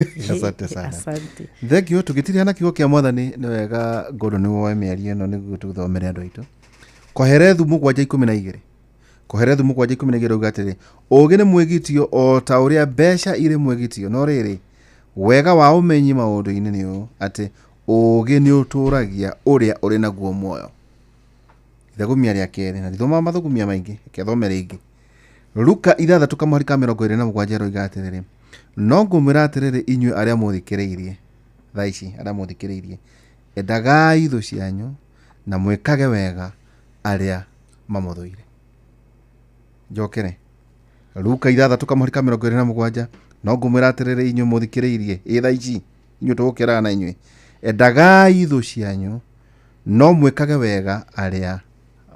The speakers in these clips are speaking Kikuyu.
Asante sana. Asante. Thank you. Tũgĩtirĩa na kiugo kĩa mwathani, nĩ wega Gordon nĩ woe mĩario ĩno nĩguo tũthomere andũ aitũ. Koherethu 7:12, Koherethu 7:12 rauga atĩrĩ, ũũgĩ nĩ mwĩgitio o ta ũrĩa mbeca irĩ mwĩgitio, no rĩrĩ, wega wa ũmenyi maũndũ-inĩ nĩ ũũ, atĩ ũũgĩ nĩ ũtũũragia ũrĩa ũrĩ naguo muoyo. Ithagumia rĩa kerĩ, na ndithomaga mathugumia maingĩ, reke thome rĩngĩ. Luka 6 kamũhari ka 27 ĩroiga atĩrĩrĩ, no ngũmwĩra atĩrĩrĩ inyuĩ arĩa mũthikĩrĩirie thaa ici, arĩa mũthikĩrĩirie, endagai thũ cianyu na mwĩkage wega arĩa mamũthũire. Njokere Luka 6 kamũhari ka 27, no ngũmwĩra atĩrĩrĩ inyuĩ mũthikĩrĩirie ĩ thaa ici, inyuĩ tũgũkĩraga na inyuĩ, endagai thũ cianyu no mwĩkage wega arĩa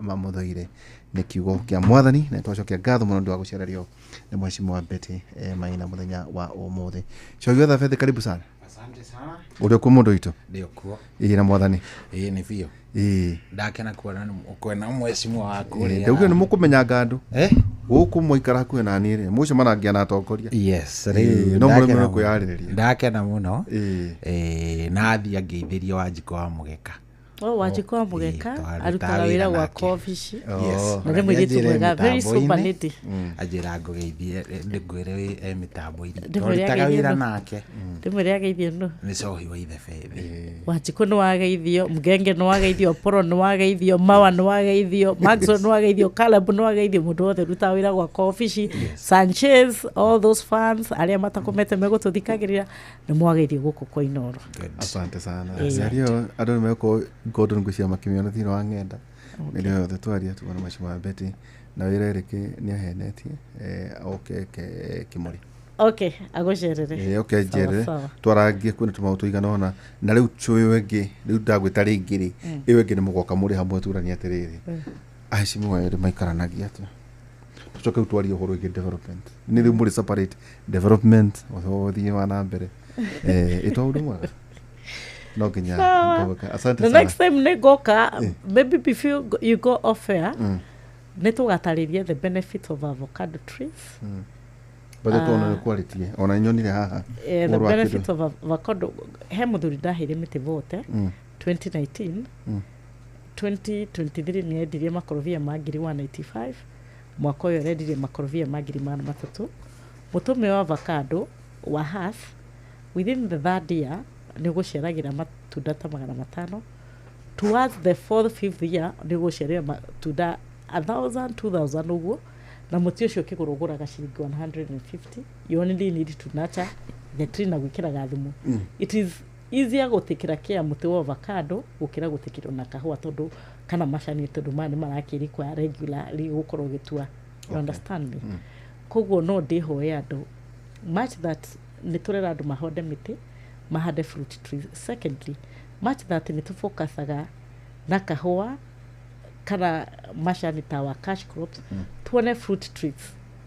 mamũthũire. Nĩ kiugo kĩa mwathani, na twacokia ngatho mũno nĩ wa gũcererio nĩ mheshimiwa Betty Maina mũthenya wa ũmũthĩ. Cogi wa Betty, karibu sana. Asante sana. Ũrĩ kuo mũndũ witũ? Ndio kuo. Ĩĩ na mwathani. Ĩĩ nĩ biũ. Ĩĩ. Ndakena kuona kwena mheshimiwa waku ũrĩa. Ndaugire nĩ mũkũmenyanga andũ Eh? gũkũ mwaikara hakuhĩ na niĩ rĩ, mũcemanagia na atongoria. Yes, Ĩĩ, rĩu no mũrĩmwe ndakena nĩ mũno. kwĩyarĩrĩria. Ndakena mũno. Ĩĩ. Ĩĩ, na athiĩ angeithĩrie Wanjikũ wa Mũgeka. O Wanjikũ wa Mũgeka Ĩĩ, arutaga wĩra wĩra gwakwa nake. obici. Yes. Na nĩ mũirĩtu mwega, very sober lady. Anjĩra ngũgeithie, ngwĩre wĩ e mĩtambo-inĩ. Ndĩmwĩre Twarutaga ageithie wĩra nũ? nake. Ndĩmwĩre ageithie nũ? Nĩ cohi wa ithe Bethi. Wanjikũ nĩ wageithio, Mgenge nĩ wageithio, Poro nĩ wageithio, Mawa nĩ wageithio, Maxwell nĩ wageithio, Caleb nĩ wageithio, mũndũ wothe ũrutaga wĩra gwakwa obici, Sanchez, all those fans arĩa matakomete megũtũthikagĩrĩra nĩ mwageithio gũkũ kwa Inooro. Good. Asante sana. Ĩĩ. Mĩario andũ nĩ megũkorwo Gordon ngwĩciria makĩmĩona thĩinĩ wa ng'enda. Mĩario yothe twaria tuona mheshimiwa Betty na wĩra Eric nĩ ahenetie, oke ke kĩmũrĩ. Okay, agũcerere. Ĩĩ, oke njerere Sawa, sawa. twarangie kwĩna tũmaũndũ tũigana ũna, na rĩu ĩyo ĩngĩ rĩu ndagwĩta rĩngĩ rĩ, ĩyo ĩngĩ nĩ mũgoka mũrĩ hamwe turanie atĩrĩrĩ, aheshimiwa erĩ maikaranagia atĩa, tũcoke rĩu twarie ũhoro wĩgiĩ development, nĩ rĩu mũrĩ separate development ũthiĩ wa na mbere. Ĩtwa ũndũ mwega no nginya Sawa. ngoka. Asante The sana. next time nĩ ngoka, maybe before you go off air, nĩ tũgatarĩria the benefits of avocado trees. But twana nĩ kwarĩtie ona nyonire haha. Eh, the ũhoro wa kĩndũ. benefits of avocado, he mũthuri ndaheire mĩtĩ vote 2019, 2023 nĩ endirie makorobia ma ngiri 195, mwaka ũyũ arendirie makorobia ma ngiri 300. Mũtũmĩ wa avocado wa half within the third year nĩ ũgũciaragĩra matunda ta 500, towards the fourth fifth year nĩ ũgũciarĩra matunda 1000 2000 ũguo, na mũtĩ ũcio ũkĩgũrwo ũgũraga ciringi 150. You only need to nurture the tree na gwĩkĩraga thumu. It is easier gũtĩkĩra kĩa mũtĩ wa avocado gũkĩra gũtĩkĩrwo na kahũa tondũ kana macani, tondũ maya nĩ marakĩrikwa regularly gũkorwo ũgĩtua. You understand me? Koguo no ndĩhoe andũ much that nĩ tũrera andũ mahonde mĩtĩ, mahande fruit trees. Secondly, much that nĩ tũfocusaga na kahũa kana macani ta our cash crops, tuone fruit trees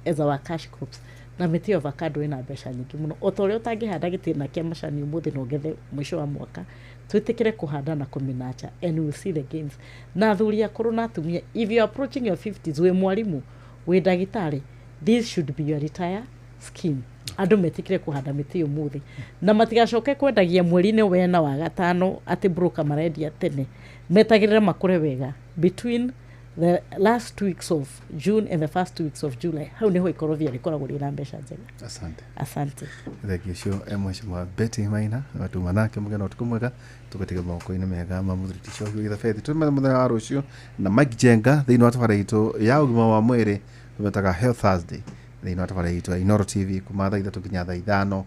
as our cash crops, na mĩtĩ ya avocado ĩna mbeca nyingĩ mũno. O ta ũrĩa ũtangĩhanda gĩtĩna kĩa macani ũmũthĩ na ũgethe mũico wa mwaka, twĩtĩkĩre kũhanda na kũmĩnacha and we'll see the gains. Na athuri akũrũ na atumia, if you are approaching your 50s, wĩ mwarimũ, wĩ ndagĩtarĩ, this should be your retire scheme. Andũ metĩkĩre kũhanda mĩtĩ ũmũthĩ na matigacoke kwendagia mweri-inĩ wena wa gatano atĩ broker marendia tene, metagĩrĩre makũre wega between the last 2 weeks of June and the first 2 weeks of July. Hau nĩho ikorobia rĩkoragwo rĩna mbeca njega. Asante. Asante. Thengiũ ũcio mheshimiwa Betty Maina tuma nake mũgena ũtukũ mwega, tũgatiga moko-inĩ mega ma mũthuri ti Cohi Gĩthabethi. Tũrĩ mũthenya wa rũciũ na Mike Jenga thĩinĩ wa tabarĩra itũ ya ũgima wa mwĩrĩ tũmetaga Health Thursday thĩinĩ wa tabarĩra itũ ya Inooro TV kuma thaa 3 nginya thaa 5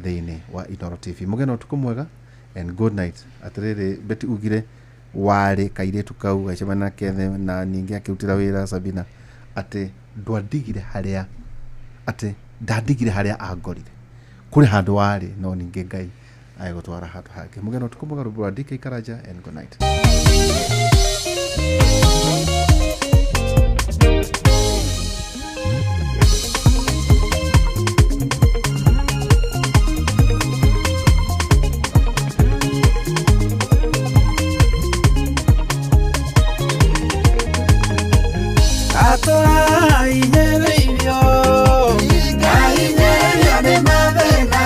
thĩinĩ wa Inooro TV. Mũgena ũtukũ mwega and good night. Atĩrĩrĩ, Betty ugire warĩ kairĩtu kau gacemania na kethe na ningĩ akĩrutĩra wĩra Sabina atĩ ndwandigire harĩa, atĩ ndandigire harĩa angorire, kũrĩ handũ warĩ no ningĩ Ngai agĩgũtwara handũ hangĩ. Mũgena ũtukũ mwega, rwĩmbo rwa DK Karanja and good night. Atũrahinyĩrĩirio, ngahinyĩrĩrio nĩ mathĩna.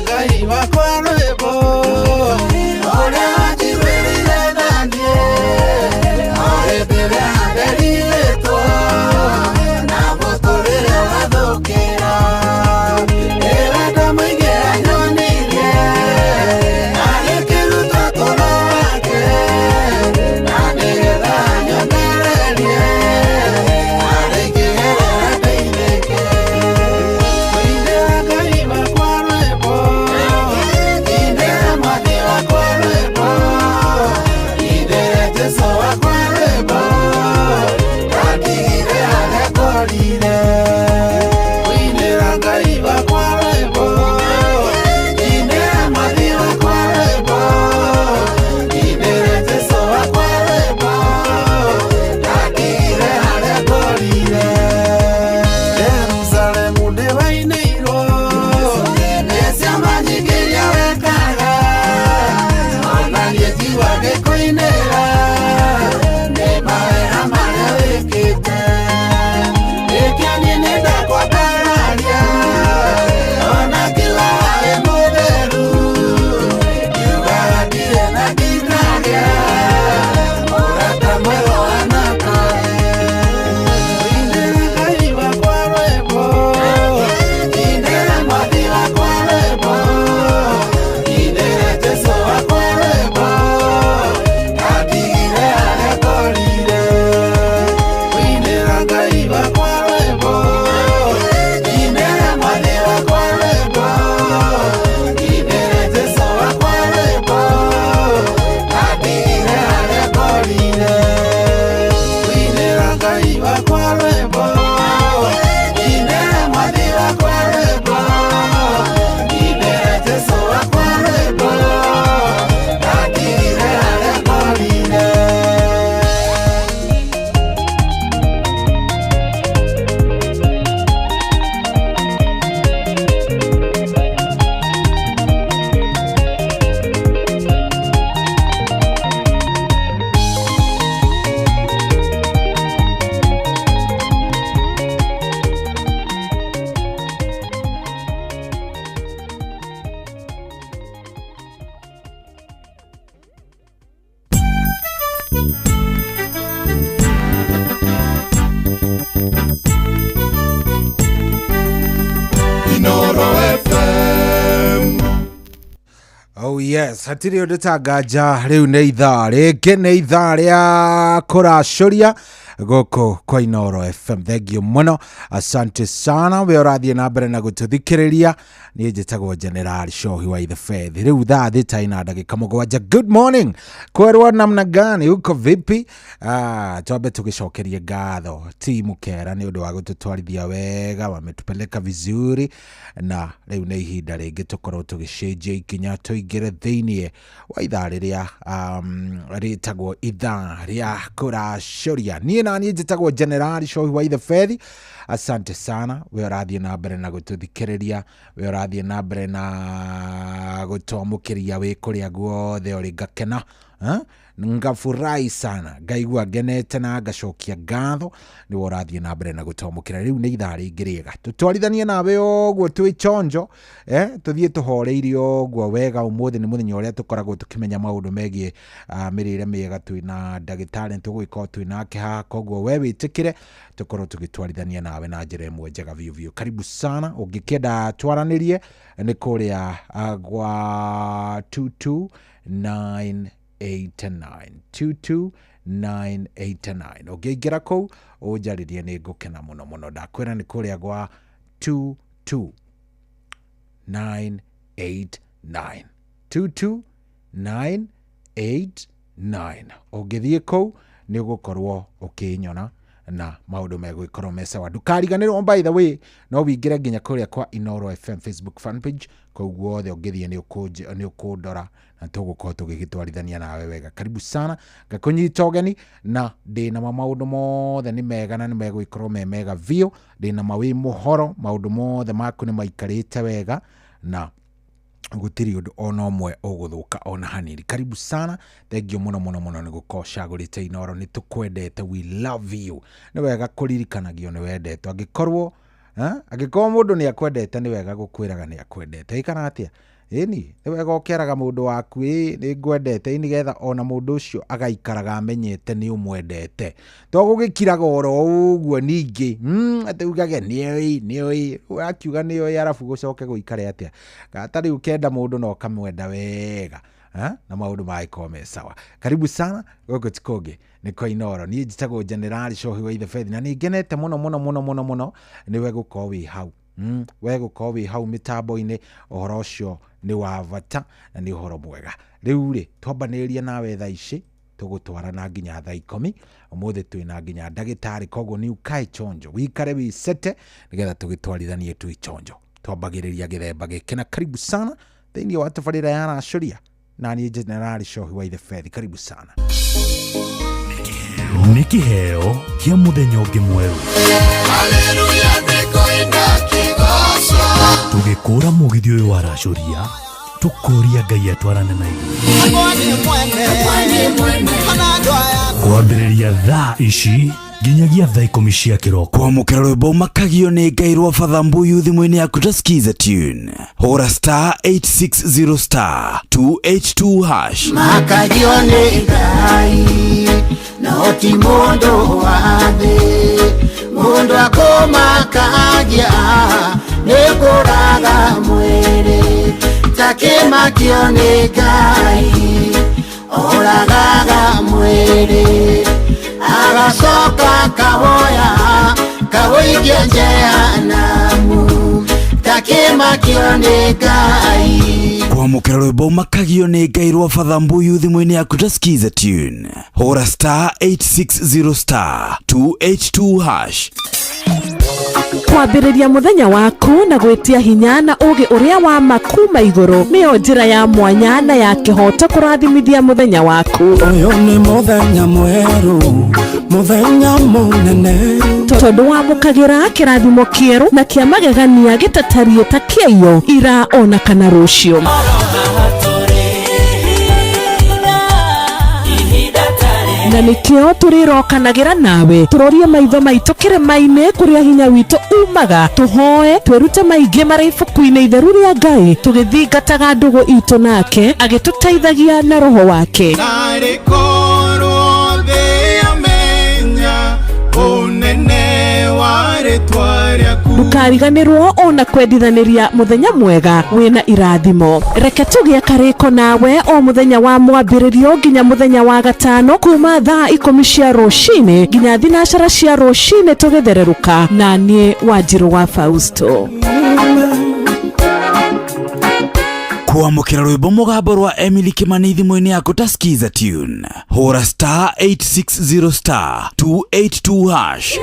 Ngai wakwa rwĩmbo ũrĩa wanjiguĩrĩire tha niĩ o hĩndĩ ĩrĩa nderirĩtwo na mũtũrĩre ũgathũkĩra ĩwendo mũingĩ anyonirie agĩkĩruta ũtũũro wake na nĩgetha anyonererie harĩa ingĩgerera ndeithĩke. Kũinĩra Ngai wakwa rwĩmbo, inĩra Mwathi wakwa rwĩmbo, inĩra Jesũ wakwa rwĩmbo, ndandigire harĩa ngorire. Kũinĩra Ngai wakwa rwĩmbo, inĩra Mwathi wakwa rwĩmbo, inĩra Jesũ wakwa rwĩmbo, ndandigire harĩa ngorire. Jerusalemu ndĩwainĩirwo nĩ ciama nyingĩ iria wekaga, ona niĩ njigua ngĩkũinĩra nĩ mawega marĩa wĩkĩte. Nĩkĩo niĩ nĩndakwambararia ona ngiugaga wĩ mũtheru, ngiugaga ndirĩ na ndingagĩa mũrata mwega ũhana tawe. Inĩra Ngai wakwa rwĩmbo, inĩra Mwathi wakwa rwĩmbo, inĩra Jesũ wakwa rwĩmbo, ndandigire harĩa ngorire. Inĩra Ngai wakwa rwĩmbo, inĩra Mwathi wakwa rwĩmbo, inĩra Jesũ wakwa rwĩmbo, ndandigire harĩa ngorire. Inĩra Ngai wakwa rwĩmbo, inĩra Mwathi wakwa rwĩmbo, inĩra Jesũ wakwa rwĩmbo, ndandigire harĩa ngorire. Inoro FM. Oh yes, hatirĩ ũndũ ta nganja rĩu nĩ ithaa rĩngĩ nĩ ithaa rĩa kũracũria gũkũ kwa Inoro FM. Thengiũ mũno, asante sana we ũrathiĩ na mbere na gũtũthikĩrĩria. Niĩ njĩtagwo General Shohi wa the Faith. Rĩu thaa thita ina ndagĩka 7. Good morning, kwerwo namna gani, uko vipi? Twambe tũgĩcokerie ngatho timu Kera nĩ ũndũ wa gũtũtwarithia wega, wametupeleka vizuri, na rĩu nĩ ihinda rĩngĩ tũkorwo tũgĩcenjia ikinya tũingĩre thĩiniĩ wa ithaa rĩrĩa rĩtagwo ithaa rĩa kũracũria. Niĩ na niĩ njĩtagwo General Shohi wa the Faith. Asante sana we ũrathiĩ na mbere na gũtũthikĩrĩria, we ũrathiĩ na mbere na gũtwamũkĩria wĩ kũrĩa guothe ũrĩ, ngakena ngafurahi sana, ngaigua ngenete na ngacokia ngatho nĩwe ũrathiĩ na mbere na gũtwamũkĩra. Rĩu nĩ ithaa rĩngĩ rĩega tũtwarithanie nawe ũguo twĩ chonjo, tũthiĩ tũhoreire ũguo wega. Ũmũthĩ nĩ mũthenya ũrĩa tũkoragwo tũkĩmenya maũndũ megiĩ mĩrĩre mĩega twĩna ndagĩtarĩ nĩtũgũgĩkorwo twĩ nake haha, koguo we wĩtĩkĩre tũkorwo tũgĩtwarithania nawe na njĩra ĩmwe njega biũ biũ. Karibu sana, ũngĩkĩenda twaranĩrie nĩ kũrĩa gwa 22989 22989 ũngĩingĩra kũu ũnjarĩrie nĩ ngũkena mũno mũno. Ndakwĩra nĩ kũrĩa gwa 22989 22989 ũngĩthiĩ kũu nĩ ũgũkorwo ũkĩnyona na maũndũ megũgĩkorwo me sawa. Ndũkariganĩrwo, by the way, no wĩingĩre nginya kũrĩa kwa Inoro FM Facebook fan page, kũu guothe ũngĩthiĩ nĩ ũkũndora na tũgũkorwo tũgĩgĩtwarithania nawe wega. Karibu sana, ngakũnyita ũgeni na ndĩna ma maũndũ mothe nĩ mega na nĩ megũgĩkorwo me mega biũ. Ndĩna ma wĩ mũhoro, maũndũ mothe maku nĩ maikarĩte wega na gũtirĩ ũndũ ona ũmwe ũgũthũka ona hanini. Karibu sana, thengio mũno mũno mũno nĩ gũkorwo ũcagũrĩte Inoro. Nĩ tũkwendete, we love you. Nĩ wega kũririkanagio nĩ wendetwo, angĩkorwo Angĩkorwo mũndũ nĩ akwendete nĩ wega gũkwĩraga nĩ akwendete, ĩkana atĩa? Ĩni nĩ wega ũkeraga mũndũ waku ĩ nĩ ngwendete, nĩgetha ona mũndũ ũcio agaikaraga amenyete nĩ ũmwendete, to gũgĩkiraga oro ũguo ningĩ atĩ ugage nĩoĩ nĩoĩ, wakiuga nĩoĩ arabu gũcoke gũikare atĩa? Ta rĩu ũkenda mũndũ na ũkamwenda wega na maũndũ magĩkorwo me sawa. Karibu sana gũkũ ti kũngĩ nĩ kwa Inooro. Niĩ njĩtagwo Generali Cohi wa Ithebethi na nĩ ngenete mũno mũno mũno mũno mũno nĩwe gũkorwo wĩ hau, we gũkorwo wĩ hau mĩtambo-inĩ. Ũhoro ũcio nĩ wa bata na nĩ ũhoro mwega. Rĩu rĩ twambanĩrĩria nawe thaa ici tũgũtwarana nginya thaa 10. Ũmũthĩ twĩna nginya ndagĩtarĩ, koguo nĩ ukae chonjo wikare wĩcete nĩgetha tũgĩtwarithanie twĩ chonjo. Twambagĩrĩria gĩthemba gĩkĩ na karibu sana thĩinĩ wa tabarĩra ya Racũria na niĩ Generali Cohi wa Ithebethi. Karibu sana. Nĩ kĩheo kĩa mũthenya ũngĩ mwerũ. Tũgĩkũra mũgithi ũyũ wa Racũria tũkũria Ngai atwarane na ithuĩ kwambĩrĩria thaa ici nginyagia thaa 10 cia kĩroko. Kwamũkĩra rwĩmbo makagio nĩ Ngai rwa Father Mbuyu thimũ-inĩ yaku ta skiza tune, hũra star 860 star 282 hash. Makagio nĩ Ngai no ti mũndũ wa thĩ, mũndũ akũmakagia nĩ kũraga mwĩrĩ, takĩmakio nĩ Ngai oragaga mwĩrĩ, agacoka kawoya kawũikia jehanamu, takĩmakio nĩ Ngai. Kwamũkĩra rwĩmbo makagio nĩ Ngai rwa Father Mbuyu thimũ-inĩ yaku ta skiza tune, hũra star 860 star 282 hash. Kwambĩrĩria mũthenya waku na gwĩtia hinya na ũũgĩ ũrĩa wa ma kuma igũrũ nĩyo njĩra ya mwanya na ya kĩhooto kũrathimithia mũthenya waku. Ũyũ nĩ mũthenya mwerũ, mũthenya mũnene, tondũ wamũkagĩra kĩrathimo kĩerũ na kĩa magegania gĩtatariĩ ta kĩaiyo ira ona kana rũciũ. Na nĩkĩo tũrĩrokanagĩra nawe tũrorie maitho maitũ kĩrĩma-inĩ kũrĩa hinya witũ umaga, tũhoe twĩrute maingĩ marĩ ibuku-inĩ itheru rĩa Ngai, tũgĩthingataga ndũgũ itũ nake agĩtũteithagia na roho wake. Narĩ korwo thĩ yamenya ũnene wa rĩtwa rĩaku. Ndũkariganĩrwo ona kwendithanĩria mũthenya mwega wĩna irathimo. Reke tũgĩe karĩko nawe o mũthenya wa mwambĩrĩrio nginya mũthenya wa gatano kuma thaa 10 cia rũcinĩ nginya 12 cia rũcinĩ tũgĩthererũka na niĩ Wanjirũ wa Fausto. Kwamũkĩra rwĩmbo mũgambo rwa Emily Kimani thimũ-inĩ yaku ta skiza tune, hũra star 860 star 282 hash.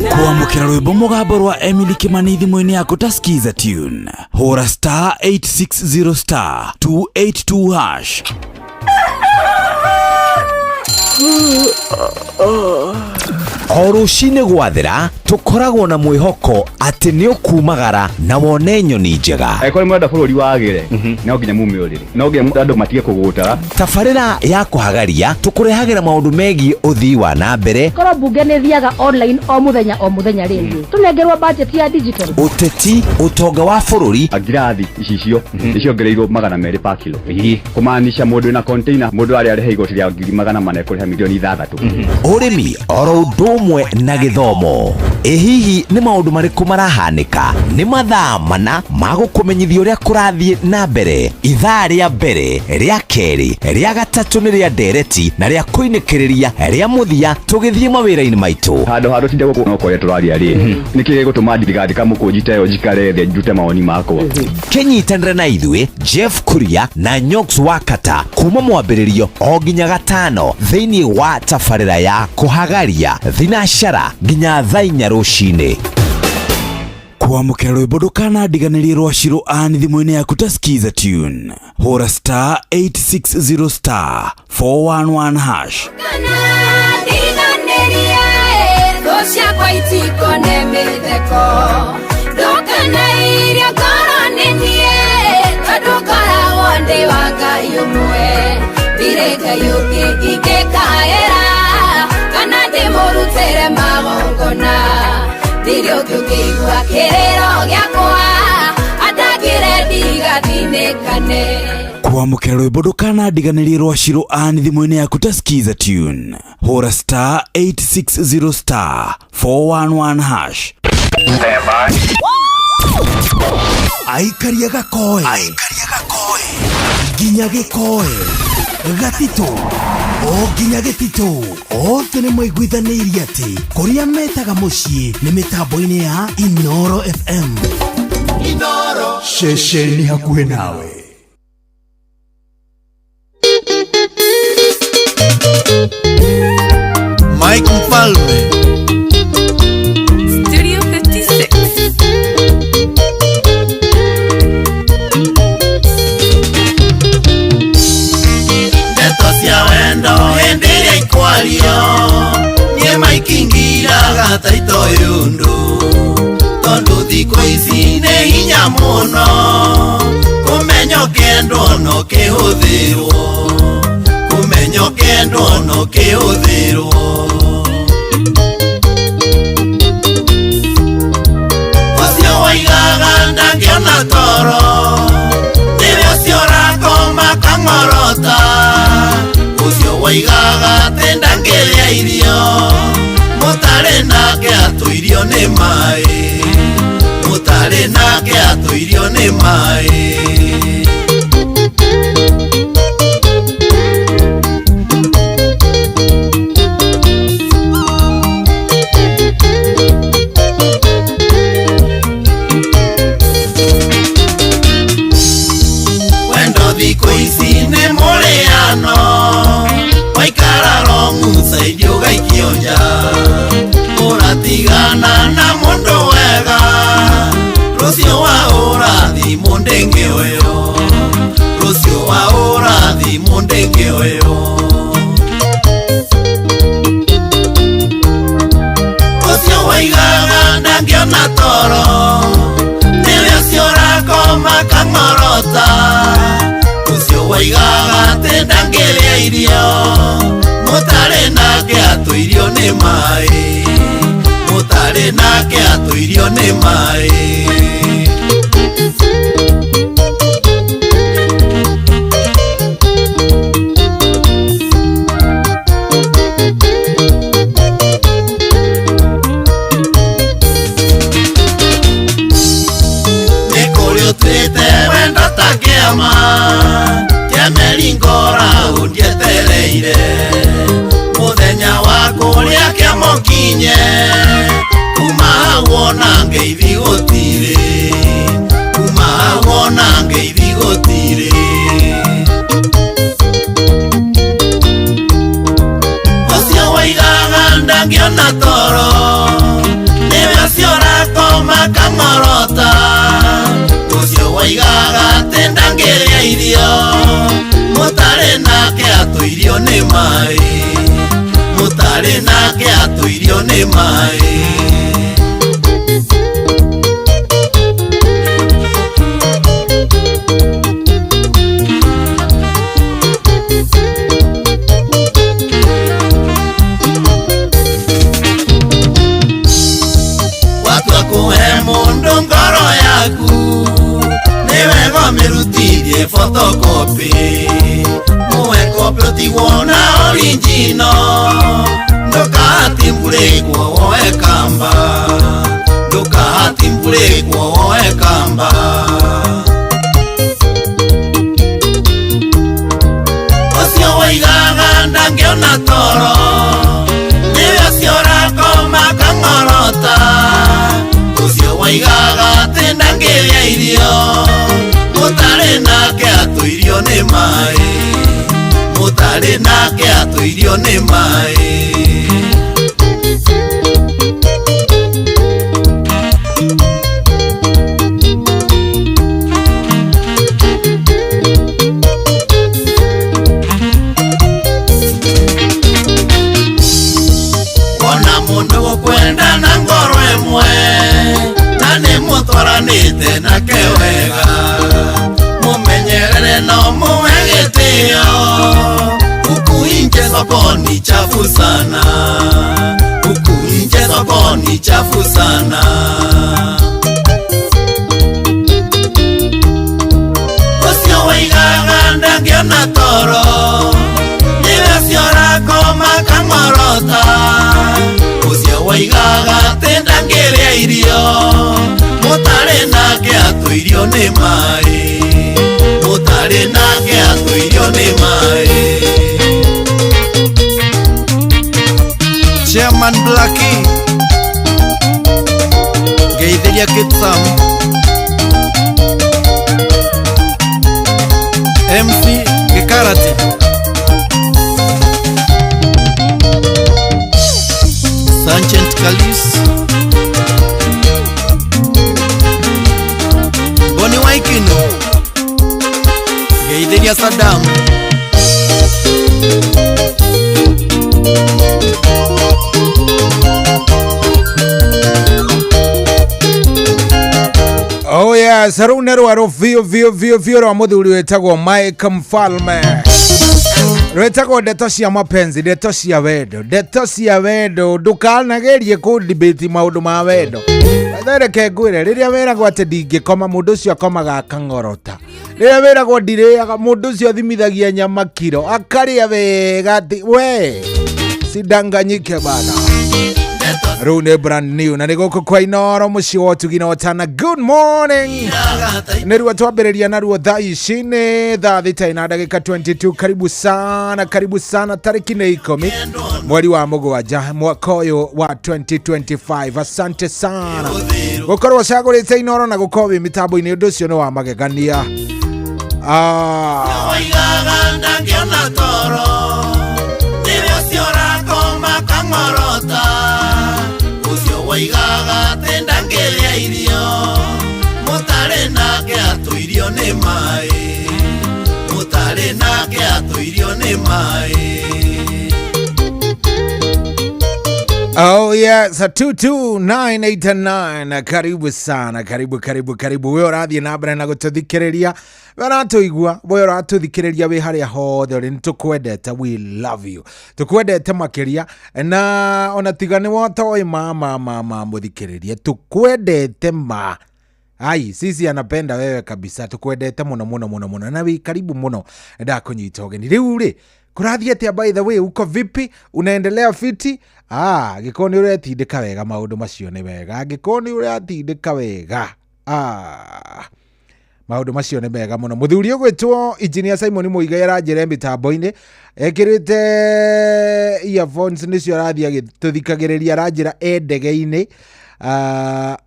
Kwamũkĩra rwĩmbo mũgambo rwa Emily Kimani thimũ-inĩ yaku ta skiza tune, hũra star 860 star 282 hash. O rũcinĩ gwathera tũkoragwo na mwĩhoko atĩ nĩ ũkumagara na wone nyoni njega. Angĩkorwo nĩ mũrenda bũrũri wagĩre, no nginya mume ũrĩrĩ, no nginya andũ matige kũgũtara. Tabarĩra ya kũhagaria tũkũrehagĩra maũndũ megiĩ ũthii wa na mbere. Korwo mbunge nĩ thiaga online o mũthenya o mũthenya rĩ, tũnengerwo budget ya digital. Ũteti, ũtonga wa bũrũri. Ngirathi icicio nĩciongereirwo 200 per kilo, kũmaanisha mũndũ wĩna container mũndũ arĩa arĩha igoti rĩa 400,000 ekũrĩha milioni 6. Ũrĩmi oro ũndũ ũmwe na gĩthomo. Ĩ hihi nĩ maũndũ marĩkũ marahanĩka? Nĩ mathaa mana ma gũkũmenyithia ũrĩa kũrathiĩ na mbere. Ithaa rĩa mbere, rĩa kerĩ, rĩa gatatũ nĩ rĩa ndereti na rĩa kũinĩkĩrĩria rĩa mũthia tũgĩthiĩ mawĩra-inĩ maitũ. Handũ ha tũtinde gũkũ no kũrĩa tũraria rĩ, nĩkĩ gĩgũtũma ndigathika mũkũnji ta ĩyo njikare thĩ ndute mawoni makwa? Kĩnyitanĩre na ithuĩ Jeff Kuria na Nyox Wakata kuma mwambĩrĩrio o nginya gatano thĩinĩ wa tabarĩra ya kũhagaria thinacara nginya thaa 4 rũcinĩ. Kwamũkĩra rwĩmbo ndũkanandiganĩrie rwa Shiro Ann thimũ-inĩ yaku ta Skiza Tune. Hũra star 860 star 411 hash. Ndiganĩrie thũ ciakwa itikone mĩtheko ndũkanairie ngoro nĩ niĩ tondũ ngoragwo ndĩ wa Ngai ũmwe ndirĩ Ngai ũngĩ ingĩkaĩra kana ndĩmũrutĩre magongona ndirĩ ũngĩ ũngĩigua kĩrĩro gĩakwa andangĩre ndigathinĩkane. Kwamũkĩra rwĩmbo ndũkanandiganĩrie rwa Shiro Ann thimũ-inĩ yaku ta Skiza Tune. Hũra star 860 star 411 hash. Aikaria gakoe nginya gĩkoe gatitũ o nginya gĩtitũ othe nĩ maiguithanĩirie atĩ kũrĩa metaga mũciĩ nĩ mĩtambo-inĩ ya Inoro FM. Inoro ceceni hakuhĩ nawe. Mike Mfalme. Studio 56. Ndeto cia wendo hĩndĩ ĩrĩa ikwario niĩ maikingiraga ta itoyũndũ tondũ thikũ ici nĩ hinya mũno kũmenya ũkĩendwo no kĩhũthĩrwo kũmenya ũkĩendwo no kĩhũthĩrwo ũcio waigaga ndangĩona toro nĩwe ũcio ũrakoma kang'orota ũcio waigaga atĩ ndangĩrĩa irio mũtarĩ nake atũirio nĩ maĩ mũtarĩ nake atũirio nĩ maĩ. Wendo thikũ ici nĩ mũrĩano waikara rong'ucaidi ũgaikio nja ũratigana na mũndũ wega rũciũ wa ũrathimũ ndĩngĩoywo rũciũ wa ũrathimũ ndĩngĩoywo ũcio waigaga ndangĩona toro nĩwe ũcio ũrakoma kang'orota ũcio waigaga atĩ ndangĩrĩa irio mũtarĩ nake atũirio nĩ maĩ mũtarĩ nake atũirio nĩ maĩ. Nĩ kũrĩ ũtuĩte wendo ta kĩama kĩa meringora ũndietereire mũthenya wa kũrĩa kĩama ũkinye kuma hau wona ngeithi gũtirĩ kuma hau wona ngeithi gũtirĩ ũcio waigaga ndangĩona toro nĩwe ũcio ũrakoma kang'orota ũcio waigaga atĩ ndangĩrĩa irio mũtarĩ nake atũirio nĩ maĩ mũtarĩ nake atũirio nĩ maĩ. Watua kũhe mũndũ ngoro yaku nĩ wega ũmĩrutithie photocopy muwe kopĩ ũtigwo na original ndũkahatimbũrĩkwo woe kamba ndũkahatimbũrĩkwo woe kamba ũcio waigaga ndangĩona toro nĩwe ũcio ũrakoma kang'orota ũcio waigaga atĩ ndangĩrĩa irio mũtarĩ nake atũirio nĩ maĩ mũtarĩ nake atũirio nĩ maĩ. sokoni chafu sana, huku nje sokoni chafu sana. Ucio waigaga ndangĩona toro, nĩwe ũcio ũrakoma akang'orota. Ũcio waigaga atĩ ndangĩrĩa irio, mũtarĩ nake atũirio nĩ maĩ, mũtarĩ nake atũirio nĩ maĩ. Chairman Blackie, ngeithĩria Kipsam, MC Gikarati, Sergeant Kalis, Boni Waikino, ngeithĩria Saddam. Oh yes, rũu nĩ rwerũ biũ biũ biũ biũ rwa mũthuri wĩtagwo Mike Mfalme, rwĩtagwo ndeto cia mapenzi, ndeto cia wendo, ndeto cia wendo. Ndũkanagerie kũ-debate maũndũ ma wendo. Reke ngwĩre, rĩrĩa weragwo atĩ ndingĩkoma, mũndũ ũcio akomaga akang'orota. Rĩrĩa weragwo ndirĩaga, mũndũ ũcio athimithagia nyama kiro, akarĩa wega atĩ we sidanganyike bana. Rũu nĩ brand new na nĩ gũkũ kwa Inoro mũciĩ wa ũtugi na ũtana. Good morning, nĩ ruo twambĩrĩria naruo thaa ici nĩ thaa thita na ndagĩka 22. Karibu sana, karibu sana. Tarĩki nĩ 10 mweri wa mũgwanja mwaka ũyũ wa 2025. Asante sana gũkorwo ũcagũrĩte Inoro na gũkorwo wĩ mĩtambo-inĩ, ũndũ ũcio nĩ wa magegania. Waigaga ndangĩona toro, nĩwe ũcio ũrakoma akang'orota. Ũcio waigaga atĩ ndangĩrĩa irio, mũtarĩ nake atũirio nĩ maĩ, mũtarĩ nake atũirio nĩ maĩ. Oh yes, 22989. Karibu sana, karibu karibu karibu. We ũrathiĩ na mbere na gũtũthikĩrĩria, we ũratũigua, we ũratũthikĩrĩria wĩ harĩa hothe ũrĩ, nĩtũkwendete, we love you, tũkwendete makĩria, na ona tiga nĩ wotoĩ ma ma ma ma mũthikĩrĩria, tũkwendete ma. Ai, sisi anapenda wewe kabisa, tukwendete muno muno muno muno, na wi karibu muno ndakunyita ũgeni. Rĩu rĩ, kũrathiĩ atĩa? By the way, uko vipi? Unaendelea fiti? Ah, angĩkorwo nĩ ũretindĩka wega, maũndũ macio nĩ wega. Angĩkorwo nĩ ũratindĩka wega, ah, maũndũ macio nĩ mega mũno. Mũthuri ũgwĩtwo Engineer Simon Muigai aranjĩra mĩtambo-inĩ ekĩrĩte earphones nĩcio arathiĩ agĩtũthikagĩrĩria, aranjĩra e ndege-inĩ.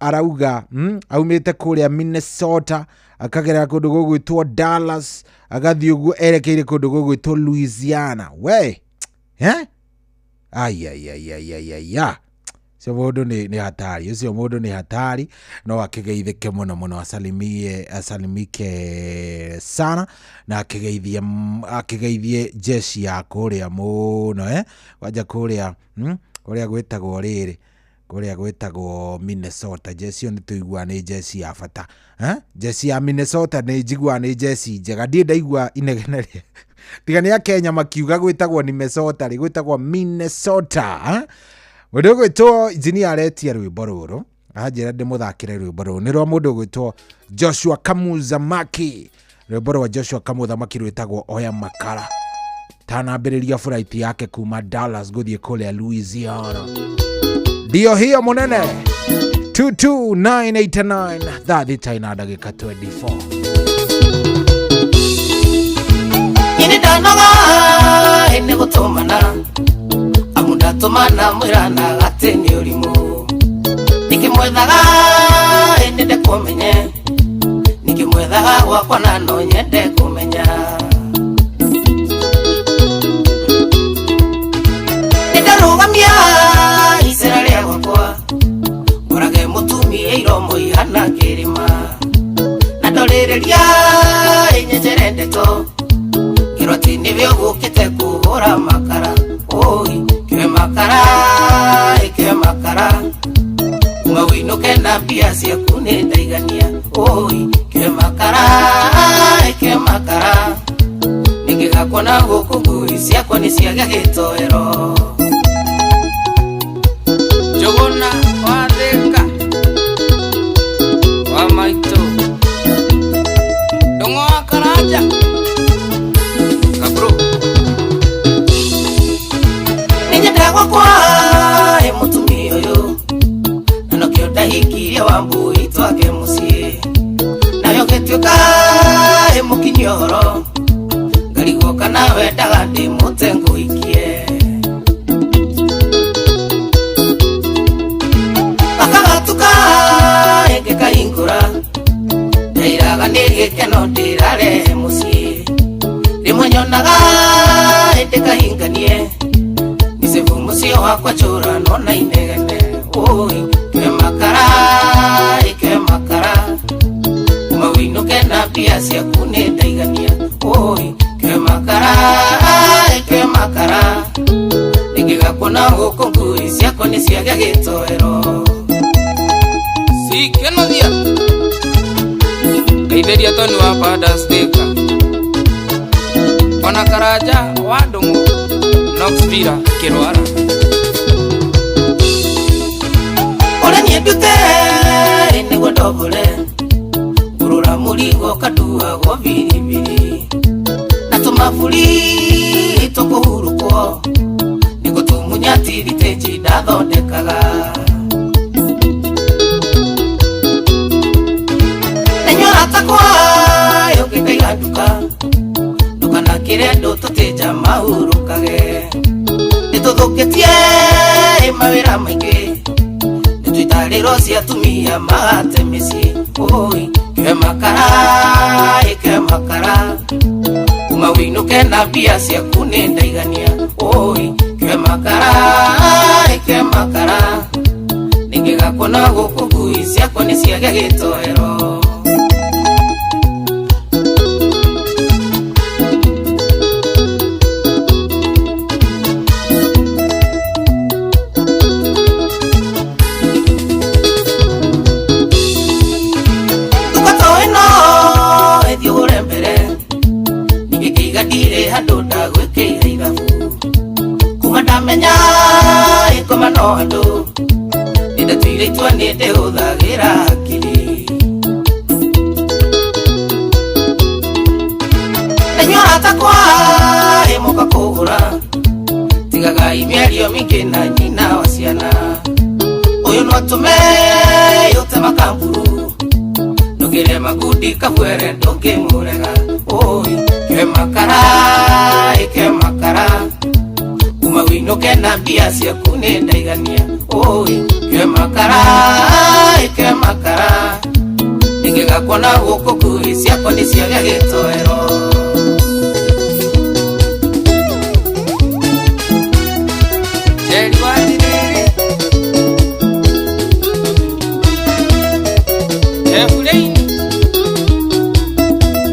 Arauga aumĩte kũrĩa Minnesota, akagerera kũndũ gũgwĩtwo Dallas, agathiĩ ũguo erekeire kũndũ gũgwĩtwo Louisiana. We eh? Aiaiaiaiaia, ũcio mũndũ nĩ hatari, ũcio mũndũ nĩ hatari. No akĩgeithĩke mũno mũno, asalimie, asalimike sana na akĩgeithie, akĩgeithie jeshi ya kũrĩa mũno, eh? Kwanja kũrĩa kũrĩa gwĩtagwo rĩrĩ, kũrĩa gwĩtagwo Minnesota. Jeshi ĩyo nĩ tũiguaga nĩ jeshi ya bata, eh? Jeshi ya Minnesota nĩ njiguaga nĩ jeshi njega, ndirĩ ndaigua inegene rĩa tiga nĩ akenya makiuga gwĩtagwo Minnesota rĩ, gwĩtagwo Minnesota, eh? Mũndũ ũgwĩtwo injinia aretia rwĩmbo rũrũ, anjĩra ndĩmũthakĩre rwĩmbo rũrũ, nĩ rwa mũndũ ũgwĩtwo Joshua Kamuzamaki. Rwĩmbo rwa Joshua Kamuthamaki rwĩtagwo Oya Makara. Tanambĩrĩria flight yake kuma Dallas gũthiĩ kũrĩa Louisiana. Ndio hiyo mũnene, 22989, thaa thita ina ndagĩka 24. Ini ndanoga nĩ gũtũmana, amu ndatũmana mwĩranaga atĩ nĩ ũrimũ. Nĩkĩmwethaga nyende kũmenye, nĩkĩmwethaga gwakwa na no nyende kũmenya. Nĩndarũgamia icera rĩa gwakwa, ngorage mũtumia iromo ihana kĩrĩma, na ndorĩrĩria ĩnyenjere ndeto, ngĩrwo atĩ nĩwe ũgũkĩte kũhũra makara. Oi, kĩoe makara, kĩoe makara, uma wĩinũke na mbia ciaku nĩ ndaigania. Oi, kĩoe makara, kĩoe makara, nĩngĩgakuona gũkũ ngui. Ciakwa nĩ ciagĩa gĩtoero. Njũgũna wa Thĩka wa maitũ Ndũng'ũ wa Karanja Kabro. Nĩnyendaga gwakwa ĩ mũtumia ũyũ, na nokĩo ndahikirie wa mbui twake mũciĩ, nayo gĩtuĩka ĩ mũkinyia ũhoro, ngarigwo kana wendaga ndĩmũte ngũhikie. Gakagatuka ĩngĩkahingũra, ndairaga nĩ gĩkeno ndĩrarehe mũciĩ, rĩmwe nyonaga ĩndĩkahinganie mĩcebu mũciĩ wakwa njũra nona inegene. Ũi ke makara ĩke makara, uma wĩinũke na mbia ciaku nĩ ndaigania. Ũi ke makara ĩke makara, nĩngĩgakuona gũkũ ngui ciakwa nĩ ciagĩa gĩtoero. Sikenothia Ngeithĩria Toni wa Bandas Thĩka ona Karanja wa Ndũng'ũ Knoxville kĩrwara. Ũrĩa niĩ ndute nĩguo ndombore, ngũrũra mũrigo kanduagwo biribiri, na tũmaburi tũkũhurũkwo nĩguo tumunya tiritĩnji ndathondekaga. Nenyorata kwa yũngĩkaiga nduka ndũkanakĩre andũ tũtĩnja mahurũkage, nĩtũthũkĩtie mawĩra maingĩ, nĩtũitarĩrwo cia atumia mahate mĩciĩ. Ũi ke makara ĩke makara, uma wĩinũke na mbia ciaku nĩ ndaigania. Ũi ke makara ĩke makara, nĩngĩgakuona gũkũ ngui ciakwa nĩ ciagĩa gĩtoero. Nduka ĩno ĩthiĩ ũgũre mbere, ningĩ ndirĩ handũ ndagwĩkĩire ithabu, kuma ndamenya ĩkoma no andũ nĩndatuire itua nĩ ndĩhũthagĩra hakiri. Nĩnyuo kwa ĩmoka kũgũra, tigagai mĩario mĩingĩ na nyina wa ciana, ũyũ no atũme ũte makamburu, ndũngĩre magundi kabwere ndũngĩmũrega. Ũi ke makara ĩke makara, uma wĩinũke na mbia ciaku nĩ ndaigania. Ũi ke makara ĩke makara, nĩngĩgakuona gũkũ ngui ciakwa nĩ ciagĩa gĩtoero. Njeri wa Ndiriri Jeff Lane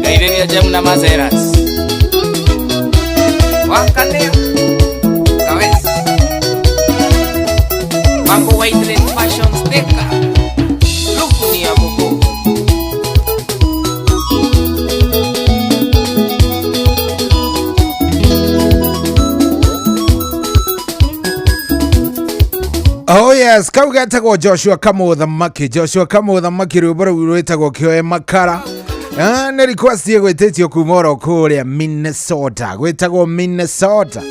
Ngeithĩria Jem na Mazeras Wakaneo Kawes Wako White Rain Fashion Sticker Luku ni ya Boko. Oh yes, kau getagwo Joshua Kamuthamaki. Joshua Kamuthamaki rwĩmbo rũu rwĩtagwo kĩoe makara. Nĩ request ĩgwĩtĩtio kuma oro kũrĩa Minnesota, gwĩtagwo Minnesota.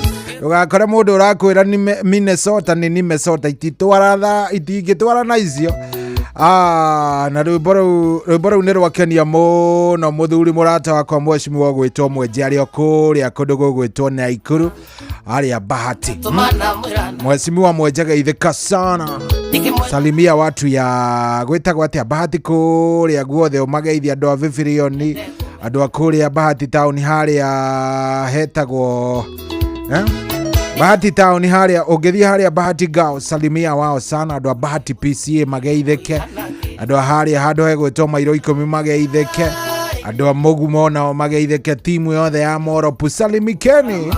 Ndũgakore mũndũ ũrakwĩra nĩ Minnesota nĩ Minnesota, ititwaratha itingĩtwarana icio. Na rwĩmbo rũu nĩ rwakenia mũno mũthuri mũrata wakwa mheshimiwa ũgwĩtwo Mwenje arĩ o kũrĩa kũndũ gũgwĩtwo Naikuru arĩa Bahati. Tũmana mwĩrana. Mheshimiwa Mwenje geithĩka sana, salimia watu ya gwĩtagwo atĩa Bahati kũrĩa guothe, ũmageithia andũ a Vivirioni, andũ a kũrĩa Bahati town harĩa hetagwo eh? Bahati town harĩa ũngĩthiĩ harĩa Bahati Girls, salimia wao sana, andũ a Bahati PCA mageithĩke, andũ a harĩa handũ hegwĩtwo mairo 10 mageithĩke, andũ a Mũgumo nao mageithĩke, timu yothe ya Moropu salimikeni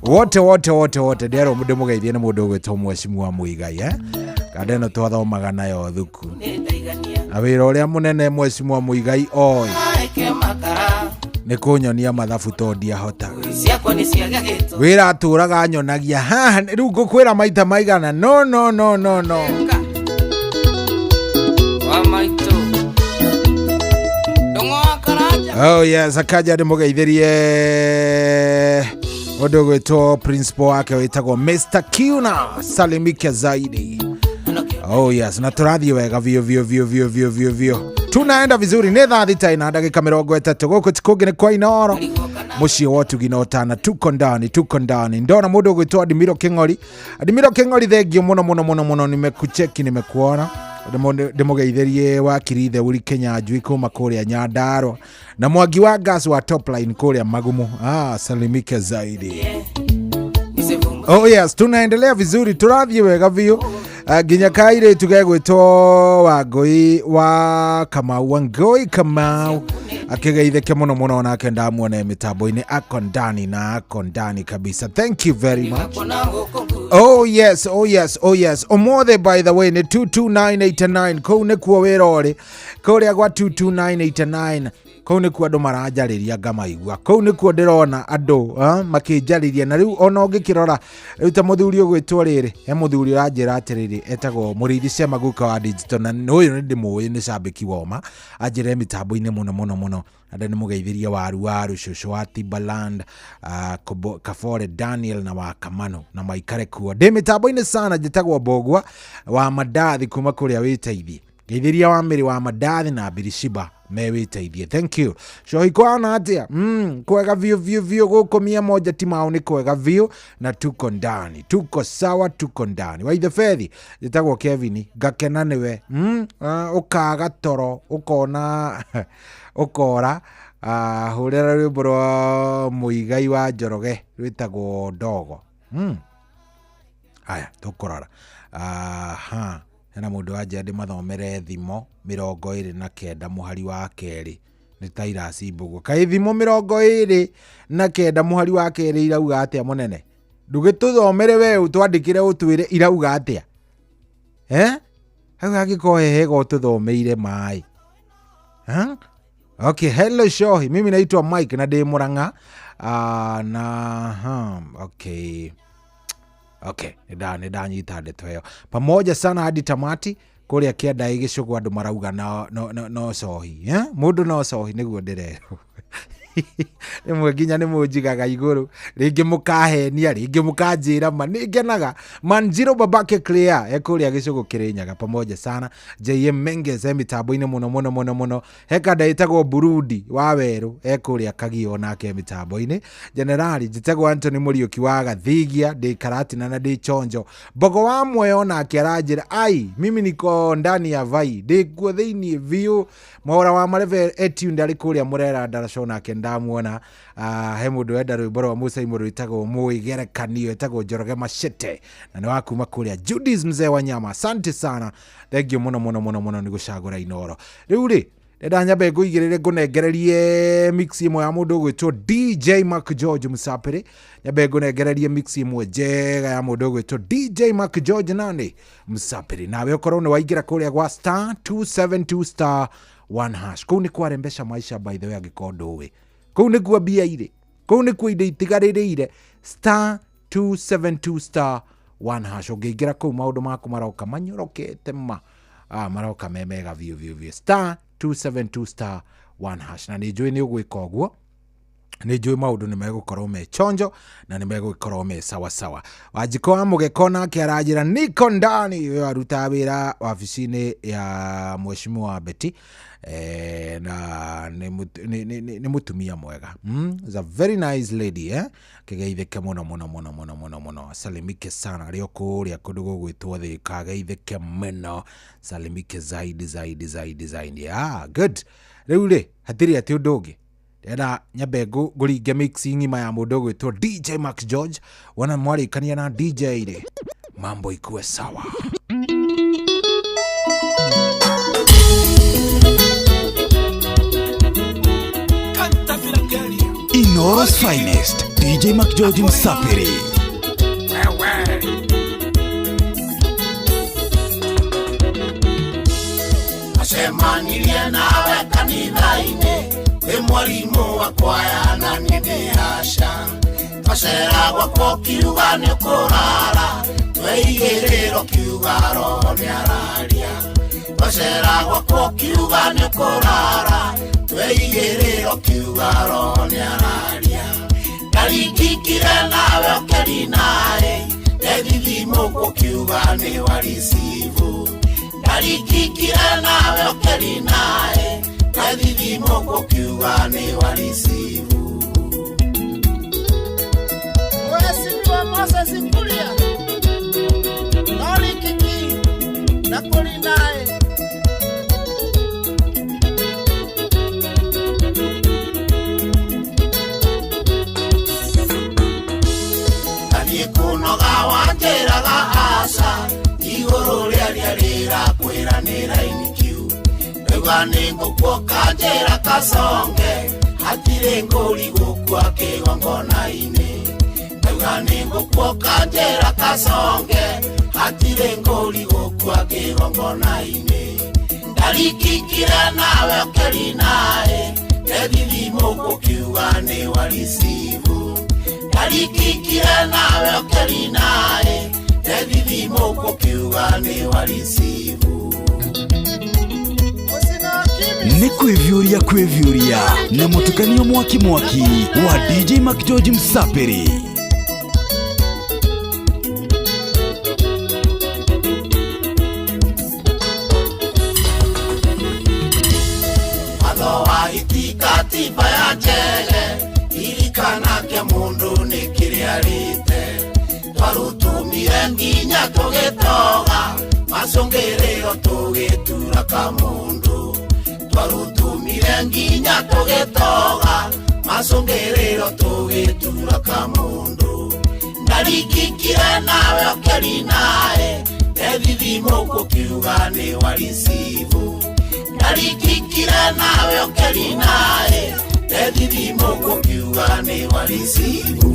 wote wote wote wote. Ndĩrerwo ndĩmũgeithie nĩ mũndũ ũgwĩtwo Mheshimiwa Muigai kanda ĩno twathomaga nayo thuku na wĩra ũrĩa mũnene Mheshimiwa Muigai oĩ Ĩke makara. Nĩ kũnyonia mathabu to ndiahotaga. Ciakwa nĩ cia gagĩto. Wĩra atũraga nyonagia haha rĩu ngũkwĩra maita maigana no no no no no. Wa maitũ. Ndũng'o wa Karanja. Oh yes, akaja ndĩmũgeithĩrie ũndũ ũgwĩtwo principal wake wĩtagwo Mr. Kiuna, salimike zaidi. Oh yes, na tũrathiĩ wega biũ biũ biũ biũ biũ biũ biũ, tunaenda vizuri. Nĩ thaa 6 na ndagĩka 30. Gũkũ ti kũngĩ nĩ kwa Inooro, mũciĩ wa ũtugi na ũtana. Tuko ndani, tuko ndani. Ndona mũndũ ũgwĩtwo Adimiro Kĩng'ori. Adimiro Kĩng'ori, thengio mũno mũno mũno mũno, nimekucheki, nimekuona. Ndĩmũgeithĩrie wakiri Theuri Kenya Njui kuma kũrĩa Nyandarua na Mwangi wa gas wa Topline kũrĩa Magumu. Ah, salimike zaidi. Oh yes, tunaendelea vizuri, tũrathiĩ wega biũ. Nginya kairĩtu gegwĩtwo Wangũi wa Kamau, Wangũi Kamau akĩgeithĩke mũno mũno, nake ndamuona mĩtambo-inĩ, ako ndani na ako ndani kabisa. Thank you very much. Oh yes, oh yes, oh yes. Ũmũthĩ by the way nĩ 22989, kũu nĩkuo wĩra ũrĩ, kũrĩa gwa 22989, kũu nĩkuo andũ maranjarĩria ngamaigua, kũu nĩkuo ndĩrona andũ makĩnjarĩria. Na rĩu ona ũngĩkĩrora rĩu ta mũthuri ũgwĩtwo rĩrĩ, he mũthuri ũranjĩra atĩrĩrĩ, etagwo Mũrĩithi Cema guka wa digital, na ũyũ nĩ ndĩmũĩ, nĩ cambĩki woma, anjĩre mĩtambo-inĩ mũno mũno mũno. Na ndĩmũgeithĩrie waru waru cũcũ wa Timbaland, Kabore Daniel na wa Kamano na maikare kuo. Ndĩ mĩtambo-inĩ sana. Njĩtagwo Mbogua wa Mandathi kuma kũrĩa wĩteithie. Ngeithĩria wa mĩrĩ wa Mandathi na Birishiba me wĩteithie. Thank you. Cohi kwana atĩa? Kwega biũ biũ biũ gũkũ 100 timao nĩ kwega biũ na tuko ndani, tuko sawa, tuko ndani. Waithe fethi, njĩtagwo Kevin, ngakena nĩwe. Ũkaga toro ũkona ũkora. Hũrĩra rwĩmbo rwa Mũigai wa Njoroge rwĩtagwo Ndogo. Haya, tũkũrora. Aha, hena mũndũ wanjĩra ndĩmathomere Thimo 29 mũhari wa 2, nĩ ta iraci mbũguo. Kaĩ Thimo 29 mũhari wa 2 irauga atĩa mũnene? Ndũgĩtũthomere we, ũtwandĩkĩre ũtwĩre irauga atĩa. Eh? Hau hangĩkorwo he hega ũtũthomeire maĩ. Huh? Okay, hello Shohi. Mimi naitwa Mike na ndĩ Murang'a. Na okay. Okay, nĩ ndanyita ndeto ĩyo. Pamoja sana hadi tamati kũrĩa kĩanda gĩcũgũ andũ marauga no, no, no, no cohi. Eh? Mũndũ no cohi nĩguo ndĩrerwo. Rĩmwe nginya nĩ mũnjigaga igũrũ, rĩngĩ mũkahenia, rĩngĩ mũkanjĩra ma, nĩ ngenaga. Manjiro babake Clear ekũrĩa gĩcũgũ Kĩrĩnyaga, pamoja sana. JM Menges e mĩtambo-inĩ mũno mũno mũno mũno. He kanda ĩtagwo Burundi wa werũ ekũrĩa Kagio nake mĩtambo-inĩ. Generali, njĩtagwo Anthony Mũriũki wa Gathigia, ndĩ Karatina na ndĩ Chonjo. Mbogo wa Muoyo nake aranjĩra ai, mimi niko ndani ya vai, ndĩ kuo thĩiniĩ biũ. Mwaura wa Marebe Etunde arĩ kũrĩa Mũrera Ndaraco nake ndamuona. He mũndũ wenda rwĩmbo rwa Musa rwĩtagwo Mũigerekanio, ĩtagwo Njoroge Machete na nĩ wa kuma kũrĩa Judis mzee wa nyama. Asante sana, thank you mũno mũno mũno mũno nĩ gũcagũra Inooro. Rĩu rĩ ndenda nyambe ngũigĩrĩre ngũnengererie mix ĩmwe ya mũndũ ũgwĩtwo DJ Mark George Musapĩrĩ, nyambe ngũnengererie mix ĩmwe njega ya mũndũ ũgwĩtwo DJ Mark George nani Musapĩrĩ. Nawe ũkorwo nĩ waingĩra kũrĩa gwa star 272 star 1 hash, kũu nĩ kwarembesha maisha by the way, angĩkorwo ndũĩ kũu nĩkuo mbia irĩ, kũu nĩkuo indo itigarĩrĩire. Star 272 star 1 hash, ũngĩingĩra kũu maũndũ maku maroka manyorokete ma maroka me mega biũ biũ biũ. Star 272 star 1 hash, na nĩ njũĩ nĩ ũgwĩka ũguo, nĩ njũĩ maũndũ nĩ megũkorwo me chonjo na nĩ megũkorwo me sawa sawa. Wanjikũ wa Mũgeko nake aranjĩra niko ndani, ũyũ arutaga wĩra wabici-inĩ ya mheshimiwa Betty, na nĩ mũtumia mwega. Is a very nice lady, eh? Kĩgeithĩke mũno mũno mũno mũno mũno mũno, salimike sana arĩ o kũrĩa kũndũ gũgwĩtwo Thĩka, ageithĩke mũno, salimike zaidi zaidi zaidi zaidi. Ah, good. Rĩu rĩ hatirĩ atĩ ũndũ ũngĩ ndĩrenda nyambe ngũringe mix ng'ima ya mũndũ ũgwĩtwo DJ Max George. Wona mwarĩkania na DJ rĩ, mambo ikuwe sawa. Inooro's finest, DJ McGeorge Msafiri. Acemanirie nawe kanitha-inĩ rĩmwe. Mwarimũ wa kwaya na niĩ ndĩ aca. Twacera gwakwa ũkiuga nĩ ũkũrara, tweigĩrĩra ũkiuga roho nĩararia. Twacera gwakwa ũkiuga nĩ ũkũrara, tweigĩrĩra ũkiuga roho nĩararia. Ndaringikire nawe ũkĩrinaĩ, ndethithimũkwo ũkiuga nĩ waricibu. Ndaringikire nawe ũkĩrinaĩ, ndethithimũkwo ũkiuga nĩ waricibu. Mheshimiwa Moses Kuria, Norikiki na Kurinae. Ndathiĩ kũnoga wanjĩraga aca, igũrũ rĩaria rĩrakwĩra nĩ raini kiu. Ndauga nĩ ngũkuoka njĩra kaconge, hatirĩ ngũri gũkua kĩgongona-inĩ. Ndauga nĩ ngũkuoka njĩra kaconge, hatirĩ ngũri gũkua kĩgongona-inĩ. Ndarikikire nawe ũkĩrinaĩ, ndethithimũkwo ũkiuga nĩ waricibu. Ndarikikire nawe ũkĩrinaĩ, ndethithimũkwo ũkiuga nĩ waricibu. Nĩ kwĩviũria kwĩviũria na mũtukanio mwaki mwaki wa DJ McGeorge Msapiri. Watho wa itikatiba ya njere, ririkana kĩa mũndũ nĩ kĩrĩa arĩte. Twarutumire nginya tũgĩtoga, macũngĩrĩro tũgĩtura kamũndũ. Twarutumire nginya tũgĩtoga, macũngĩrĩro tũgĩtura kamũndũ. Ndarikikire nawe ũkĩrinaĩ, ndethithimũkwo ũkiuga nĩ waricibu. Ndarikikire nawe ũkĩrinaĩ, ndethithimũkwo ũkiuga nĩ waricibu.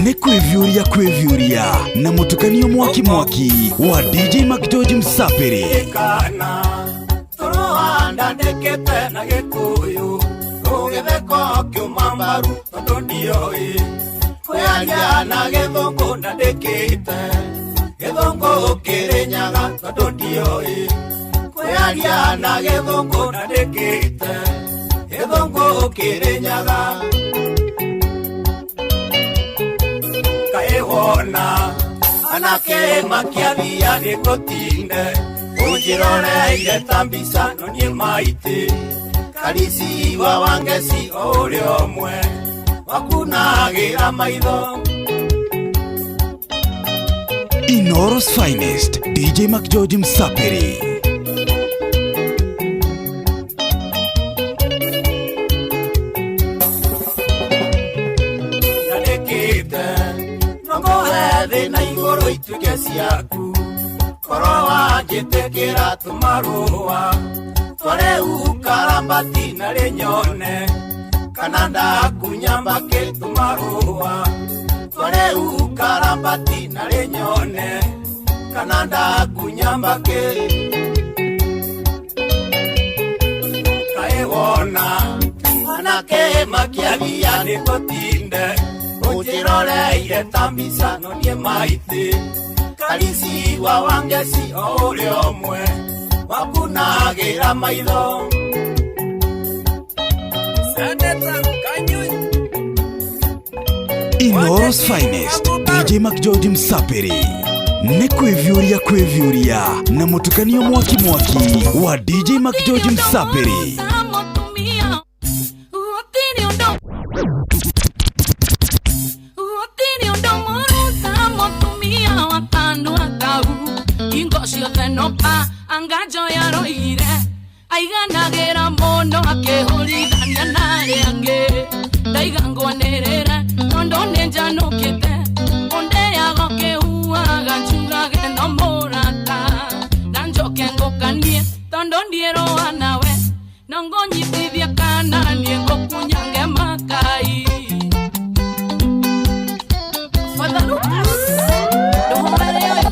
Nĩ kwĩviũria kwĩviũria na mũtukanio mwaki mwaki wa DJ McGeorge Msapiri. Kana tũrũhanda ndĩkĩte na Gĩkũyũ, rũgĩtheko kiuma mbaru tondũ ndioĩ. Kwĩaria na Gĩthũngũ ndandĩkĩte, Gĩthũngũ kĩrĩnyaga tondũ ndioĩ. Kwĩaria na Gĩthũngũ ndandĩkĩte, Gĩthũngũ kĩrĩnyaga. Kaĩ wona anake makĩaria nĩ ngũtinde, ũnjĩroreire ta mbica no niĩ maitĩ. Karisi wa Wangeci o ũrĩa ũmwe wakunagĩra maitho. Inooro's finest DJ McGeorge Msapiri. Ndandĩkĩte no ngũhe thĩ na igũrũ ituĩke ciaku, korwo wanjĩtĩkĩra tũmarũa tware ukarambati na rĩnyone, kana ndakunya mbakĩ tũmarũa tware ukarambati na rĩnyone, kana ndakunya mbakĩ. Kaĩ wona anake makĩaria nĩ ngũtinde, ũnjĩroreire ta mbica no niĩ maitĩ. Karisi wa Wangeci o ũrĩa ũmwe wakunagĩra maitho. Inooro's finest DJ McGeorge Msapiri. Nĩ kwĩviũria kwĩviũria na mũtukanio mwaki mwaki wa DJ McGeorge Msapiri. Aiganagĩra mũno akĩhũrithania na arĩa angĩ. Ndaiga ngwanĩrĩre tondũ nĩ njanũkĩte, ũndĩaga ũkĩhuaga njugage no mũrata. Na njoke ngũkanie tondũ ndiĩrũa nawe, no ngũnyitithie kana niĩ ngũkunyange makai. Father Lucas ndũhorere ũyũ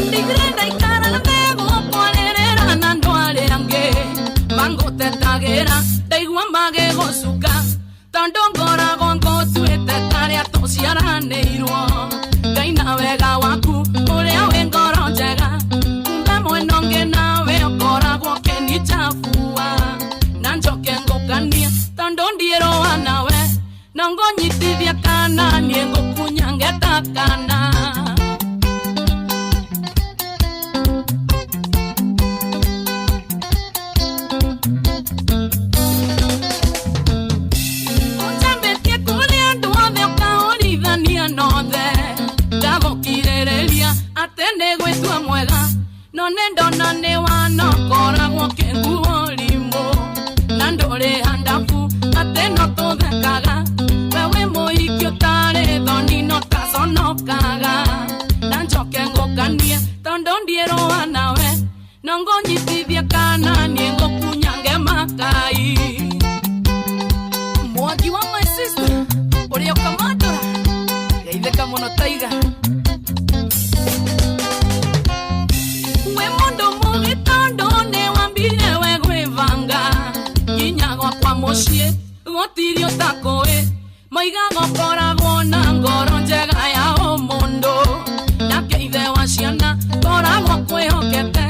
ndigire ndaikara thegũkwarĩrĩra na andũ arĩa angĩ mangũtetagĩra ndaigua magĩgũcuka tondũ ngoragwo ngũtuĩte tarĩa tũciaranĩirwo Ngai na wega waku ũrĩa wĩ ngoro njega kumbe mwena ũngĩ nawe ũkoragwo ũkĩnichafua na njoke ngũkania tondũ ndiĩrũa nawe na ngũnyitithia kana niĩ ngũkunyange ta kana. Ũnjambĩtie kũrĩ andũ othe ũkahũrithania nothe ndagũkirĩrĩria atĩ nĩ gwĩtua mwega no nĩ ndona nĩ wanokoragwo kĩnguo rimũ na ndũrĩ handabu atĩ no tũthekaga we wĩ mũhiki ũtarĩ thoni no taconokaga na njoke ngũkanie tondũ ndiĩrũa nawe no ngũnyitithie kana niĩ ngũkunyange makai. Mwagi wa my sister ũrĩa ũkamandũra geithĩka mũno taiga we mũndũ mũgĩ tondũ nĩ wambire we gwĩbanga nginya gwakwa mũciĩ gũtirĩ ũtakũĩ maiga gũkoragwo na ngoro njega ya ũmũndũ nake ithe wa ciana ngoragwo kwĩhokete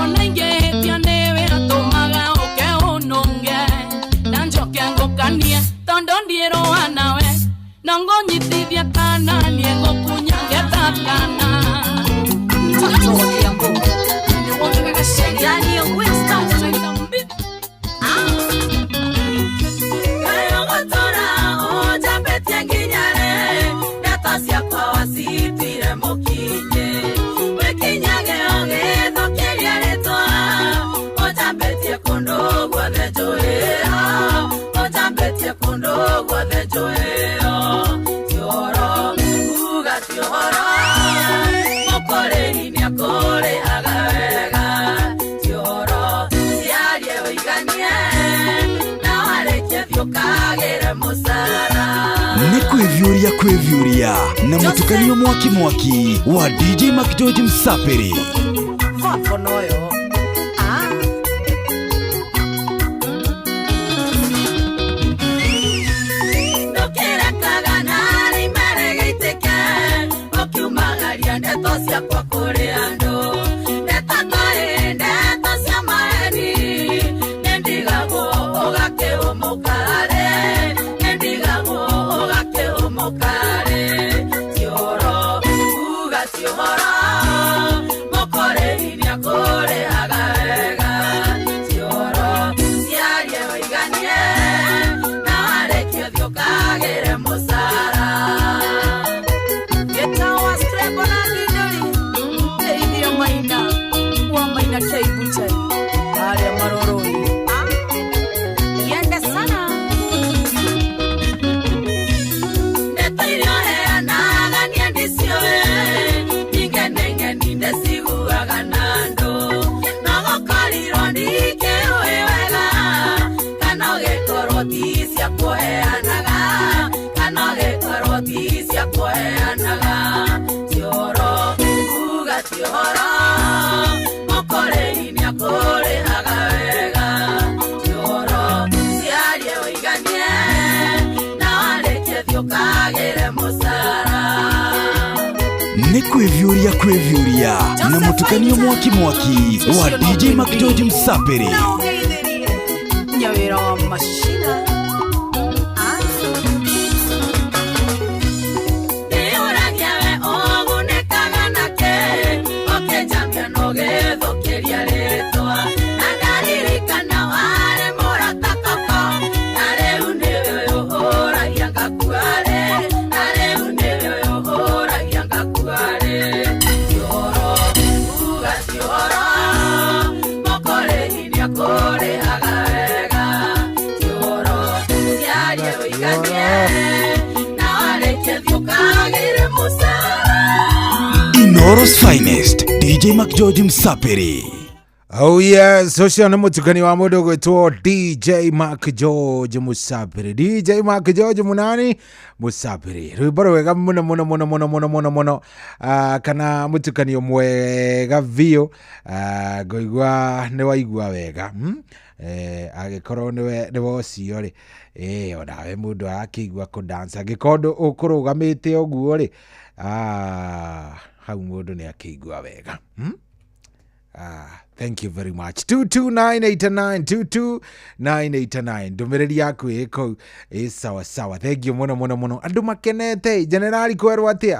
ona ingĩhĩtia nĩwe atũmaga ũke ũnũnge na njoke ngũkanie tondũ ndiĩrũa nawe no ngũnyitithia kana niĩ ngũkunyange ta kana. Nĩ kwĩviũria kwĩviũria na mũtukanio mwaki mwaki wa DJ McGeorge Msapiri. Vakonoyo. Ndũkĩrekaga narĩ maregeitĩke ũkiumagaria ndeto ciakwa kũrĩ andũ ndeto toĩ ndeto cia maeni nĩndigagwo ũgakĩũmũkarĩ nĩndigagwo ũgakĩũmũkarĩ tiũhoro uga tiũhoro mũkũrĩhi nĩakũrĩhaga wega tiũhoro ciarie ũiganie na warĩkia thiĩ ũkagĩre mũcara. Gĩtawa Strebo na Ndindori Teithia Maina wa Maina Keibuchai harĩa Maroroi. Yende sana. Ndeto iria ũheanaga niĩ ndiciũĩ ing'eneng'eni ndĩciguaga na andũ no gũkorirwo ndikĩũĩ wega kana ũgĩkorwo ti cia kũheanaga kana ũgĩkorwo ti cia kũheanaga tiũhoro uga tiũhoro mũkũrĩhi nĩakũrĩhaga wega tiũhoro ciarie ũiganie na warĩkia thiĩ ũkagĩre mũcara. Nĩ kwĩviũria kwĩviũria na mũtukanio mwaki mwaki wa DJ McGeorge Msapiri. Na ũgeithĩrie nyawĩra wa mashina. Ndĩũragia we ũgunĩkaga nakĩ ũkĩnjambia na ũgĩthũkĩria rĩtwa na ndaririkana warĩ mũrata koko na rĩu nĩwe ũhũragia ngakuarĩ na rĩu nĩwe ũhũragia ngakuarĩ tiũhoro uga tiũhoro mũkũrĩhi nĩakũrĩhaga wega tiũhoro ciarie ũiganie na warĩkia thiĩ ũkagĩre mũcara. Inoro's finest DJ McGeorge Msapiri. Oh yes, ũcio nĩ mũtukani wa mũndũ ũgwĩtwo DJ Mark George Musabiri. DJ Mark George Munani Musabiri. Rwĩmbo rwega mũno mũno mũno mũno mũno mũno mũno. Kana mũtukanio mwega biũ. Ngũigua nĩ waigua wega. Angĩkorwo nĩwe ũcio rĩ, onawe mũndũ arakĩigua kũdance. Angĩkorwo ũkũrũgamĩte ũguo rĩ, hau mũndũ nĩ akĩigua wega. Thank you very much. 22989 22989 ndũmĩrĩri yaku ĩ kũu ĩ sawa sawa. Thank you mũno mũno mũno. Andũ makenete generali kwerwo atĩa?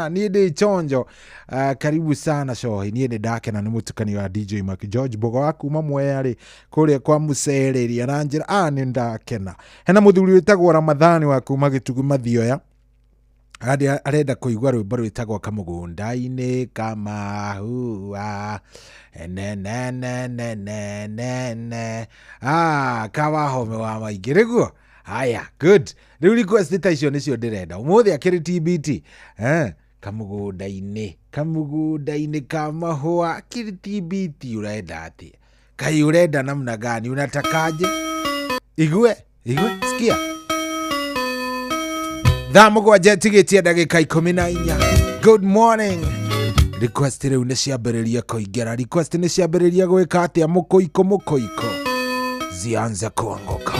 Niĩ ndĩ chonjo. Karibu sana cohi. Niĩ nĩ ndakena nĩ mũtukanio wa DJ Mark George Mbogo wa kuma Mwea rĩ kũrĩa kwa Mũcereri aranjĩra nĩ ndakena. Hena mũthuri wĩtagwo Ramadhani wa kuma Gĩtugu Mathioya. Arenda kũigua rwĩmbo rwĩtagwo kamũgũnda-inĩ kamahua nenenenenene kawahome wa maingĩ nĩguo. Haya, good. Rĩu request ta icio nĩcio ndĩrenda ũmũthĩ akĩrĩ TBT kamũgũnda-inĩ kamũgũnda-inĩ ka mahũa akĩrĩ TBT. Ũrenda atĩa? Kai ũrenda namna gani? Unatakaje? Igue igue, sikia. Thaa mũgwanja ĩtigĩtie ndagĩka 14. Good morning. Request rĩu nĩ ciambĩrĩria kũingĩra. Request nĩ ciambĩrĩria gwĩka atĩa? Mũkũiko mũkũiko zianze kuanguka.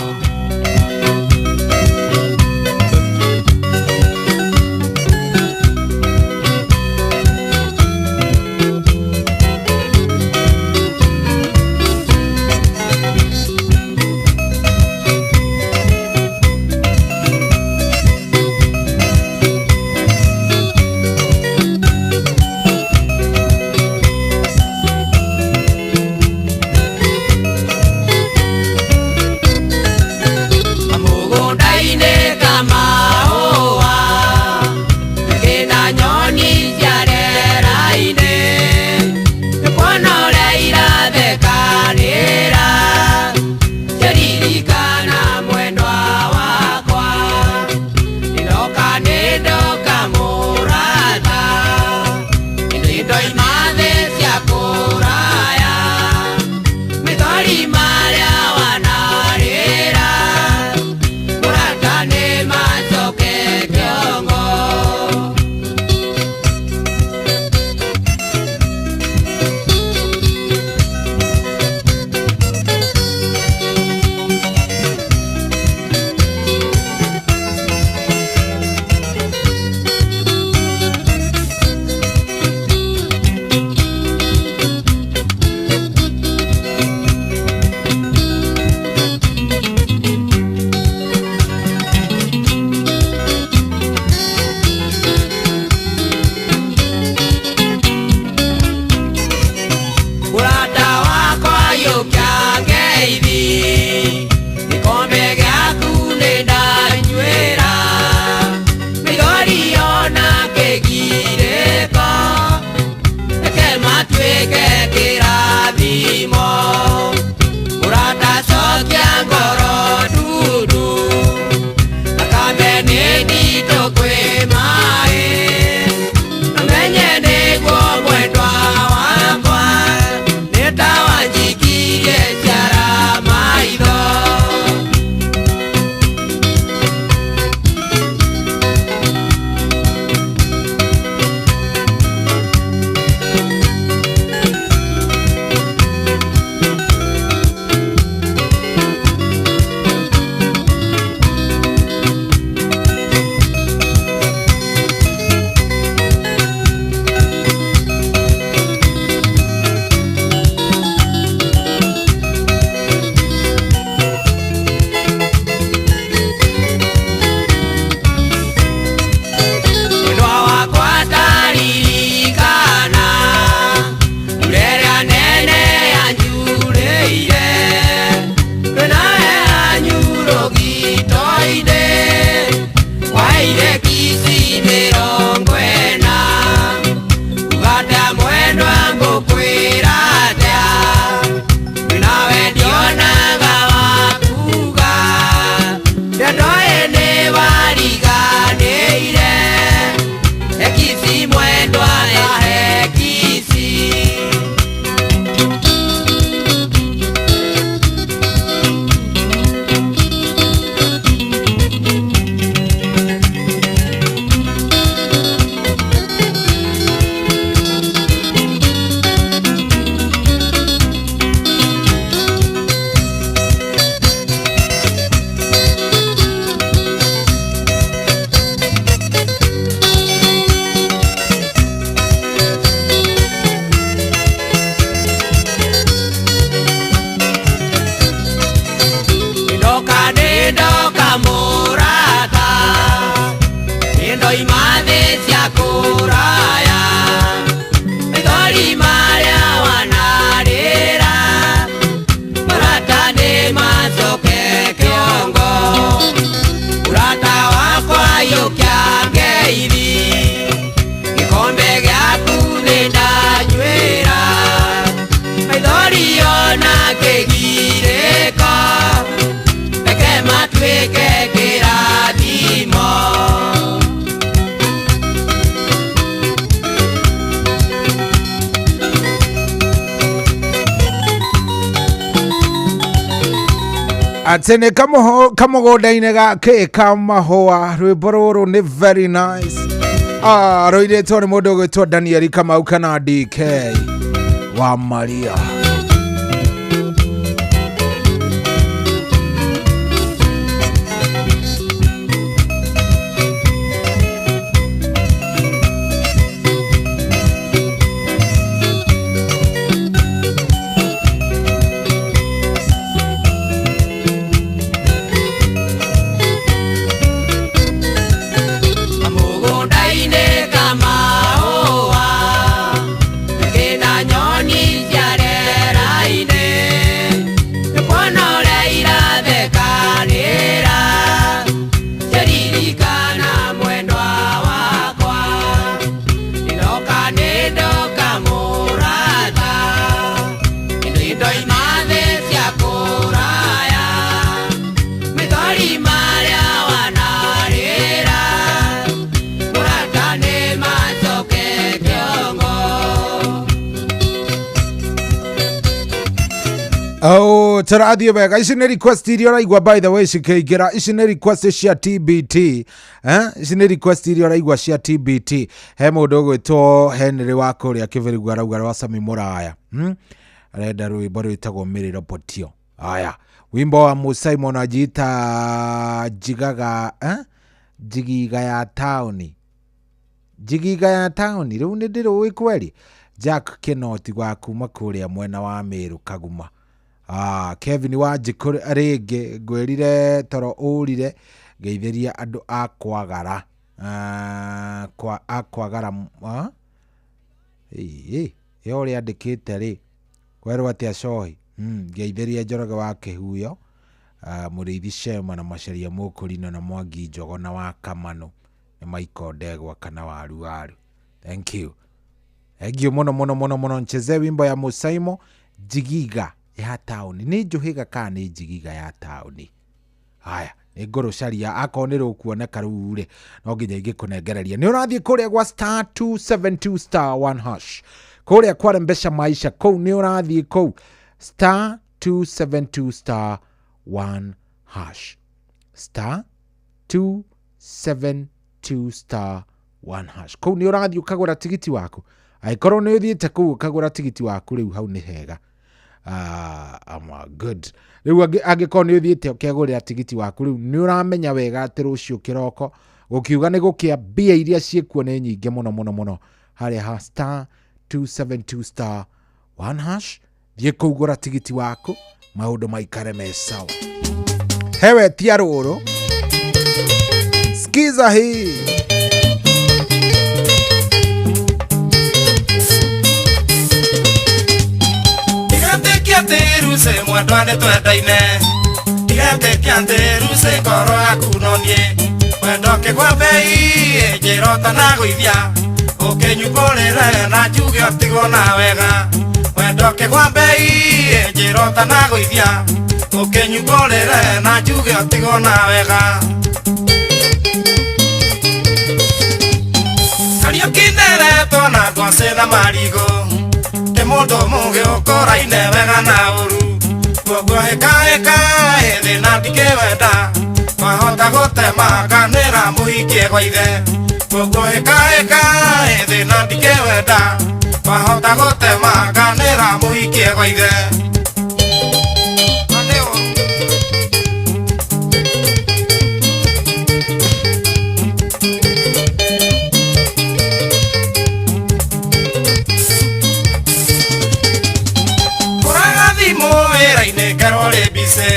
Nĩndoima thĩ cia kũraya Maithori marĩa wanarĩra Mũrata nĩmacoke kĩongo Mũrata wakwa yũkia ngeithi Gĩkombe gĩaku nĩndanyuĩra Maithori ona kĩgirĩko Reke matuĩke kĩrathimo. Atĩ nĩ kamũgũnda-inĩ gake ka mahũa. Rwĩmbo rũrũ nĩ very nice. Ah, rũirĩtwo nĩ mũndũ ũgwĩtwo Daniel Kamau kana DK wa Maria. Kamũgũnda-inĩ ka mahũa Kĩna nyoni cia rĩera-inĩ Nĩkuona ũrĩa irathekanĩra Ciaririkana mwendwa wakwa Nĩndoka nĩndoka mũrata Nĩndoima thĩ cia kũraya Maithori marĩa wanarĩra Mũrata nĩmacoke kĩongo. Oh, tũrathiĩ wega. Ici nĩ request iria ũraigua by the way cikĩingĩra. Ici nĩ request cia TBT, eh? Ici nĩ request iria ũraigua cia TBT. He mũndũ ũgwĩtwo Henry wa kũrĩa Kĩbĩrĩgu arauga rwa Sami Mũraya, Arenda rwĩmbo rwĩtagwo Mĩrĩro Potio. Aya, wimbo wa Musaimon ajiita njigaga, eh? Njigiga ya taũni. Njigiga ya taũni rĩu nĩ ndĩrũĩ kweri. Jack Kinoti wa kuma kũrĩa mwena wa Meru Kaguma. Ah, Kevin wa Njikũ rĩngĩ ngwĩrire toro ũrire ngeithĩria andũ a Kwagara. Ah, kwa a Kwagara, ah? Ĩĩ, ĩyo ũrĩa andĩkĩte rĩ kwerwo atĩa cohi. Ngeithĩria Njoroge wa Kĩhuyo, Mũrĩithi Shema na Macharia Mũkũrino na Mwangi Njogo na wa Kamano nĩ Michael Ndegwa kana Waru Waru. Thank you. Thank you mũno mũno mũno mũno. Ncheze wimbo ya Musaimo Njigiga ya taũni. Nĩ njũhĩga kana nĩ njigiga ya taũni? Haya, nĩ ngũrũcaria akorwo nĩ rũkuoneka rĩu rĩ no nginya ingĩkũnengereria. Nĩ ũrathiĩ kũrĩa gwa star 272 star 1 hash kũrĩa kwa Rembesha Maisha kũu nĩ ũrathiĩ kũu star 272 star 1 hash star 272 star 1 hash kũu nĩ ũrathiĩ ũkagũra tigiti waku. Angĩkorwo nĩ ũthiĩte kũu ũkagũra tigiti waku rĩu hau nĩ hega. I'm good. Rĩu angĩkorwo nĩ ũthiĩte ũkegũrĩra tigiti waku rĩu nĩ ũramenya wega atĩ rũciũ kĩroko gũkiuga nĩ gũkĩa mbia iria ciĩkuo nĩ nyingĩ mũno mũno mũno harĩa ha star 272 star 1 hash. Thiĩ kũu gũra tigiti waku maũndũ maikare me sawa. Hewe tia rũrũ, skiza hii. Ndigatĩkia atĩ ruse mwendwa nĩ twendaine. Ndigatĩkia atĩ ruse ngoro yaku no niĩ. Wendo ũkĩgwa mbei njĩra ũtanagũithia. Ũkĩnyumbũrĩre na njuge ũtigwo na wega. Wendo ũkĩgwa mbei njĩra ũtanagũithia. Ũkĩnyumbũrĩre na njuge ũtigwo na wega. Kariũki nderetwo na ngwacĩ na marigũ. Nĩ mũndũ mũgĩ ũkũraine wega na ũru. Koguo hĩkahĩka thĩna ndingĩwenda. Wahota gũtema nganĩra mũhikie gwa ithe. Koguo hĩkahĩka thĩna ndingĩwenda. Wahota gũtema nganĩra mũhikie gwa ithe. Wĩra-inĩ ngerwo rĩ mbici.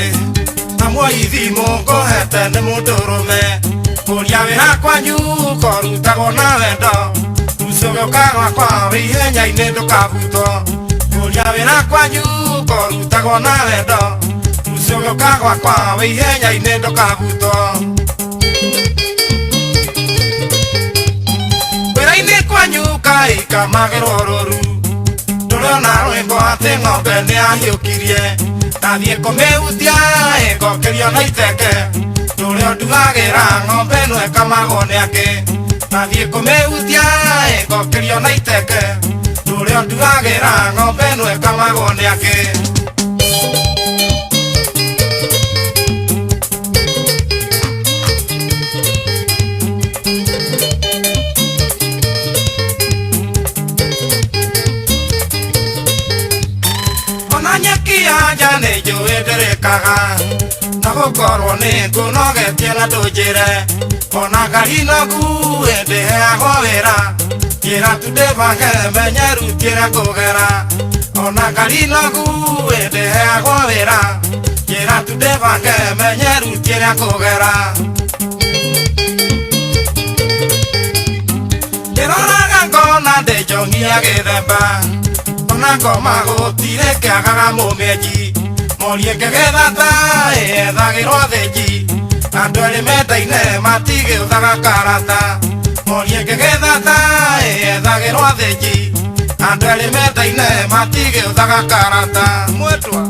Na mwoi thimũ ngũhete nĩ mũndũrũme. Kũria Wĩra kwanyu korutagwo na wendo Ucũgĩũka gwakwa wĩ ihenya-inĩ ndũkabutwo Kũria wĩra kwanyu korutagwo na wendo Ucũgĩũka gwakwa wĩ ihenya-inĩ ndũkabutwo Wĩra-inĩ kwanyu kaikamagĩrwo rũru Ndũrĩona rwĩmbo atĩ ng'ombe nĩahiũkirie Ndathiĩ kũmĩhutia ĩngokĩrio na iteke Ndũrĩa ndugagĩra ng'ombe ĩno ĩkamagwo nĩ angĩ Ndathiĩ kũmĩhutia ĩngokĩrio na iteke Ndũrĩa ndugagĩra ng'ombe ĩno ĩkamagwo nĩ angĩ Ona nyeki ya nja nĩ njũĩ ndĩrĩkaga Na gũkorwo nĩ ngũnogetie na ndũnjĩre Ona ngari nogu ndĩheagwo wĩra Njĩra tu ndĩbange menye ruti ĩrĩa ngũgera Ona ngari nogu ndĩheagwo wĩra Njĩra tu ndĩbange menye ruti ĩrĩa ngũgera Ndĩroraga ngona ndĩnjong'ia gĩthemba Ona ngoma gũtirĩ kĩagaga mũmĩenji Morie ngĩgetha ta ĩethagĩrwo thĩnji Andũ erĩ mendaine matigĩũthaga karata Morie ngĩgetha ta ĩethagĩrwo thĩnji Andũ erĩ mendaine matigĩũthaga karata Mwendwa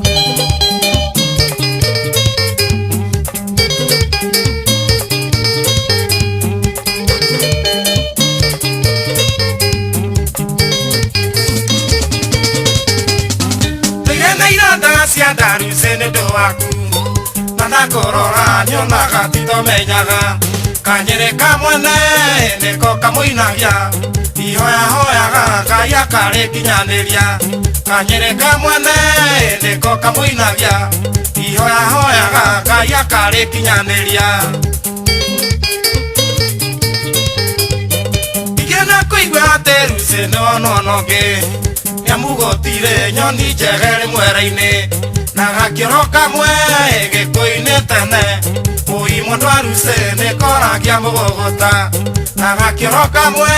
Cia ndarucĩ nĩ ũndũ waku Na ndakũrora nyonaga titomenyaga Kanyĩrĩ ka mwene nĩko kamũinagia Ihoyahoyaga Ngai akarĩkinyanĩria Kanyĩrĩ ka mwene nĩko kamũinagia Ihoyahoyaga Ngai akarĩkinyanĩria Ingĩenda kũigua atĩ rucĩ nĩwonwo na ũngĩ Nĩamugũtire nyoni njega ĩrĩ mwera-inĩ Na gakĩro kamwe gĩkũ-inĩ tene Ũi mũndũ arucĩ nĩkoragia mũgũgũta Na gakĩro kamwe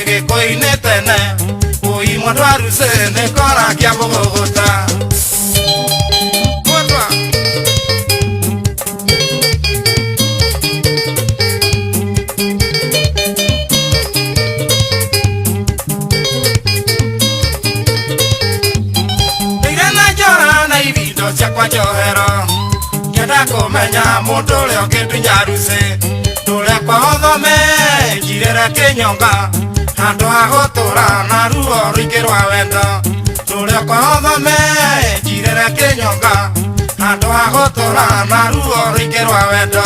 gĩkũ-inĩ tene Ũi mũndũ arucĩ nĩkoragia mũgũgũta Mwendwa Ciakwa njohero Ngĩenda kũmenya mũndũ ũrĩa ũngĩndunya rucĩ Ndũre kwa ũthome njirĩre kĩnyonga Handũ ha gũtũra na ruo rũingĩ rwa wendo Ndũre kwa ũthome njirĩre kĩnyonga Handũ ha gũtũra na ruo rũingĩ rwa wendo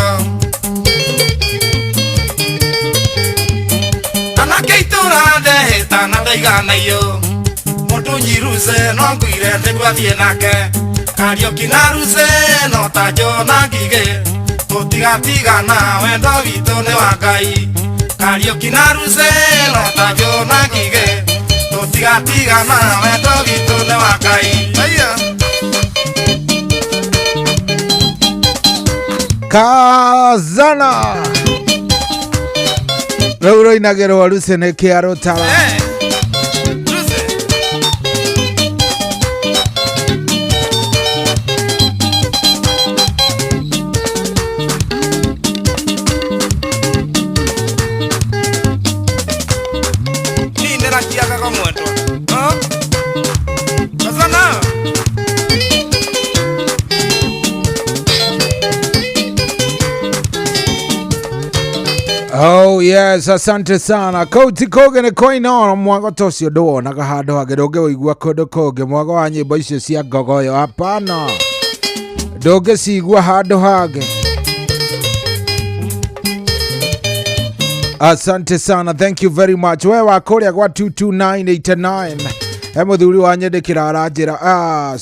Anake itũra ndehĩta na ndaiganaiyũ Mũndũ nyirucĩ no nguire nĩguo athiĩ nake Kariũki na rucĩ no ta njũ na ngigĩ Tũtigatigana wendo witũ nĩ wa Ngai Kariũki na rucĩ no ta njũ na ngigĩ Tũtigatigana wendo witũ nĩ wa Ngai. Kazana rĩu rũinagĩrwo rucĩ nĩ kĩa rũtara. Oh yes, asante sana. Kouti koge nĩ koinoro mwago ta ũcio ndũwonaga handũ hangĩ ndũngĩwĩigua kũndũ kũngĩ mwago wa nyĩmbo icio cia ngogoyo hapana ndũngĩcigua handũ hangĩ. Asante sana, thank you very much. We wa kũrĩa gwa 22989 he mũthuri wa nyendĩkĩra aranjĩra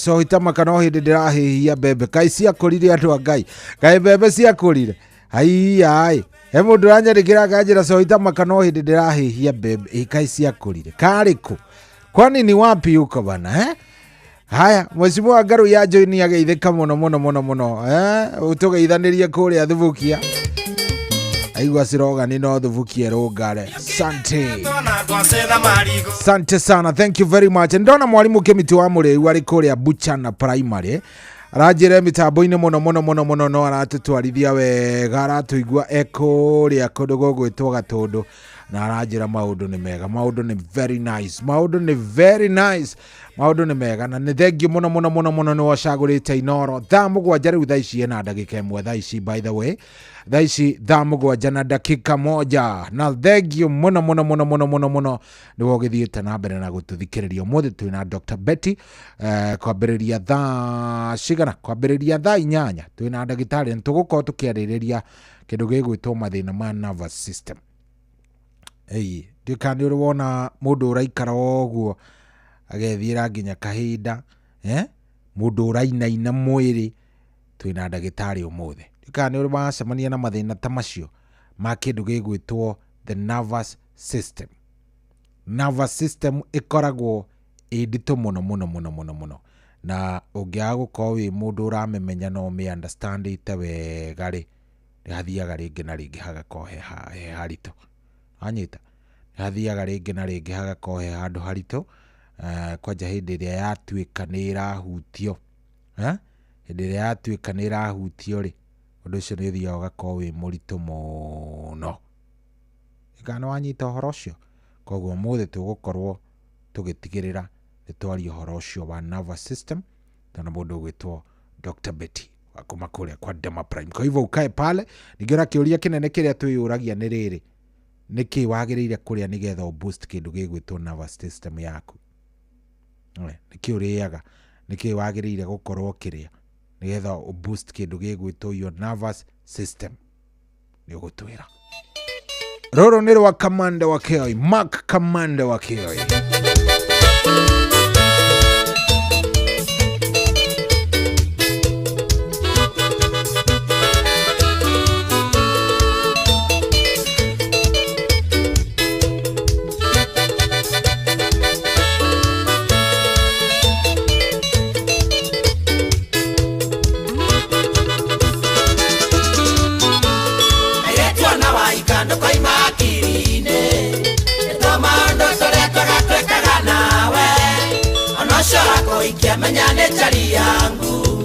cohita no hĩndĩ ndĩrahĩhia mbembe kaĩ ciakũrire andũ a Ngai kaĩ mbembe ciakũrire ai he mũndũ ũranyandĩkĩra akanjĩra cohita maka no hĩndĩ ndĩrahĩhia mbembe kaĩ ciakũrire karĩ kũ kwani ni wapi huko bana eh? Haya, mheshimiwa Ngaru ya join ageithĩka mũno mũno mũno mũno eh? Tũgeithanĩrie kũrĩa Thubukia. Aigua cirogani no thubukie rũngare. Sante. Na ngwacĩ na marigũ. Asante sana, thank you very much. Ndona mwarimu Kimiti wa Mũrĩu arĩ kũrĩa Buchana Primary aranjĩra mĩtambo-inĩ mũno mũno mũno mũno, no aratũtwarithia wega, aratũigua e kũrĩa kũndũ gũgwĩtwo Gatũndũ, na aranjĩra maũndũ nĩ mega, maũndũ nĩ very nice, maũndũ nĩ very nice, maũndũ nĩ mega, na nĩ thengiũ mũno mũno mũno mũno nĩ wacagũrĩte Inoro. 7:00 rĩu thaa ici ĩna ndagĩka 1 thaa ici, by the way, thaa ici 7:01, na thengiũ mũno mũno mũno mũno mũno mũno nĩwe ũgĩthiĩte na mbere na gũtũthikĩrĩria. Ũmũthĩ twĩna Dr. Betty kwambĩrĩria thaa cigana, kwambĩrĩria thaa 8 twĩna ndagĩtarĩ, na tũgũkorwo tũkĩarĩrĩria kĩndũ gĩgwĩtwo mathĩna ma nervous system. Ĩi, ndiũĩ kana nĩ ũrĩ wona mũndũ ũraikara o ũguo agethiĩra nginya kahinda, mũndũ ũrainaina mwĩrĩ. Twĩna ndagĩtarĩ ũmũthĩ. Ndiũĩ kana nĩ ũrĩ wacemania na mathĩna ta macio ma kĩndũ gĩgwĩtwo the nervous system. Nervous system ĩkoragwo ĩ nditũ mũno mũno mũno mũno mũno, na ũngĩaga gũkorwo wĩ mũndũ ũramĩmenya na ũmĩ understandĩte wega rĩ, nĩ hathiaga rĩngĩ na rĩngĩ hagakorwo he haritũ. Wanyita? Nĩ hathiaga rĩngĩ na rĩngĩ hagakorwo he handũ haritũ, kwanja hĩndĩ ĩrĩa yatuĩka nĩ ĩrahutio, hĩndĩ ĩrĩa yatuĩka nĩ ĩrahutio rĩ, ũndũ ũcio nĩ ũthiaga ũgakorwo wĩ mũritũ mũno. Kana nĩ wanyita ũhoro ũcio? Koguo ũmũthĩ tũgũkorwo tũgĩtigĩrĩra nĩ twaria ũhoro ũcio wa nervous system na mũndũ ũgwĩtwo Dr. Betty wa kuma kũrĩa kwa Dema Prime. Kwa hivyo ukae pale. Ningĩ ona kĩũria kĩnene kĩrĩa twĩyũragia nĩ rĩrĩ, nĩkĩ wagĩrĩire kũrĩa nĩgetha ũ boost kĩndũ gĩgwĩtwo nervous system yaku? Nĩkĩ ũrĩaga? Nĩkĩ wagĩrĩire gũkorwo ũkĩrĩa nĩgetha ũ boost kĩndũ gĩgwĩtwo your nervous system? Nĩ ũgũtwĩra. Rũrũ nĩ rwa Kamande wa Kĩoi, Mark Kamande wa Kĩoi. Menya nĩ njari yangu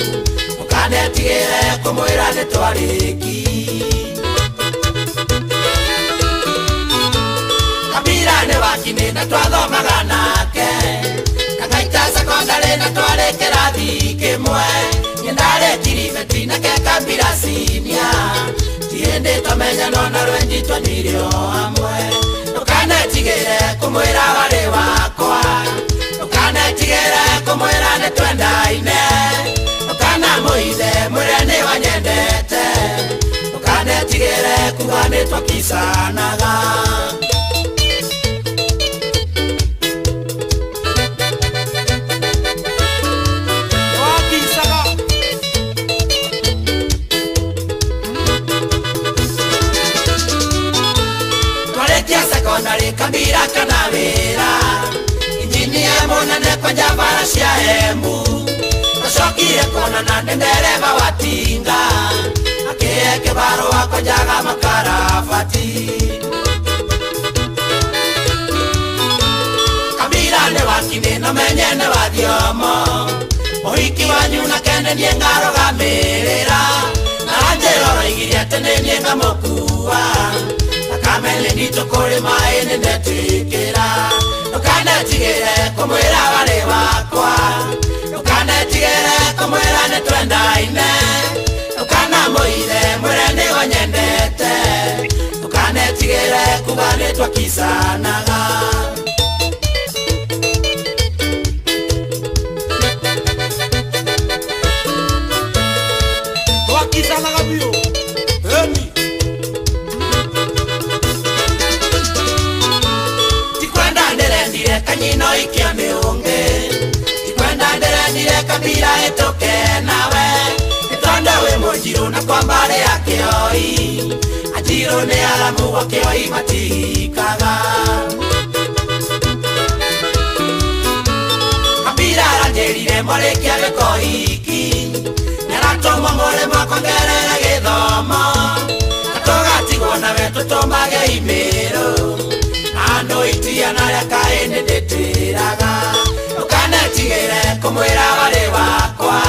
mũkanetigĩre kũmwĩra nĩ twarĩki. Kabira nĩ wakinĩ na twathomaga nake Kang'aita sekondarĩ na twarĩ kĩrathi kĩmwe. Niĩ ndarĩ kiribeti nake Kabira senior, ti hĩndĩ twamenyanwo na rwenji twanyuire o hamwe. Ndũkanetigĩre kũmwĩra warĩ wakwa, ndũkanetigĩre kũmwĩra nĩ twendaine, ndũkanamũithe mwĩre nĩ wanyendete, ndũkanetigĩre kuga nĩ twakicanaga. Twarĩkia sekondarĩ Kabira kana wĩra, injinia mũnene kwanja bara cia Embu, tũcokire kuonana nĩ ndereba wa tinga, akĩhe kĩbarũa kwenjaga makarabati. Kabira nĩ wakinĩ na menye nĩ wa thiomo, ũhiki wanyu na kene niĩ ngarũgamĩrĩra, na anjĩra ũroigire atĩ nĩ niĩ ngamũkua, thakame nĩ nditũ kũrĩ maĩ nĩ ndetĩkĩra. Ndũkanetigĩre kũmwĩra warĩ wakwa, ndũkanetigĩre kũmwĩra nĩ twendaine, ndũkanamũithe mwĩre nĩ wanyendete, ndũkanetigĩre kuga nĩ twakicanaga. Twakicanaga biũ. Eni. Tikwenda ndĩrendire kanyino ikia mĩũngĩ, tikwenda ndĩrendire Kabira ĩtũke nawe, nĩ tondũ wĩ mũnjirũ na kwa mbarĩ ya Kĩoi, anjirũ nĩ aramu gwa Kĩoi matihikaga. Kabira aranjĩrire mwarĩkia gĩko hiki, nĩaratũmwo mũrĩmo akongerere gĩthomo, na tũgati twatigwo nawe tũtũmage imĩrũ andũ itiana rĩa kaĩ nĩndĩtĩraga ndũkanetigĩre kũmwĩra warĩ wakwa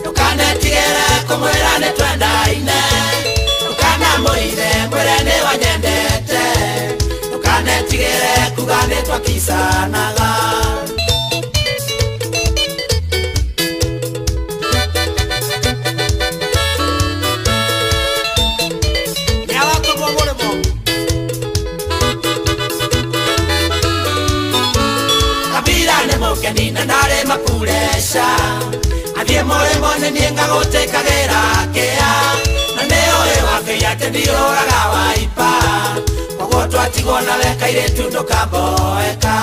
ndũkanetigĩre kũmwĩra nĩtwendaine ndũkanamũithe mwĩre nĩwanyendete ndũkanetigĩre kuga nĩtwakicanaga. Nina ndare makuresha athie mũrĩmo nĩ niĩ ngagũtĩkagĩra kĩa na nĩ ũĩ wakĩi atĩ ndiũraga waipa koguo twatigwo nawe kairĩtu ndũkamboeka.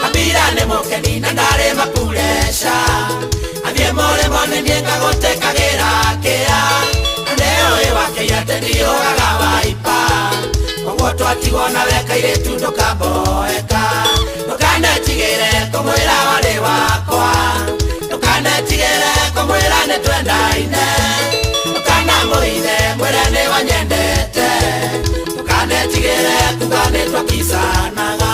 Kabira nĩ mũkeni na ndarĩ makuresha athiĩ mũrĩmo nĩ niĩ ngagũtĩkagĩra kĩa na nĩ ũĩ wakĩi atĩ ndiũraga waipa koguo twatigwo nawe kairĩtu ndũkamboeka ndũkanetigĩre kũmwĩra warĩ wakwa ndũkanetigĩre kũmwĩra nĩtwendaine ndũkanamũithe mwĩre nĩwanyendete ndũkanetigĩre kuga nĩtwakicanaga.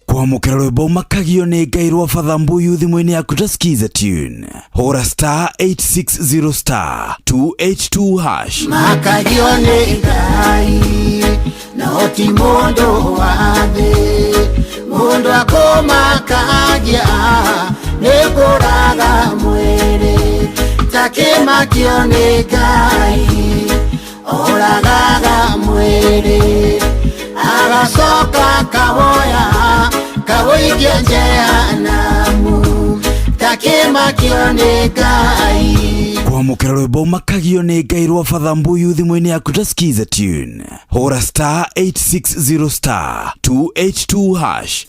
Kwamũkĩra rwĩmbo makagio nĩ Ngai rwa Father Mbuyu thimũ-inĩ yaku ta Skiza tune hũra star 860 star 282 hash. Makagio nĩ Ngai no ti mũndũ wa thĩ mũndũ akũmakagia nĩ kũraga mwĩrĩ takĩmakio nĩ Ngai oragaga mwĩrĩ agacoka kawoya kawoikia jehanamu takĩmakio nĩ Ngai. Kwamũkĩra rwĩmbo makagio nĩ Ngai rwa Father Mbuyu thimũ-inĩ yaku ta Skiza tune hũra star 860 star 282 hash.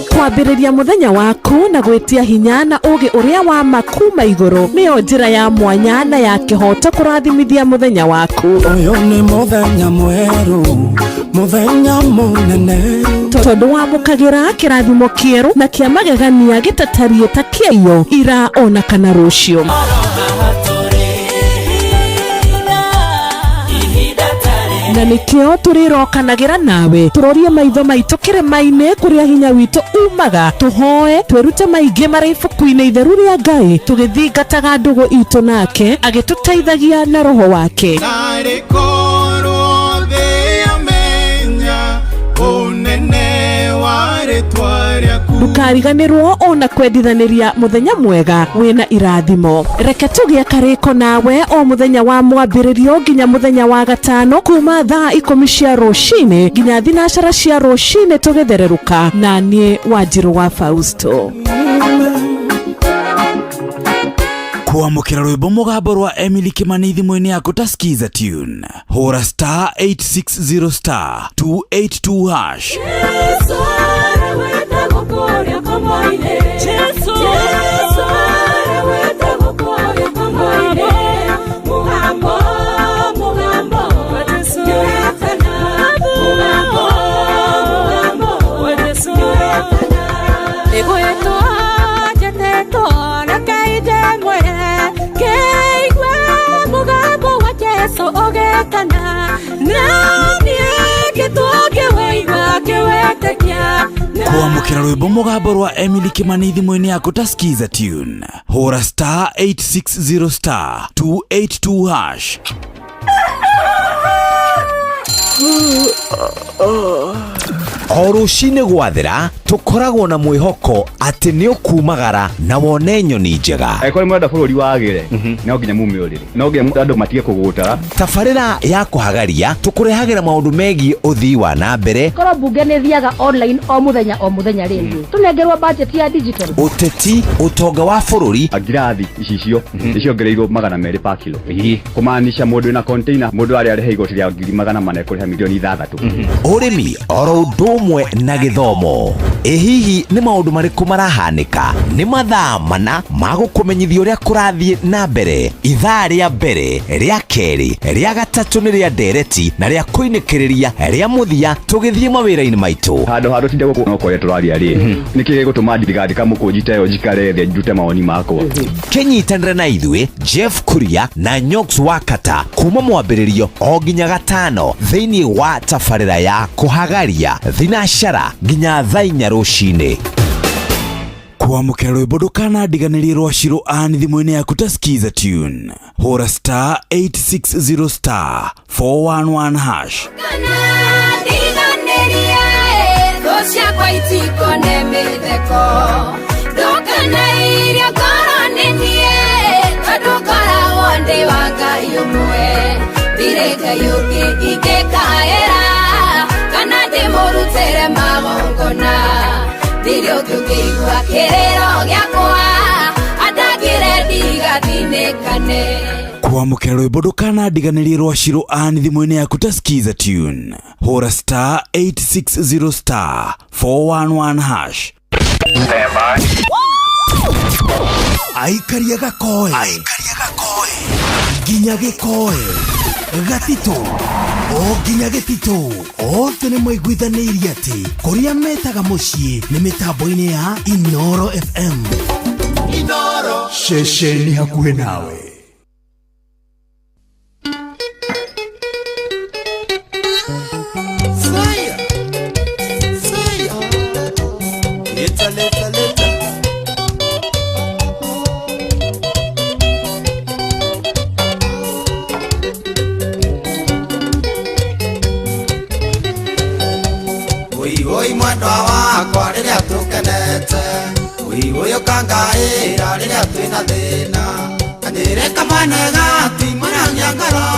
Kwambĩrĩria mũthenya waku na gwĩtia hinya na ũgĩ ũrĩa wa ma kuma igũrũ nĩyo njĩra ya mwanya na ya kĩhoto kũrathimithia mũthenya waku. Ũyũ nĩ mũthenya mwerũ mũthenya mũnene tondũ wamũkagĩra kĩrathimo kĩerũ na kĩa magegania gĩtatariĩ ta kĩaiyo ira ona kana rũciũ. Na nikio tũrĩrokanagĩra nawe tũrorie maitho maitũ kĩrĩma-inĩ kũrĩa hinya witũ umaga tũhoe twĩrute maingĩ marĩ ibuku-inĩ itheru rĩa Ngai tũgĩthingataga ndũgũ itũ nake agĩtũteithagia na roho wake. Narĩ korwo thĩ yamenya ũnene wa rĩtwa rĩaku. Ndũkariganĩrwo ona kwendithanĩria mũthenya mwega wĩna irathimo. Reke tũgĩe karĩko nawe o mũthenya wa mwambĩrĩrio nginya mũthenya wa gatano kuma thaa 10 cia rũcinĩ nginya 9 cia rũcinĩ tũgĩthererũka na niĩ Wanjirũ wa Fausto. Kwamũkĩra rwĩmbo mũgambo rwa Emily Kimani thimũ-inĩ yaku ta Skiza tune, hũra star 860 star 282 hash. Kwamũkĩra rwĩmbo mũgambo rwa Emily Kimani thimũ-inĩ yaku ta Skiza tune, hũra star 860 star 282 hash. O rũcinĩ gwathera tũkoragwo na mwĩhoko atĩ nĩ ũkumagara na wone nyoni njega. Angĩkorwo nĩ mũrenda bũrũri wagĩre, no nginya mume ũrĩrĩ, no nginya andũ matige kũgũtara. Tabarĩra ya kũhagaria tũkũrehagĩra maũndũ megiĩ ũthii wa na mbere, Korwo mbunge nĩ thiaga online o mũthenya o mũthenya rĩngĩ, tũnengerwo budget ya digital, ũteti, ũtonga wa bũrũri. Ngirathi icicio nĩ ciongereirwo 200 pa kilo, kũmaanisha mũndũ wĩna container, mũndũ arĩa arĩha igoti rĩa 400,000 ekũrĩha 6 milioni. Ũrĩmi oro ũndũ ũmwe na gĩthomo. Ĩ hihi nĩ maũndũ marĩkũ marahanĩka? Nĩ mathaa mana ma gũkũmenyithia ũrĩa kũrathiĩ na mbere. Ithaa rĩa mbere, rĩa kerĩ, rĩa gatatũ nĩ rĩa ndereti na rĩa kũinĩkĩrĩria rĩa mũthia tũgĩthiĩ mawĩra-inĩ maitũ. Handũ ha tũtinde gũkũ no kwaria tũraria rĩ, nĩkĩ gĩgũtũma ndigandĩka mũkũnji ta ĩyo njikare thĩ ndute mawoni makwa? Kĩnyitanĩre na ithuĩ Jeff Kuria na Nyox Wakata kuma mwambĩrĩrio o nginya gatano thĩinĩ wa tabarĩra ya kũhagaria thinacara nginya thaa 4 rũcinĩ. Kwamũkĩra rwĩmbo ndũkanandiganĩrie rwa Shiro Ann thimũ-inĩ yaku ta Skiza tune, hũra star 860 star 411 hash. Ciakwa itikone mĩtheko ndũkanairio ngoro nĩ niĩ tondũ ngoragwo ndĩ wa Ngai ũmwe ndirĩ Ngai ũngĩ ingĩkaĩra kana ndĩmũrutĩre magongona ndirĩ ũngĩ ũngĩigua kĩrĩro gĩakwa andangĩre ndigathinĩkane. Kwamũkĩra rwĩmbo ndũkanandiganĩrie rwa Shiro Ann thimũ-inĩ yaku ta Skiza tune, hũra star 860 star 411 hash. Aikaria gakoe nginya gĩkoe gatitũ o nginya gĩtitũ, othe nĩ maiguithanĩirie atĩ kũrĩa metaga mũciĩ nĩ mĩtambo-inĩ ya Inoro FM. Inoro ceceni hakuhĩ nawe. Fire. Fire. Leta, leta, leta. Oi, oi, mwendwa wakwa rĩrĩa tũkenete, oi, oi, ũkangaĩra rĩrĩa twĩna thĩna, kanjĩre kamwana gatimũragia ngoro,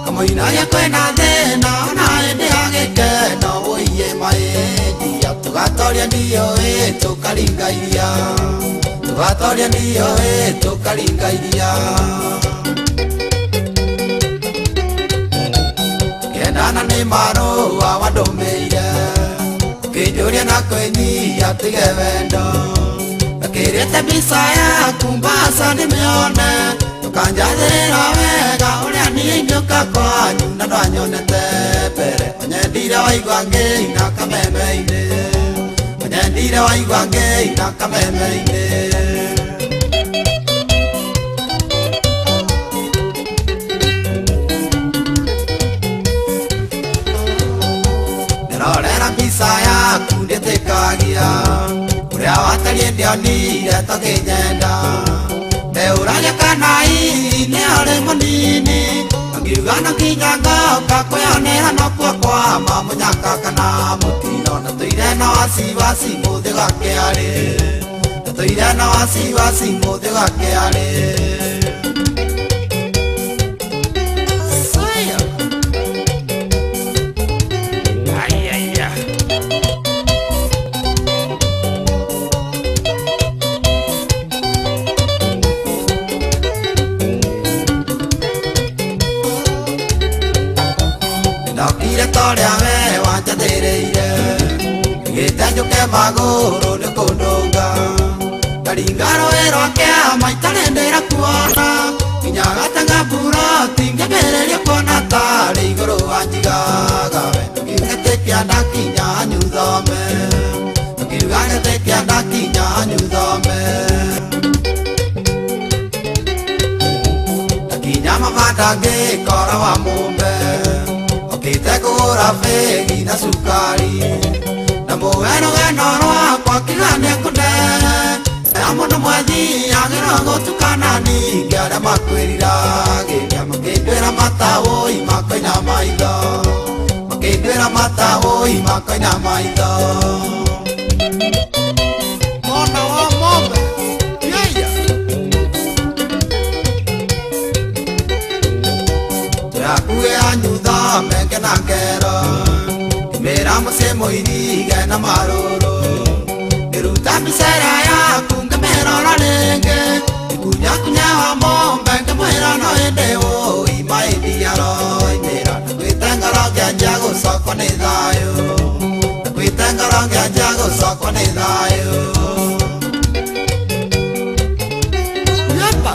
kamũinagia kwĩna thĩna, ona hĩndĩ ya gĩkeno, ũiye maĩndia, tũgatoria ndiũĩ, tũkaringa iria, tũgatoria ndiũĩ, tũkaringa iria. Kendana nĩ marũa wandũmĩire, ũkĩnjũria na kwĩnyihia tige wendo, ndakĩrĩte mbica yaku mbaca ndĩmĩone, ũkanjathĩrĩra wega ũrĩa niĩ ingĩũka kwanyu na ndwanyonete mbere, ũnyendire waigua ngĩina kameme-inĩ, ũnyendire waigua ngĩina kameme-inĩ. Ndĩrorera mbica yaku ndĩtĩkagia ũrĩa watariĩ ndionire tũkĩnyenda, ndeũragia kana hihi nĩ ũrĩ mũnini, angiuga no nginya ngoka kwĩonera nokuo kwama mũnyaka kana mũtino, na tũire na wasiwasi mũthĩ gwake arĩ, na tũire na wasiwasi mũthĩ gwake arĩ. Fire. Ay, ay, ay. Ndokire torĩa we wanjathĩrĩire Ngĩte njũke magũrũ nĩ kũndũnga Ngaringa rũĩ rwa kĩama itarĩ ndĩrakuona Nginya gatanga mburoti ngĩambĩrĩria kuona tarĩ igũrũ wanjigaga we Ndũkiuga ndakinya nyuthome Ndũkiuga ngetĩkia ndakinya nyuthome Ndakinya mabanda ngĩkora wa mũmbe Okĩte kũgũra bĩgi na cukari Na mũwerũgeno rwakwa kiuga nĩekũne Ya mũndũ mwethi agĩrwo gũtukana ningĩ arĩa makwĩriragĩria Makĩnduĩra matawũi makoina maitho Makĩnduĩra matawũi makoina maitho Mwana wa mombe yeya Tũrakuĩ anyutha menge na ngero Ngĩmĩra mũciĩ mũirige na marũrũ Ngĩruta mbica ĩrĩa yaku ngĩmĩrora rĩngĩ Ngĩkunyakunya wa mombe ngĩmwĩra no ĩndĩ wũi maĩndiaro Imĩra ndakwĩte ngoro ngĩanjia gũcokwo nĩ thayũ Ndakwĩte ngoro ngĩanjia gũcokwo nĩ thayũ Yepa.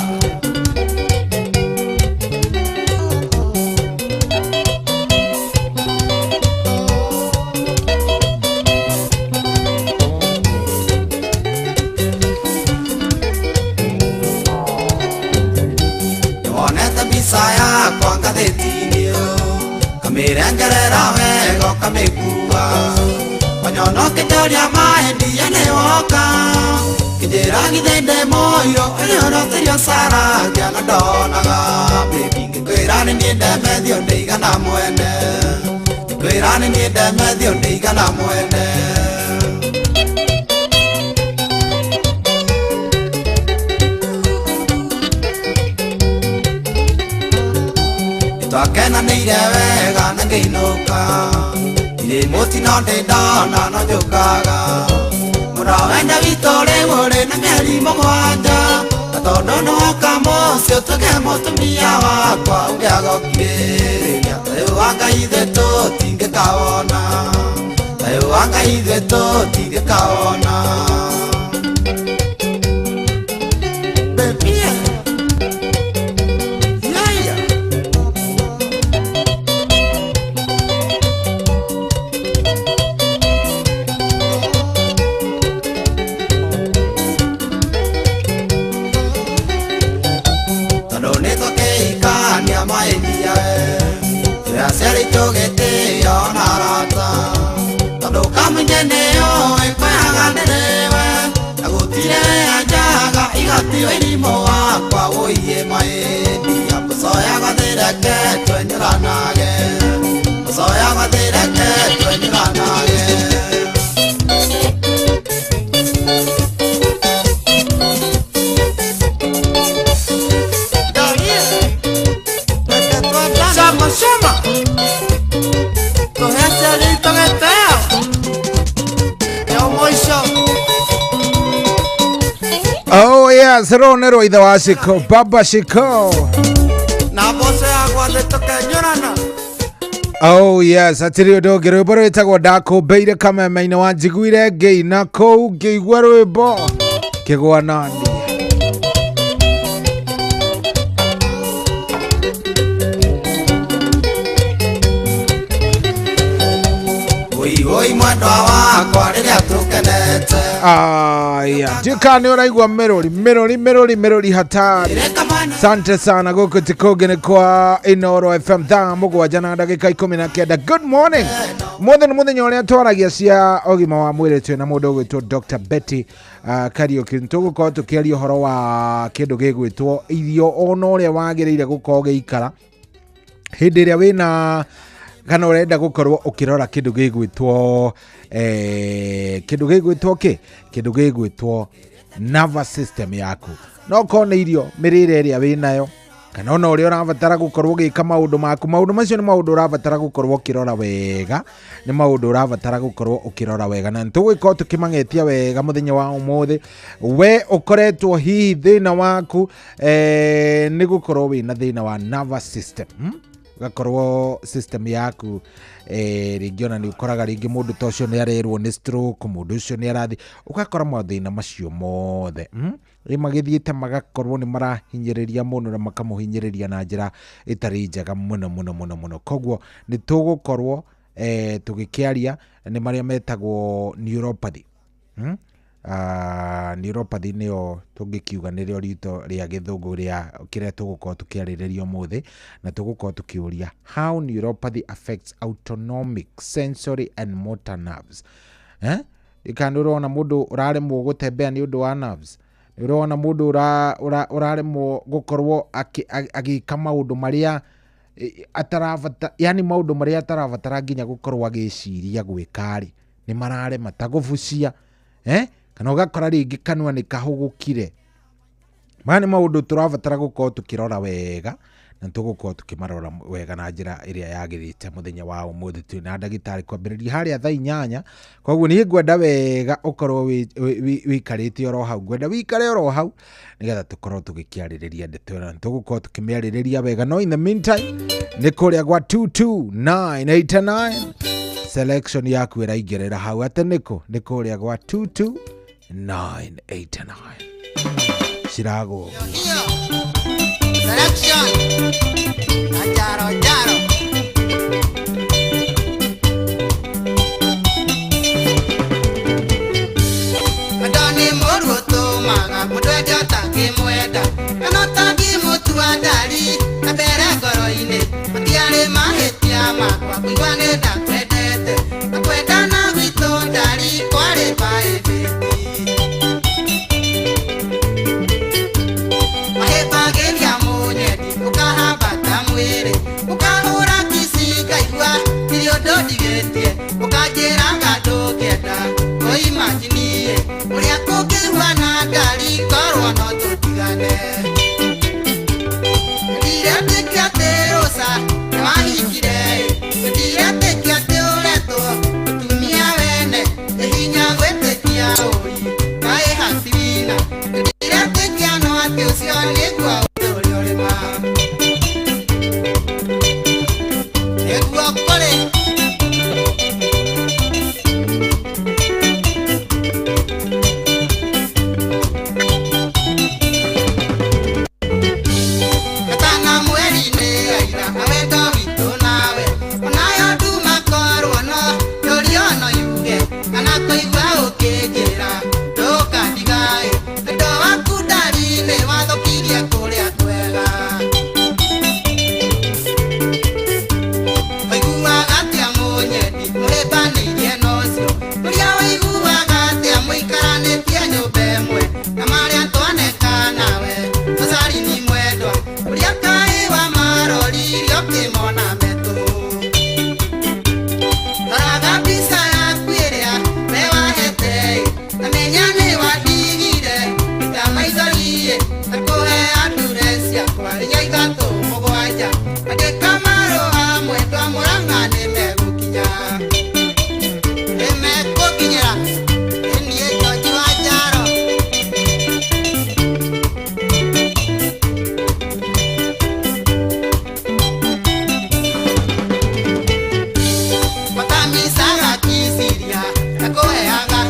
Nĩwonete mbica yakwa ngathĩti-inĩ Kamĩrengerera wega ũkamĩkua Wanyona ũkĩnjũria maĩ ndia nĩwoka Kĩnjĩra githĩ ndĩ mũirũ ũrĩa ũrotĩrio caragia na ndonaga Baby ngĩkwĩra nĩ niĩ ndemethio ndĩigana mwene Ngĩkwĩra nĩ niĩ ndemethio ndĩigana mwene Twakenanĩire wega na ngĩinũka Irĩ mũtino ndĩ ndona no njũkaga Mũno wenda witũ rĩu ũrĩ na mĩeri 7 Na tondũ nĩwoka mũciĩ ũtuĩke mũtumia wakwa Ũngĩagokirĩrĩria thayũ wa Ngai ithuĩ tũtingĩkawona Thayũ wa Ngai ithuĩ tũtingĩkawona Baby yeah. Tondũ nĩtũkĩhikania maĩndia Twĩ aciari tũgĩtĩo na arata Tondũ kamũingĩ nĩũĩ kwĩhaga ndĩrĩwe Na gũtirĩ anjaga igoti wĩrimũ wakwa wũiye maĩndia Mũcoya gathĩreke twenyũranage Mũcoya gathĩreke twenyũranage Shama, shama. Tohese togeteo. Yo moisho. Oh yes, ronero ithe wa Shiko, Baba Shiko. Na bose agwa de tokenyorana. Oh yes, atiri ũndũ ũngĩ rwĩmbo rwĩtagwo ndakũmbĩire kameme-inĩ wanjiguire ngĩina kũu ngĩigua rwĩmbo kĩgwa nani. Oi oi mwendwa wakwa rĩrĩa tũkenete Aya, ndika nĩ ũraigua mĩrũri mĩrũri mĩrũri mĩrũri hatari. Sante sana gũkũ ti kũngĩ nĩ kwa Inooro FM thaa 7 na ndagĩka 19. Good morning. Mũthĩ nĩ mũthenya ũrĩa twaragia cia ũgima wa mwĩrĩ twĩ na mũndũ ũgwĩtwo Dr. Betty Kariuki. Tũgũkorwo tũkĩaria ũhoro wa kĩndũ gĩgwĩtwo irio ona ũrĩa wagĩrĩire gũkorwo ũgĩikara hĩndĩ ĩrĩa wĩna kana ũrenda gũkorwo ũkĩrora kĩndũ gĩgwĩtwo kĩndũ gĩgwĩtwo kĩ kĩndũ gĩgwĩtwo nervous system yaku no korwo nĩ irio mĩrĩre ĩrĩa wĩnayo kana ona ũrĩa ũrabatara gũkorwo ũgĩka maũndũ maku maũndũ macio nĩ maũndũ ũrabatara gũkorwo ũkĩrora wega nĩ maũndũ ũrabatara gũkorwo ũkĩrora wega na nĩtũgũgĩkorwo tũkĩmang'etia wega mũthenya wa ũmũthĩ we ũkoretwo hihi thĩna waku nĩ gũkorwo wĩna thĩna wa nervous system. Ũgakorwo system yaku rĩngĩ ona nĩ ũkoraga rĩngĩ mũndũ ta ũcio nĩ arerwo nĩ stroke, mũndũ ũcio nĩ arathi, ũgakora mathĩna macio mothe, Ĩ magĩthiĩte magakorwo nĩ marahinyĩrĩria mũndũ na makamũhinyĩrĩria na njĩra ĩtarĩ njega mũno mũno mũno mũno. Koguo nĩ tũgũkorwo tũgĩkĩaria nĩ marĩa metagwo neuropathy. Neuropathy nĩyo tũngĩkiuga nĩrĩo rito rĩa gĩthũngũ rĩa kĩrĩa tũgũkorwo tũkĩarĩrĩria ũmũthĩ, na tũgũkorwo tũkĩũria how neuropathy affects autonomic, sensory and motor nerves. Kana nĩ ũrona mũndũ ũraremwo gũtembea nĩ ũndũ wa nerves, nĩ ũrona mũndũ ũraremwo gũkorwo agĩka maũndũ marĩa atarabata, yani maũndũ marĩa atarabatara nginya gũkorwo agĩciria gwĩka rĩ, nĩ mararema ta gũbucia, kana ũgakora rĩngĩ kanua nĩ kahũgũkire. Maya nĩ maũndũ tũrabatara gũkorwo tũkĩrora wega, na tũgũkorwo tũkĩmarora wega na njĩra ĩrĩa yagĩrĩte mũthenya wa ũmũthĩ. Twĩ na ndagĩtarĩ kwambĩrĩria harĩa thaa 8. Koguo niĩ ngwenda wega ũkorwo wĩikarĩte oro hau, ngwenda wĩikare oro hau nĩgetha tũkorwo tũgĩkĩarĩrĩria ndeto ĩno, na tũgũkorwo tũkĩmĩarĩrĩria wega. No in the meantime nĩ kũrĩa gwa 22989 selection yaku ĩraingĩrĩra hau atĩ nĩkũ, nĩ kũrĩa gwa 22989 ciragwo Selection na Jaro Jaro. Wendo nĩ mũru ũtũmaga mũndũ ende ũtangĩmwenda, kana ũtangĩmũtua ndari na mbere ngoro-inĩ. Matiarĩ mahĩtia makwa kũigua nĩ ndakwendete, na kwendana gwitũ ndari kwarĩ private. Mahĩmbagĩria mũnyendi ũkahambata mwĩrĩ, ũkahũra kici ngaigua ndirĩ ũndũ ndigĩtie, ũkanjĩraga ndũngĩenda kũimajinie ũrĩa kũngĩhuana ndari korwo no tũtigane. Ndiretĩkia atĩ Rosa nĩwahikire, ndiretĩkia atĩ ũretwo mũtumia wene, nĩ hinya gwĩtĩkia ũi kaĩ hatirina, ndiretĩkia no atĩ ũcio nĩguo ũndũ ũrĩa ũrĩ ma. Nĩguo kũrĩ. Gatana mweri-inĩ aira wendo witũ nawe, onayo nduma korwo no ndũrio no yuge, kana kũigua ũkĩnjĩra ndũkandigae, wendo waku ndari nĩ wathũkirie kũrĩa kwega. Waiguaga atĩa mũnyendi mũhĩmbanĩirie na ũcio, ũrĩa waiguaga atĩa mũikaranĩtie nyũmba ĩmwe, na marĩa twaneka nawe Rosarini mwendwa, ũrĩa kaĩ wa maroririe ũkĩmona metũ. Roraga mbica yaku ĩrĩa we wahete, na menya nĩ wandigire ta maithori, na kũhe andure ciakwa inya ithatũ mũgwanja, andĩka marũa mwendwa Mũrang'a nĩ megũkinya, nĩ megũkinyĩra. Ĩ niĩ George wa Njaro. Kotamicaga kiciria ndakũheaga,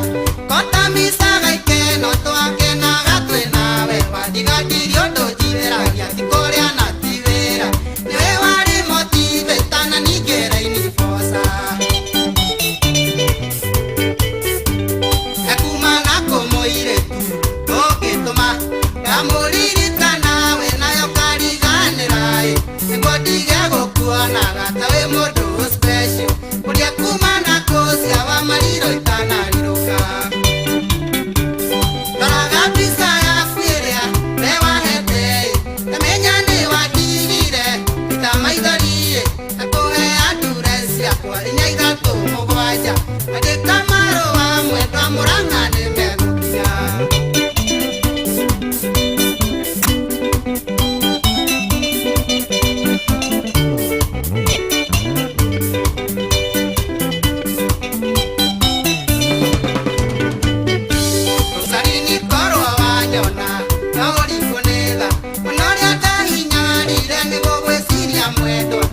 kotamicaga ikeno twakenaga twĩ nawe, wandigadirie ũndũ njithĩragia ti kũrĩa na ti wĩra, nĩwe warĩ motivator na ningĩ rainiboca. Ekuma na kũmũirĩtu ũngĩtũma ngamũririkana we nayo kariganĩra ĩ, nĩguo ndige gũkuonaga ta wĩ mũndũ special, ũrĩa kuma na kũcia wa mariro itanarirũka. Roraga mbica yaku ĩrĩa we wahete ĩ, na menya nĩ wandigire ta maithori ĩ, na kũhe andure ciakwa inya ithatũ mũgwanja, andĩka marũa mwendwa Mũrang'a nĩ megũkinya. Rosarini korwo wanyona no ũringwo nĩ tha, ona ũrĩa ndahinyarire nĩguo gwĩciria mwendwa,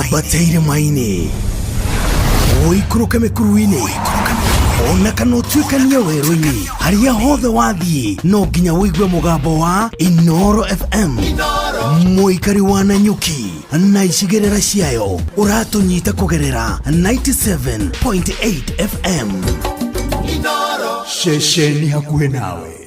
Ambata irĩma-inĩ, ũikũrũke mĩkuru-inĩ, ona kana ũtuĩkanie werũ-inĩ, harĩa hothe wathiĩ no nginya ũigue mũgambo wa Inoro FM. Mũikari wa Nanyuki na icigĩrĩra ciayo, ũratũnyita kũgerera 97.8 FM. Ceceni hakuhĩ nawe.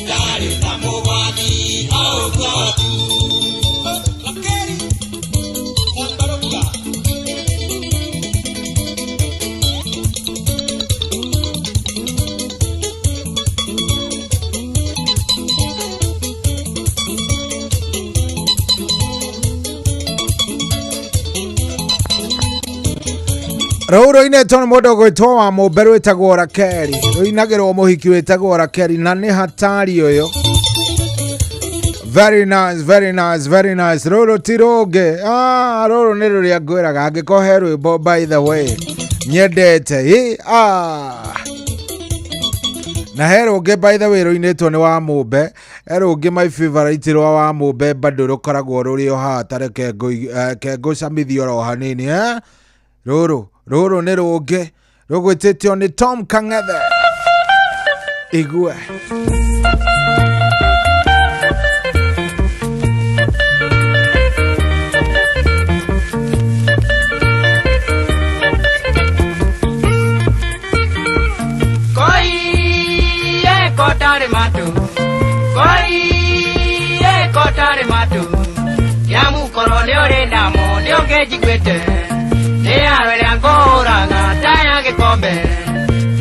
Utari na mugwani, oh God. Rũu rũinĩtwo nĩ mũndũ ũgwĩtwo wa mũmbe rwĩtagwo Rakeri, rũinagĩrwo mũhiki wĩtagwo Rakeri, na nĩ hatari ũyũ. Very nice, very nice, very nice. Rũrũ ti rũngĩ. Ah, rũrũ nĩ rũrĩa ngwĩraga angĩkorwo he rwĩmbo, by the way, nyendete. Ĩ, ah. Na he rũngĩ, by the way, rũinĩtwo nĩ wa mũmbe. He rũngĩ, my favorite, rwa wa mũmbe bado rũkoragwo rũrĩ o haha, ta reke ngũcamithie oro hanini, eh? Rũrũ rũrũ nĩ rũngĩ rũgwĩtĩtio nĩ Tom Kang'ethe. Igue. Koi kotare matu, koi kotare matu, nyamukorwo nĩ ũrĩ namo nĩ ũngĩnjiguĩte, nĩ aro ĩrĩa ngũraga ta ya gĩkombe,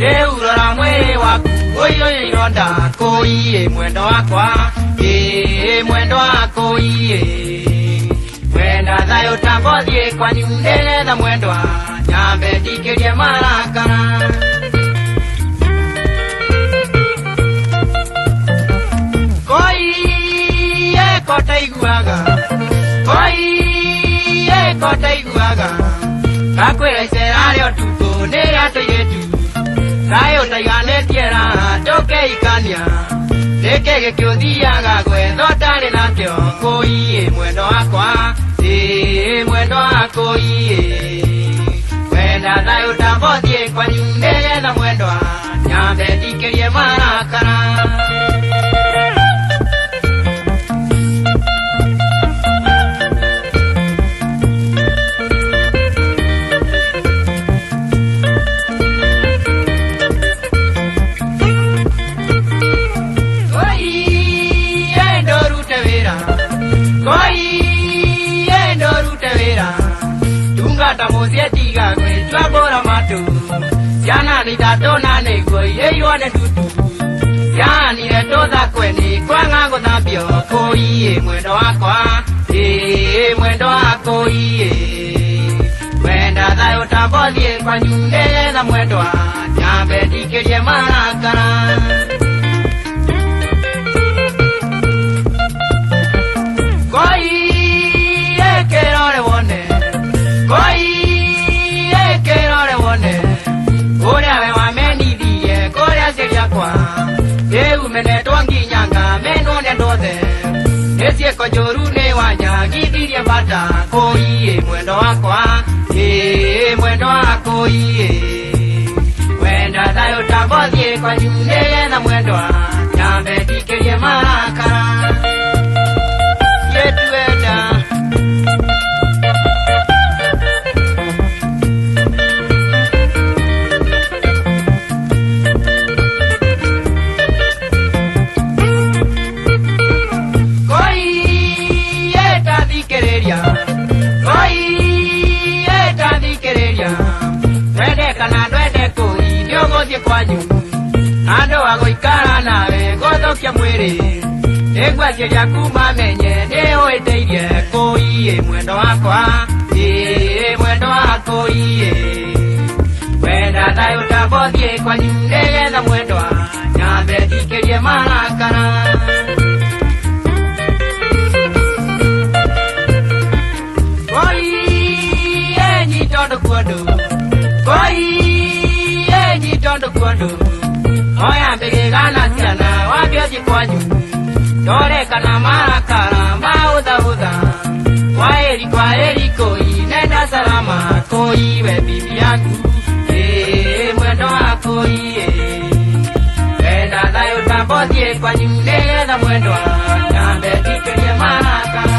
rĩu rora mwĩrĩ waku ũiyũire ironda, kũiĩ mwendo wakwa, ĩ mwendo wakũiĩ, wenda thayũ tambothiĩ kwanyu nĩgetha mwendwa nyambe ndikĩrie marakara. Koi kotaiguaga, koi kotaiguaga, ngakwĩra icera rĩa ũtukũ nĩ rĩa tũirĩtu, thayũ ũtaiganĩtie raha tũkĩhikania, nĩkĩ gĩkĩũthiaga gwetha ũtarĩ nakĩo, kũiĩ mwendo wakwa, ĩ mwendo wakũiĩ, wenda thayũ tambothiĩ kwanyu nĩgetha mwendwa nyambe ndikĩrie marakara. Koi ndorute wĩra, koi ndorute wĩra, tungata mũciĩ tiga gwĩtua mbũra matũ, ciana nĩ ithatũ na nĩguo irĩirwo nĩ ndutu, cianire tũthakwe nĩ kwaga gũthambio, kũiĩ mwendo wakwa, ĩ mwendo wakũiĩ, wenda thayũ tambothiĩ kwanyu nĩgetha mwendwa nyambe ndikĩrie marakara. Koi kĩrore wone, koi kĩrore wone, ũrĩa we wamenithirie kũrĩa aciari akwa, rĩu menetwo nginya ngamenwo nĩ andũ othe, nĩ ciĩko njũru nĩ wanyagithirie bata, kũiĩ mwendo wakwa, ĩ mwendo wakũiĩ, wenda thayũ tambothiĩ kwanyu nĩgetha mwendwa nyambe ndikĩrie marakara. Yetuenda. Koi etathikĩrĩria, koi etathikĩrĩria, twende kana ndwende kũi nĩ ũgũthiĩ kwanyu, andũ a gũikara nawe gũthũkia mwĩrĩ, nĩguo aciari aku mamenye nĩ ũhĩtĩirie, kũiĩ mwendo wakwa, ĩ mwendo wakũiĩ, wenda thayũ tambothiĩ kwanyu nĩgetha mwendwa nyambe ndikĩrie marakara. Koi nyitondo kuondo, koi nyitondo kuondo, oya mbĩgĩga na ciana wambe ũthiĩ kwanyu, ndore kana marakara maũthaũtha, kwaĩri kwaĩri kũi nenda salama, kũi we bibi yaku, ĩ mwendo wakũi, wenda thayũ tambothiĩ kwanyu nĩgetha mwendwa nyambe ndikĩrie marakara.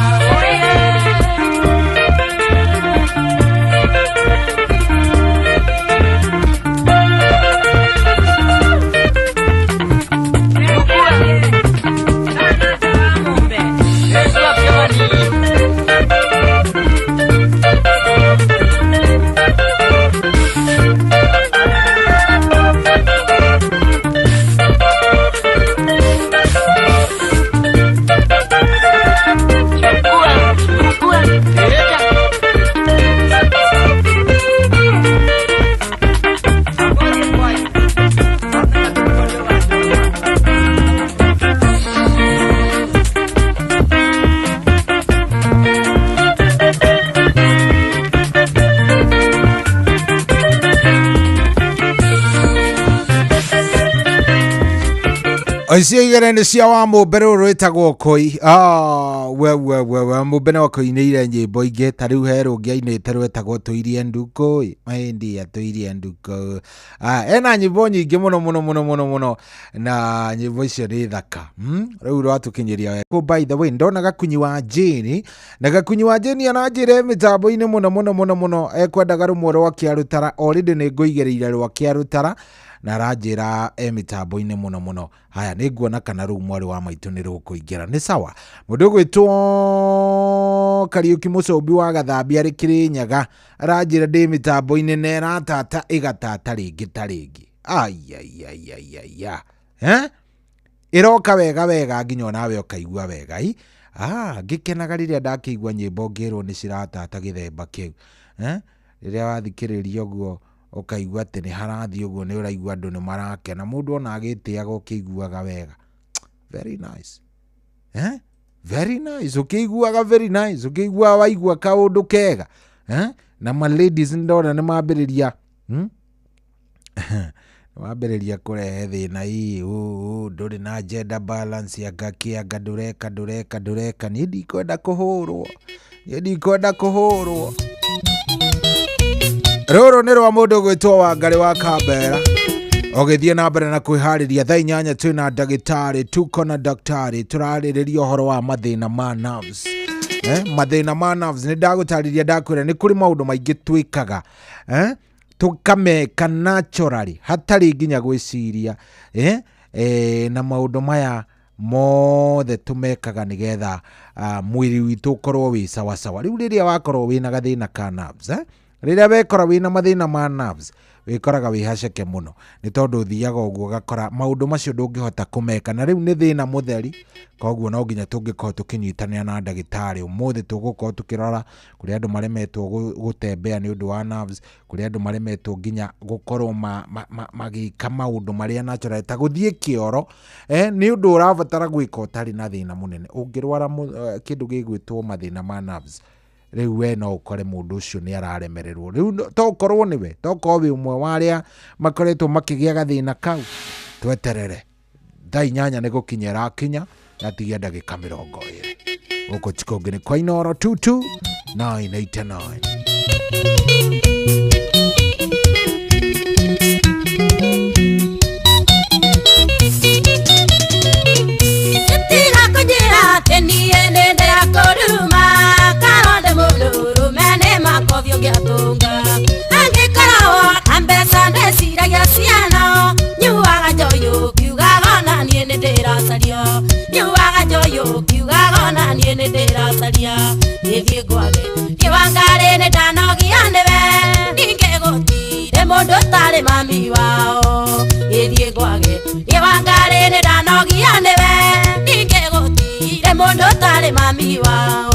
Icio igĩrĩ nĩ cia wa mũmbe rũrũ rwĩtagwo koi. Ah, we we we we mũmbe no akũinĩire nyĩmbo ingĩ ta rĩu he rũngĩ ainĩte rwetagwo tũirie ndukũ mahĩndĩ ya tũirie ndukũ. Ah, ena nyĩmbo nyingĩ mũno mũno mũno mũno mũno na nyĩmbo icio nĩ thaka. Rĩu rwatũkinyĩria wega. Oh, by the way ndona Gakunyi wa Jane na Gakunyi wa Jane aranjĩra mĩtambo-inĩ mũno mũno mũno mũno ekwendaga rũmwe rwa Kĩarũtara already nĩ ngũigĩrĩire rwa Kĩarũtara na aranjĩra e mĩtambo-inĩ mũno mũno. Haya nĩ nguona kana rũu mwarĩ wa maitũ nĩ rũkũingĩra nĩ sawa. Mũndũ ũgwĩtwo Kariũki Mũcũmbi wa Gathambia arĩ Kĩrĩnyaga aranjĩra ndĩ mĩtambo-inĩ na ĩratata ĩgatata rĩngĩ ta rĩngĩ. Aiaiaiaiaia eh? Ĩroka wega wega nginya onawe ũkaigua wega i. Ah, ngĩkenaga rĩrĩa ndakĩigua nyĩmbo ngĩrwo nĩ ciratata gĩthemba kĩu eh? Rĩrĩa wathikĩrĩria ũguo ũkaigua atĩ nĩ harathiĩ ũguo nĩ ũraigua andũ nĩ marakena mũndũ ona agĩtĩaga ũkĩiguaga wega. Very nice eh? Very nice ũkĩiguaga very nice ũkĩiguaga waigua kaũndũ kega eh? Na ma ladies ndona nĩ mambĩrĩria wambĩrĩria kũrehe thĩna ii ũ ndũrĩ na gender balance anga kĩ anga ndũreka ndũreka ndũreka niĩ ndikwenda kũhũrwo niĩ ndikwenda kũhũrwo. Rũrũ nĩ rwa mũndũ ũgwĩtwo Wangarĩ wa Kambera ũgĩthiĩ na mbere na kwĩharĩria thaa 8 twĩna ndagĩtarĩ tuko na daktari tũrarĩrĩria ũhoro wa mathĩna ma nerves. Mathĩna ma nerves nĩ ndagũtarĩria ndakwĩra nĩ kũrĩ maũndũ maingĩ twĩkaga tũkameka naturally hatarĩ nginya gwĩciria na maũndũ maya mothe tũmekaga nĩgetha mwĩrĩ witũ ũkorwo wĩ sawasawa. Rĩu rĩrĩa wakorwo wĩna gathĩna ka nerves rĩrĩa wekora wĩna mathĩna ma nerves wĩkoraga wĩ haceke mũno nĩ tondũ ũthiaga ũguo ũgakora maũndũ macio ndũngĩhota kũmeka na rĩu nĩ thĩna mũtheri koguo no nginya tũngĩkorwo tũkĩnyitanĩra na ndagĩtarĩ. Ũmũthĩ tũgũkorwo tũkĩrora kũrĩa andũ maremetwo gũtembea nĩ ũndũ wa nerves, kũrĩa andũ maremetwo nginya gũkorwo magĩka maũndũ marĩa natural ta gũthiĩ kĩoro nĩ ũndũ ũrabatara gwĩka ũtarĩ na thĩna mũnene. Ũngĩrwara kĩndũ gĩgwĩtwo mathĩna ma nerves rĩu we no ũkore mũndũ ũcio nĩ araremererwo. Rĩu to ũkorwo nĩwe to ũkorwo wĩ ũmwe wa arĩa makoretwo makĩgĩa gathĩna kau. Tweterere thaa 8 nĩ gũkinya ĩrakinya yatigia ndagĩka 20. Gũkũ ti kũngĩ nĩ kwa Inooro 22989. Tiga kũnjĩra atĩ niĩ nĩ ndĩrakũruma karonde mũndũrũme nĩ makobi ũngĩatũnga angĩkorwo na mbeca ndeciragia ciana nyuaga njohi ũkiugaga ona niĩ nĩ ndĩracaria nyuaga njohi ũkiugaga ona niĩ nĩ ndĩracaria gĩthiĩ ngwage kĩwangarĩ nĩ ndanogia nĩwe ningĩ gũtirĩ mũndũ ũtarĩ mami wao gĩthiĩ ngwage kĩwangarĩ nĩ ndanogia nĩwe ningĩ gũtirĩ mũndũ ũtarĩ mami wao.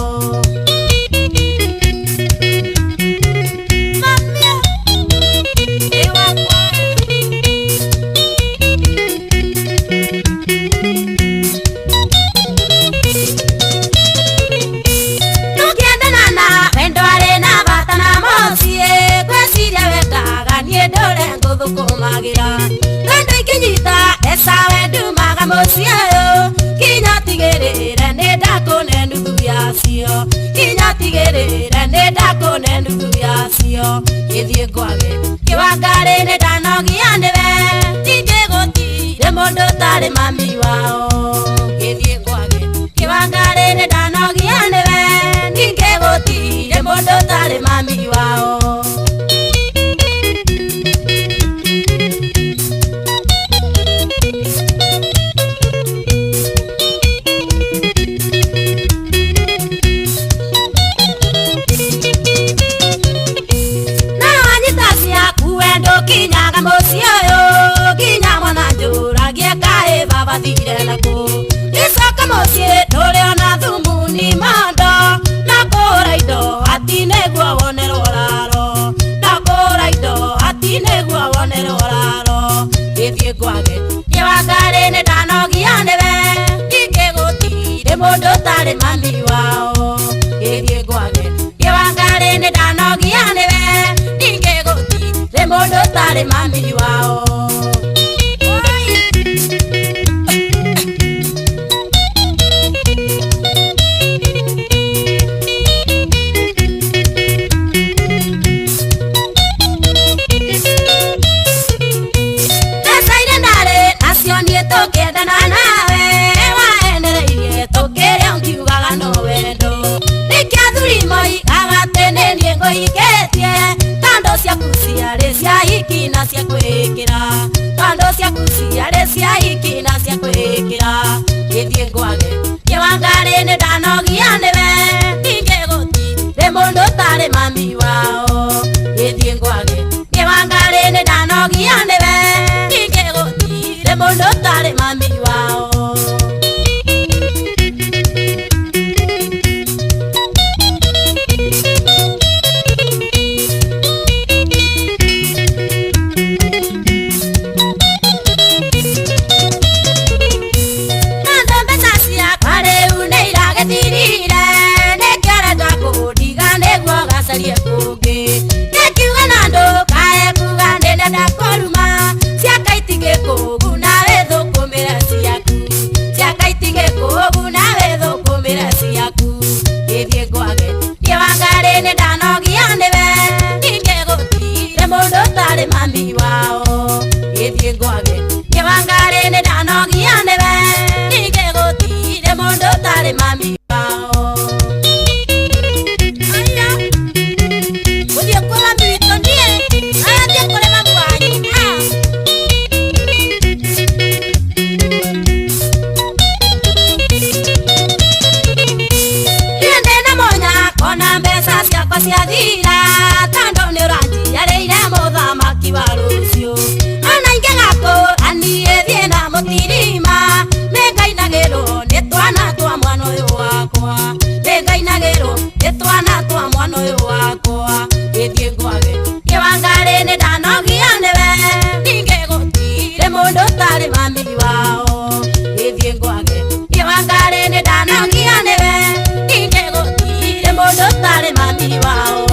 Ngũthũkũmagĩra wendo ingĩnyita mbeca wendumaga mũciĩ ũyũ nginya tigĩrĩre nĩ ndakũne nuthu yacio nginya tigĩrĩre nĩ ndakũne nuthu yacio gĩthiĩ ngwage kĩwangarĩ nĩ ndanogia nĩwe ningĩ gũtirĩ mũndũ ũtarĩ mami wao gĩthiĩ ngwage kĩwangarĩ nĩ ndanogia nĩwe ningĩ gũtirĩ mũndũ ũtarĩ mami wao. Kinyaga mũciĩ ũyũ nginya mwana njũragie kaĩ baba thire nakũ gĩcoka mũciĩ ndũrĩ ona thumuni mondo na kũgũra indo ati nĩguo wonerwo ũraro na kũgũra indo ati nĩguo wonerwo ũraro gĩthiĩ ngwage kĩwangarĩ nĩ ndanogia nĩwe ningĩ gũtirĩ mũndũ ũtarĩ mami wao gĩthiĩ ngwage kĩwangarĩ nĩ ndanogia nĩwe ningĩ gũtirĩ mũndũ ũtarĩ mami wao. ciakwa ciathira tondũ nĩ ũranjiarĩire mũthamaki wa rũciũ ona ingĩgakũra niĩ thiĩ na mũtirima nĩngainagĩrwo nĩ twana twa mwana ũyũ wakwa nĩngainagĩrwo nĩ twana twa mwana ũyũ wakwa gĩthiĩ ngwage kĩwangarĩ nĩ ndanogia nĩwe ningĩ gũtirĩ mũndũ ũtarĩ mami wao gĩthiĩ ngwage kĩwangarĩ nĩ ndanogia nĩwe ningĩ gũtirĩ mũndũ ũtarĩ mami wao.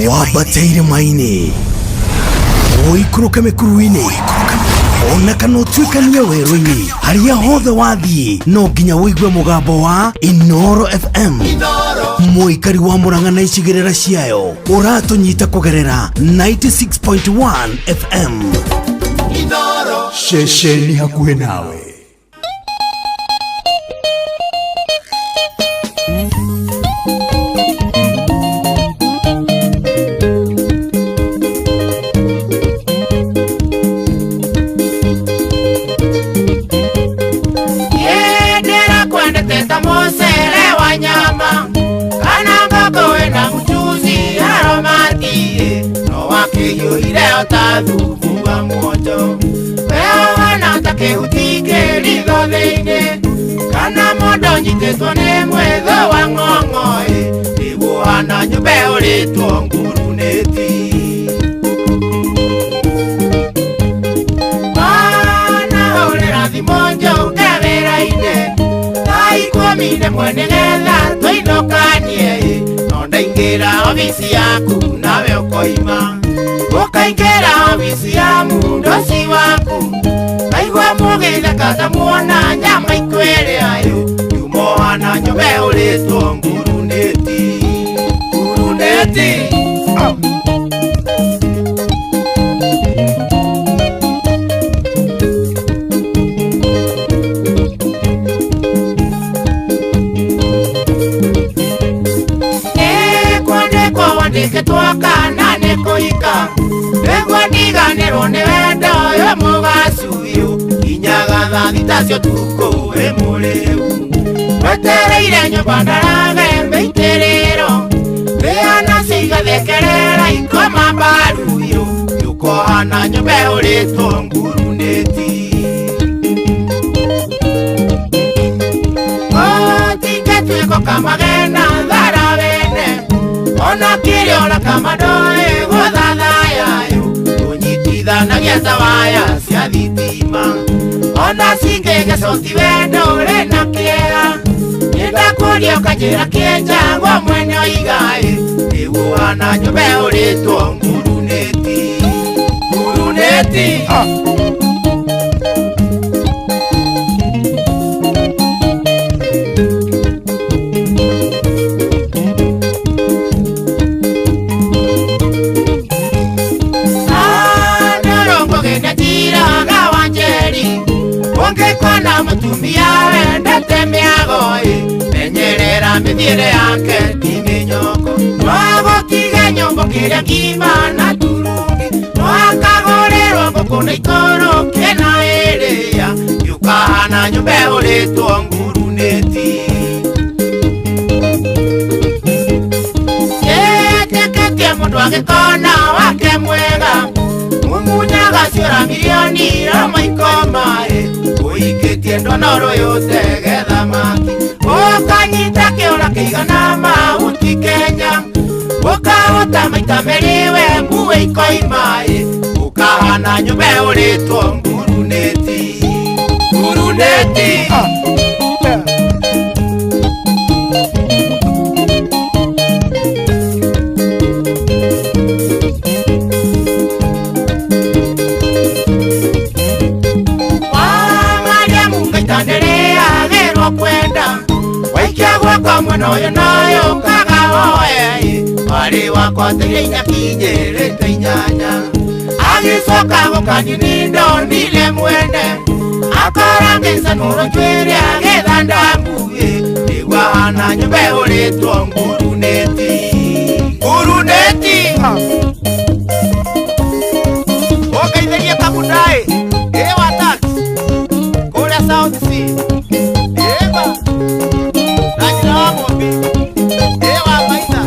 Wambateire maini ũikũrũke mĩkuru-inĩ ona kana ũtuĩkanie werũ-inĩ harĩa hothe wathiĩ no nginya ũigue mũgambo wa Inoro FM mũikari wa Murang'a na icigĩrĩra ciayo ũratũnyita kũgerera 96.1 FM ceceni hakuhĩ nawe. Nyitĩtwo nĩ mwetho wa ng'ong'oĩ nĩguo na nyũmba ĩhũrĩtwo ngurunĩti mana hũrĩra thimũ njũke wĩra-inĩ thaa ikũmi rĩmwe nĩgetha tũinũkanie no ndaingĩra obici yaku nawe ũkoima ũkaingĩra obici ya mũndũ ũcio waku ngaigua mũgĩtheka ta muona nyama ikwĩrĩayo na nyũmba ĩhũrĩtwo ngurunĩti ngurunĩti. Nĩkwandĩkwo wandĩkĩtwo kana nĩ kũhika nĩguo ndiganĩrwo nĩ wendo ũyũ mũgacuyu nginyaga thaa thita cia ũtukũ wĩ mũrĩu wetereire nyũmba ndarage mĩitĩrĩro mbĩa nacio igathekerera ikoma mbaruyo yũkohana nyũmba ĩhũrĩtwo ngurunĩti gũtingĩtuĩko kamagena thara wene ona kĩrĩa ona kama ndoĩ gũthathayayo tũnyitithanagia ta waya cia thitima ona cingĩgecwo ti wendo ũrĩ na kĩeha nĩndakũria ũkanjĩra kĩenjagwo mwene oigaĩ nĩguo na nyũmba ĩhũrĩtwo ngurunĩti ngurunĩti. Ũngĩkona mũtumia wendete mĩago-ĩ menyerera mĩthiĩre yake ti mĩnyoko no agũtige nyũmba ũkĩrĩa ngima na turungi no akagũrĩrwo ngũkũ na ikũrũkie na ĩrĩa yũkahana nyũmba ĩhũrĩtwo ngurunĩti ĩtĩkĩtie mũndũ agĩkona wake mwega mumunyaga ciũra mirioni roma ikomaĩ ũikĩtie ndonoro yotege thamaki ũkanyita kĩũra kĩigana mahuti Kenya ũkahota maita merĩ we mbuĩ ikoimaĩ ũkahana nyũmba ĩhũrĩtwo ngurunĩti ngurunĩti. Guoko mwena ũyũ nayo ũkaga woe Mwarĩ wakwa tĩria inyakinyĩrĩte inyanya Agĩcoka gũkani nĩndonire mwene Akarangicanũrwo njuĩrĩ agĩthanda nguĩ Nĩguo ahana nyũmba ĩhũrĩtwo ngurunĩti Ngurunĩti Ũngeithĩrie Kabundai ĩ wa tax kũrĩa South C ĩba na nyina wa Mũmbi ĩ wa Maitha.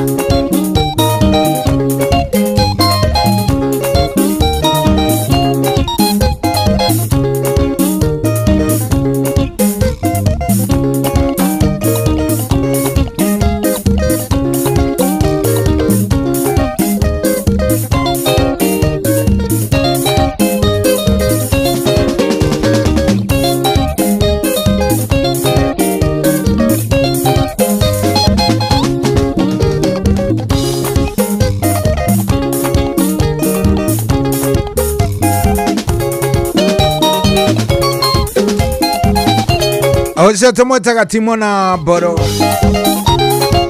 Ũcio tũmwĩtaga Timo na Mboro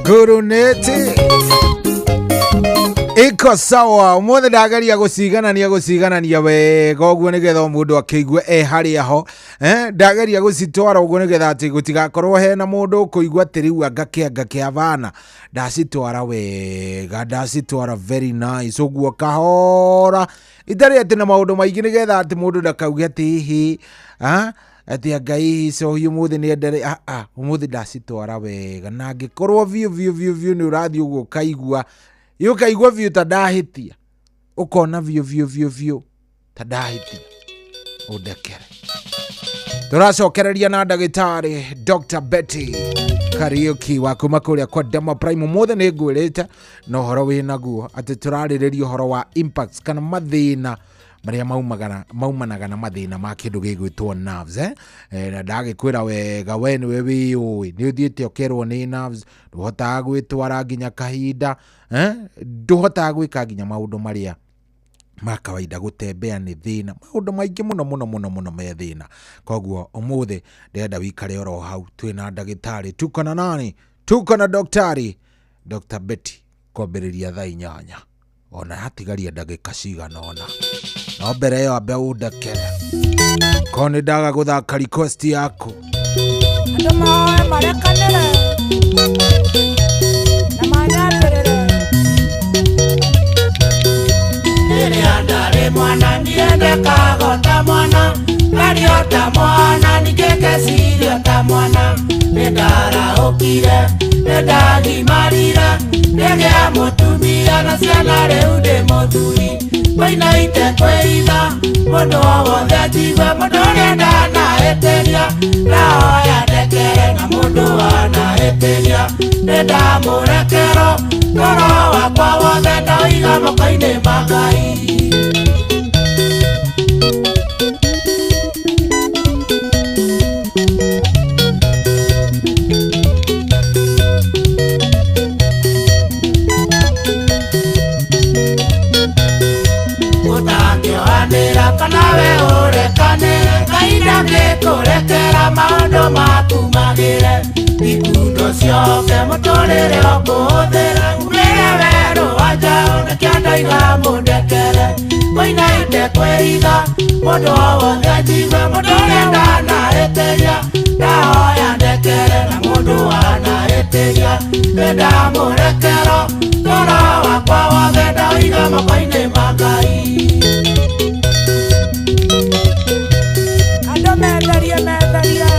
Ngurunĩti iko sawa. Ũmũthĩ ndageria gũciganania wega ũguo nĩgetha o mũndũ akĩigue e harĩa ho, ndageria gũcitwara ũguo nĩgetha atĩ gũtigakorwo hena mũndũ ũkũigua atĩ rĩu anga bana. Ndacitwara wega, ndacitwara very nice ũguo kahora, itarĩ atĩ na maũndũ maingĩ nĩgetha atĩ mũndũ ndakauge atĩ hihi atĩ anga hihi cohi ũmũthĩ nĩendere. Ũmũthĩ ndacitwara wega, na angĩkorwo biũ biũ biũ biũ nĩ ũrathiĩ ũguo ũkaigua ũkaigua biũ ta ndahĩtia, ũkona biũ biũ biũ biũ ta ndahĩtia, ũndekere. Tũracokereria na ndagĩtarĩ Dr. Betty Kariuki wa kuma kũrĩa kwa Demo Prime. Ũmũthĩ nĩ ngwĩrĩte na ũhoro wĩnaguo atĩ tũrarĩrĩria ũhoro wa impacts kana mathĩna marĩa maumanaga na mathĩna ma kĩndũ gĩgwĩtwo nerves, na ndagĩkwĩra wega we nĩwe wĩyũĩ, nĩ ũthiĩte ũkerwo nĩ nerves, ndũhotaga gwĩtwara nginya kahinda, ndũhotaga gwĩka nginya maũndũ marĩa ma kawaida, gũtembea nĩ thĩna, maũndũ maingĩ mũno mũno mũno mũno me thĩna. Koguo ũmũthĩ ndĩrenda wikare oro hau, twĩna ndagĩtarĩ, tuko na nani? Tuko na daktari Dr. Betty kwambĩrĩria thaa 8 ona hatigaria ndagĩka cigana ũna, no mbere ĩyo ambe ũndekere korwo nĩ ndaga gũthaka request yaku. Andũ moe marekanĩre na manyambĩrĩre. Rĩrĩa ndarĩ mwana niendekaga o ta mwana, ndario ta mwana ningĩ ngeciria ta mwana. Nĩndarahũkire, nĩndagimarire, ngĩgĩa mũtumia na ciana rĩu ndĩ mũthuri. Wainaite kwĩitha mũndũ o wothe njigue, mũndũ ũrĩa ndanahĩtĩria ndahoya ndekere, na mũndũ wanahĩtĩria nĩndamũrekero, ngoro wakwa wothe ndaũiga moko-inĩ ma Ngai. Ũtangĩohanĩra kana we ũrekanĩre, Ngai ndangĩkũrekera maũndũ maku magĩre. Ikundo ciothe mũtũrĩre ũkũhũthĩra, umĩre werũ wa njaũ nĩkĩo ndoiga mũndekere. Wainaite kwĩitha mũndũ o wothe njigue, mũndũ ũrĩa ndanahĩtĩria ndahoya ndekere, na mũndũ wanahĩtĩria nĩndamũrekero, ngoro wakwa wothe ndaũiga moko-inĩ ma Ngai. Andũ metherie metherie.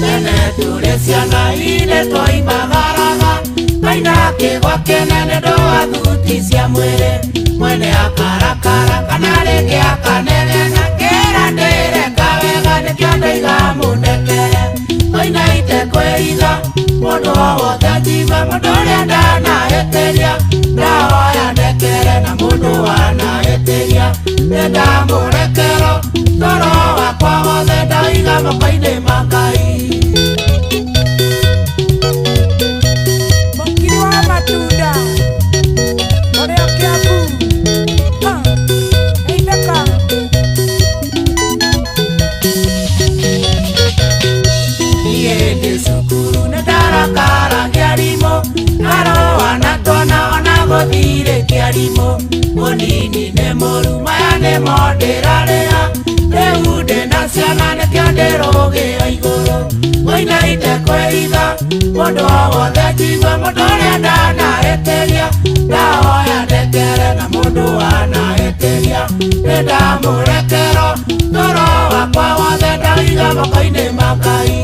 Tene tũrĩ ciana inĩ twoimagaraga, maina kĩgwa kĩnene ndũa thuti cia mwĩrĩ, mwene akarakara kana rĩngĩ akanegena, kĩra ndĩreka wega nĩkĩo ndoiga mũndekere. Wainaite kwĩitha mũndũ o wothe njigue, mũndũ ũrĩa ndanahĩtĩria ndahoya ndekere, na mũndũ wanahĩtĩria nĩndamũrekero, ngoro wakwa wothe ndaũiga moko-inĩ ma Ngai. Mũkiri wa matunda ũrĩa ũkĩamba Eitheka. Niĩ ndĩ cukuru nĩ ndarakara ngĩarimũ aroa na twana ona gũthirĩ kĩarimũ mũnini nĩ mũru maya nĩmo ndĩrarĩha rĩu ndĩna ciana nĩkĩo ndĩrũgĩo igũrũ ngũinaite kwĩitha mũndũ o wothe njigue mũndũ ũrĩa ndanahĩtĩria ndahoya ndekere na mũndũ wanahĩtĩria nĩ ndamũrekero toro wakwa wothe ndaiga moko-inĩ ma Ngai.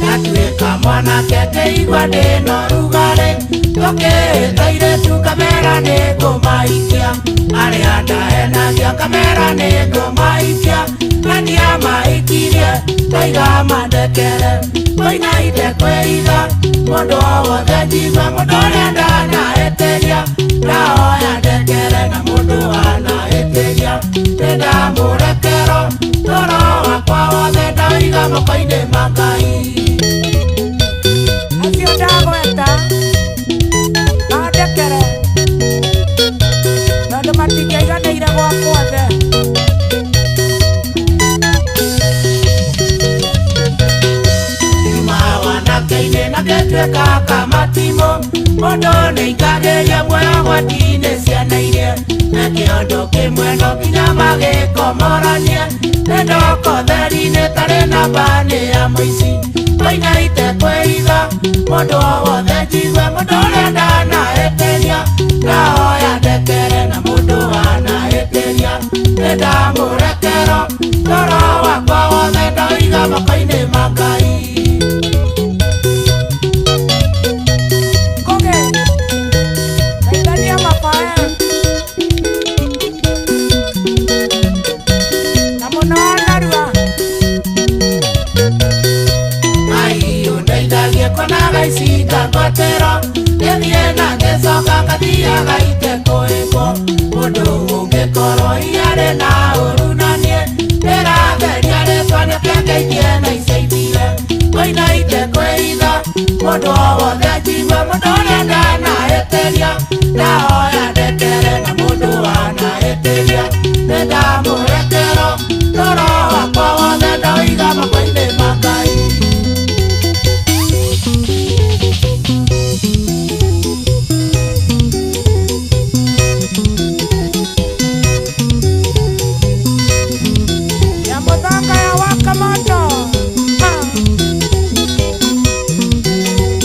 Ndatuĩka mwanake ngĩigua ndĩna ũrugarĩ tũkĩĩta airĩtu kamera nĩ ngũmaikia arĩa ndahenagia kamera nĩ ngũmaikia na ndiamaikirie ndaiga mandekere ngũinaite kwĩitha mũndũ o wothe njigue mũndũ ũrĩa ndanahĩtĩria ndahoya ndekere na mũndũ wanahĩtĩria nĩ ndamũrekero toro wakwa wothe ndaiga moko-inĩ ma Ngai. Acio ndagweta mandekere tondũ matingĩaiganĩire gwakwa othe. Nyuma wanake-inĩ na ngĩtuĩka kamatimũ mũndũ nĩaikagĩria muoyo gwati-inĩ ciana iria na kĩondo kĩmwe no nginya magĩkomoranie nĩ ndoko theri-inĩ tarĩ namba nĩ ya mũici ngũinaite kwĩitha mũndũ o wothe njigue mũndũ ũrĩa ndanahĩtĩria ndahoya ndekere na mũndũ wanahĩtĩria nĩ ndamũrekero toro wakwa wothe ndaiga moko-inĩ ma Ngai. Koge, geithania mabae na mũno narua. Maiũ ndeithagie kuonaga ici ngagwatĩro ngĩthiĩ na ngĩcoka ngathiaga itekũĩkwo mũndũ ũngĩkorwo iarĩ na ũru na niĩ ndĩratheria rĩtwa nĩkĩo ngeithie na icaithire ngũinaite kwĩitha mũndũ o wothe njigue mũndũ ũrĩa ndanahĩtĩria ndahoya ndekere na mũndũ wanahĩtĩria nĩ ndamũrekero toro wakwa wothe ndaiga moko-inĩ ma Ngai. Ya mũthanga ya waka moto.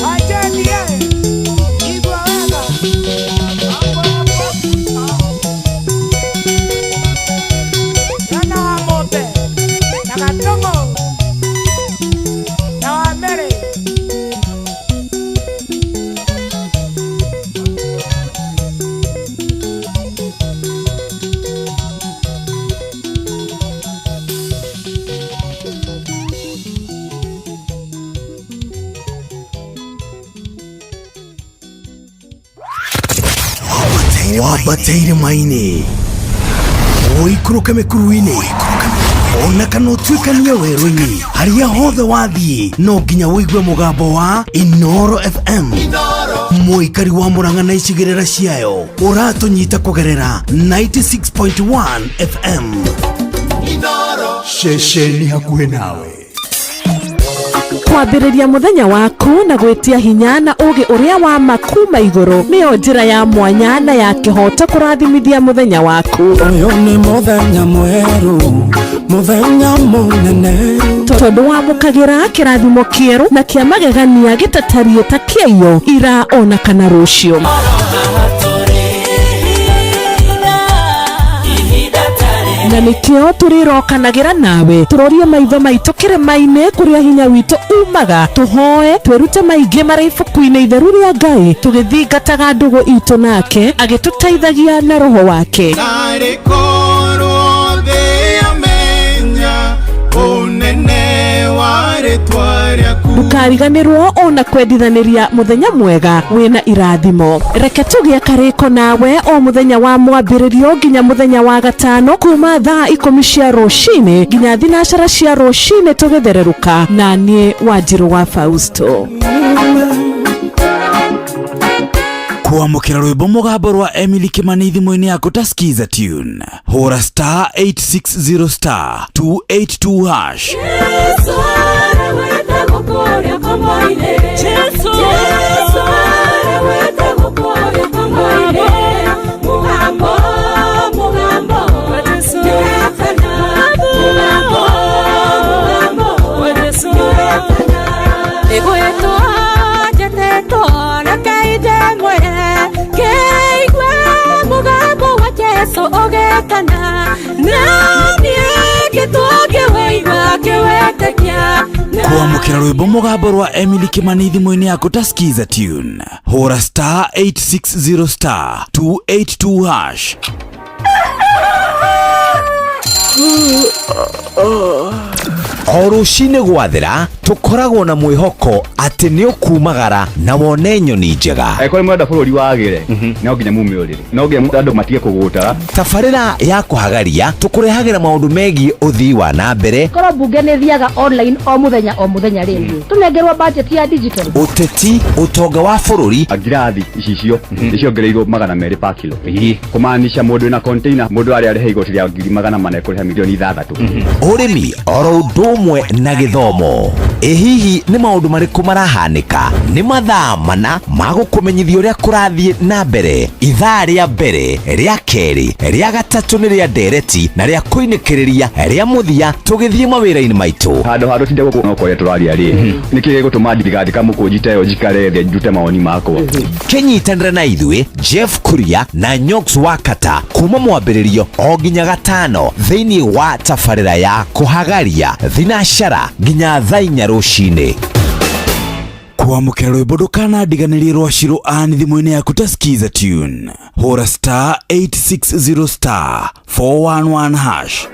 Wajendie igua wega. Yana wa ng'ombe na Gatongo na wa Mary. Wambateire maini ũikũrũke mĩkuru-inĩ ona kana ũtuĩkanie werũ-inĩ harĩa hothe wathiĩ no nginya ũigue mũgambo wa Inoro FM mũikari wa Murang'a na icigĩrĩra ciayo ũratũnyita kũgerera 96.1 FM. Ceceni hakuhĩ nawe. Kwambĩrĩria mũthenya waku na gwĩtia hinya na ũgĩ ũrĩa wa ma kuma igũrũ nĩyo njĩra ya mwanya na ya kĩhoto kũrathimithia mũthenya waku. Ũyũ nĩ mũthenya mwerũ, mũthenya mũnene. Tondũ wamũkagĩra kĩrathimo kĩerũ na kĩa magegania gĩtatariĩ ta kĩaiyo ira ona kana rũciũ. Na nĩkĩo tũrĩrokanagĩra nawe tũrorie maitho maitũ kĩrĩma-inĩ kũrĩa hinya witũ umaga tũhoe twĩrute maingĩ marĩ ibuku-inĩ itheru rĩa Ngai tũgĩthingataga ndũgũ itũ nake agĩtũteithagia na roho wake. Narĩ korwo thĩ yamenya ũnene wa rĩtwa rĩaku. Ndũkariganĩrwo ona kwendithanĩria mũthenya mwega wĩna irathimo. Reke tũgĩe karĩko nawe o mũthenya wa mwambĩrĩrio nginya mũthenya wa gatano kuma thaa 10 cia rũcinĩ nginya 9 cia rũcinĩ tũgĩthererũka na niĩ Wanjirũ wa Fausto. Kwamũkĩra rwĩmbo mũgambo rwa Emily Kimani thimũ-inĩ yaku ta Skiza Tune. Hũra star 860 star 282 hash. Kwamũkĩra rwĩmbo mũgambo rwa Emily Kimani thimũ-inĩ yaku ta Skiza Tune. Hũra star 860 star 282 hash. O rũcinĩ gwathera tũkoragwo na mwĩhoko atĩ nĩ ũkumagara na wone nyoni njega. Angĩkorwo nĩ mũrenda bũrũri wagĩre, no nginya mume ũrĩrĩ, no nginya andũ matige kũgũtara. Tabarĩra ya kũhagaria tũkũrehagĩra maũndũ megiĩ ũthii wa na mbere, Korwo mbunge nĩ thiaga online o mũthenya rĩngĩ tũnengerwo budget ya digital, ũteti, ũtonga wa bũrũri. Ngirathi icicio nĩciongereirwo 200 pa kilo, kũmaanisha mũndũ wĩna container mũndũ arĩa arĩhe igoti rĩa 400,000 kũrĩha milioni 6. Ũrĩmi oro ũndũ ũmwe na gĩthomo. Ĩ hihi nĩ maũndũ marĩkũ marahanĩka? Nĩ mathaa mana ma gũkũmenyithia ũrĩa kũrathiĩ na mbere. Ithaa rĩa mbere, rĩa kerĩ, rĩa gatatũ nĩ rĩa ndereti na rĩa kũinĩkĩrĩria rĩa mũthia tũgĩthiĩ mawĩra-inĩ maitũ. Handũ ha tũtinde gũkũ no kũrĩa tũraria rĩ, nĩkĩ gĩgũtũma ndigandĩka mũkũnji ta ĩyo njikare thĩ ndute mawoni makwa? Kĩnyitanĩra na ithuĩ Jeff Kuria na Nyox Wakata kuma mwambĩrĩrio o nginya gatano thĩinĩ wa tabarĩra ya kũhagaria thinashara nginya thaa 4 rũcinĩ. Kwamũkĩra rwĩmbo ndũkanandiganĩrie rwa Shiro Ann thimũ-inĩ yaku ta Skiza Tune. Hũra star 860 star 411 hash.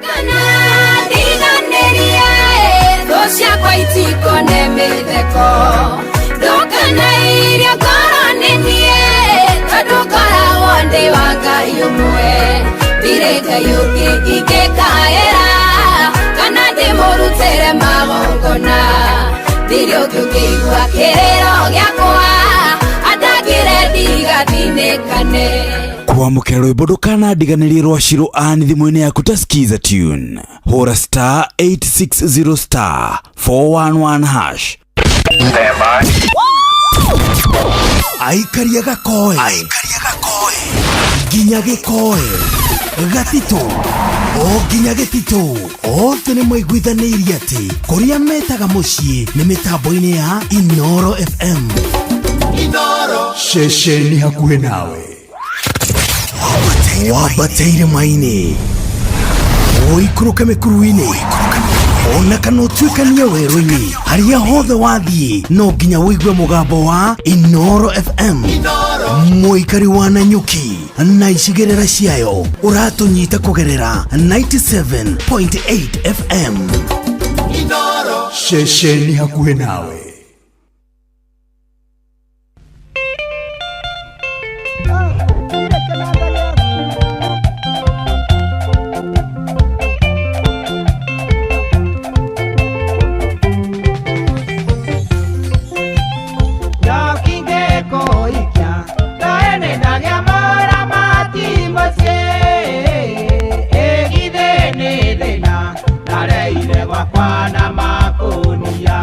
Kwamũkĩra rwĩmbo ndũkanandiganĩrie rwa Shiro Ann thimũ-inĩ yaku ta Skiza Tune. Hũra star 860 star 411 hash. Aikaria gakoe nginya gĩkoe gatitũ o nginya gĩtitũ othe nĩ maiguithanĩirie atĩ kũrĩa metaga mũciĩ nĩ mĩtambo-inĩ ya Inoro FM. Inoro ceceni hakuhĩ nawe, wambate irĩma-inĩ, ũikũrũke mĩkuru-inĩ, ona kana ũtuĩkanie werũ-inĩ, harĩa hothe wathiĩ no nginya ũigue mũgambo wa Inoro FM. Mũikari wa Nanyuki na icigĩrĩra ciayo ũratũnyita kũgerera 97.8 FM. Inoro ceceni hakuhĩ nawe. Kwana makonia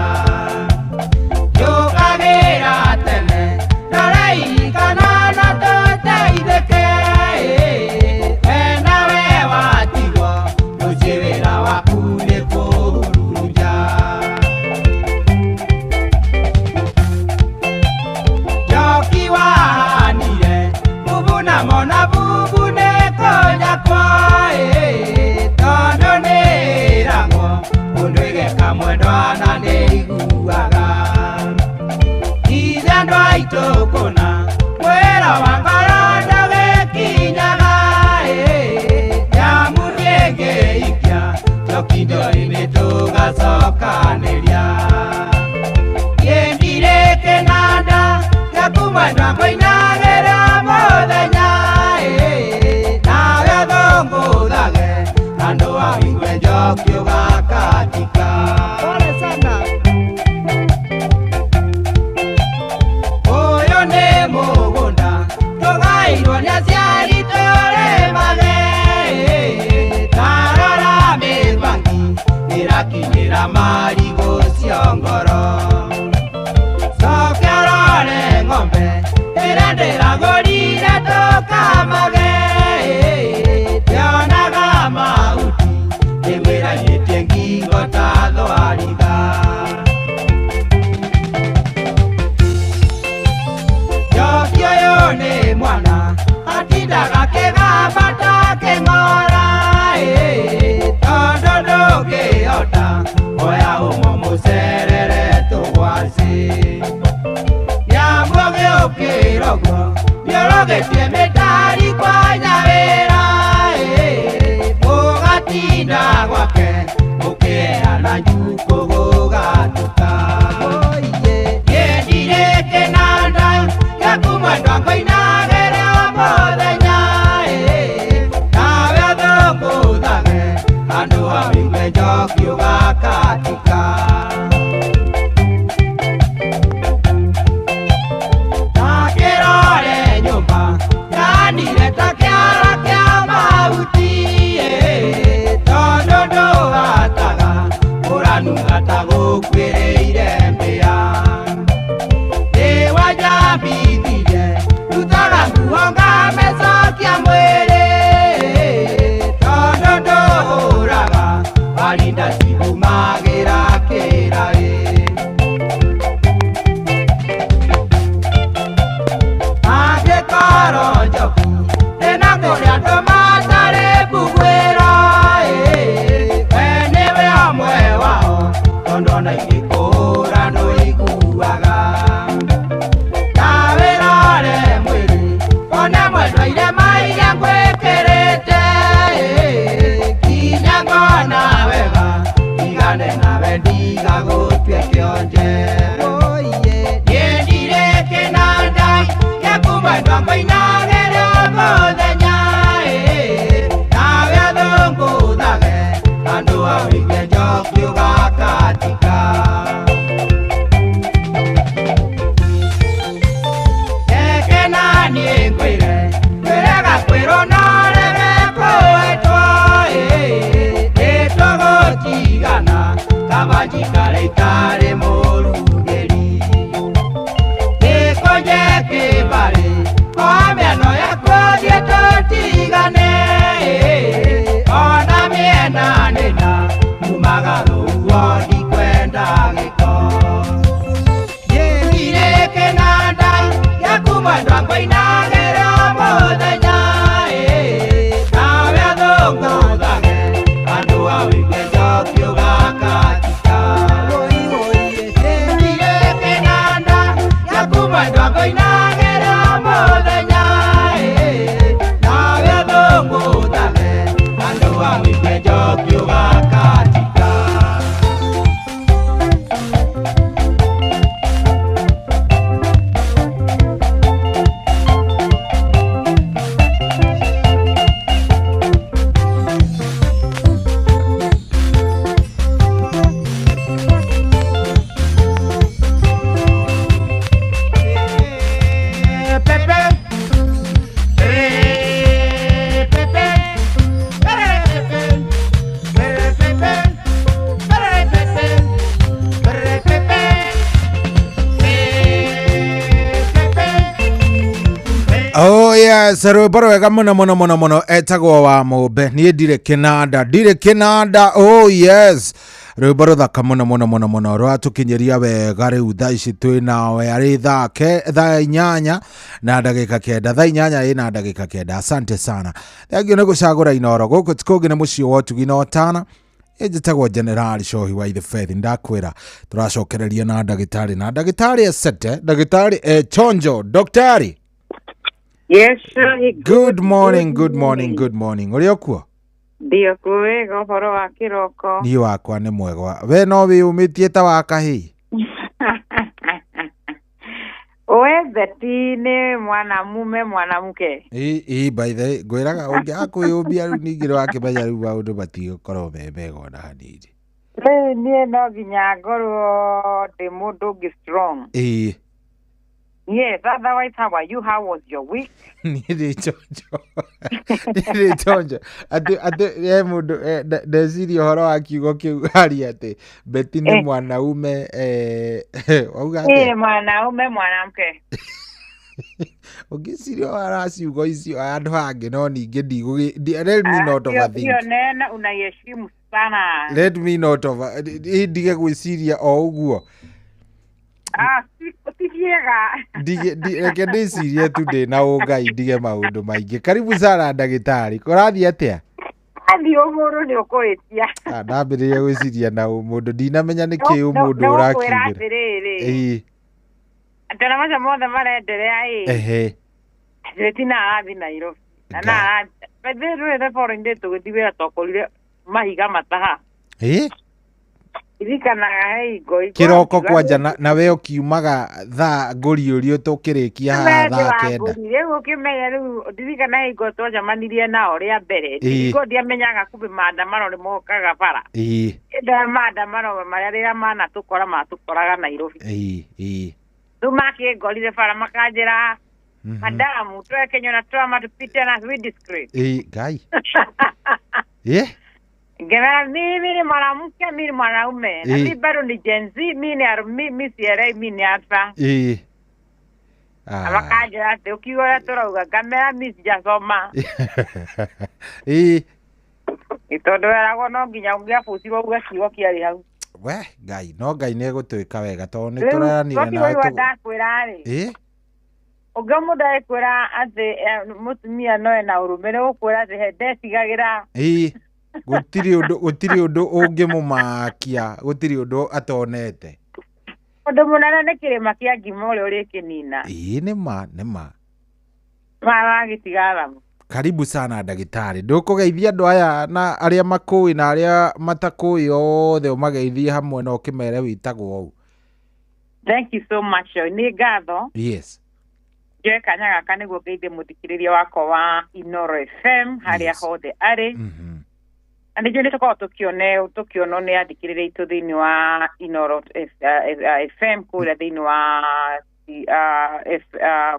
Yes, rwĩmbo rwega mũno mũno mũno mũno, etagwo wa mũmbe. Niĩ ndirĩ kĩnanda, ndirĩ kĩnanda. Oh yes, rwĩmbo rũthaka mũno mũno mũno mũno, rwatũkinyĩria wega. Rĩu thaa ici twĩ nawe arĩ thaa 8:09, thaa 8:09. Asante sana, thengiũ nĩ gũcagũra Inoro. Gũkũ ti kũngĩ, nĩ mũciĩ wa ũtugi na ũtana. Njĩtagwo Generali Cohi wa Ithe. Ndakwĩra tũracokereria na ndagĩtarĩ, na ndagĩtarĩ esete, ndagĩtarĩ chonjo, daktari. Yes, sir. Good morning, good morning, good morning. Ũrĩ okuo? Ndio kwega, ũhoro wa kĩroko? Niĩ wakwa nĩ mwega. We no wĩyũmĩtie ta wa kahĩĩ. We Beti nĩ mwanamume mwanamke? Ĩ, by the way, ngwĩraga ũngĩaga kwĩyũmbia rĩu, ningĩ nĩwakĩmenya rĩu maũndũ matigũkorwo me mega ona hanini. Rĩu niĩ no nginya ngorwo ndĩ mũndũ ũngĩ strong. Yes, otherwise how are you? How was your week? Niĩ ndĩ chonjo, niĩ ndĩ chonjo. Atĩ he mũndũ ndeciria ũhoro wa kiugo kĩu aria atĩ Beti nĩ mwanaume, wauga Niĩ atĩa? nĩ mwanaume mwanamke. Ũngĩciria wara ciugo icio handũ hangĩ, no ningĩ let me not Hiyo overthink. hiyo neno unaiheshimu sana. Let me not over ndige gwĩciria o ũguo. Ah, ti ciega. Reke ndĩcirie tu ndĩ na ũngai, ndige maũndũ maingĩ. Karibu sana ndagĩtarĩ, kũrathiĩ atĩa? Athiĩ ũmũrũ nĩ ũkũhĩtia. Ah, ndambĩrĩria gwĩciria na ũmũndũ, ndinamenya nĩ kĩ ũmũndũ Nĩ gũkwĩra ũrakiugĩra. atĩrĩrĩ, atĩ ona macio mothe marenderea ĩ, Beti na arathiĩ Nairobi na na arathiĩ rĩu the following day tũgĩthiĩ wĩra, twakorire mahiga mataha. Ririkanaga he hingo Kĩroko kwanja na we ũkiumaga thaa ngũriũrio tũkĩrĩkia haha thaa 9. Rĩu ũkĩmenya, rĩu ndirikana hingo twacemanirie nao rĩa mbere, hingo ndiamenyaga kumbe maandamano nĩ mokaga bara. Ĩnda maandamano marĩa rĩrĩa manatũkora matũkoraga Nairobi. ĩĩ ĩĩ Rĩu makĩngorire bara makanjĩra, "Madamu, tuwe Kenya na twama tupite na windscreen." Ĩĩ ngai Ngĩmera mimi ni mwanamke, mimi ni mwanaume na mi bado ni Gen Z, mi ni mi sielewi, mi ni hapa. Ah. Makanjĩra atĩ ũkiuga ũrĩa tũrauga, ngamera mi sijasoma. Nĩ tondũ weragwo no nginya ũngĩabutirwo uge kiugo kĩarĩ hau. We ngai, no Ngai nĩ egũtwĩka wega tondũ nĩ Rĩu tũraranire nawe. tũkĩigua ndakwĩra rĩ, ũngĩ mũndũ agĩkwĩra atĩ mũtumia no ena ũrũme, nĩ gũkwĩra atĩ he ndetigagĩra. Ĩĩ, gũtirĩ ũndũ ũngĩmũmakia, gũtirĩ ũndũ atonete. Ũndũ mũnene nĩ kĩrĩma kĩa ngima ũrĩa ũrĩkĩnina. Ĩĩ, nĩ ma, nĩ ma. Wagĩtiga Aramu. Karibu sana ndagĩtarĩ, ndũkũgeithia andũ aya na arĩa makũĩ na arĩa matakũĩ othe, ũmageithie hamwe na ũkĩmere wĩtagwo ũũ. Thank you so much. Nĩ ngatho. Njoe kanya gaka nĩguo ngeithie mũthikĩrĩria wakwa wa Inoro FM harĩa hothe arĩ. Na nĩnjũĩ nĩ tũkoragwo tũkĩonwo nĩ athikĩrĩria aitũ thĩinĩ wa Inoro FM kũrĩa thĩinĩ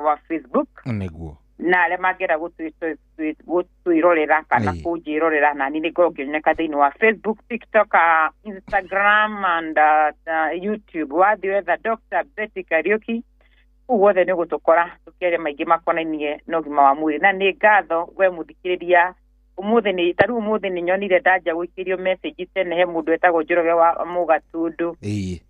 wa Facebook, na arĩa mangĩenda gũtwĩrorera kana kũnjĩrorera, na niĩ nĩngorwo ngĩoneka thĩinĩ wa Facebook, TikTok, Instagram and YouTube. Wathiĩ wetha Dr. Betty Kariuki, kũu guothe nĩ ũgũtũkora tũkĩaria maingĩ makonainie na ũgima wa mwĩrĩ. Na nĩ ngatho we mũthikĩrĩria, ũmũthĩ nĩ ta rĩu ũmũthĩ nĩ nyonire ndanja gũikĩrio message tene, he mũndũ wetagwo Njoroge wa Mũgatundu,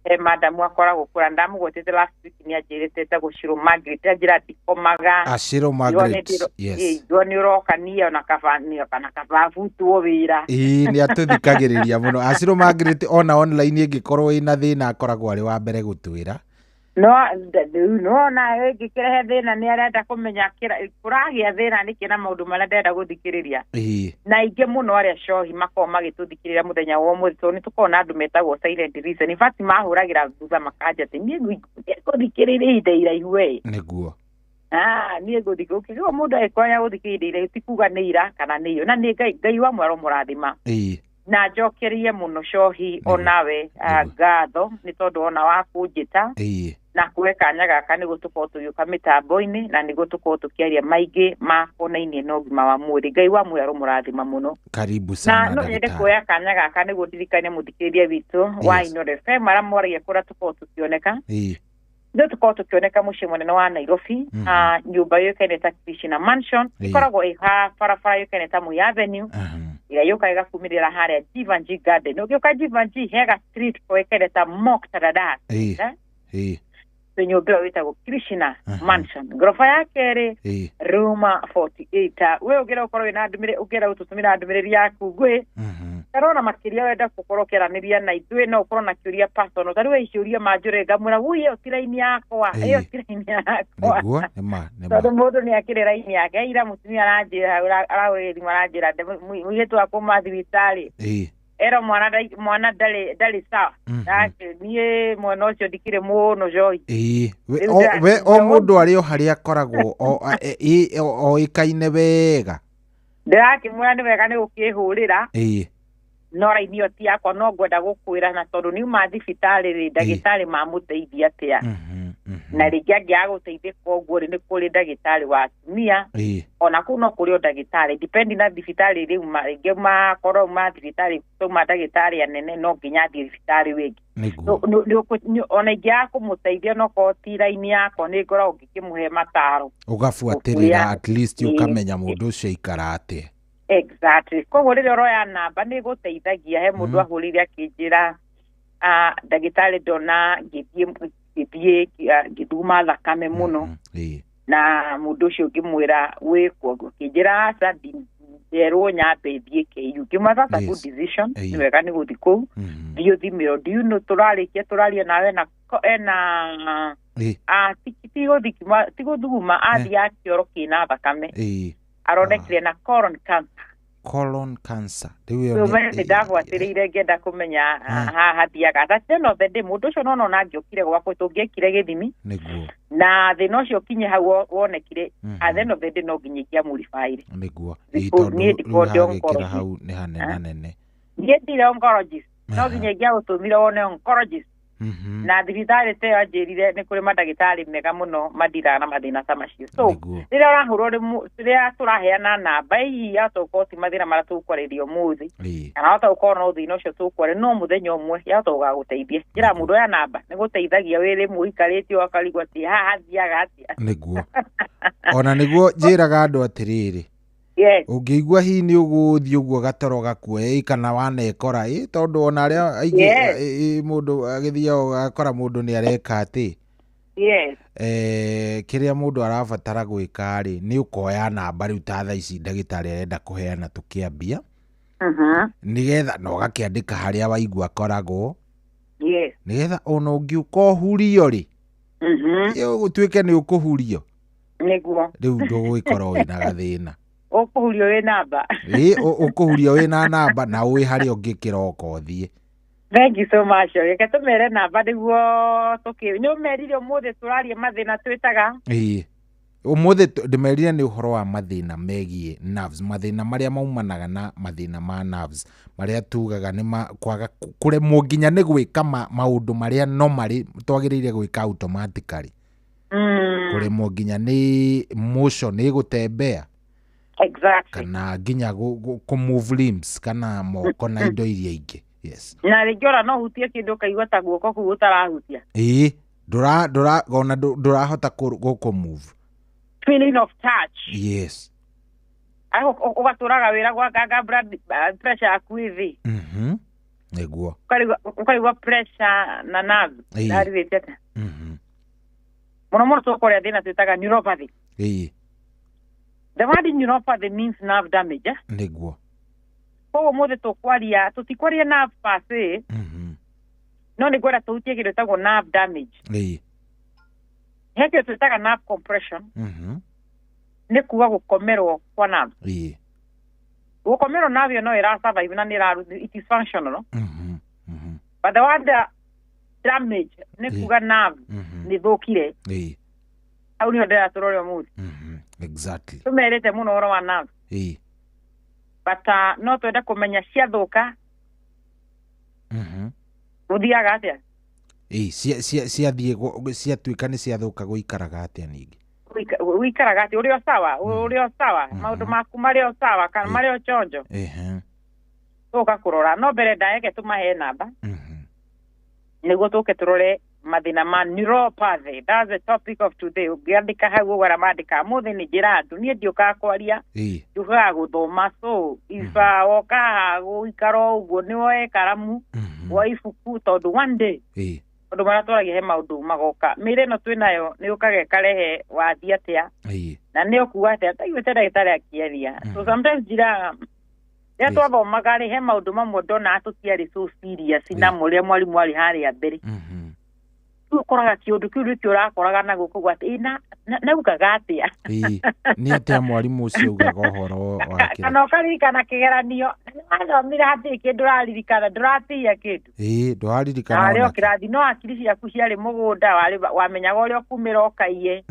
he madamu akoragwo kũra, ndamũgwetete last week, nĩ anjĩrĩte, etagwo Shiro Margaret, anjĩra ndikomaga. Ashiro Margaret, yes. Ndio nĩ ũroka niĩ ona kaba na kaba butwo wĩra. Ĩĩ, nĩ atũthikagĩrĩria mũno Ashiro Margaret, ona online ĩngĩkorwo ĩna thĩna akoragwo arĩ wa mbere gũtwĩra. No rĩu nona ĩngĩkĩrehe thĩna, nĩ arenda kũmenya kũragĩa thĩna nĩkĩ na maũndũ marĩa ndĩrenda gũthikĩrĩria. Na aingĩ mũno arĩa cohi makoragwo magĩtũthikĩrĩria mũthenya wa ũmũthĩ, tondũ nĩ tũkoragwo na andũ metagwo silent listen. In fact mahũragĩra thutha makanja atĩ niĩ ngũthikĩrĩria ihinda iraihu ĩ. Ah, niĩ ngũthikĩ ũkĩigua mũndũ agĩkorwo nĩagũthikĩrĩria ihinda iraihu, ti kuga nĩ ira kana nĩ iyo, na nĩ Ngai wa mwero mũrathima. Na njokerie mũno cohi onawe ngatho nĩ tondũ ona wa kũnjĩta na kuhe kanya gaka nĩguo tũkorwo tũgĩũka mĩtambo-inĩ na nĩguo tũkorwo tũkĩaria maingĩ makonainie na ũgima wa mwĩrĩ. Ngai wa muoyo aromũrathima mũno. Karibu Na sana no nyende ndagĩtarĩ. kuoya kanya gaka nĩguo ndirikanie mũthikĩrĩria witũ wa Inoro FM arĩa moragia kũrĩa tũkorwo tũkĩoneka. Ithuĩ tũkoragwo tũkĩoneka mũciĩ mũnene wa Nairobi, nyũmba yũĩkaine ta Krishna Mansion, ĩkoragwo ĩ ha barabara yũĩkaine ta Moi Avenue, ĩrĩa yũkaga ĩgakumĩrĩra harĩa Jivanjee Garden. Ũgĩũka Jivanjee hega street koĩkaine ta Moktarada. Ĩĩ. Ĩĩ. Twĩ nyũmba ĩyo ĩtagwo Krishna Mansion, ngoroba ya kerĩ, room 48. We ũngĩenda gũkorwo wĩna ndũmĩrĩri, ũngĩenda gũtũtũmĩra ndũmĩrĩri yaku nguhĩ, kana ona makĩria wenda gũkorwo ũkĩaranĩria na ithuĩ, no ũkorwo na kĩũria personal. Ta rĩu he ciũria manjũrĩre ngamwĩra, "Wui, ĩyo ti raini yakwa, ĩyo ti raini yakwa." Nĩguo, nĩma nĩma. Tondũ mũndũ nĩ akĩrĩ raini yake. Ira mũtumia aranjĩra, arahũrĩra thimũ aranjĩra, "Mũirĩtu wa kuma thibitarĩ, ero mwana mwana ndarĩ sawa." Nake niĩ mwena ũcio ndikĩrĩ mũno njohi. Ĩĩ. We Rĩu o we o mũndũ arĩ o harĩa akoragwo o oĩkaine wega. Ndĩrakĩmwĩra nĩ wega nĩ gũkĩhũrĩra, no raini ĩyo ti yakwa, no ngwenda gũkwĩra na tondũ niuma thibitarĩ rĩ, ndagĩtarĩ mamũteithia atĩa, na rĩngĩ angĩaga gũteithĩka ũguo rĩ, nĩ kũrĩ ndagĩtarĩ wa atumia, ona kũu no kũrĩ o ndagĩtarĩ, depend na thibitarĩ rĩu rĩngĩ makorwo ma thibitarĩ tauma ndagĩtarĩ anene, no nginya athiĩ thibitarĩ wĩngĩ. Ona ingĩaga kũmũteithia, no korwo ti raini yakwa, nĩ ngoragwo ngĩkĩmũhe mataro. Ũgabuatĩrĩra at least ũkamenya mũndũ ũcio aikara atĩa. Exactly. Koguo rĩrĩa ũroya namba nĩ gũteithagia. He mũndũ ahũrĩire akĩnjĩra, "Ndagĩtarĩ, ndona ngĩthiĩ ngĩthuma thakame mũno." Na mũndũ ũcio ngĩmwĩra wĩkwo, akĩnjĩra, "Aca, nderwo nyambe thiĩ KU." Ngĩmwĩra, "That's a good decision, nĩ wega nĩ gũthiĩ kũu, thiĩ ũthimĩrwo." Do you know, tũrarĩkia tũraria nawe ena ena ti gũthuguma, athiaga kĩoro kĩna thakame, aronekire na colon cancer. Colon cancer rĩu ĩyo Rĩu nĩ ndagwatĩrĩire ngĩenda kũmenya haha hathiaga. At the end of the day, mũndũ ũcio nona ona angĩokire gwakwa tũngĩekire gĩthimi na thĩna ũcio ũkinye hau wonekire, at the end of the day no nginya ingĩamũribaire. Because Tondũ niĩ rĩu ndikorwo ndĩ hagĩkĩra oncologist. hau nĩ hanene nene. Niĩ ndirĩ oncologist, no nginya ingĩagũtũmire wone oncologist. Na thibitarĩ ta ĩyo anjĩrire nĩ kũrĩ mandagĩtarĩ mega mũno mandiraga na mathĩna ta macio. So rĩrĩa ũrahũrwo rĩrĩa tũraheana namba, hihi yahota gũkorwo ti mathĩna marĩa tũkwarĩria ũmũthĩ, kana wahota gũkorwo no thĩna ũcio tũkwaria, no mũthenya ũmwe yahota gũgagũteithia. Njĩra mũndũ oya namba nĩ gũteithagia wĩ rĩmwe ũikarĩte ũgakarigwo atĩ haha hathiaga atĩa. Nĩguo, ona nĩguo njĩraga andũ atĩrĩrĩ, ũngĩigua hihi nĩ ũgũthiĩ ũguo gatoro gakue ĩ, kana wanekora ĩ, tondũ ona arĩa aingĩ mũndũ agĩthiaga ũgakora mũndũ nĩ areka atĩ kĩrĩa mũndũ arabatara gwĩka rĩ, nĩ ũkoya namba rĩu ta thaa ici ndagĩtarĩ arenda kũheana tũkĩambia, nĩgetha na ũgakĩandĩka harĩa waigua akoragwo, nĩgetha ona ũngĩũka ũhurio rĩ, ũtuĩke nĩ ũkũhurio, rĩu ndũgũgĩkorwo wĩna gathĩna. Ũkũhurio wĩ namba. Ĩ, ũkũhurio wĩna namba na ũĩ harĩa ũngĩkĩroka ũthiĩ. Thank you so much. Reke tũmere namba nĩguo tũkĩ nĩ ũmerire ũmũthĩ tũraria mathĩna twĩtaga. Ĩĩ, ũmũthĩ ndĩmerire nĩ ũhoro wa mathĩna megiĩ nerves, mathĩna marĩa maumanaga na mathĩna ma nerves, marĩa tugaga nĩ kwaga kũremwo nginya nĩ gwĩka maũndũ marĩa no marĩ twagĩrĩire gwĩka automatically, kũremwo nginya nĩ motion, nĩ gũtembea, kana nginya kũ move limbs kana moko na indo iria ingĩ, yes. Na rĩngĩ ona no ũhutie kĩndũ ũkaigua ta guoko kũu ũtarahutia. Ĩĩ, ndũra ndũra ona ndũrahota gũkũ move. Feeling of touch. Ũgatũraga wĩra gwakanga blood pressure yaku ĩ thĩ. Nĩguo. Ũkaigua pressure na nerve. Ndarithĩte atĩa? Mũno mũno tũkũrĩa thĩna twĩtaga neuropathy. The word neuropathy means nerve damage, eh? Koguo mũthĩ tũkwaria, tũtikwaria nerve per se, no nĩ ngwenda tũhutie kĩndũ gĩtagwo nerve damage. He kĩndũ twĩtaga nerve compression, nĩ kuga gũkomerwo kwa nerve. Gũkomerwo nerve ĩyo no ĩra survive na nĩ ĩra it is functional, but the word damage nĩ kuga nerve nĩ thũkire. Hau nĩho ndĩrenda tũrore ũmũthĩ. Tũmerĩte mũno ũhoro wa nerve, but no twende kũmenya ciathũka gũthiaga atĩa. Ĩĩ, ciathiĩ ciatuĩka nĩ ciathũka, gũikaraga atĩa ningĩ? Ũikaraga atĩa ũrĩ o sawa, ũrĩ o sawa, maũndũ maku marĩ o sawa kana marĩ o chonjo. Tũka kũrora, no mbere ndayeke tũmahe namba nĩguo tũke tũrore. Mathĩna ma neuropathy, that's the topic of today. Ũngĩandĩka hau ũguo arĩa mandĩkaga mũthĩ nĩ njĩra andũ niĩ ndiũkaga kwaria, njũkaga gũthoma. So if woka haha gũikara o ũguo, nĩ woe karamu, woe ibuku, tondũ one day maũndũ marĩa twaragia he maũndũ magoka. Mĩĩrĩ ĩno twĩnayo nĩ yũkaga ĩkarehe wathi atĩa na nĩ ũkuga atĩa, taiguĩte ndagĩtarĩ akĩaria. So sometimes njiraga rĩrĩa twathomaga rĩ, he maũndũ mamwe ndonaga tũtiarĩ so serious namo rĩrĩa mwarimũ arĩ harĩa mbere. Rĩu ũkoraga kĩũndũ kĩu nĩkĩo ũrakoraga na gũkũ atĩ ĩ, naugaga atĩa? Nĩ atĩa mwarimũ ũcio augaga ũhoro wa kĩra? Kana ũkaririkana kĩgeranio wathomire, hatirĩ kĩndũ ũraririkana, ndũratigia kĩndũ. Ndũraririkana Na warĩ o ona kĩ. kĩrathi no hakiri ciaku ciarĩ mũgũnda, warĩ wamenyaga ũrĩa ũkumĩra ũkaiye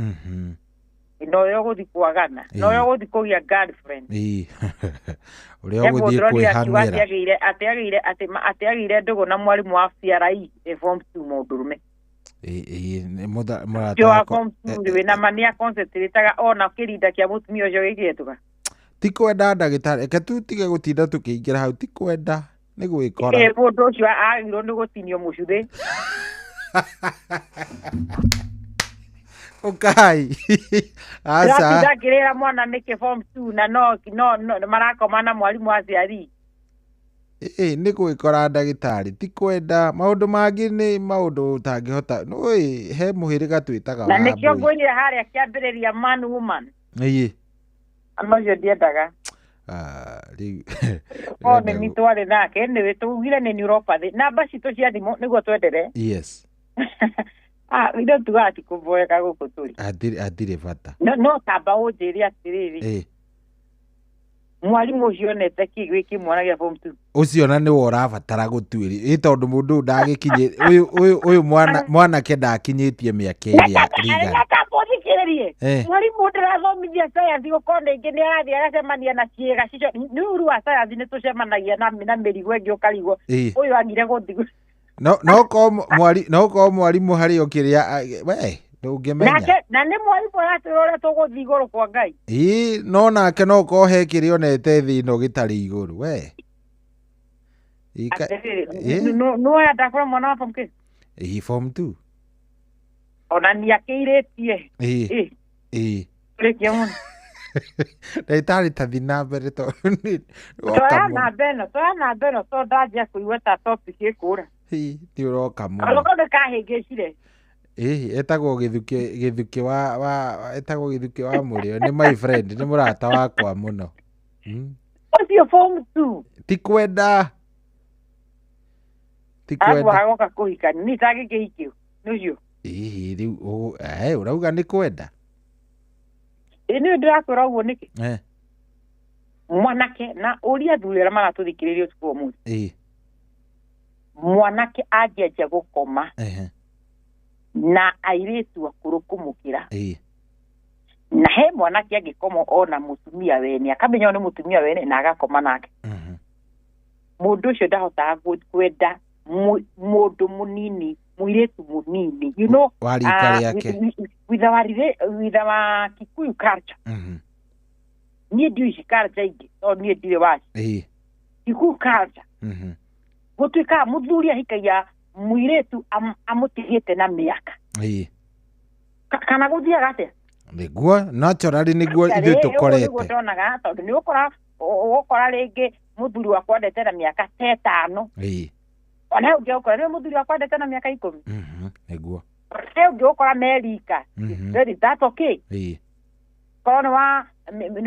na ũrĩa ũgũthiĩ kwagana na ũrĩa ũgũthiĩ kũgĩa girlfriend. Ũrĩa He ũgũthiĩ mũndũ ũronire akiuga atĩ kwĩhanĩra. agĩire atĩ agĩire atĩ atĩ agĩire ndũgũ na mwarimũ wa CRE e form 2, mũndũrũme. Nĩ mũrata Ũcio wa wakwa. form 2 rĩ, wĩna ma nĩ aconcentrataga ona kĩrinda kĩa mũtumia ũcio gĩkĩhetũka. Ti kwenda, ndagĩtarĩ, reke tutige gũtinda tũkĩingĩra hau. Ti kwenda, nĩ gwĩkora. Mũndũ ũcio agĩrĩirwo nĩ gũtinio mũcuthĩ. Ũkai, aca. Ndĩratinda ngĩrĩra mwana nĩkĩ form 2 na no marakoma na mwarimũ wa CRE. Nĩ gwĩkora, ndagĩtarĩ, ti kwenda. Maũndũ mangĩ nĩ maũndũ ũtangĩhota nĩũĩ he mũhĩrĩga twĩtaga Na wa nĩkĩo mbũi. ngwĩrire harĩa kĩambĩrĩria, man, woman, amacio ndiendaga. Ah, rĩu O ndĩrenda nĩ mi twarĩ nake. Anyway, tugire nĩ neuropathy. Namba citũ cia thimũ nĩguo twendere. Ah, ithuĩ tugaga ti kũboeka gũkũ tũrĩ. Hatirĩ bata. No tamba ũnjĩre atĩrĩrĩ, mwarimũ ũcio onete kĩ gwĩ kĩmwana gĩa form 2? Ũcio na nĩwe ũrabatara gũtuĩria, ĩ tondũ mũndũ ũyũ ndagĩkinyĩ ũyũ mwana mwanake ndakinyĩtie mĩaka ĩrĩa rigana. Tamba ũthikĩrĩrie. Mwarimũ ndĩrathomithia science, gũkorwo rĩngĩ nĩ arathiĩ agacemania na ciĩga cicio. Nĩ ũru wa science nĩ tũcemanagia na mĩrigo ĩngĩ ũkarigwo ũyũ agire gũthiĩ. No korwo mwarimũ harĩ o kĩrĩa we ndũngĩmenya. Nake na nĩ mwarimũ aratwĩra ũrĩa tũgũthiĩ igũrũ kwa Ngai. No nake no korwo he kĩrĩa onete thĩ ĩno gĩtarĩ igũrũ we. Atĩrĩrĩ, nĩwoya ndakũra mwana wa form kĩ? Form 2. Ona nĩ akĩirĩtie. Tũrĩkie mũno. Ndagĩtarĩ, tathi na mbere tondũ nĩ woka Toya mũno. namba ĩno, toya namba ĩno, tondũ ndanjia kũigua ta topic ĩkũra. Nĩ ũroka mũno. Kalũkũ nĩ kahĩngĩcire. Etagwo Gĩthukĩ, Gĩthukĩ wa etagwo Gĩthukĩ wa Mũrĩo. Nĩ my friend, nĩ mũrata wakwa mũno. Ũcio form 2. Ti kwenda, ti Arabu kwenda. agoka kũhikania niĩ itangĩkĩhikio nĩ ũcio. Rĩu ũrauga nĩ kwenda. Ĩ, nĩ ndĩrakwĩra ũguo nĩkĩ? Mwanake, na ũria athuri arĩa maratũthikĩrĩria ũtukũ wa ũmũthĩ, mwanake angĩanjia gũkoma na airĩtu akũrũ kũmũkĩra, na he mwanake angĩkoma ona mũtumia wene, akamenya ũyũ nĩ mũtumia wene na agakoma nake, mũndũ ũcio ndahotaga kwenda mũndũ mũnini, mũirĩtu mũnini Wa rika rĩake. With our Kikuyu culture. Niĩ ndiũĩ ici culture ingĩ tondũ niĩ ndirĩ waci. Kikuyu culture, gũtuĩkaga mũthuri ahikagia mũirĩtu amũtigĩte na mĩaka. Kana gũthiaga atĩa? Nĩguo naturally, nĩguo ithuĩ Ũguo nĩguo tũkorete. ndonaga, tondũ nĩ ũkora ũgũkora rĩngĩ mũthuri wakwa ndete na mĩaka ta 5. Ona he ũngĩ ũkora nĩ mũthuri wakwa ndete na mĩaka 10. He ũngĩ ũkora merika. Very, that's okay. Korwo nĩ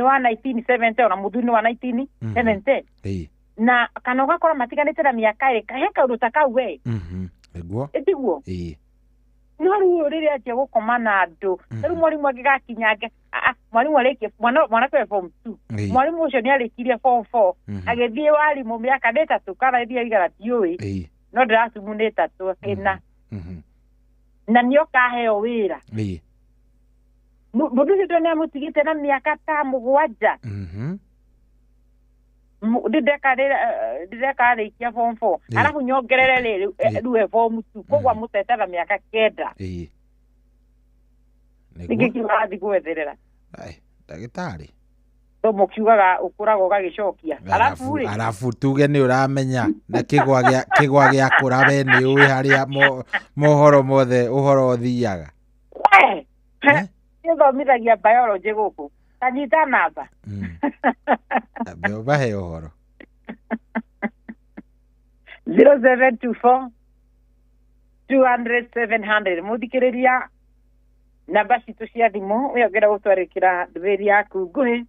wa 1970, ona mũthuri nĩ wa 1970, na kana ũgakora matiganĩte na mĩaka ĩrĩ, he kaũndũ ta kau we. Ĩtiguo? No rĩu rĩrĩa anjia gũkoma na andũ rĩu, mwarimũ angĩgakinyange mwarimũ arĩkie mwana mwanake we form 2, mwarimũ ũcio nĩ arĩkirie form 4, agĩthiĩ warimũ mĩaka nĩ 3 kana ĩthiĩ igana, ndiũĩ, no ndĩracumu nĩ 3 ĩna, na nĩ okaheo wĩra. Mũndũ ũcio nĩ amũtigĩte na mĩaka ta 7. Ndĩrekarĩkia form 4, arabu nyongerere rĩrĩ rĩu e form 2, koguo amũtete na mĩaka 9. Nĩkĩ kĩu arathiĩ gwetherera? Ai, ndagĩtarĩ. Gĩthomo kiugaga ũkũraga ũgagĩcokia. Arabu rĩ, arabu tuge nĩ ũramenya na kĩgwa gĩa kũra we nĩ ũĩ harĩa mohoro mothe ũhoro ũthiaga. Gĩthomithagia biology gũkũ. Tanyita namba. Bahe ũhoro. 0724 200 700. Mũthikĩrĩria namba citũ cia thimũ we ũngĩenda gũtwarĩkĩra ndũmĩrĩri yaku nguhĩ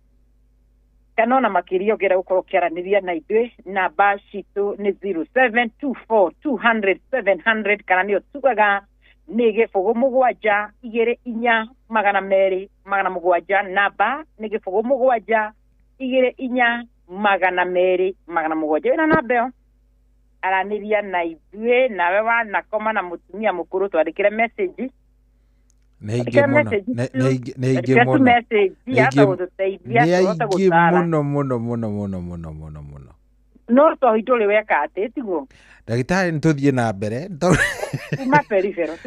kana ona makĩria ũngĩenda gũkorwo ũkĩaranĩria na ithuĩ, namba citũ nĩ 0724 200 700 kana nĩyo tugaga nĩ 0 7 2 4 200 700. Namba nĩ 0 7 2 4 200 700. Wĩna namba ĩyo aranĩria na ithuĩ, nawe wanakoma na mũtumia mũkũrũ twandĩkĩre message. Nĩ aingĩ mũno, nĩ aingĩ mũno, nĩ aingĩ mũno mũno mũno mũno mũno mũno mũno. No to ndũrĩ weka atĩ tiguo ndagĩtarĩ, nĩ tũthiĩ na mbere. Tuma peripheral.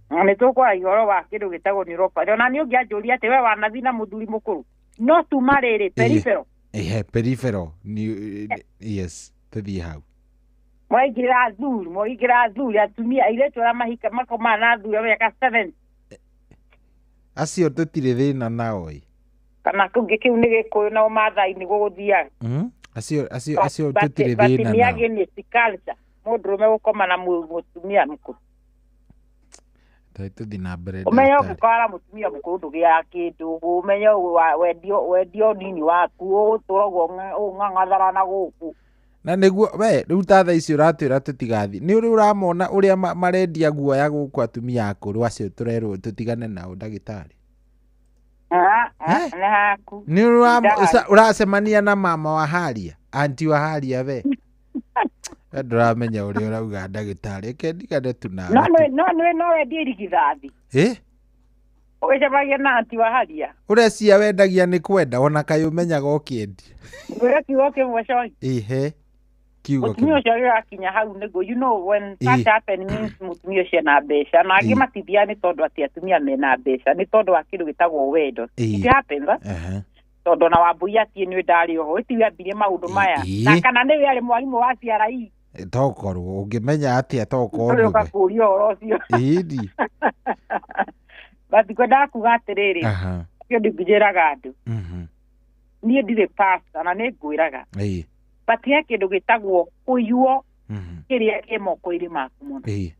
Nĩ tũkwaragia ũhoro wa kĩndũ gĩtagwo neuropathy. Ona nĩ ũngĩanjũria atĩ we wanathiĩ na mũthuri mũkũrũ, no tuma rĩrĩ peripheral. Ehe, peripheral. Yes, tũthiĩ hau. Mwaingĩra athuri atumia airĩtu arĩa mahika makomaga na athuri a mĩaka 7. Acio tũtirĩ thĩna nao ĩ. Kana kũngĩ kĩu nĩ Gĩkũyũ na Ũmathai nĩguo gũthiaga. Acio tũtirĩ thĩna nao. Nĩ against culture mũndũrũme gũkoma na mũtumia mũkũrũ. Tũthiĩ na mbere. Ũmenye ũngĩkora na mũtumia mũkũrũ ndũgĩaga kĩndũ, ũmenye wendio nini waku ũgũtũra ũguo ũng'ang'athara na gũkũ. Na nĩguo we rĩu ta thaa ici ũratwĩra tũtigathiĩ, nĩ ũrĩ ũramona ũrĩa marendia guoya gũkũ atumia akũrũ acio tũrerwo tũtigane nao ndagĩtarĩ. Nĩ ũracemania na mama wa haria, anti wa haria we. Ndũramenya ũrĩa ũrauga ndagĩtarĩ, reke ndigane tu nawe. No wendie irigithathi. Ũgĩcemania na anti wa haria. Ũrecia wendagia nĩ kwenda, ona kaĩ ũmenyaga ũkĩendia. Ngwĩra kiugo kĩmwe coĩ. Ĩhe. Kiugo mũtumia ũcio agĩgakinya hau nĩguo, you know when that happen means mũtumia ũcio ena mbeca, na angĩ matithiaga nĩ tondũ atĩ atumia mena mbeca, nĩ tondũ wa kĩndũ gĩtagwo wendo. It happens. Tondũ ona Wambui atiĩ nĩ ndarĩ oho, ĩtiwe ambirie maũndũ maya. Na kana nĩwe arĩ mwarimũ wa CRE. Tokorwo ũngĩmenya atĩa tokorwo nĩwe. Ũgakũria ũhoro ũcio. Ĩni. But ngwendaga kuga atĩrĩrĩ, kĩo ndingĩnjĩraga andũ. Niĩ ndirĩ pastor na nĩ ngwĩraga. But he kĩndũ gĩtagwo kũiywo kĩrĩa kĩ moko-inĩ maku mũno.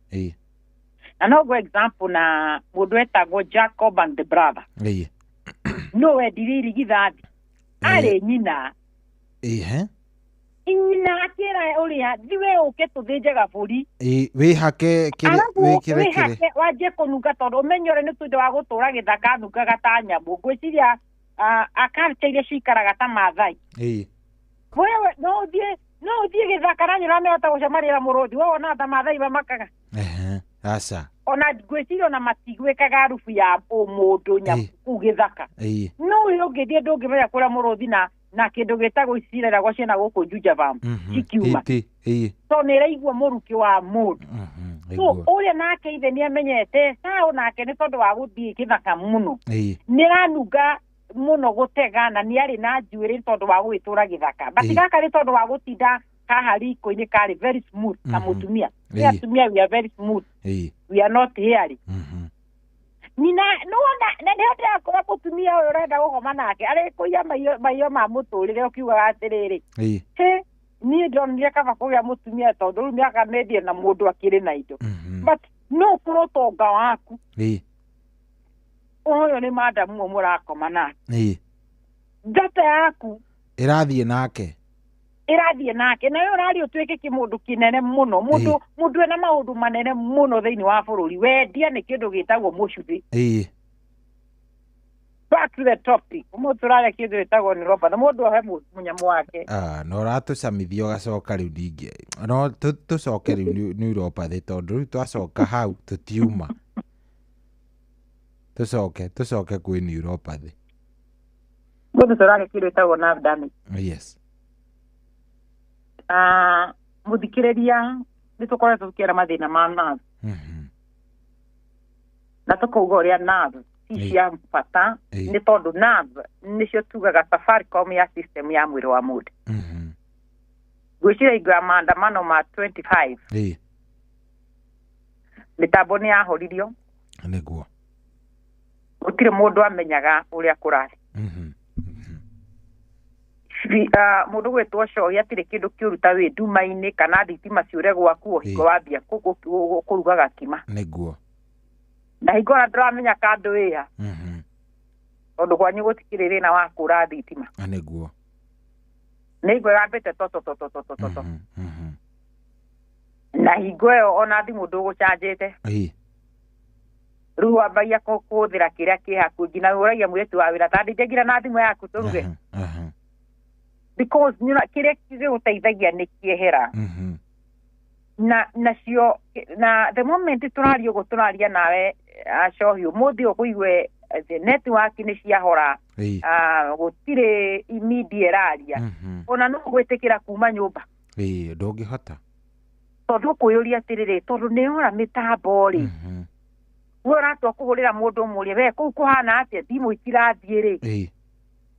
Na no go example na mũndũ etagwo Jacob and the brother. No wendirie irigithathi. Arĩ nyina. Nyina akĩra ũrĩa thiwe ũke tũthĩnje gabũri. Wĩhake wĩkĩre kĩrĩ. Wanjie kũnunga tondũ ũmenye ũrĩa nĩ tondũ wa gũtũra gĩthaka nungaga ta nyamũ. Ngwĩciria culture iria cikaraga ta Maathai. Wewe no ũthiĩ gĩthaka na nyina nĩhota gũcemania na mũrũthi. We wonaga ta Maathai mamakaga. Aca. Ona ngwĩciria ona matigwĩkaga harubu ya ũmũndũ nyamũ kũu gĩthaka. No ũyũ ũngĩthiĩ ndũngĩmenya kũrĩa mũrũthi na kĩndũ gĩtagwo icireragwo ciĩna gũkũ Juja Farm cikiuma. To nĩ ĩraigua mũrukĩ wa mũndũ. So ũrĩa nake ithe nĩ amenyete saũ nake nĩ tondũ wa gũthiĩ gĩthaka mũno. Nĩ ĩranunga mũno gũtega na nĩ arĩ na njuĩrĩ tondũ wa gũgĩtũra gĩthaka. But gaka nĩ tondũ wa gũtinda haha riko-inĩ karĩ very smooth ta mũtumia. Nĩ atumia we are very smooth. We are not hairy. Nina no na nĩ ndĩrakora mũtumia ũyũ ũrenda gũkoma nake arĩ kũiya maiyo ma mũtũrĩre ũkiugaga atĩrĩrĩ, he niĩ ndonire kaba kũgĩa mũtumia tondũ rĩu mĩaka mendie na mũndũ akĩrĩ na indo. But no ũkorwo ũtonga waku. Ũyũ nĩ madamu ũyũ mũrakoma nake. Data yaku ĩrathiĩ nake. Nayo ũraria ũtuĩke kĩmũndũ kĩnene mũno, mũndũ ena maũndũ manene mũno thĩinĩ wa bũrũri. Wendia nĩ kĩndũ gĩtagwo mũcuthĩ. Back to the topic. Ũmũthĩ tũraria kĩndũ gĩtagwo neuropathy. Mũndũ ohe mũnyamũ wake. No ũratũcamithia ũgacoka rĩu ningĩ. No tũcoke rĩu neuropathy tondũ rĩu twacoka hau tũtiuma. Tũcoke kwĩ neuropathy. Mũndũ tũraria kĩndũ gĩtagwo nerve damage. Yes. Mũthikĩrĩria nĩ tũkoretwo tũkĩara mathĩna ma nerve. Na tũkauga ũrĩa nerve ti cia bata nĩ tondũ nerve nĩcio tugaga Safaricom ya system ya mwĩrĩ wa mũndũ. Ngwĩciria hingo ya maandamano ma 25 mĩtambo nĩ yahoririo nĩguo gũtirĩ mũndũ amenyaga ũrĩa kũrathiĩ. Mũndũ gwĩtwo cohi atirĩ kĩndũ kĩũru ta wĩ nduma-inĩ kana thitima ciũre gwaku o hingo wambia kũruga gakima nĩguo na hingo ona ndũramenya kandũ wĩha tondũ kwanyu gũtikĩrĩ thĩna wa kũra thitima nĩguo nĩ hingo yambĩte to na hingo ĩyo ona thimũ ndũgũcanjĩte rĩu wambagia kũhũthĩra kĩrĩa kĩ hakuhĩ nginya ũragia mũirĩtu wa wĩra ta ndingĩngira na thimũ yaku tũruge because kĩrĩa gĩgũteithagia nĩ kĩehera na nacio na the moment tũraria ũguo tũraria nawe acohi ũmũthĩ ũkũigue the network nĩ ciahora gũtirĩ media ĩraria ona no gwĩtĩkĩra kuma nyũmba ndũngĩhota tondũ ũkwĩyũria atĩrĩrĩ tondũ nĩ ora mĩtambo rĩ we ũratua kũhũrĩra mũndũ ũmũrie we kũu kũhana atĩa thimũ itirathiĩ rĩ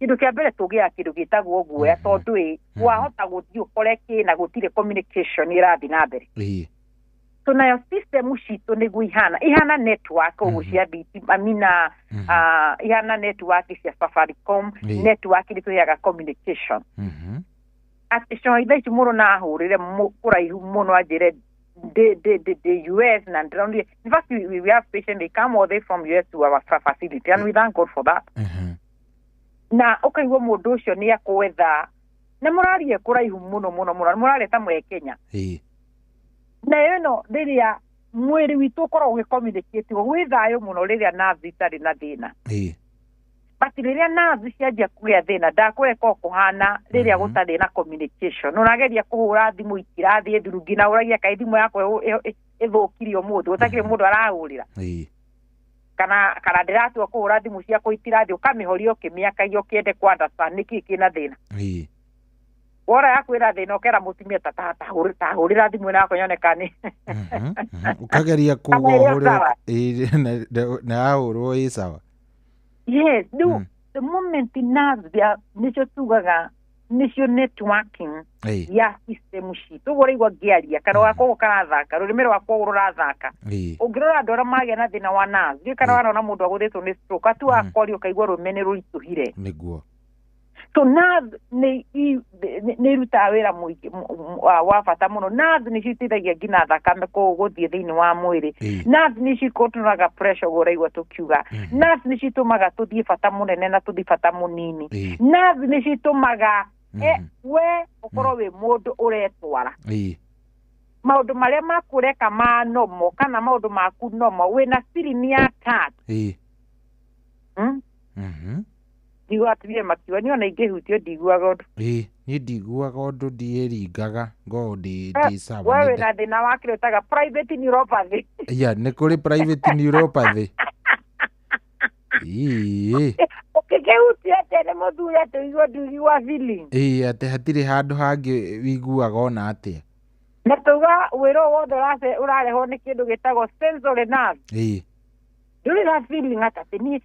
kĩndũ kĩa mbere tũgĩaga kĩndũ gĩtagwo guoya tondũ ĩ wahota gũthiĩ ũkore kĩna gũtirĩ communication ĩrathiĩ na mbere so nayo system citũ nĩguo ihana network ũguo cia thitima mina ihana network cia Safaricom network nĩ tũheaga communication atĩ cohi thaa ici mũndũ no ahũrĩre kũraihu mũno anjĩre the US and in fact we have patients, they come all the way from US to our facility and we thank God for that. Na ũkaigua mũndũ ũcio nĩ akwetha na mũraria kũraihu mũno mũno mũno mũraria ta mwĩ Kenya na ĩno rĩrĩa mwĩrĩ witũ ũkoragwo ũgĩcommunicate gwĩ thayũ mũno rĩrĩa nerves itarĩ na thĩna but rĩrĩa nerves cianjia kũgĩa thĩna ndakũreka kũhana rĩrĩa gũtarĩ na communication ũrageria kũhũra thimũ itirathiĩ through nginya ũragia kaĩ thimũ yakwa ĩthũkirie ũmũthĩ gũtakĩrĩ mũndũ arahũrĩra kana ndĩratua kũhũra thimũ ciakwa itirathiĩ ũkamĩhoria ũkĩmĩakagia ũkĩende kũ understand nĩkĩĩ kĩna thĩna wora yakwĩra thĩna ũkera mũtumia ta tahũrĩra thimũ ĩno yakwa nyone kana ũkageria kuga ũhũrĩre na yahũrwo ĩ sawa. Yes, no, the moment nerves nĩcio tugaga nĩcio networking ya system citũ ũguo ũraigua ngĩaria kanua gakwa ũguo karathaka rũrĩmĩ rwakwa ũguo rũrathaka ũngĩrora andũ arĩa magĩa na thĩna wa nerves ndiũĩ kana wanona mũndũ agũthĩtwo nĩ stroke atuaga kwaria ũkaigua rũrĩmĩ nĩ rũritũhire nĩguo so nerves nĩ irutaga wĩra mũingĩ wa bata mũno nerves nĩcio iteithagia nginya thakame gũthiĩ thĩinĩ wa mwĩrĩ nerves nĩcio ikontrolaga pressure ũguo ũraigua tũkiuga nerves nĩcio itũmaga tũthiĩ bata mũnene na tũthiĩ bata mũnini nerves nĩcio itũmaga we ũkorwo wĩ mũndũ ũretwara maũndũ marĩa maku ũreka ma nomo kana maũndũ maku nomo wĩna feeling ya touch ndigua atumia makiuga niĩ ona ingĩhutio ndiguaga ũndũ niĩ ndiguaga ũndũ ndiĩringaga ngorwo ndĩ sawa we wĩna thĩna wa kĩrĩa ũtaga private neuropathy ya nĩ kũrĩ private neuropathy ũkĩkĩhutia atĩa nĩ mũthuri atĩ ũigua ndũigua feeling atĩ hatirĩ handũ hangĩ wĩiguaga ona atĩa na tuga wĩra o wothe ũrarehwo nĩ kĩndũ gĩtagwo sensory nerve ndũrĩ na feeling atĩ niĩ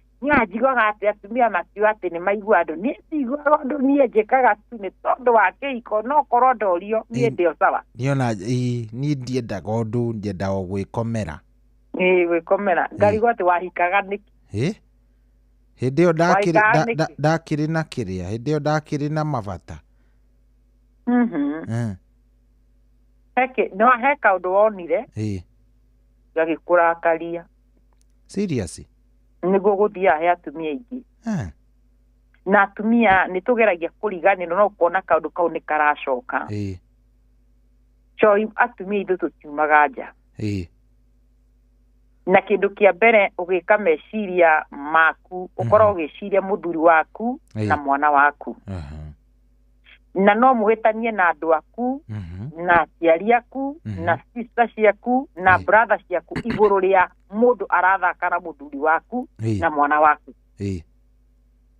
njiguaga atĩ atumia makiuga atĩ nĩ maigua andũ niĩ ndiguaga ũndũ niĩ njĩkaga tu nĩ tondũ wa kĩhiko no korwo ndorio niĩ ndĩ o sawa niĩ ona niĩ ndiendaga ũndũ ndiendaga o gwĩkomera gwĩkomera ngarigwo atĩ wahikaga nĩkĩ hĩndĩ ĩyo ndakĩrĩ na kĩrĩa hĩndĩ ĩyo ndakĩrĩ na mabata no he kaũndũ wonire gagĩkũrakaria serious nĩguo gũthiaga he atumia aingĩ na atumia nĩ tũgeragia kũriganĩrwo no ũkona kaũndũ kau nĩ karacoka coi atumia ithuĩ tũtiumaga nja na kĩndũ kĩa mbere ũgĩka meciria maku ũkorwo ũgĩciria mũthuri waku na mwana waku na no mũhĩtanie na andũ aku na aciari aku na sister ciaku na brother ciaku igũrũ rĩa mũndũ arathaka na mũthuri waku na mwana waku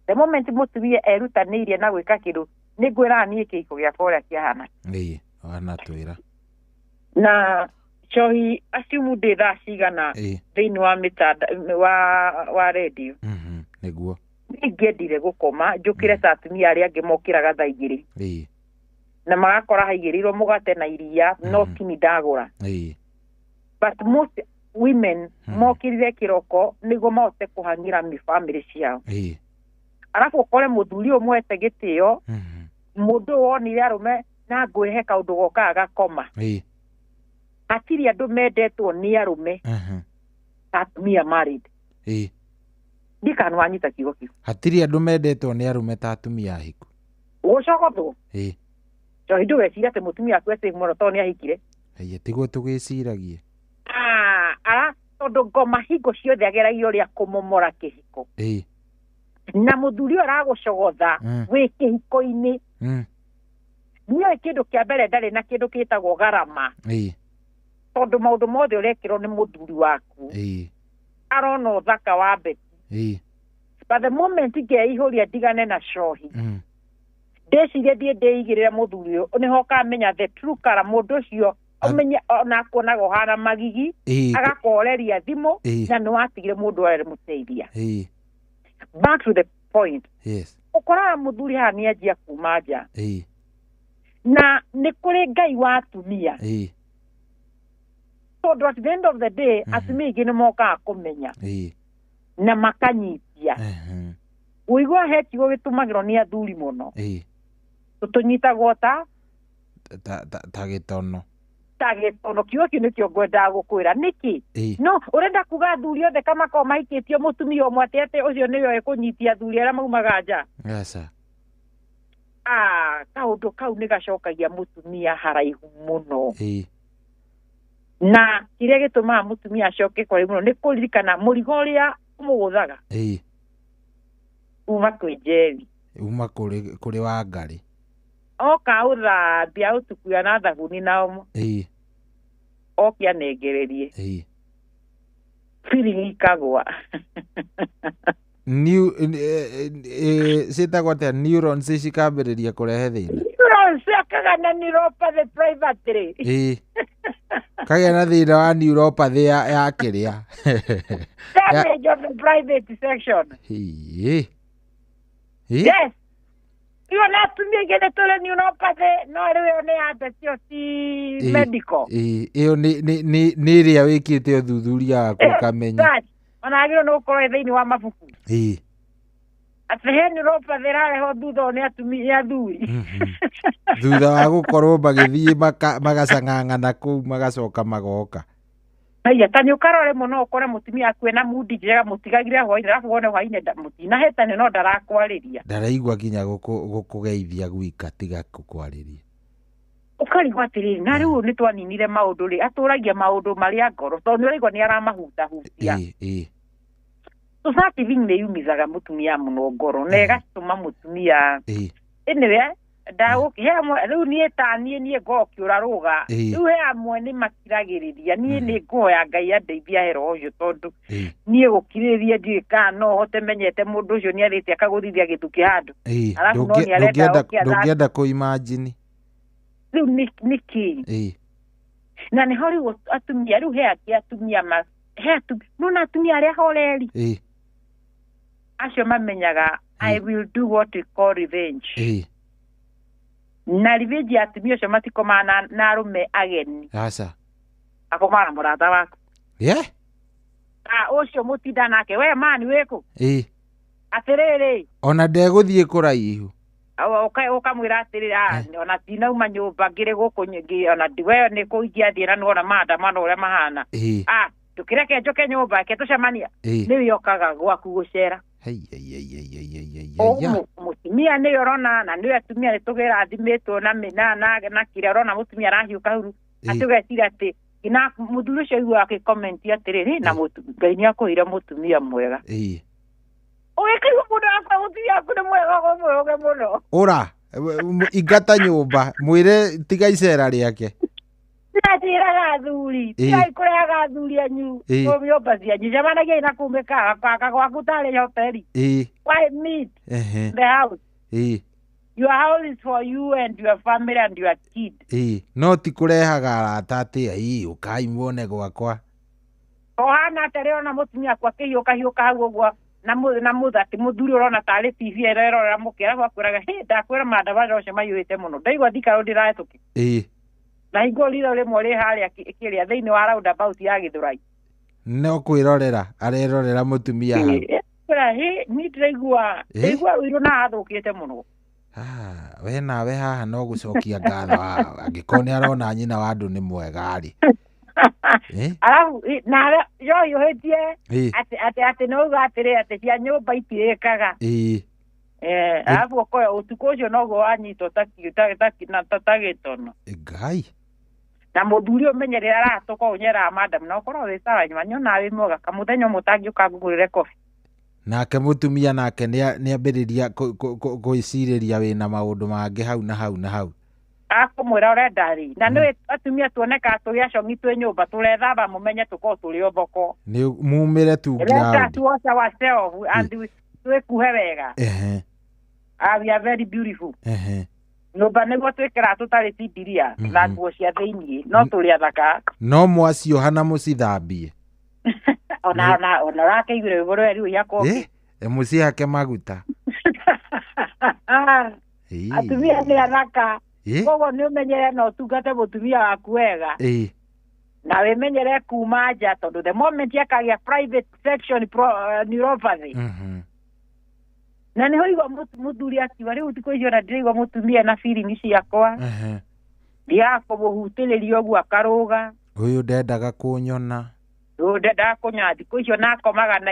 the moment mũtumia erutanĩirie na gwĩka kĩndũ nĩ ngwĩraga niĩ kĩhiko gĩakwa ũrĩa kĩahana wanatwĩra na Cohi aciumu ndĩ thaa cigana thĩinĩ wa mĩtanda wa redio. Nĩguo. Ningĩendire gũkoma njũkĩre ta atumia arĩa angĩ mokĩraga thaa 2. Na magakora haigĩrĩirwo mũgate na iria no kini ndagũra. But most women mokĩrire kĩroko nĩguo mahote kũhang'ĩra mĩbamĩrĩ ciao. Arabu ũkore mũthuri ũyũ mwete gĩtĩo, mũndũ wonire arũme na ngwĩhe kaũndũ gokaga gakoma. Hatirĩ andũ mendetwo nĩ arũme atumia married. Ndikana wanyita kiugo kĩu. Hatirĩ andũ mendetwo nĩ arũme ta atumia ahiku. Gũcogothwo. Tondũ ndũgeciria atĩ mũtumia waku ete mũno tondũ nĩ ahikire. Ĩĩ tiguo tũgĩciragia. Ara tondũ ngoma hingo ciothe ageragia ũrĩa kũmomora kĩhiko. Na mũthuri ũyũ aragũcogotha wĩ kĩhiko-inĩ. Nĩoĩ kĩndũ kĩa mbere ndarĩ na kĩndũ gĩtagwo garama. Tondũ maũndũ mothe ũrekĩrwo nĩ mũthuri waku. Arona ũthaka wa Betty. But the moment ngeihũria ndigane na cohi, ndĩcirie thiĩ ndĩigĩrĩre mũthuri ũyũ, nĩho ũkamenya the true colour mũndũ ũcio ũmenye ona akuonaga ũhana magigi, agakũhoreria thimũ, na nĩwatigire mũndũ ũrĩa mũteithia. Back to the point. Yes. Ũkoraga mũthuri haha nĩanjia kuma nja. Na nĩ kũrĩ Ngai wa atumia. Tondũ at the end of the day, atumia aingĩ nĩ mokaga kũmenya. Na makanyitia. Ũigua he kiugo gĩtũmagĩrwo nĩ athuri mũno. Tũtũnyitagwo ta ta gĩtono. Ta gĩtono. Kiugo kĩu nĩkĩo ngwendaga gũkwĩra. Nĩkĩ? No ũrenda kuga athuri othe kamakorwo mahikĩtio mũtumia ũmwe atĩ atĩ ũcio nĩwe ũkũnyitia athuri arĩa maumaga nja. Aca. Kaũndũ kau nĩ gacokagia mũtumia haraihu mũno. Na kĩrĩa gĩtũmaga mũtumia acoke kũraihu mũno nĩ kũririkana mũrigo ũrĩa ũmũgũthaga. Uma kwĩ Njeri. Uma kũrĩ Wangarĩ. Oka ũthambia ũtukuya na thabuni na omo. Oke anengererie. Feeling ikagwa. New ciĩtagwo atĩa neurons cikambĩrĩria kũrehe thĩna. Neurons akagana neuropathy privately. Kagĩa na thĩna wa neuropathy ya kĩrĩa. Damage of the private section. Yes. Igo na atumia aingĩ nĩ tũrĩ neuropathy no rĩu ĩyo nĩ ya mbecio ti medical. Ĩyo nĩ ĩrĩa wĩkĩte ũthuthuria waku ũkamenya. Ona agĩrĩirwo nĩ gũkorwo thĩinĩ wa mabuku. Atĩ he neuropathy ĩrarehwo thutha ũyũ nĩ atumia nĩ athuri. Thutha wa gũkorwo magĩthiĩ magacang'ang'ana kũu magacoka magoka. Haiya, ta nĩ ũkarore mũno ũkore mũtumia aku ena mundi njega mũtigagire hwainĩ arabu wone hwainĩ mũtinahĩtania no ndarakwarĩria. Ndaraigua nginya gũkũgeithia gwika tiga gũkwarĩria. Ũkarigwo atĩrĩrĩ na rĩu nĩ twaninire maũndũ rĩ atũragia maũndũ marĩa ngoro tondũ nĩ ũraigua nĩ aramahutahutia. Society thing nĩ yumithaga mũtumia mũno ngoro na ĩgatũma mũtumia anyway ndagũkĩ he amwe rĩu niĩ ta niĩ ngoo kĩũra rũga rĩu he amwe nĩ makiragĩrĩria niĩ nĩ ngũhoya Ngai andeithia he roho ũcio tondũ niĩ gũkirĩrĩria ndiũĩ kana no hote menyete mũndũ ũcio nĩ arĩte akagũthithia gĩthukĩ handũ arabu no nĩ arenda ndũngĩenda kũ imagine rĩu nĩ kĩ na nĩho rĩu atumia rĩu he angĩ atumia he atumia nona atumia arĩa horeri acio mamenyaga I will do what we call revenge. Na revenge ya atumia acio matikomaga na arũme ageni. Aca. Akomaga na mũrata waku. Ũcio mũtinda nake we mani wĩkũ? Atĩrĩrĩ. Ona ndegũthiĩ kũraihu. Ũkamwĩra atĩrĩrĩ ona ndinauma nyũmba ngĩrĩ gũkũ ona we nĩ kũ ingĩathiĩ na nĩwona maandamano ũrĩa mahana. Ndũkĩreke njoke nyũmba reke tũcemanie. Nĩwe okaga gwaku gũcera. Mũtumia nĩwe ũrona na nĩwe atumia nĩ tũgĩrathimĩtwo na na kĩrĩa ũrona mũtumia arahiũka huru atĩ ũgeciria atĩ na mũthuri ũcio aiguaga akĩkomenti atĩrĩrĩ na Ngai nĩ akũheire mũtumia mwega. Ũgĩkaigua mũndũ akwa mũtumia waku nĩ mwega ũmwĩhoke mũno. Ũra ingata nyũmba mwĩre tiga icera rĩake. Ndĩranjĩraga athuri tigai kũrehaga athuri anyu nyũmba cianyu cemanagiai na kũu mĩkawa gwaka gwaku tarĩ hoteli. Why meet the house? Your house is for you and your family and your kid. Ĩĩ, no ti kũrehaga arata atĩ ĩĩ ũkai muone gwakwa. Ũhana atĩrĩ ona mũtumia akwa akĩhiũka hiũka hau ũguo na mũthati mũthuri ũrona tarĩ TV ĩrerorera mũke arabu akwĩraga hĩ ndakwĩra maandamano ũcio maiyũrĩte mũno ndaigua thikaro ndĩrahĩtũki. Ĩĩ. Na hingo ritho rĩmwe rĩ harĩa kĩrĩa thĩinĩ wa roundabout ya Gĩthũrai. No kwĩrorera arerorera mũtumia hau. Kwĩra hĩ niĩ ndĩraigua ndaigua ũirũ na hathũkĩte mũno. We nawe haha no gũcokia ngatho angĩkorwo nĩ arona nyina wa andũ nĩ mwega rĩ. Arabu nawe yohiũhĩtie atĩ atĩ atĩ no uga atĩrĩ atĩ cia nyũmba itirĩkaga. Ĩĩ. Arabu ũkoya ũtukũ ũcio noguo wanyitwo ta gĩtono. Ngai. Na mũthuri ũmenyerera aratũka ũnyeraga madam na ũkorwo wĩ sawa nyuma nyonaga wĩ mwega kamũthenya ũmwe ũtangĩũka ngũgũrĩre kobi. Nake mũtumia nake nĩambĩrĩria gwĩcirĩria wĩna maũndũ mangĩ hau na hau na hau. Akũmwĩra ũrenda rĩ na nĩũĩ atumia tuonekaga tũrĩ acongi twĩ nyũmba tũrethamba mũmenye tũkorwo tũrĩ o thoko. Nĩ mumĩre tu Let ground. us wash ourselves and twĩkuhe wega. We are very beautiful. Nyũmba nĩguo twĩkĩraga tũtarĩ tindiria na nguo cia thĩiniĩ no tũrĩ athaka. No mwacioha na mũcithambie. Ona ona ona ũrakĩiguire rwĩmbo rũrĩa rĩu yakwo. Mũcihake maguta. Atumia nĩ athaka. Koguo nĩ ũmenyere na ũtungate mũtumia waku wega. Na wĩmenyere kuma nja tondũ the moment akagĩa private section neuropathy. Na nĩho igua mũthuri akiuga rĩu thikũ icio ona ndĩraigua mũtumia na feeling ciakwa. Ndiaga kũmũhutĩrĩria ũguo akarũga. Ũyũ ndendaga kũnyona. Ũyũ ndendaga kũnyona thikũ icio na akomaga na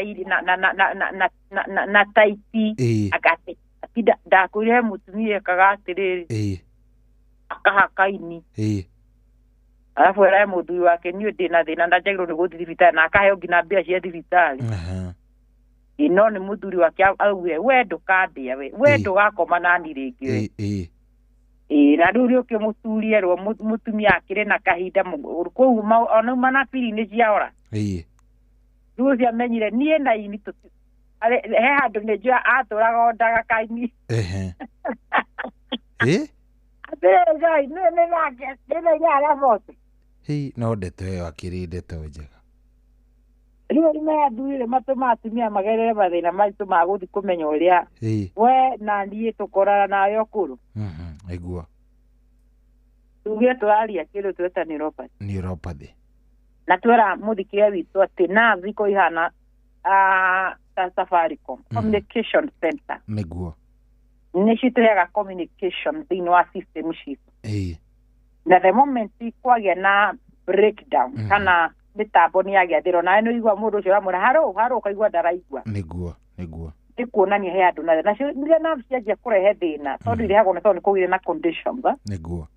na taiti. Agate atinda ndakwĩrire he mũtumia ekaga atĩrĩrĩ. Akahaka ini. Arabu erae mũthuri wake niĩ ndĩna thĩna na njagĩrĩirwo nĩ gũthiĩ thibitarĩ na akaheo nginya mbia cia thibitarĩ. No nĩ mũthuri wake augire we ndũkandĩa we we ndũgakoma nani rĩngĩ we. Ĩĩ na rĩu rĩũkĩ mũthuri erwo mũtumia akĩrĩ na kahinda kũu ona uma na biri nĩ ciaora. Rĩu ũcio amenyire niĩ na ini he handũ nĩ njũĩ atũraga ondaga kaini. Atĩrĩrĩ Ngai nĩ nake nĩ nĩ Hĩ no ndeto ĩyo akĩrĩ ndeto njega. Rĩu arũme athuri matũmaga atumia magerere mathĩna maritũ ma gũthiĩ kũmenya ũrĩa we na niĩ tũkorana nawe ũkũrũ. Nĩguo. Tuge tũraria kĩndũ tweta neuropathy. Neuropathy. Na twera mũthikĩria witũ atĩ nerves iko ihana ta Safaricom communication center. Nĩguo. Nĩ citũheaga communication thĩinĩ wa system citũ. Na the moment kwagĩa na breakdown kana mĩtambo nĩ yagĩa thĩna nawe nĩ ũigua mũndũ ũcio ũramwĩra harũ harũ ũkaigua ndaraigua. Nĩguo nĩguo. Nĩ kuonania he andũ na nacio rĩrĩa nerves cianjia kũrehe thĩna tondũ irehagwo nĩ tondũ nĩ kũgĩire na conditions. Nĩguo.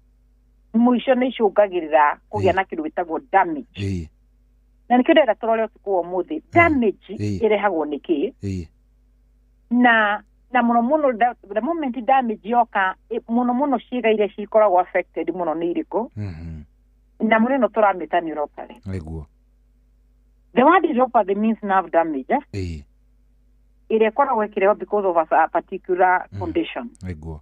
Mũico nĩ icũngagĩrĩra kũgĩa na kĩndũ gĩtagwo damage. Na nĩkĩo ndĩrenda tũrore ũtukũ wa ũmũthĩ damage ĩrehagwo nĩ kĩ? Na mũno mũno the moment damage yoka mũno mũno ciĩga iria cikoragwo affected mũno nĩ irĩkũ? Na mũno ĩno tũramĩta neuropathy. Nĩguo. The word neuropathy means nerve damage. Ĩrĩa ĩkoragwo ĩkĩrehwo because of a particular condition. Nĩguo.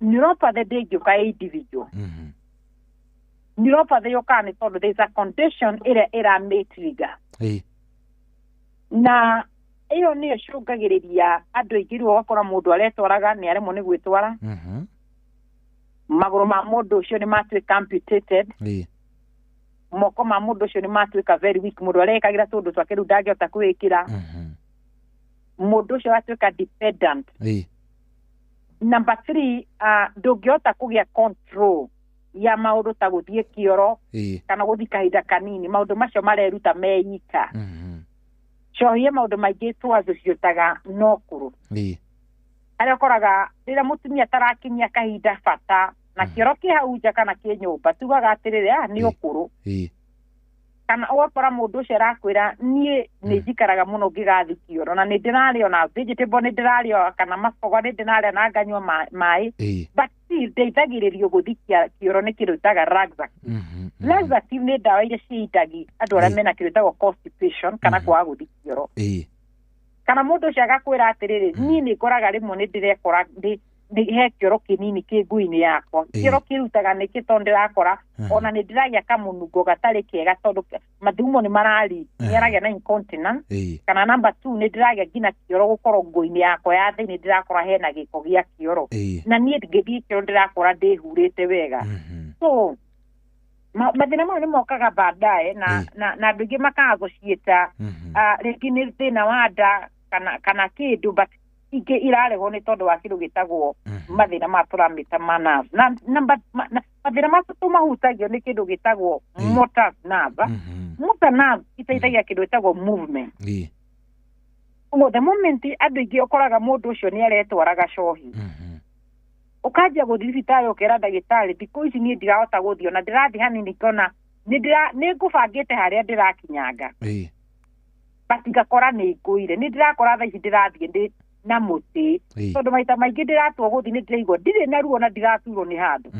Neuropathy ndĩngĩũka ĩ individual. Neuropathy yũkaga nĩ tondũ there is a condition ĩrĩa ĩramĩtrigger. Na ĩyo nĩyo ĩcũngagĩrĩria andũ aingĩ rĩu ũgakora mũndũ aretwaraga nĩ aremwo nĩ gwĩtwara. Magũrũ ma mũndũ ũcio nĩ matuĩka amputated. Moko ma mũndũ ũcio nĩ matuĩka very weak mũndũ arekagĩra tũndũ twake rĩu ndangĩhota kwĩĩkĩra. Mũndũ ũcio agatuĩka dependent. Number 3, ndũngĩhota kũgĩa control ya maũndũ ta gũthiĩ kĩoro kana gũthiĩ kahinda kanini maũndũ macio mareruta meika. Cohie maũndũ maingĩ twathociũtaga no kũrũ. Harĩa ũkoraga rĩrĩa mũtumia atarakinyia kahinda bata na kĩoro kĩ hau nja kana kĩ nyũmba tugaga atĩrĩrĩ nĩ ũkũrũ. Kana ũgakora mũndũ ũcio arakwĩra niĩ nĩ njikaraga mũno ngĩgathiĩ kĩoro na nĩ ndĩrarĩa ona vegetable nĩ ndĩrarĩa kana maboga nĩ ndĩrarĩa na nganyua maĩ but still ndeithagĩrĩrio gũthiĩ kĩoro nĩ kĩndũ gĩtaga laxative. Laxative nĩ ndawa iria ciĩitagi andũ arĩa mena kĩndũ gĩtagwo constipation kana kwaga gũthiĩ kĩoro. Kana mũndũ ũcio agakwĩra atĩrĩrĩ, niĩ nĩ ngoraga rĩmwe nĩ ndĩrekora nĩ he kĩoro kĩnini kĩ ngui-inĩ yakwa. Kĩoro kĩrutaga nĩkĩ tondũ ndĩrakora ona nĩ ndĩragĩa kamũnungo gatarĩ kega tondũ mathugumo nĩ marari, nĩ aragĩa na incontinence. Kana number 2 nĩ ndĩragĩa nginya kĩoro gũkorwo nguo-inĩ yakwa ya thĩinĩ ndĩrakora hena gĩko gĩa kĩoro. Na niĩ ngĩthiĩ kĩoro ndĩrakora ndĩhurĩte wega. So mathĩna mau nĩ mokaga baadaye na na andũ aingĩ makaga gũciĩta rĩngĩ nĩ thĩna wa nda kana kĩndũ, but ingĩ irarehwo nĩ tondũ wa kĩndũ gĩtagwo mathĩna ma tũramĩta ma nerve. Na mathĩna macio tũmahutagio nĩ kĩndũ gĩtagwo motor nerve. Motor nerve iteithagia kĩndũ gĩtagwo movement. Ũguo the moment andũ aingĩ ũkoraga mũndũ ũcio nĩ aretwaraga cohi, ũkanjia gũthiĩ thibitarĩ ũkera ndagĩtarĩ thikũ ici niĩ ndirahota gũthiĩ, ona ndĩrathiĩ hanini ngona nĩ ngũbangĩte harĩa ndĩrakinyanga, but ngakora nĩ ngũire, nĩ ndĩrakora thaa ici ndĩrathiĩ ndĩ na mũtĩ, tondũ maita maingĩ ndĩratua gũthiĩ nĩ ndĩraigua ndirĩ na ruo na ndiraturwo nĩ handũ,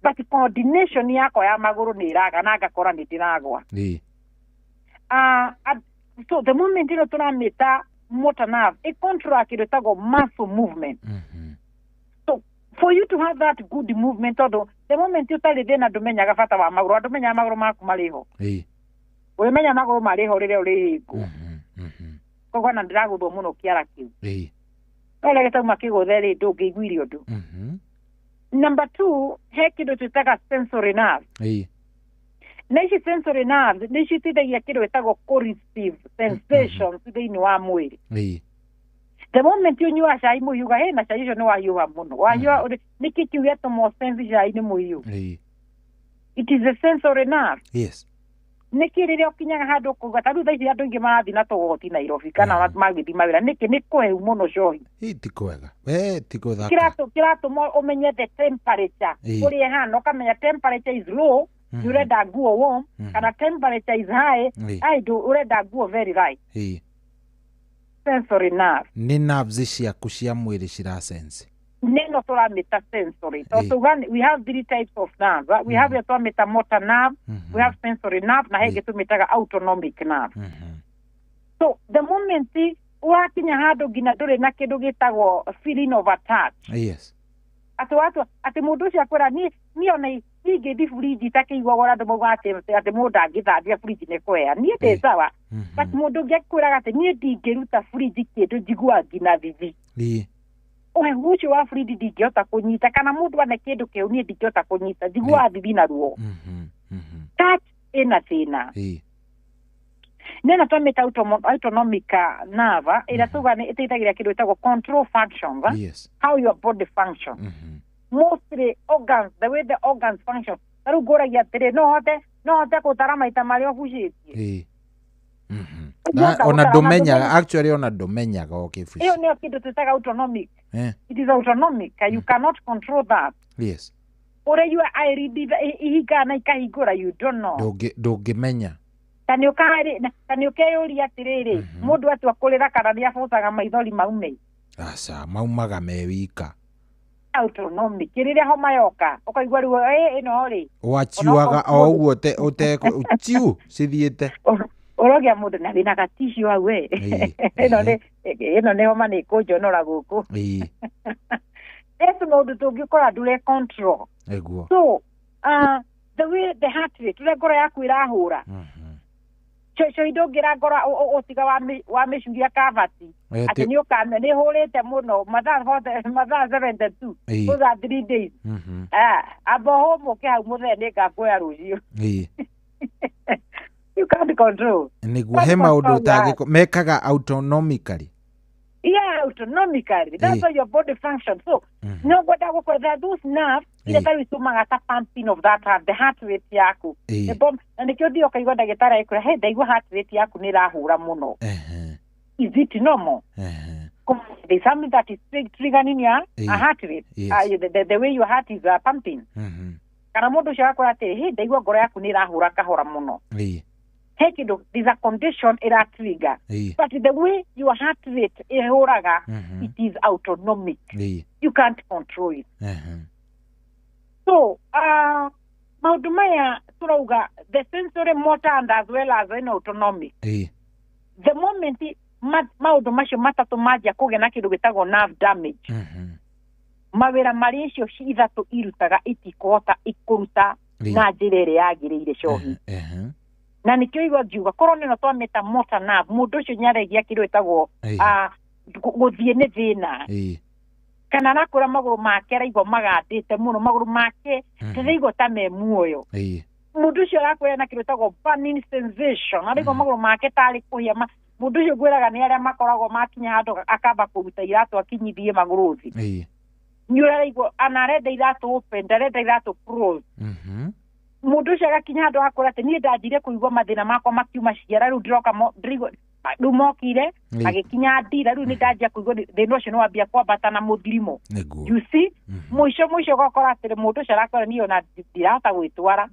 but coordination yakwa ya magũrũ nĩ ĩraga na ngakora nĩ ndĩragwa. So the moment ĩno tũramĩta motor nerve ĩ control kĩndũ ĩtagwo muscle movement. So for you to have that good movement, tondũ the moment ũtarĩ thĩna ndũmenyaga bata wa magũrũ, ndũmenyaga magũrũ maku marĩ ho, ũrĩmenya magũrũ marĩ ho rĩrĩa ũrĩ hĩngũ. Koguo na ndĩragũthwo mũno kĩara kĩu, no rĩrĩa gĩtauma kĩgũthe rĩ ndũngĩiguire ũndũ. Number 2, he kĩndũ twĩtaga sensory nerve. Na ici sensory nerves nĩ citeithagia kĩndũ gĩtagwo kũ-receive sensations thĩinĩ wa mwĩrĩ. The moment ũnyua cai mũhiũ, hĩ na cai ũcio nĩ wahiũha mũno, wahiũha nĩkĩ kĩu gĩatũma ũsense cai nĩ mũhiũ? It is a sensory nerve. Nĩkĩ rĩrĩa ũkinyaga handũ ũkauga ta rĩu thaa ici andũ aingĩ marathiĩ na tũgoti Nairobi kana magĩthiĩ mawĩra, nĩkĩ nĩ kũhehu mũno cohi? Ti kwega, we ti gũthaka. Kĩratũma ũmenye the temperature ũrĩa ĩhana, ũkamenya temperature is low, nĩ ũrenda nguo warm, kana temperature is high, ũrenda nguo very light. Sensory nerve nĩ nerves ciaku cia mwĩrĩ cirasense. Neno tũramĩta sensory. So we have 3 types of nerves. We have ĩyo twamĩta motor nerve, we have sensory nerve, na he ĩngĩ tũmĩtaga autonomic nerve. So the moment wakinya handũ nginya ndũrĩ na kĩndũ gĩtagwo feeling of a touch. Atĩ mũndũ ũcio akwĩra niĩ ona ingĩthiĩ fridge itakĩiguaga ũrĩa andũ maugaga atĩ mũndũ angĩthambia fridge nĩ kũhea, niĩ ndĩ sawa, but mũndũ ũngĩ akwĩraga atĩ niĩ ndingĩruta fridge kĩndũ njiguaga nginya thithi, ũhehu ũcio wa fridge ndingĩhota kũnyita, kana mũndũ ane kĩndũ kĩu niĩ ndingĩhota kũnyita, njiguaga thithi na ruo. Touch ĩna thĩna. Nena twamĩta autonomic nerve ĩrĩa tuga nĩ ĩteithagia kĩndũ gĩtagwo control functions, how your body functions. Mostly organs, the way the organs function. Ta rĩu ngũragia atĩrĩ, no hote gũtara maita marĩa ũbucĩtie. Ona ndũmenyaga, actually ona ndũmenyaga ũkĩbucia. Ĩyo nĩyo kĩndũ twĩtaga autonomic. It is autonomic, you cannot control that. Ũrĩa your eyelid ihingaga na ikahingũra, you don't know. Ndũngĩmenya. Ta nĩ ũkeyũria atĩrĩrĩ, mũndũ atua kũrĩra kana nĩ abocaga maithori maume? Aca, maumaga me wika. Autonomic rĩrĩa homa yoka ũkaigua ruo, ĩno rĩ waciuaga o ũguo ũciu cithiĩte ũrogĩa mũndũ na wĩna gaticiũ hau ĩno nĩ homa nĩ ĩkũnjonora gũkũ. Esi maũndũ tũngĩkora ndũre control. So the way the heart rate, ũrĩa ngoro yaku ĩrahũra, cohi ndũngĩra ngoro ũtiga wa mĩcuria kabati atĩ nĩ ũkame nĩ hũrĩte mũno mathaa 72 those are 3 days. Amba ũhũmũke hau mũthee nĩ ngakuoya rũciũ. You can't control. Nĩguo he maũndũ ũtangĩko mekaga autonomically. Yeah, autonomically. That's how your body functions. So, no ngwenda gũkwetha those nerves iria tarĩu itũmaga ta pumping of that heart, the heart rate yaku. Na nĩkĩo ũthiĩ ũkaigua ndagĩtarĩ agĩkwĩra, hey, ndaigua heart rate yaku nĩ ĩrahũra mũno. Is it normal? There's something that is triggering your heart rate, the way your heart is pumping. Kana mũndũ ũcio agakwĩra atĩrĩ, hey, ndaigua ngoro yaku nĩ ĩrahũra kahora mũno. He kĩndũ, there's a condition ĩra trigger. But the way your heart rate ĩhũraga, it is autonomic. You can't control it. So, maũndũ maya tũrauga the sensory motor and as well as an autonomic. The moment Maũndũ macio matatũ manjia kũgĩa na kĩndũ gĩtagwo nerve damage, mawĩra marĩa icio ithatũ irutaga itikũhota ikũruta na njĩra ĩrĩa yagĩrĩire cohi. Na nĩkĩo igua ngiuga korwo nĩ ĩno twamĩta motor nerve, mũndũ ũcio nĩaregia kĩndũ gĩtagwo gũthiĩ nĩ thĩna, kana arakũra magũrũ make araigua magandĩte mũno, magũrũ make ndĩraigua ta me muoyo. Mũndũ ũcio arakwĩra na kĩndũ gĩtagwo burning sensation, araigua magũrũ make tarĩ kũhĩa. Mũndũ ũcio ngwĩraga nĩ arĩa makoragwo makinya handũ akamba kũruta iratũ akinyithie magũrũ thĩ, nĩ ũraigua ana arenda iratũ open, ndarenda iratũ close. Mũndũ ũcio agakinya handũ akora atĩ niĩ ndanjire kũigua mathĩna makwa makiuma ciara, rĩu ndĩroka rĩu mokire magĩkinya ndira, rĩu nĩ ndanjia kũigua thĩna ũcio nĩ wambia kwambata na mũthirimo. You see, mũico mũico ũgakora atĩrĩ mũndũ ũcio arakora niĩ ona ndirahota gwĩtwara,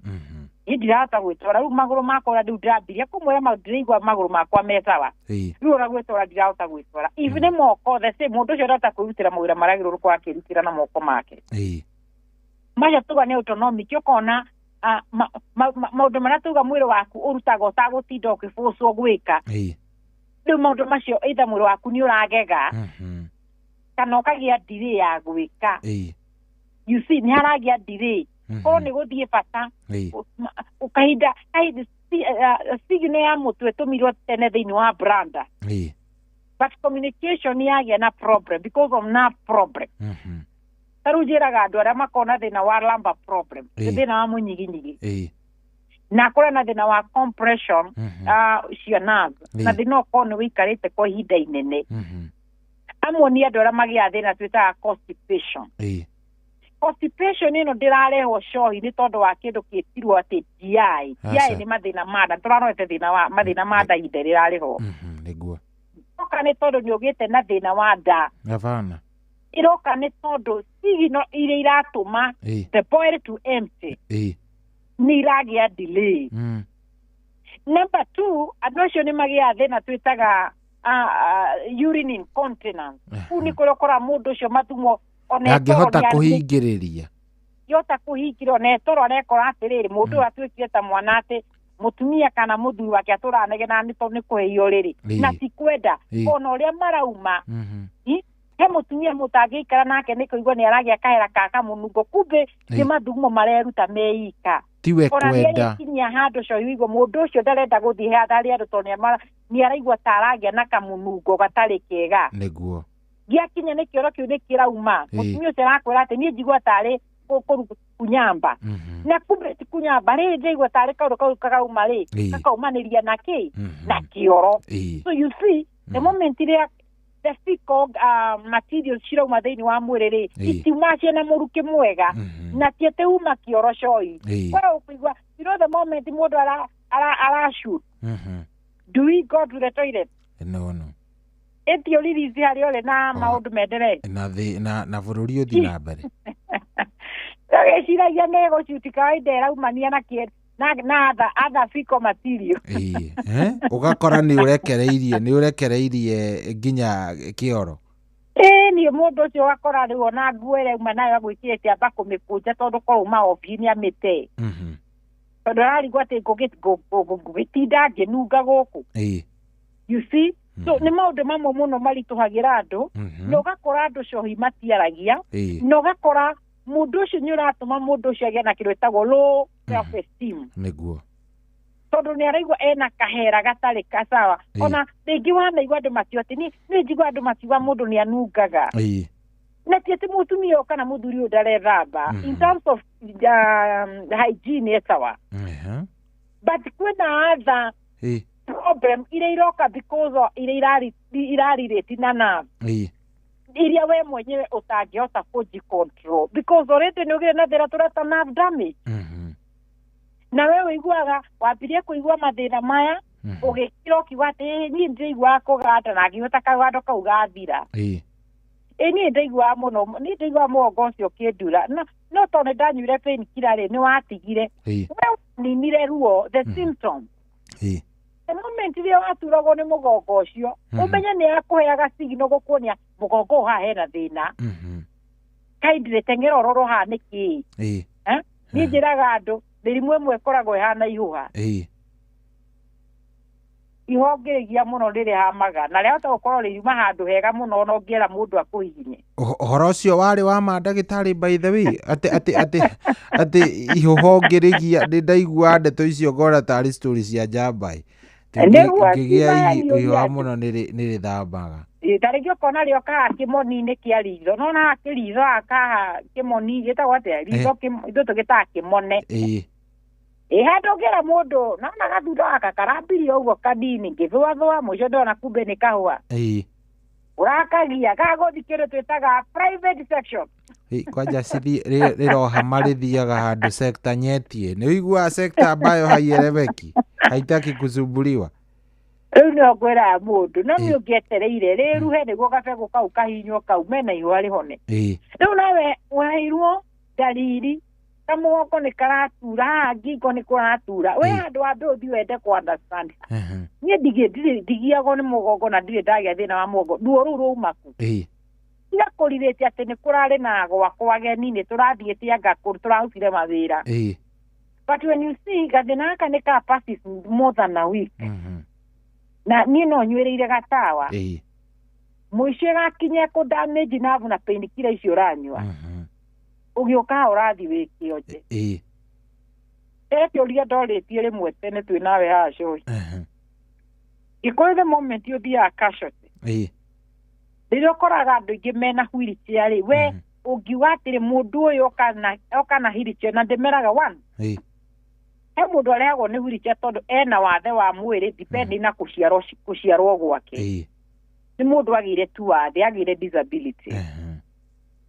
niĩ ndirahota gwĩtwara, rĩu magũrũ makwa rĩu ndĩrambirie kũmwĩra ndĩraigua magũrũ makwa me sawa, rĩu ona gwĩtwara ndirahota gwĩtwara. Even nĩ moko the same, mũndũ ũcio ndahota kwĩrutĩra mawĩra marĩa agĩrĩirwo gũkorwo akĩrutĩra na moko make. Macio tuga nĩ autonomic, ũkona maũndũ marĩa tuga mwĩrĩ waku ũrutaga ũtagũtinda ũkĩbũcwo gwĩka, rĩu maũndũ macio either mwĩrĩ waku nĩ ũragega kana ũkagĩa delay ya gwĩka. You see, nĩ haragĩa delay, korwo nĩ gũthiĩ bata kahinda signal ya mũtwe ĩtũmirwo tene thĩinĩ wa branda, but communication yagĩa na problem because of nerve problem. Ta rĩu njĩraga andũ arĩa makoragwo na thĩna wa lumbar problem, thĩna wa mũnyiginyigi, na akorwo na thĩna wa compression cia nerve, na thĩna ũkorwo nĩ wĩikarĩte kwa ihinda inene. Amwe nĩ andũ arĩa magĩaga thĩna twĩtaga constipation. Constipation ĩno ndĩrarehwo cohi nĩ tondũ wa kĩndũ kĩtirwo atĩ GI. GI nĩ mathĩna ma nda, tũrarorete thĩna wa mathĩna ma nda ihinda rĩrarĩho. Nĩguo. Ĩroka nĩ tondũ nĩ ũgĩte na thĩna wa nda. Hapana. Ĩroka nĩ tondũ signal iria iratũma the body to empty nĩ iragĩa delay. Number 2, andũ acio nĩ magĩaga thĩna twĩtaga urine incontinence. Kũu nĩ kũrĩa ũkoraga mũndũ ũcio mathumo ndangĩhota kũhingĩrĩria, yota kũhingĩrĩria, ona etoro arekora atĩrĩrĩ mũndũ ũyũ atuĩkire ta mwana atĩ mũtumia kana mũthuri wake atũranegena nĩ tondũ nĩ kũhĩio rĩrĩ, na ti kwenda ona ũrĩa marauma. He mũtumia mũtangĩikara nake nĩ kũigua nĩ aragĩa kahera ka kamũnungo, kumbe nĩ mathugumo mareruta meika, tiwe kwenda. Ona handũ cohi ũigua mũndũ ũcio ndarenda gũthiĩ harĩa andũ tondũ nĩ araigua ta aragĩa na kamũnungo gatarĩ kega. Nĩguo. Gĩakinya nĩ kĩoro kĩu nĩ kĩrauma, mũtumia ũcio arakwĩra atĩ niĩ njigua tarĩ kunyamba, na kumbe ti kunyamba, rĩrĩ ndĩraigua tarĩ kaũndũ kau karauma rĩ, kakaumanĩria na kĩ na kĩoro. So you see, the moment rĩrĩa the fecal materials cirauma thĩinĩ wa mwĩrĩ rĩ, itiuma ciĩna mũrukĩ mwega, na ti atĩ uma kĩoro cohi. Kwa ũkũigua, you know, the moment mũndũ ara shoot, do we go to the toilet? No, no. Ĩtio ririzi harĩa ũrĩ na maũndũ menderee na na bũrũri ũthiĩ na mbere. Ũgĩciragia nĩ gũcuti kawaida ĩraumania na kĩ na other fecal material. Ũgakora nĩ ũrekereirie, nĩ ũrekereirie nginya kĩoro. Niĩ mũndũ ũcio ũgakora rĩu ona nguo ĩrĩa auma nayo agwĩkĩrĩte amba kũmĩkũnja tondũ korwo uma obi nĩ amĩte, tondũ ararigwo atĩ ngũgĩtinda ngĩnunga gũkũ. You see, so nĩ maũndũ mamwe mũno maritũhagĩra andũ, na ũgakora andũ cohi matiaragia, na ũgakora mũndũ ũcio nĩ ũratũma mũndũ ũcio agĩe na kĩndũ gĩtagwo low self esteem. Nĩguo. Tondũ nĩ araigua ena kahera gatarĩ kasawa. Ona rĩngĩ wanaigua andũ makiuga atĩ niĩ njigua andũ makiuga mũndũ nĩ anungaga, na ti atĩ mũtumia ũyũ kana mũthuri ũyũ ndarethamba in terms of hygiene etawa, but kwĩna other problem iria iroka because of iria irarelate na nerve iria we mwenyewe ũtangĩhota kũji control because already nĩ ũgĩre na thĩna tũreta nerve damage. Na we ũiguaga wambirie kũigua mathĩna maya ũgĩkira ũkiuga atĩ niĩ ndĩraiguaga kũganda na ngĩhota kagando kau gathira. Niĩ ndaiguaga mũno, niĩ ndaiguaga mũgongo ũcio ũkĩndura, no tondũ nĩ ndanyuire painkiller rĩ, nĩ watigire, we ninire ruo the symptom. The moment rĩrĩa waturagwo nĩ mũgongo ũcio, ũmenye nĩ akũheaga signal gũkuonia mũgongo ũyũ haha hena thĩna, kindly teng'era ũrorwo haha nĩ kĩĩ. Niĩ njĩraga andũ mĩrimũ ĩmwe ĩkoragwo ĩhana ihũha. Ihũngĩrĩgia mũno rĩrĩa hamaga na rĩahota gũkorwo rĩuma handũ hega mũno ona ũngĩera mũndũ akũhihinye. Ũhoro ũcio warĩ wa ma, ndagĩtarĩ, by the way, atĩ ihũhongĩrĩgia, nĩ ndaigua ndeto icio ngona tarĩ story cia njamba. Nĩguo. Ngĩgĩa Tiga ihũha mũno nĩ rĩthambaga. Ĩ, ta rĩngĩ ũkona rĩoka kĩmoni-inĩ kĩa ritho, nona haha kĩritho haha kaha kĩmoni gĩtagwo atĩa ritho, ithuĩ tũgĩtaga kĩmone. Ĩ, handũ ũngĩra mũndũ nona gathundo gaka karambirie ũguo kanini ngĩthũathũa, mũico ndona kumbe nĩ kahũa. Ũrakagia gagũthi kĩndũ twĩtaga private section. Ĩ, kwanja cithi rĩrohama rĩthiaga handũ sekta nyetie, nĩ ũiguaga sekta ambayo haieleweki, haitaki kusumbuliwa. Rĩu nĩho ngwĩraga mũndũ no nĩ ũngĩetereire rĩruhe nĩguo gabegũ kau kahinywo kaume na ihũa rĩhone. Rĩu nawe waheirwo ndariri kamũgongo nĩ karatura haha, ngingo nĩ kũratura, we handũ wambe ũthiĩ wende kũ understand. Niĩ ndigiagwo nĩ mũgongo na ndirĩ ndagĩa thĩna wa mũgongo, ruo rũu rwauma kũ? Tiga kũrirĩte atĩ nĩ kũrarĩ na gwakwa ageni, nĩ tũrathiĩte anga kũ tũrarutire mawĩra. But when you see gathĩna gaka nĩ ka passes more than a week, na niĩ no nyuĩrĩire gatawa, mũico ĩgakinya kũ damage nerve na painkiller icio ũranyua, ũgĩũka haha ũrathiĩ wĩ kĩonje. Ekĩũria ndorĩtie rĩmwe tene twĩ nawe haha cohi, gĩkũyũ, the moment ũthiaga casualty, rĩrĩa ũkoraga andũ aingĩ mena wheelchair rĩ, we ũngiuga atĩrĩ mũndũ ũyũ oka na wheelchair, na ndĩmeraga one, he mũndũ arehagwo nĩ wheelchair tondũ ena wathe wa mwĩrĩ depending na kũciarwo gwake. Nĩ mũndũ agĩire tu wathe, agĩire disability.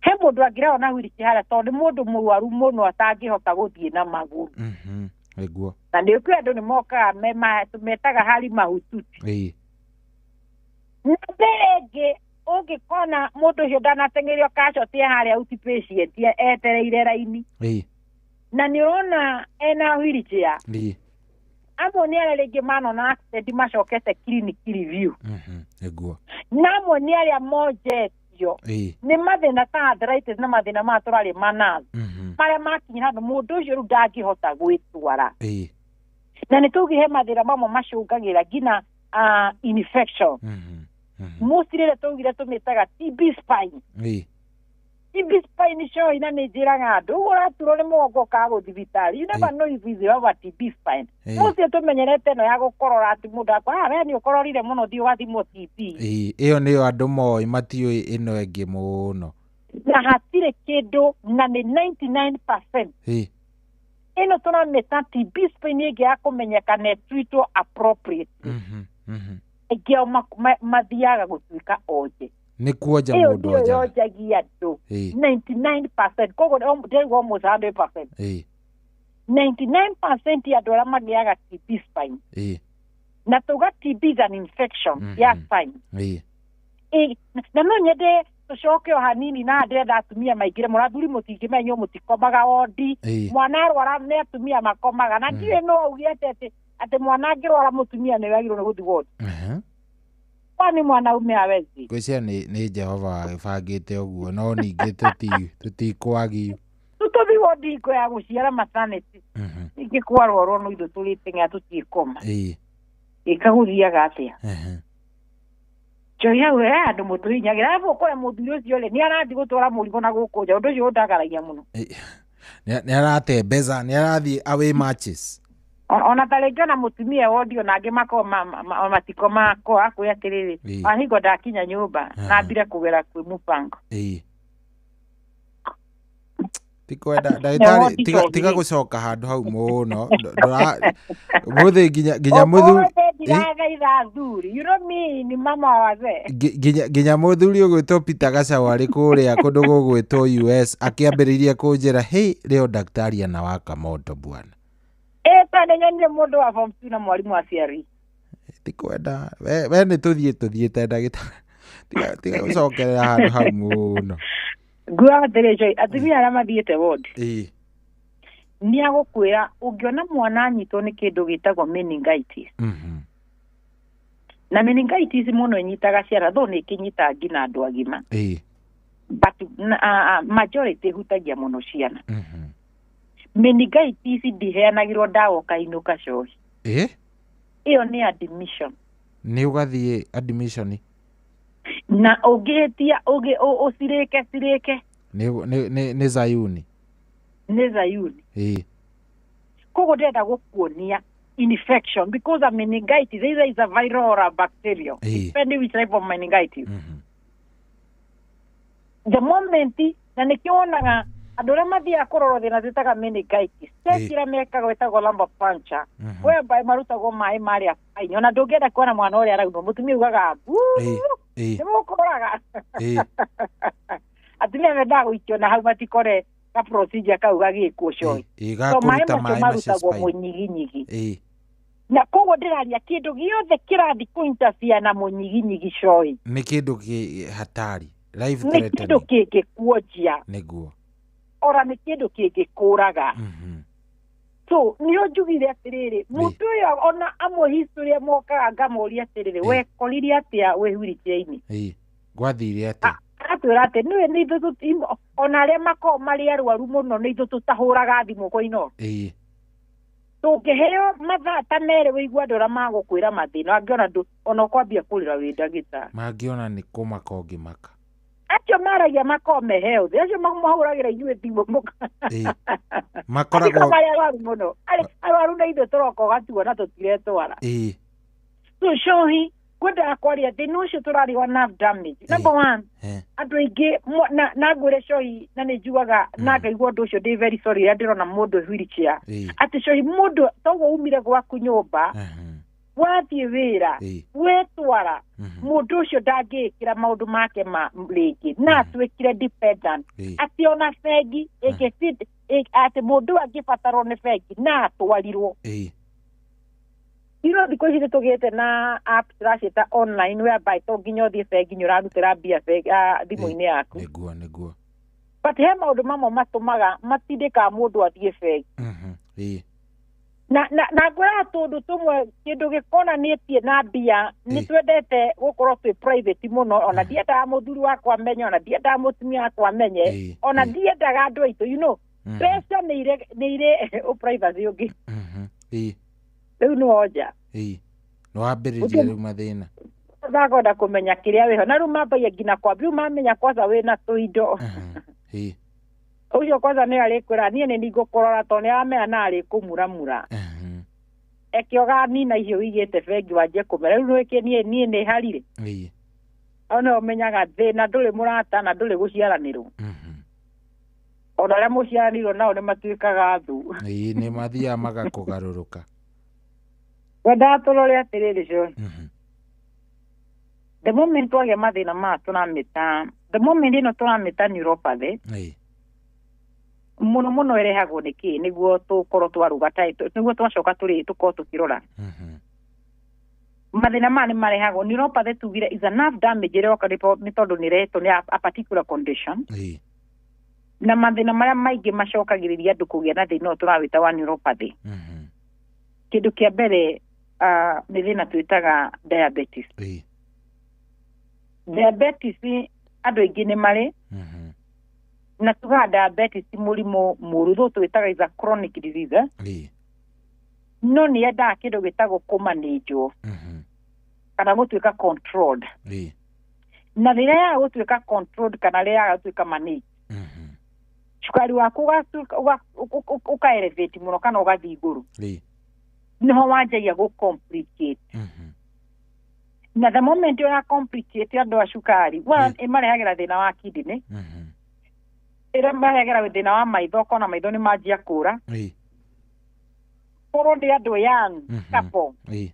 He mũndũ angĩrehwo na wheelchair harĩa tondũ nĩ mũndũ mũrwaru mũno atangĩhota gũthiĩ na magũrũ. Nĩguo. Na nĩ kwĩ andũ nĩ mokaga metaga hali mahututi. Na mbere ĩngĩ ũngĩkona mũndũ ũcio ndanateng'erio casualty harĩa outpatient etereire raini, na nĩ ũrona ena wheelchair, amwe nĩ arĩa rĩngĩ manona accident macokete clinic review, Nĩguo. Na amwe nĩ arĩa monjetio nĩ mathĩna ta arthritis na mathĩna maya tũrarĩ ma nerve marĩa makinya handũ mũndũ ũcio rĩu ndangĩhota gwĩtwara. Na nĩ tũgĩhe mathĩna mamwe macũngagĩra nginya infection mostly rĩrĩa twaugire tũmĩtaga TB spine. TB spine coĩ, na nĩ njĩraga andũ ũguo ũraturwo nĩ mũgongo ũkaga thibitarĩ, you never know if you have a TB spine. Mostly tũmenyerete ĩno ya gũkorora, atĩ mũndũ akwa, "Ah, we nĩ ũkororire mũno, thiĩ ũgathimwo TB." Ĩyo nĩyo andũ moĩ, matiũĩ ĩno ĩngĩ mũno. Na hatirĩ kĩndũ, na nĩ 99% ĩno tũramĩta TB spine ĩngĩ ya kũmenyeka na ĩtreatwo appropriately, aingĩ ao mathiaga gũtuĩka onje. Nĩ kuonja. Ĩyo Mũndũ nĩyo onjaga. yonjagia andũ 99%, koguo ndĩrauga almost 100%. 99% ya andũ arĩa magĩaga TB spine, na tuga TB is an infection ya spine. Ĩ, na no nyende tũcoke o hanini, na ndĩrenda atumia maingĩre mũno, athuri mũtingĩmenywo, mũtikomaga wondi. Mwana arwara nĩ atumia makomaga, na ndiũĩ no auge atĩ mwana angĩrwara mũtumia nĩ wagĩrĩirwo nĩ gũthiĩ wondi, kwani mwanaume hawezi? Ngwĩciria nĩ Jehova wagĩbangĩte ũguo, no ningĩ tũtikwagio. Tũtũthi wondi hingo ya gũciara, maternity, ningĩ kwarwarwo no ithuĩ tũrĩteng'era, tũtiĩkoma. Ĩkagũthiaga atĩa njohi hau he andũ mũtũhinyagĩra, arabu ũkore mũthuri ũcio rĩ nĩ arathiĩ gũtwara mũrigo na gũkũ nja, ũndũ ũcio ũndakaragia mũno. Nĩ aratembeza, nĩ arathiĩ away matches. Ona ta rĩngĩ ona mũtumia wondi, ona angĩ makorwo matikomaga ko akwĩ atĩrĩrĩ, ahingo ndakinya nyũmba nambire kũgera kwĩ mũbango. Tikwenda Na ndagĩtarĩ wondi tiga tondũ rĩ. Gũcoka handũ hau mũno. Mũthĩ nginya mũthuri Ũmũthĩ ndirathaitha athuri, you know me ni mama wa wazee. Nginya mũthuri ũgwĩtwo Peter Gacau arĩ kũrĩa kũndũ gũgwĩtwo US akĩambĩrĩirie kũnjĩra, "Hey, leo daktari anawaka moto bwana." Ĩ, ta nĩ nyonire mũndũ wa form 2 na mwarimũ wa CRE. Tikwenda we nĩ tũthiĩ tũthiĩte, ndagĩtarĩ, tiga gũcokerera handũ hau mũno. Nguaga atĩrĩ Joy, atumia arĩa mathiĩte ward nĩ agũkwĩra ũngĩona mwana anyitwo nĩ kĩndũ gĩtagwo meningitis, na meningitis mũno ĩnyitaga ciana, though nĩ ĩkĩnyitaga nginya andũ agima, but majority ĩhutagia mũno ciana. Meningitis ndĩheanagĩrwo ndawa ũkainũka cohi. Ĩyo nĩ admission. Nĩ ũgathiĩ admission. Na ũngĩhĩtia ũcirĩke cirĩke. Nĩ Zayuni. Nĩ Zayuni. Ĩĩ. Koguo ndĩrenda gũkuonia infection because a meningitis either is a viral or a bacterial, depending which type of meningitis. The moment na nĩkĩo wonaga andũ arĩa mathiaga kũrorwo thĩna twĩtaga meningitis, test ĩrĩa mekagwo ĩtagwo lumbar puncture, whereby marutagwo maĩ marĩa spine. Ona ndũngĩenda kuona mwana ũrĩa araunwo, mũtumia ugaga mbu nĩ mũkũraga. Atumia mendaga gũikio na hau matikore ka procedure kau gagĩkwo coĩ. Ĩĩ, So maĩ gakũruta macio maĩ macio marutagwo spine. mũnyiginyigi. Ĩĩ. Na koguo ndĩraria kĩndũ gĩothe kĩrathiĩ kũ-interfere na mũnyiginyigi coĩ Nĩ kĩndũ kĩ hatari. Life nĩ kĩndũ threatening. kĩngĩkuonjia Nĩguo. ora nĩ kĩndũ kĩngĩkũraga. So nĩo njugire atĩrĩrĩ, mũndũ ũyũ ona amwe history mokaga ngamoria atĩrĩrĩ, wekorire atĩa wĩ wheelchair-inĩ? Ĩĩ. Gwathire atĩa? Agatwĩra atĩ nĩwe nĩ ithuĩ ona arĩa makoragwo marĩ arwaru mũno nĩ ithuĩ tũtahũraga thimũ kwa Inooro. Ĩĩ. Tũngĩheo mathaa ta merĩ wĩigua andũ arĩa magũkwĩra mathĩna angĩona ndũ ona ũkwambia kũrĩra wĩ ndagĩtarĩ. Mangĩona nĩ kũmaka ũngĩmaka. Acio maragia makoragwo me healthy, acio mahũragĩra inyuĩ thimũ mũka. Ĩĩ. Makoragwo Makoragwo marĩ arwaru mũno. Arwaru na ithuĩ tũroka ũgatuona tũtiretwara. Ĩĩ. So cohi kwendaga kwaria thĩna ũcio tũraria wa nerve damage. Number one, andũ aingĩ na ngwĩre cohi na nĩ njugaga na ngaigua ũndũ ũcio ndĩ very sorry rĩrĩa ndĩrona mũndũ wheelchair. Atĩ cohi mũndũ toguo umire gwaku nyũmba wathiĩ wĩra wetwara mũndũ ũcio ndangĩĩkĩra maũndũ make ma rĩngĩ na atuĩkire dependent, atĩ ona bengi atĩ mũndũ angĩbatarwo nĩ bengi na atwarirwo. Iro thikũ ici nĩtũgĩte na app tũraciĩta online whereby to nginya ũthiĩ bengi nĩ ũrarutĩra mbia thimũ-inĩ yaku. Nĩguo nĩguo. But he maũndũ mamwe matũmaga matindĩkaga mũndũ athiĩ bengi. Ĩĩ. Na ngwĩraga tũndũ tũmwe kĩndũ gĩkonanĩtie na mbia nĩ twendete gũkorwo twĩ private mũno, ona ndiendaga mũthuri wakwa amenye, ona ndiendaga mũtumia wakwa amenye, ona ndiendaga andũ aitũ, you know, mbeca nĩ irĩ privacy ũngĩ. Ĩĩ. Rĩu nĩ wonja. Ĩĩ. Nĩ wambĩrĩria rĩu mathĩna. Ndakwenda kũmenya kĩrĩa wĩho na rĩu mambagia nginya kwambia rĩu mamenya kwanza wĩna tũindo. Ĩĩ. Ũcio kwanza nĩ arĩkwĩra niĩ nĩ ningũkũrora tondũ nĩ aramenya na arĩkũmuramura. Eke ũganina icio wĩigĩte bengi wanjie kũmera rĩu nĩkĩ niĩ nĩ harire. Ĩĩ. Ona ũmenyaga thĩna ndũrĩ mũrata na ndũrĩ gũciaranĩrwo. Ona arĩa mũciaranĩirwo nao nĩ matuĩkaga thũ. Ĩĩ, nĩ mathiaga magakũgarũrũka. Wendaga tũrore atĩrĩrĩ John. The moment twagĩa mathĩna maya tũramĩta, the moment ĩno tũramĩta neuropathy, Ĩĩ. mũno mũno ĩrehagwo nĩ kĩ nĩguo tũkorwo twaruga nĩguo twacoka tũrĩ tũkorwo tũkĩrora. Mathĩna maya nĩ marehagwo neuropathy tugire is a nerve damage ĩrĩa yoka nĩ tondũ nĩ ĩrehetwo nĩ a particular condition. Ĩĩ. Na mathĩna marĩa maingĩ macokagĩrĩria andũ kũgĩa na thĩna ũyũ tũrawĩta wa neuropathy. Kĩndũ kĩa mbere nĩ thĩna twĩtaga diabetes. Ĩĩ. Diabetes andũ aingĩ nĩ marĩ na tugaga diabetes ti mũrimũ mũru thũ twĩtaga is a chronic disease. Ĩĩ. No nĩ yendaga kĩndũ gĩtagwo kũmanĩnjwo kana gũtuĩka controlled. Ĩĩ. Na rĩrĩa yaga gũtuĩka controlled kana rĩrĩa yaga gũtuĩka managed, cukari waku ũka elevate mũno kana ũgathiĩ igũrũ. Ĩĩ. Nĩho wanjagia gũ complicate. Na the moment ũra complicate andũ a cukari, one ĩmarehagĩra thĩna wa kidney, ĩmarehagĩra thĩna wa maitho, ũkona maitho nĩ manjia kũra. Ĩĩ. Korwo nĩ andũ young couple, Ĩĩ.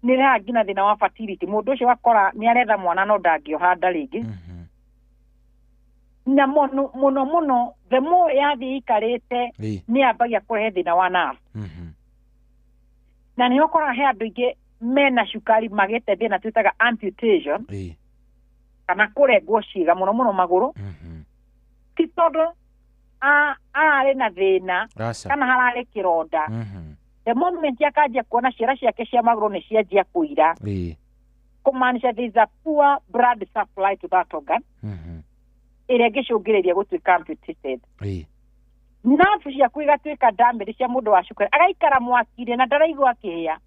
nĩ ĩrehaga nginya thĩna wa fertility. Mũndũ ũcio wakora nĩ aretha mwana no ndangĩoha nda rĩngĩ. Na mũno mũno mũno the more yathiĩ ĩikarĩte nĩ yambagia kũrehe thĩna wa nerve. Na nĩ ũkoraga he andũ aingĩ mena cukari magĩte thĩna twĩtaga amputation, kana kũrengwo ciĩga mũno mũno magũrũ. Ti tondũ ararĩ na thĩna kana hararĩ kĩronda. The moment akanjia kuona ciara ciake cia magũrũ nĩ cianjia kũira, kũmaanisha there is a poor blood supply to that organ ĩrĩa ĩngĩcũngĩrĩria gũtuĩka amputated. Nerve ciaku igatuĩka damage cia mũndũ wa cukari, agaikara mwaki-inĩ na ndaraigua akĩhĩa.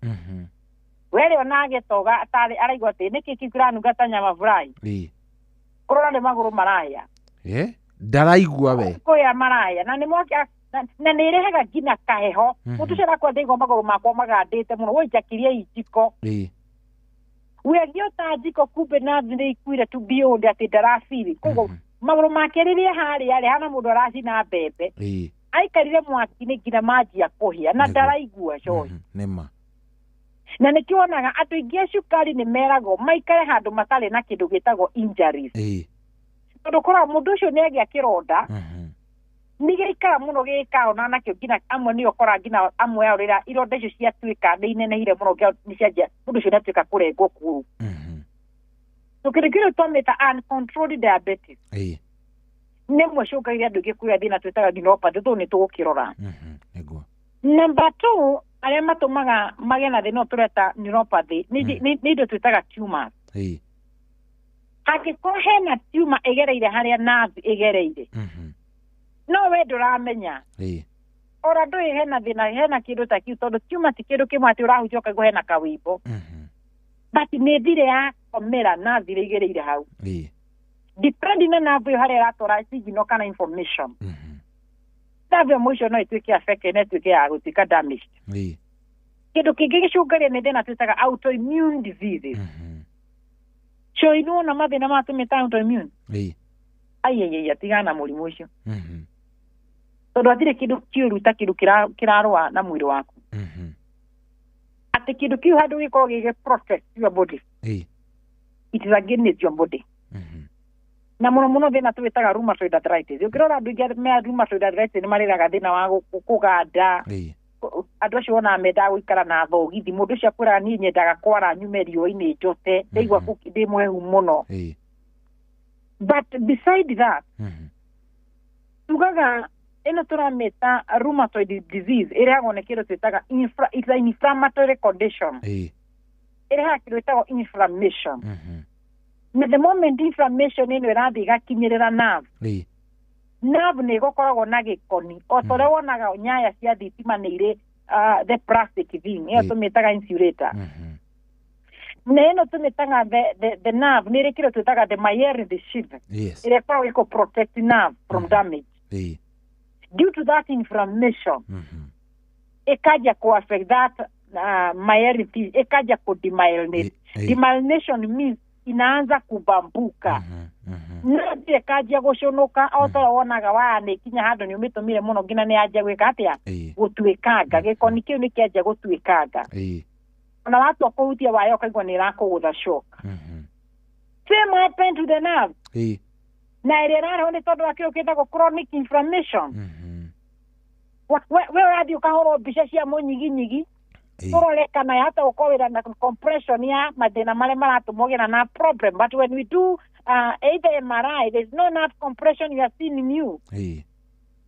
Were ona agĩtoga atarĩ araigua atĩ nĩkĩ kĩu kĩranunga ta nyama fry. Kũrora nĩ magũrũ maraya. Ndaraigua we. Kũya maraya na nĩ mwaki na nĩ ĩrehaga nginya kaheho. Mũndũ ũcio arakwa ndaigua magũrũ makwa magandĩte mũno, woi njakirie njiko. Wĩagia ta njiko kumbe nathi nĩ ikuire tu beyond atĩ ndarabiri. Koguo magũrũ make rĩrĩa harĩa arĩ hana mũndũ aracina mbembe. Aikarire mwaki-inĩ nginya manjia kũhĩa na ndaraigua cohi. Nĩma. Na nĩkĩo wonaga andũ aingĩ a cukari nĩ meragwo maikare handũ matarĩ na kĩndũ gĩtagwo injuries. Tondũ korwo mũndũ ũcio nĩ agĩa kĩronda, nĩ gĩikara mũno gĩgĩkahona nakĩo nginya amwe nĩ ũkora nginya amwe ao rĩrĩa ironda icio ciatuĩka nĩ inenehire mũno nĩ cianjia mũndũ ũcio nĩ atuĩka kũrengwo kũgũrũ. So kĩndũ kĩu twamĩta uncontrolled diabetes. Nĩ ĩmwe icũngagĩrĩria andũ aingĩ kũgĩa thĩna twĩtaga neuropathy, tũũ nĩ tũgũkĩrora. Number 2, arĩa matũmaga magĩe na thĩna ũyũ tũreta neuropathy nĩ indo twĩtaga tumors. Angĩkorwo hena tumor ĩgereire harĩa nerve ĩgereire, no we ndũramenya. Ora ndũĩ hena thĩna, hena kĩndũ ta kĩu, tondũ tumor ti kĩndũ kĩmwe atĩ ũrahutia ũkaigua hena kawĩmbo. But nĩ thire ya komera nerve ĩrĩa ĩgereire hau. Depending na nerve ĩyo harĩa ĩratwara signal kana information. Nerve ĩyo mũico no ĩtuĩke affected na ĩtuĩke ya gũtuĩka damaged. Kĩndũ kĩngĩ gĩcũngagĩrĩria nĩ thĩna twĩtaga autoimmune diseases. Coi nĩwona mathĩna maya tũmĩta autoimmune? Aiaiaia, tigana na mũrimũ ũcio. Tondũ hatirĩ kĩndũ kĩũru ta kĩndũ kĩrarũa na mwĩrĩ waku. Atĩ kĩndũ kĩu handũ gĩkorwo gĩgĩ protect your body. It is against your body. Na mũno mũno thĩna tũwĩtaga rheumatoid arthritis. Ũngĩrora andũ aingĩ me rheumatoid arthritis nĩ marĩraga thĩna wa kũganda. Andũ acio wonaga mendaga gũikara na thogithi. Mũndũ ũcio akwĩraga niĩ nyendaga kwara nyume riũa-inĩ njote, ndaigua ndĩ mũhehu mũno. But beside that, tugaga ĩno tũramĩta rheumatoid disease ĩrehagwo nĩ kĩndũ twĩtaga it's an inflammatory condition. Ĩrehaga kĩndũ gĩtagwo inflammation. Na the moment inflammation ĩno ĩrathiĩ ĩgakinyĩrĩra nerve, nerve nĩ ĩgũkoragwo na gĩkoni o ta ũrĩa wonaga nyaya cia thitima nĩ irĩ the plastic thing ĩyo tũmĩtaga insulator. Na ĩno tũmĩtaga the nerve nĩ ĩrĩ kĩndũ twĩtaga the myelin sheath ĩrĩa ĩkoragwo ĩkũ protect nerve from damage. Due to that inflammation, ĩkanjia kũ affect that myelin sheath, ĩkanjia kũ demyelinate. Demyelination means inaanza kubambuka. Nerve ĩkanjia gũcũnũka o ta ũrĩa wonaga waya nĩ ikinya handũ nĩ ũmĩtũmire mũno nginya nĩ yanjia gwĩka atĩa? Gũtuĩkanga. Gĩkoni kĩu nĩ kĩanjia gũtuĩkanga. Ona watua kũhutia waya ũkaigua nĩ ĩrakũgũtha shock. Same happened to the nerve. Na ĩrĩa ĩrarehwo nĩ tondũ wa kĩndũ kĩtagwo chronic inflammation. We ũrathiĩ ũkahũrwo mbica cia mũnyiginyigi tũrore kana yahota gũkorwo wĩna na compression ya mathĩna marĩa maratũma ũgĩe na problem. But when we do either MRI, there's no nerve compression you are seeing in you.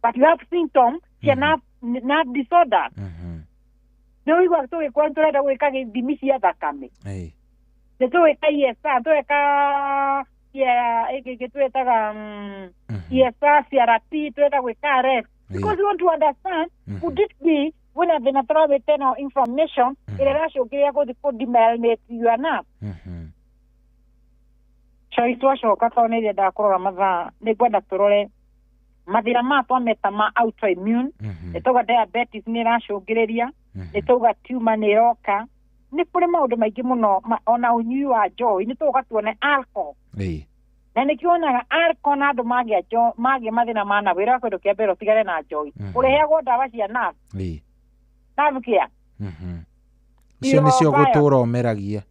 But you have symptoms cia nerve disorder. Nĩ ũigua tũgĩkora tũrenda gwĩka gĩthimi cia thakame. Nĩ tũgwĩka ESR, tũgeka ĩngĩ twĩtaga ESR, CRP, twenda gwĩka RF. Because we want to understand, could it be wĩna thĩna tũrawĩte na inflammation ĩrĩa ĩracũngĩrĩria gũthiĩ kũ demyelinate your nerve? Coi twacoka tondũ nĩ ndĩrendaga kũrora mathaa, nĩ ngwenda tũrore mathĩna maya twameta ma autoimmune. Nĩ tauga diabetes nĩ ĩracũngĩrĩria, nĩ tauga tumor nĩ ĩroka, nĩ kũrĩ maũndũ maingĩ mũno ona ũnyui wa njohi, nĩ tũgũka tuone alcohol. Na nĩkĩo wonaga alcohol na andũ magĩa mathĩna ma nerve, wĩra kĩndũ kĩa mbere ũtigane na njohi. Ũrĩheagwo ndawa cia nerve. Nerve care. Icio nĩcio gũtũra ũmeragia.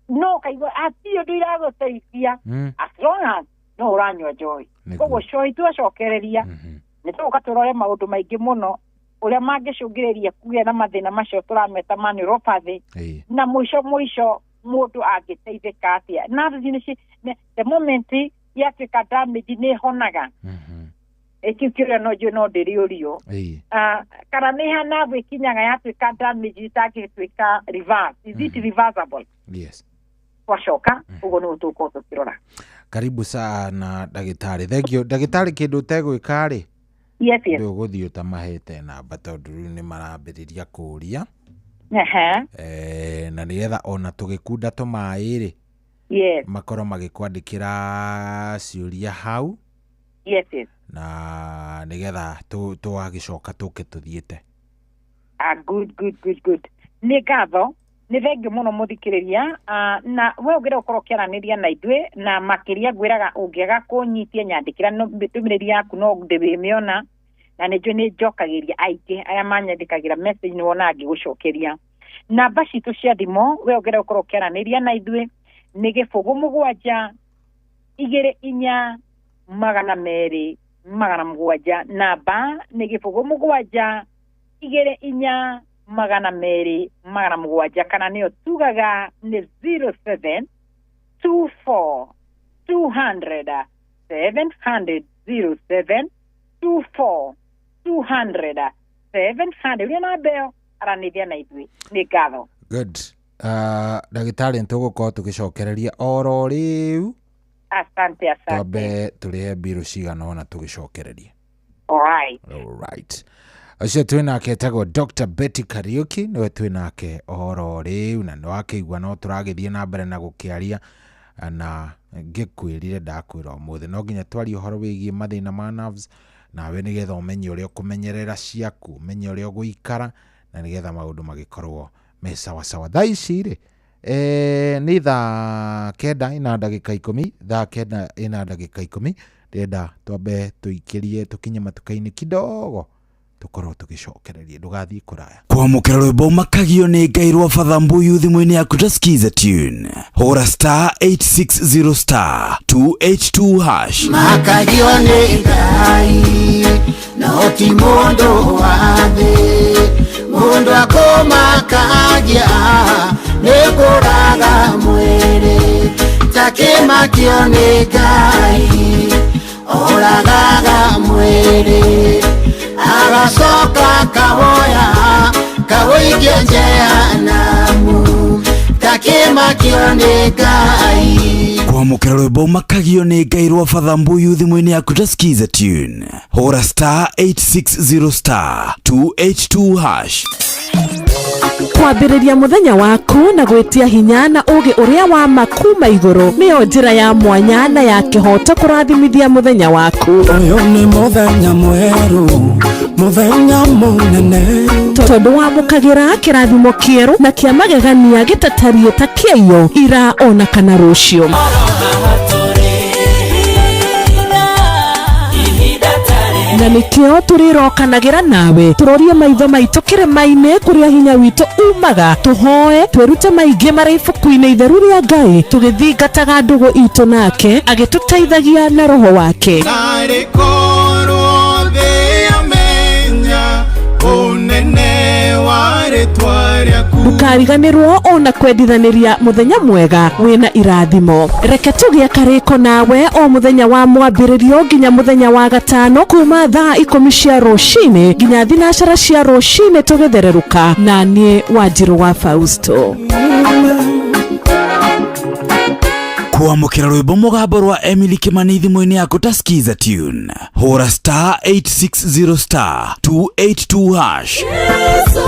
No ũkaigua hatirĩ ũndũ iragũteithia as long as no ũranyua njohi. Koguo cohi twacokereria nĩ tũgũka tũrore maũndũ maingĩ mũno ũrĩa mangĩcũngĩrĩria kũgĩa na mathĩna macio tũrameta ma neuropathy. Na mũico mũico mũndũ angĩteithĩka atĩa. Nerves nĩ the moment yatuĩka damage nĩ ĩhonaga. Kĩu kĩũria no njũĩ no ndĩrĩũrio. Kana nĩ ha nerve ĩkinyaga yatuĩka damage ĩtangĩtuĩka reverse. Is it reversible? Yes. Twacoka ũguo nĩguo tũgũkorwo tũkĩrora. Karibu sana ndagĩtarĩ. Thank you. Ndagĩtarĩ kĩndũ ũtegwĩka rĩ? Yes, yes. Ndũgũthiĩ ũtamahete namba tondũ rĩu nĩ marambĩrĩria kũũria. Ehe. Na nĩgetha ona tũgĩkunda tũmaĩ rĩ, Yes. makorwo magĩkwandĩkĩra ciũria hau, Yes, yes. na nĩgetha tũgagĩcoka tũke tũthiĩte. Ah, good, good, good, good. Nĩ ngatho, nĩ thengio mũno mũthikĩrĩria. Na we ũngĩenda gũkorwo ũkĩaranĩria na ithuĩ, na makĩria ngwĩraga ũngĩaga kũnyitia nyandĩkĩra ndũmĩrĩri yaku no ndĩmĩona, na nĩ njũĩ nĩ njokagĩria aingĩ arĩa manyandĩkagĩra message, nĩ wonaga ngĩgũcokeria. Namba citũ cia thimũ, we ũngĩenda gũkorwo ũkĩaranĩria na ithuĩ, nĩ 0 7 2 4 200 700. Namba nĩ 0 7 2 4 200 700, kana nĩyo tugaga nĩ 07 24 200 700, 07 24 200 700. Ũrĩa namba ĩyo, aranĩria na ithuĩ. Nĩ ngatho. Good. Ndagĩtarĩ, nĩtũgũkorwo tũgĩcokereria oro rĩu. Asante, asante. Twambe tũrĩhe mbirũ cigana ũna tũgĩcokereria. Alright. Alright. Ũcio twĩ nake etagwo Dr. Betty Kariuki, nĩwe twĩ nake oro rĩu, na nĩwakĩigua no tũragĩthiĩ na mbere na gũkĩaria, na ngĩkwĩrire ndakwĩra ũmũthĩ no nginya twarie ũhoro wĩgiĩ mathĩna ma nerves, nawe nĩgetha ũmenye ũrĩa ũkũmenyerera ciaku, ũmenye ũrĩa ũgũikara, na nĩgetha maũndũ magĩkorwo me sawasawa. Thaa ici rĩ, nĩ 9:10, 9:10. Ndĩrenda twambe tũikĩrie tũkinye matuka-inĩ kidogo, tũkorwo tũgĩcokereria. Ndũgathiĩ kũraya. Kwamũkĩra rwĩmbo makagio nĩ Ngai rwa Father Mbuyu thimũ-inĩ yaku ta skiza tune, hũra *860*282#. Makagio nĩ Ngai no ti mũndũ wa thĩ, mũndũ akũmakagia nĩ kũraga mwĩrĩ, takĩmakio nĩ Ngai oragaga mwĩrĩ, agacoka kawoya kawũikia jehanamu, takĩmakio nĩ Ngai. Kwamũkĩra rwĩmbo makagio nĩ Ngai rwa Father Mbuyu thimũ-inĩ yaku ta skiza tune, hũra *860*282#. Kwambĩrĩria mũthenya waku na gwĩtia hinya na ũgĩ ũrĩa wa ma kuma igũrũ nĩyo njĩra ya mwanya na ya kĩhoto kũrathimithia mũthenya waku. Ũyũ nĩ mũthenya mwerũ, mũthenya mũnene, tondũ wamũkagĩra kĩrathimo kĩerũ na kĩa magegania gĩtatariĩ ta kĩaiyo ira ona kana rũciũ. Na nĩkĩo tũrĩrokanagĩra nawe tũrorie maitho maitũ kĩrĩma-inĩ kũrĩa hinya witũ umaga, tũhoe twĩrute maingĩ marĩ ibuku-inĩ itheru rĩa Ngai, tũgĩthingataga ndũgũ itũ nake agĩtũteithagia na roho wake. Narĩ korwo thĩ yamenya ũnene wa rĩtwa rĩaku. Ndũkariganĩrwo ona kwendithanĩria mũthenya mwega wĩna irathimo. Reke tũgĩe karĩko nawe o mũthenya wa mwambĩrĩrio nginya mũthenya wa gatano, kuma thaa 10 cia rũcinĩ nginya 4 cia rũcinĩ, tũgĩthererũka na niĩ Wanjirũ wa Fausto. Kwamũkĩra rwĩmbo mũgambo rwa Emily Kimani thimũ-inĩ yaku ta skiza tune, hũra *860*282#. Jesu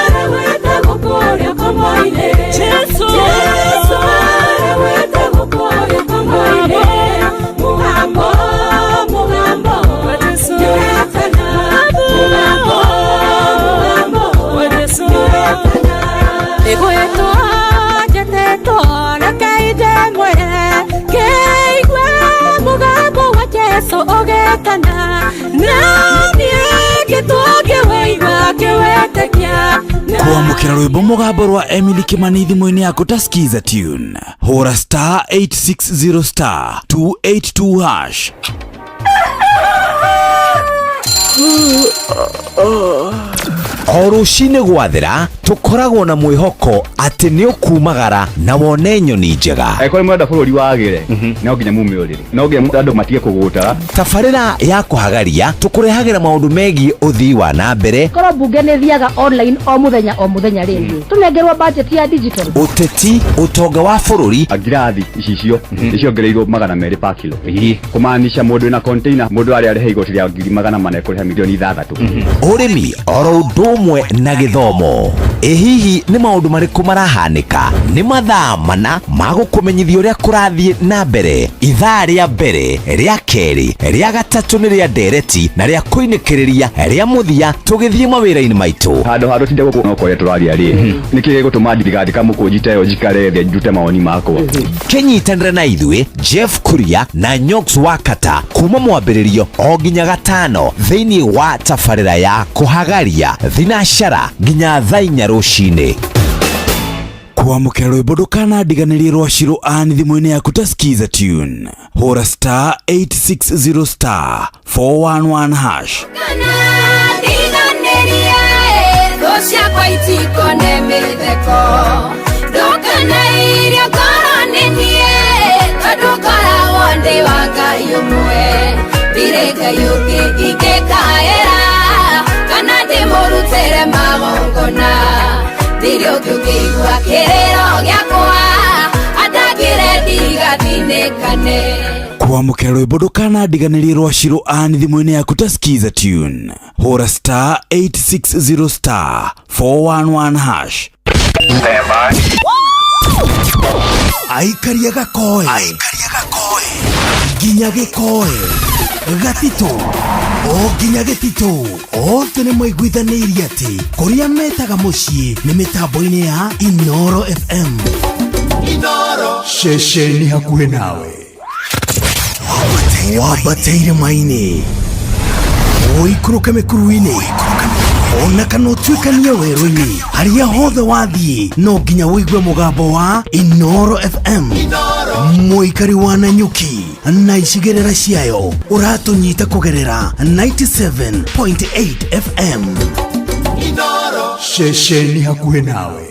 arewete gũkũrĩa komoine. Jesu arewete gũkũrĩa komoine. Mũgambo, mũgambo, nĩũretana. Mũgambo, mũgambo, nĩũretana. Nĩgwĩtwo njetĩtwo reke ndĩmwĩre, kĩigue mũgambo wa Jesu ũgĩtana, na niĩ ngĩtwo ngĩwĩigua ngĩwĩtĩkia. Kwamũkĩra rwĩmbo mũgambo rwa Emily Kimani thimũ-inĩ yaku ta skiza tune, hũra *860*282#. O rũcinĩ gwathera tũkoragwo na mwĩhoko atĩ nĩ ũkumagara na wone nyoni njega. Angĩkorwo nĩ mũrenda bũrũri wagĩre, no nginya mume ũrĩrĩ, no nginya andũ matige kũgũta. Tabarĩra ya kũhagaria tũkũrehagĩra maũndũ megiĩ ũthii wa na mbere, Korwo mbunge nĩ thiaga online o mũthenya o mũthenya rĩ, tũnengerwo budget ya digital. Ũteti, ũtonga wa bũrũri. Ngirathi icicio nĩ ciongereirwo 200 pa kilo, kũmaanisha mũndũ wĩna container, mũndũ arĩa arĩhe igoti rĩa 400,000 ekũrĩha 6 milioni. Ũrĩmi oro ũndũ ũndũ ũmwe na gĩthomo. Ĩ hihi nĩ maũndũ marĩkũ marahanĩka? Nĩ mathaa mana ma gũkũmenyithia ũrĩa kũrathiĩ na mbere. Ithaa rĩa mbere, rĩa kerĩ, rĩa gatatũ nĩ rĩa ndereti na rĩa kũinĩkĩrĩria rĩa mũthia tũgĩthiĩ mawĩra-inĩ maitũ. Handå handå tinde gå no kårĩa tå raria rä nä kä gä gå tå ma ndigathika må kå njite yo njikare thä ndute mawoni makwa. Kĩnyitanĩre na ithuĩ Jeff Kuria na Nyox Wakata kuma mwambĩrĩrio o nginya gatano thĩinĩ wa tabarĩra ya kũhagaria thinacara nginya thaa inya rũcinĩ. Kwamũkĩra rwĩmbo ndũkanandiganĩrie rwa Shiro Ann thimũ-inĩ yaku ta Skiza Tune. Hũra star 860 star 411 hash. Ndiganĩrie thũ ciakwa itikone mĩtheko ndũkanairie ngoro nĩ niĩ tondũ ngoragwo ndĩ wa Ngai ũmwe ndirĩ Ngai ũngĩ ingĩkaĩra kana ndĩmũrutĩre magongona ndirĩ ũngĩ ũngĩigua kĩrĩro gĩakwa andangĩre ndigathinĩkane. Kwamũkĩra rwĩmbo ndũkanandiganĩrie rwa Shiro Ann thimũ-inĩ yaku ta Skiza Tune. Hũra star 860 star 411 hash. Aikaria gakoe nginya gĩkoe gatitũ o nginya gĩtitũ othe nĩ maiguithanĩirie atĩ kũrĩa metaga mũciĩ nĩ mĩtambo-inĩ ya Inoro FM. Inoro. Ceceni hakuhĩ nawe wambateire maini ũikũrũke mĩkuru-inĩ ona kana ũtuĩkanie werũ-inĩ harĩa hothe wathiĩ no nginya ũigue mũgambo wa Inoro FM. Mũikari wa Nanyuki na icigĩrĩra ciayo ũratũnyita kũgerera 97.8 FM. Inoro. Ceceni hakuhĩ nawe.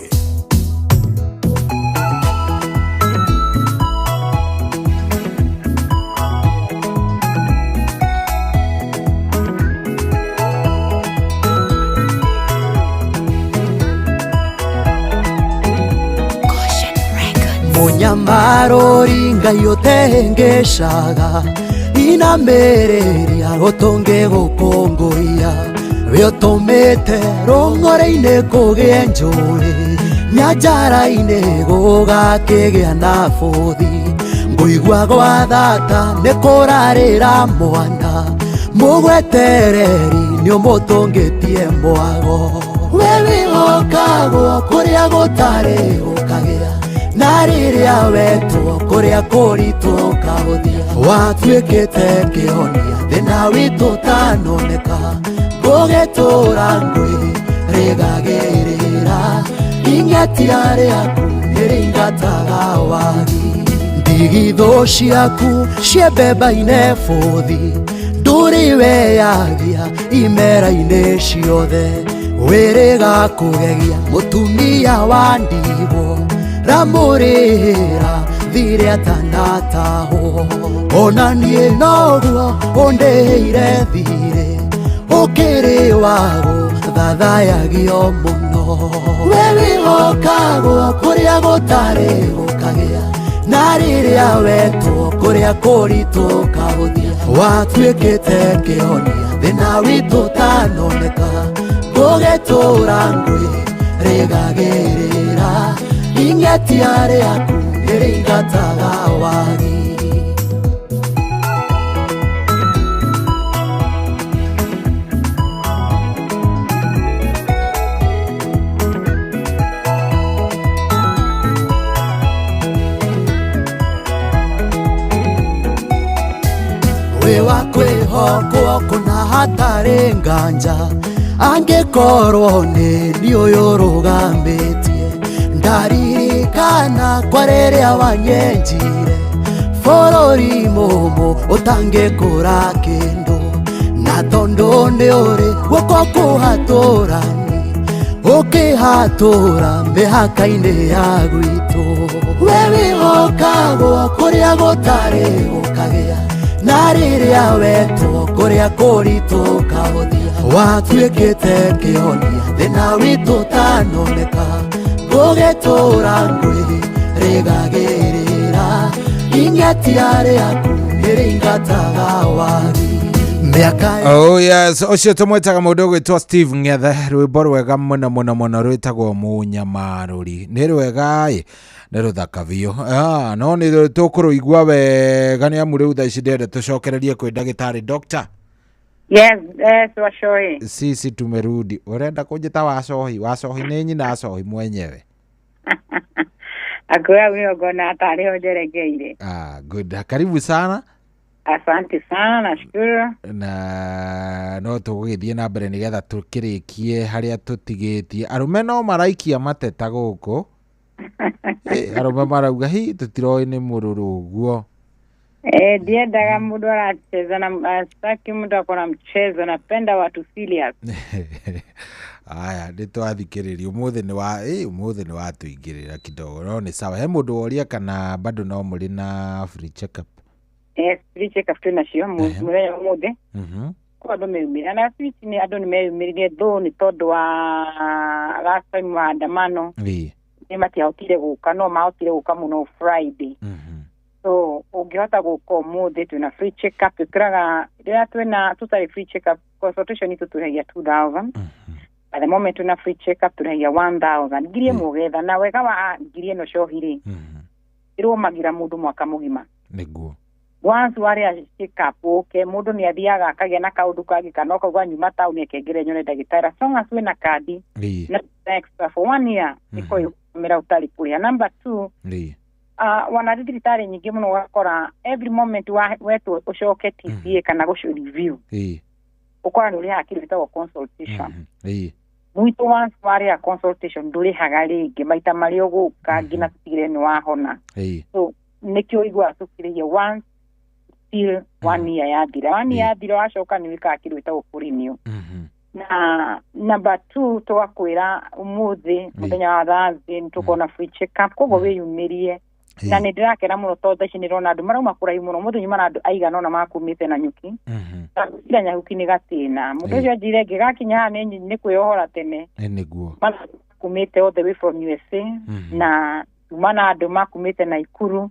Munyamarori Ngai ũtengeshaga inamĩrĩria ũtũngĩ gũkũngũiya we ũtũmĩte rũng'ore-inĩ kũgĩe njũĩ nyanjara-inĩ gũgakĩgĩa na bũthi ngũigua gwa thata nĩ kũrarĩra mwana mũgwetereri nĩ ũmũtũngĩtie mwago we wĩhokagwo kũrĩa gũtarĩ gũkagĩa na rĩrĩa wetwo kũrĩa kũritũ ũkahũthia watuĩkĩte kĩhonia thĩna witũ ũtanoneka ngũgĩtũra ngwĩ rĩgagĩrĩra ing'etia rĩaku nĩrĩingataga wagi ndigithũ ciaku ciembemba-inĩ bũthi ndũrĩ weyagia imera-inĩ ciothe wĩrĩga kũgegia mũtumia wa ndigwo ramũrĩra thirĩ atanatahwo ona niĩ noguo ũndĩhĩire thirĩ ũkĩrĩ wago thathayagio mũno we wĩhokagwo kũrĩa gũtarĩ gũkagĩa na rĩrĩa wetwo kũrĩa kũritũ ũkahũthia watuĩkĩte kĩhonia thĩna witũ ũtanoneka ngũgĩtũra ngwĩ rĩgagĩrĩra ing'etia rĩaku nĩrĩingataga wagi. Wĩ wa kwĩhokwo kũna hatarĩ nganja angĩkorwo nĩ niĩ ũyũ ũrũgamĩtie ndaririkana kwa rĩrĩa wanyenjire bũrũri mũmũ ũtangĩkũra kĩndũ na tondũ nĩ ũrĩ guoko kũhatũrani ũkĩhatũra mĩhaka-inĩ ya gwitũ we wĩhokagwo kũrĩa gũtarĩ gũkagĩa na rĩrĩa wetwo kũrĩa kũritũ ũkahũthia watuĩkĩte kĩhonia thĩna witũ ũtanoneka ngũgĩtũra ngwĩ rĩgagĩrĩra ing'etia rĩaku nĩrĩingataga wagi. Mĩaka. Oh yes, ũcio tũmwĩtaga mũndũ ũgwĩtwo Steve Ng'ethe, rwĩmbo rwega mũno mũno mũno rwĩtagwo Mũnyamarũri. Nĩ rwega ĩ, nĩ rũthaka biũ. Ah, no nĩ tũkũrũigua wega nĩ amu rĩu thaa ici ndĩrenda tũcokererie kwĩ ndagĩtarĩ doctor. Yes, Wacohi. Sisi tumerudi. Ũrenda kũnjĩta Wacohi? Wacohi nĩ nyina Acohi mwenyewe. Akuya nĩyo ngona tarĩ ho njerekeire. Ah, good. Karibu sana. Asante sana, nashukuru. Na no tũgũgĩthiĩ na mbere nĩgetha tũkĩrĩkie harĩa tũtigĩtie. Arũme no maraikia mateta gũkũ. Arũme marauga hi tũtiroĩ nĩ mũrũrũ ũguo. Ndiendaga mũndũ aracheza na sitaki mtu ako na mchezo, napenda watu serious. Aya, nĩ twathikĩrĩria ũmũthĩ nĩ wa ũmũthĩ nĩ watũingĩrĩra kidogo no nĩ sawa. He mũndũ woria kana bado no mũrĩ na free check up. Yes, free check up twĩ nacio mũthenya ũmũthĩ. Kwa andũ meyumĩria na switch nĩ andũ nĩ meyumĩririe though nĩ tondũ wa last time maandamano nĩ matiahotire gũka, no mahotire gũka mũno Friday. So ũngĩhota gũka ũmũthĩ twĩna free check up, twĩkĩraga rĩrĩa twĩna tũtarĩ free check up consultation itũ tũrĩhagia 2000. At the moment twĩna free check up tũrĩhagia 1000 ngiri ĩmwe ũgetha, na wega wa ngiri ĩno cohi rĩ ĩrũmagira mũndũ mwaka mũgima. Nĩguo. Once warĩa check up ũke, mũndũ nĩ athiaga akagĩa na kaũndũ kangĩ kana ũkauga nyuma taũni akengere nyone ndagĩtarĩ, as long as wĩna kandi na extra for 1 year ĩkoĩmĩra ũtarĩ kũrĩha. Number 2, wanathiĩ thibitarĩ nyingĩ mũno ũgakora every moment wetwo ũcoke TCA kana gũcio review, ũkora nĩ ũrĩhaga kĩndũ gĩtagwo consultation. Gwitũ once warĩha consultation ndũrĩhaga rĩngĩ maita marĩa ũgũka nginya tũtigĩrĩre nĩ wahona. So nĩkĩo ũiguaga tũkĩrĩhia once till 1 year yathira. 1 year yathira wacoka nĩ wĩkaga kĩndũ gĩtagwo kũrenew. Na number 2 tũgakwĩra ũmũthĩ mũthenya wa Thursday nĩ tũkona free check up, koguo wĩyumĩrie. Na nĩ ndĩrakena mũno tondũ thaa ici nĩndĩrona andũ marauma kũraihu mũno, ũmũthĩ nyuma na andũ aigana ũna makumĩte na nyuki. Ira nyahuki nĩ gatĩna mũndũ ũcio anjĩrire ngĩgakinya haha nĩ kwĩyohora tene. Nĩguo. Makumĩte all the way from USA, na nyuma na andũ makumĩte Naikuru,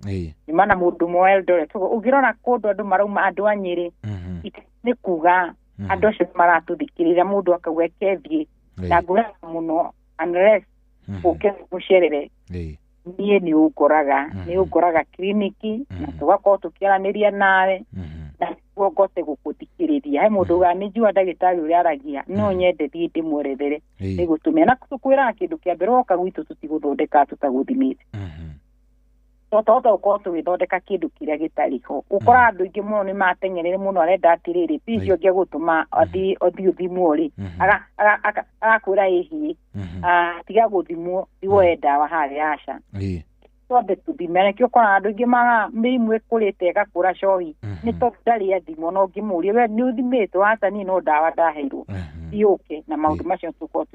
nyuma na mũndũ ũmwe Eldoret. Ũngĩrora kũndũ andũ marauma andũ a Nyĩrĩ, nĩ kuga andũ acio maratũthikĩrĩria, mũndũ akauga eke thiĩ na ngũraga mũno unless ũke mũcerere niĩ nĩ ũngoraga kliniki na tũgakorwo tũkĩaranĩria nawe na nĩguo ngote gũkũthikĩrĩria. He mũndũ ugaga nĩ njua ndagĩtarĩ ũrĩa aragia, no nyende thiĩ ndĩmwerethere nĩgũtũmĩa. Na tũkwĩraga kĩndũ kĩa mbere woka gwitũ tũtigũthondeka tũtagũthimĩte, tũtahota gũkorwo tũgĩthondeka kĩndũ kĩrĩa gĩtarĩ ho. Ũkoraga andũ aingĩ mũno nĩ mateng'erire mũno, arenda atĩrĩrĩ ti icio ũngĩgũtũma athiĩ ũthimwo rĩ, agakwĩra ĩhĩ tiga gũthimwo thiĩ woe ndawa harĩa, aca twambe tũthime. Nĩkĩo ũkoraga andũ aingĩ maga mĩrimũ ĩkũrĩte ĩgakũra cohi nĩ tondũ ndarĩ athimwo, na ũngĩmũria we nĩ ũthimĩtwo, aca niĩ no ndawa ndaheirwo, thiĩ ũke na maũndũ macio tũkorwo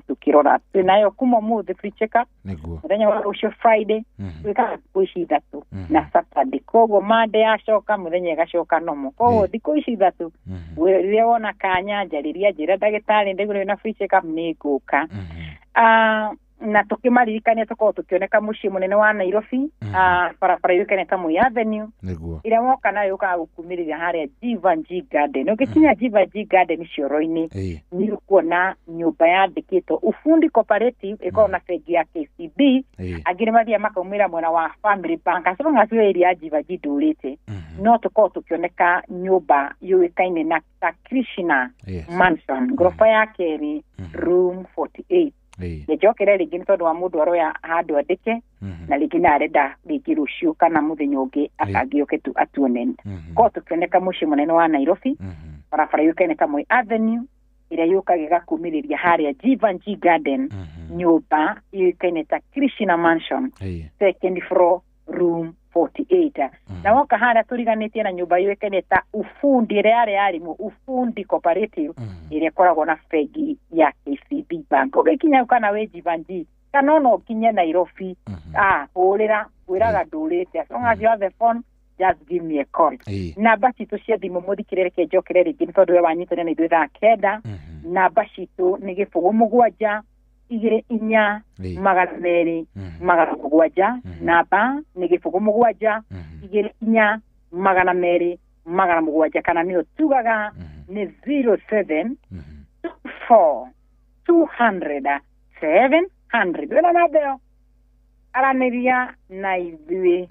tũkĩrora. Twĩnayo kuma ũmũthĩ free check up, mũthenya wa rũciũ Friday twĩkaga thikũ ici ithatũ na Saturday, koguo Monday yacoka mũthenya ĩgacoka nomo, koguo thikũ ici ithatũ rĩrĩa wona kanya njarĩria njĩra ndagĩtarĩ ndĩgũrĩ na free check up nĩ ngũka. Na tũkĩmaririkania tũkorwo tũkĩoneka mũciĩ mũnene wa Nairobi, barabara yũĩkaine ta Moi Avenue, ĩrĩa woka nayo yũkaga gũkumĩrĩria harĩa Jivanjee Garden. Ũngĩkinya Jivanjee Garden cioro-inĩ nĩ ũkuona nyũmba yandĩkĩtwo Ufundi Cooperative, ĩkoragwo na bengi ya KCB. Angĩ nĩ mathiaga makaumĩra mwena wa Family Bank, as long as wĩ area ya Jivanjee ndũrĩte, no tũkorwo tũkĩoneka nyũmba yũĩkaine na ta Krishna Mansion, ngoroba ya kerĩ, room 48. Nĩnjokere rĩngĩ nĩ tondũ wa mũndũ aroya handũ andĩke, na rĩngĩ na arenda rĩngĩ rũciũ kana mũthenya ũngĩ akangĩoke tu atuone. Korwo tũkĩoneka mũciĩ mũnene wa Nairobi, barabara yũĩkaine ta Moi Avenue, ĩrĩa yũkaga ĩgakumĩrĩria harĩa Jivanjee Garden, nyũmba yũĩkaine ta Krishna Mansion, second floor, room 48. Na woka harĩa tũriganĩtie na nyũmba yũĩkaine ta Ufundi, ĩrĩa yarĩ arimũ Ufundi Cooperative, ĩrĩa ĩkoragwo na bengi ya KCB Bank. Ũgĩkinya kana wĩ Jivanjee kana ona ũkinye Nairobi, hũrĩra wĩraga ndũrĩte, as long as you have the phone just give me a call. Namba citũ cia thimũ mũthikĩrĩre, reke njokere rĩngĩ nĩ tondũ we wanyitanĩra na ithuĩ thaa 9. Namba citũ nĩ 0 7 2 4 200 7. Namba nĩ 0 7 2 4 200 700 kana nĩyo tugaga nĩ 07 4 200 700. Wĩna namba ĩyo aranĩria na ithuĩ.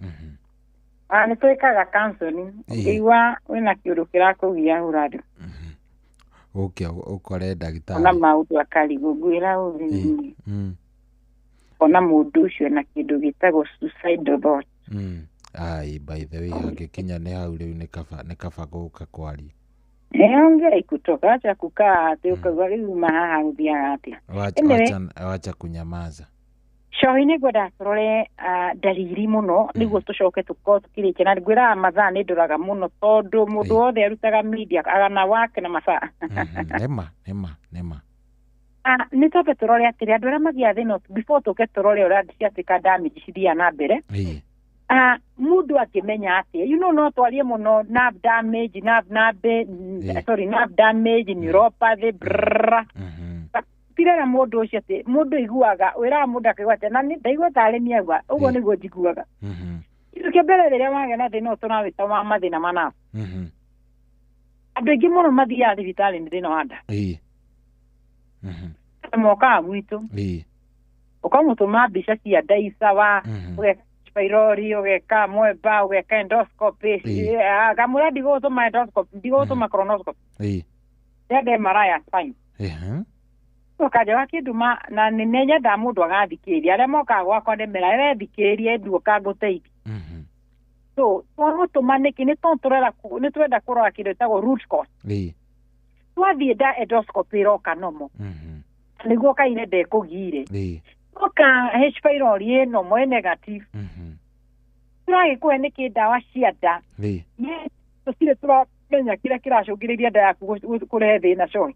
Nĩ twĩkaga counseling. Ũkĩigua wĩna kĩũndũ kĩrakũgia hũra. Ũke ũkore ndagĩtarĩ. Ona maũndũ akarigwo ngwĩra ũthĩ. Ona mũndũ ũcio na kĩndũ gĩtagwo suicidal thought. Ai, by the way, angĩkinya nĩ hau rĩu nĩ kaba gũka kwaria. Ongea ikutoka, acha kukaa atĩ ũkauga rĩu ma haha gũthiaga atĩa. Wacha kunyamaza. Cohi nĩ ngwenda tũrore ndariri mũno nĩguo tũcoke tũkorwo tũkĩrĩkia na ngwĩraga mathaa nĩ ndoraga mũno tondũ mũndũ wothe arutaga media agana wake na mathaa. Nĩma. Nĩ twambe tũrore atĩrĩ andũ arĩa magĩaga thĩna before tũke tũrore ũrĩa ciatuĩka damage cithiaga na mbere. Mũndũ angĩmenya atĩa, you know, no twarie mũno nerve damage, nerve damage, neuropathy, brrrr. Tirera mũndũ ũcio atĩ mũndũ iguaga wĩraga mũndũ akaigua atĩ na ndaigua tarĩ niagua ũguo nĩguo njiguaga. Kĩndũ kĩa mbere rĩrĩa wagĩa na thĩna ũyũ tũrawĩta wa mathĩna ma nerve. Andũ aingĩ mũno mathiaga thibitarĩ nĩ thĩna wa nda. Mokaga gwitũ ũkamũtũma mbica cia ndaicawa, ũgeka pylori, ũgeka mweba, ũgeka endoscopy, kamũra ndigũgũtũma endoscopy, ndigũgũtũma colonoscopy. Ndĩrenda MRI ya spine. Ũkanja wa kĩndũ na nĩ nyendaga mũndũ agathikĩrĩria arĩa mokaga gwakwa ndĩmera wethikĩrĩrie nduoka ngũteithie. So twamũtũma nĩkĩ nĩ tondũ nĩ twenda kũrora kĩndũ gĩtagwo root cause. Twathiĩ nda endoscopy ĩroka nomo nĩguo kaire ndekũgire oka H pylori ĩno mo negative. Tũragĩkũhe nĩkĩ ndawa cia nda tũtirĩ tũramenya kĩrĩa kĩracũngĩrĩria nda yaku kũrehe thĩna cohi.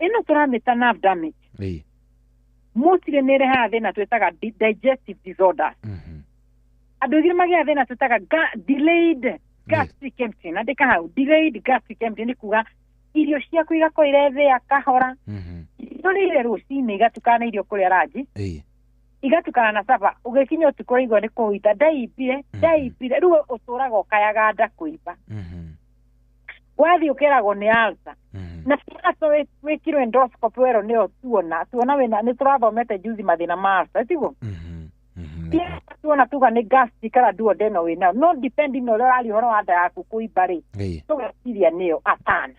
Ĩno tũramĩta nerve damage. Mostly nĩ ĩrehaga thĩna twĩtaga digestive disorders. Andũ aingĩ magĩaga thĩna twĩtaga delayed gastric emptying. Andĩka hau delayed gastric emptying nĩ kuga irio ciaku igakorwo irethĩa kahora. Tũrĩire rũcinĩ igatukana na irio kũrĩa ranji, igatukana na saba, ũgĩkinya ũtukũ ũraigua nĩ kũhũita ndaimbire rĩu ũtũraga ũkayaga nda kũimba. Wathiĩ ũkeragwo nĩ ulcer. Na ciato wĩkirwo endoscopy werwo nĩyo tuona wĩna nĩ tũrathomete juzi mathĩna ma ulcer tiguo? Tuona tuga nĩ gastric kana duodenal wĩnayo no depending na ũrĩa ũraria ũhoro wa nda yaku kũimba rĩ tũgeciria nĩyo atana.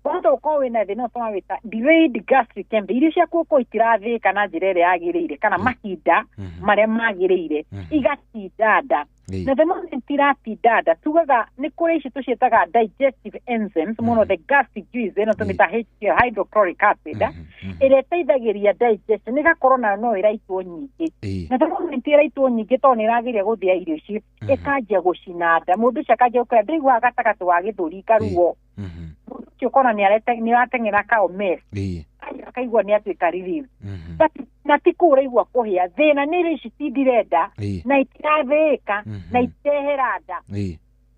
Wahota gũkorwo wĩna thĩna tũrawĩta delayed gastric emptying. Irio ciaku ũkorwo itirathĩĩka na njĩra ĩrĩa yagĩrĩire kana mahinda marĩa magĩrĩire igatinda nda. Na the moment iratinda nda tugaga nĩ kũrĩ ici tũciĩtaga digestive enzymes mũno the gastric juice ĩno tũmĩta HCl hydrochloric acid ĩrĩa ĩteithagĩrĩria digestion ĩgakorwo nayo no ĩraitwo nyingĩ. Na the moment ĩraitwo nyingĩ tondũ nĩ ĩrageria gũthĩa irio icio ĩkanjia gũcina nda. Mũndũ ũcio akanjia gũkũra ndaiguaga gatagatĩ wa gĩthũri karuo. Mũndũ ũcio ũkona nĩ arateng'era kao mess akaigua nĩ atuĩka relieved. But na ti kũu ũraigua kũhĩa thĩna nĩ irio ici citindire nda na itirathĩĩka na itehera nda.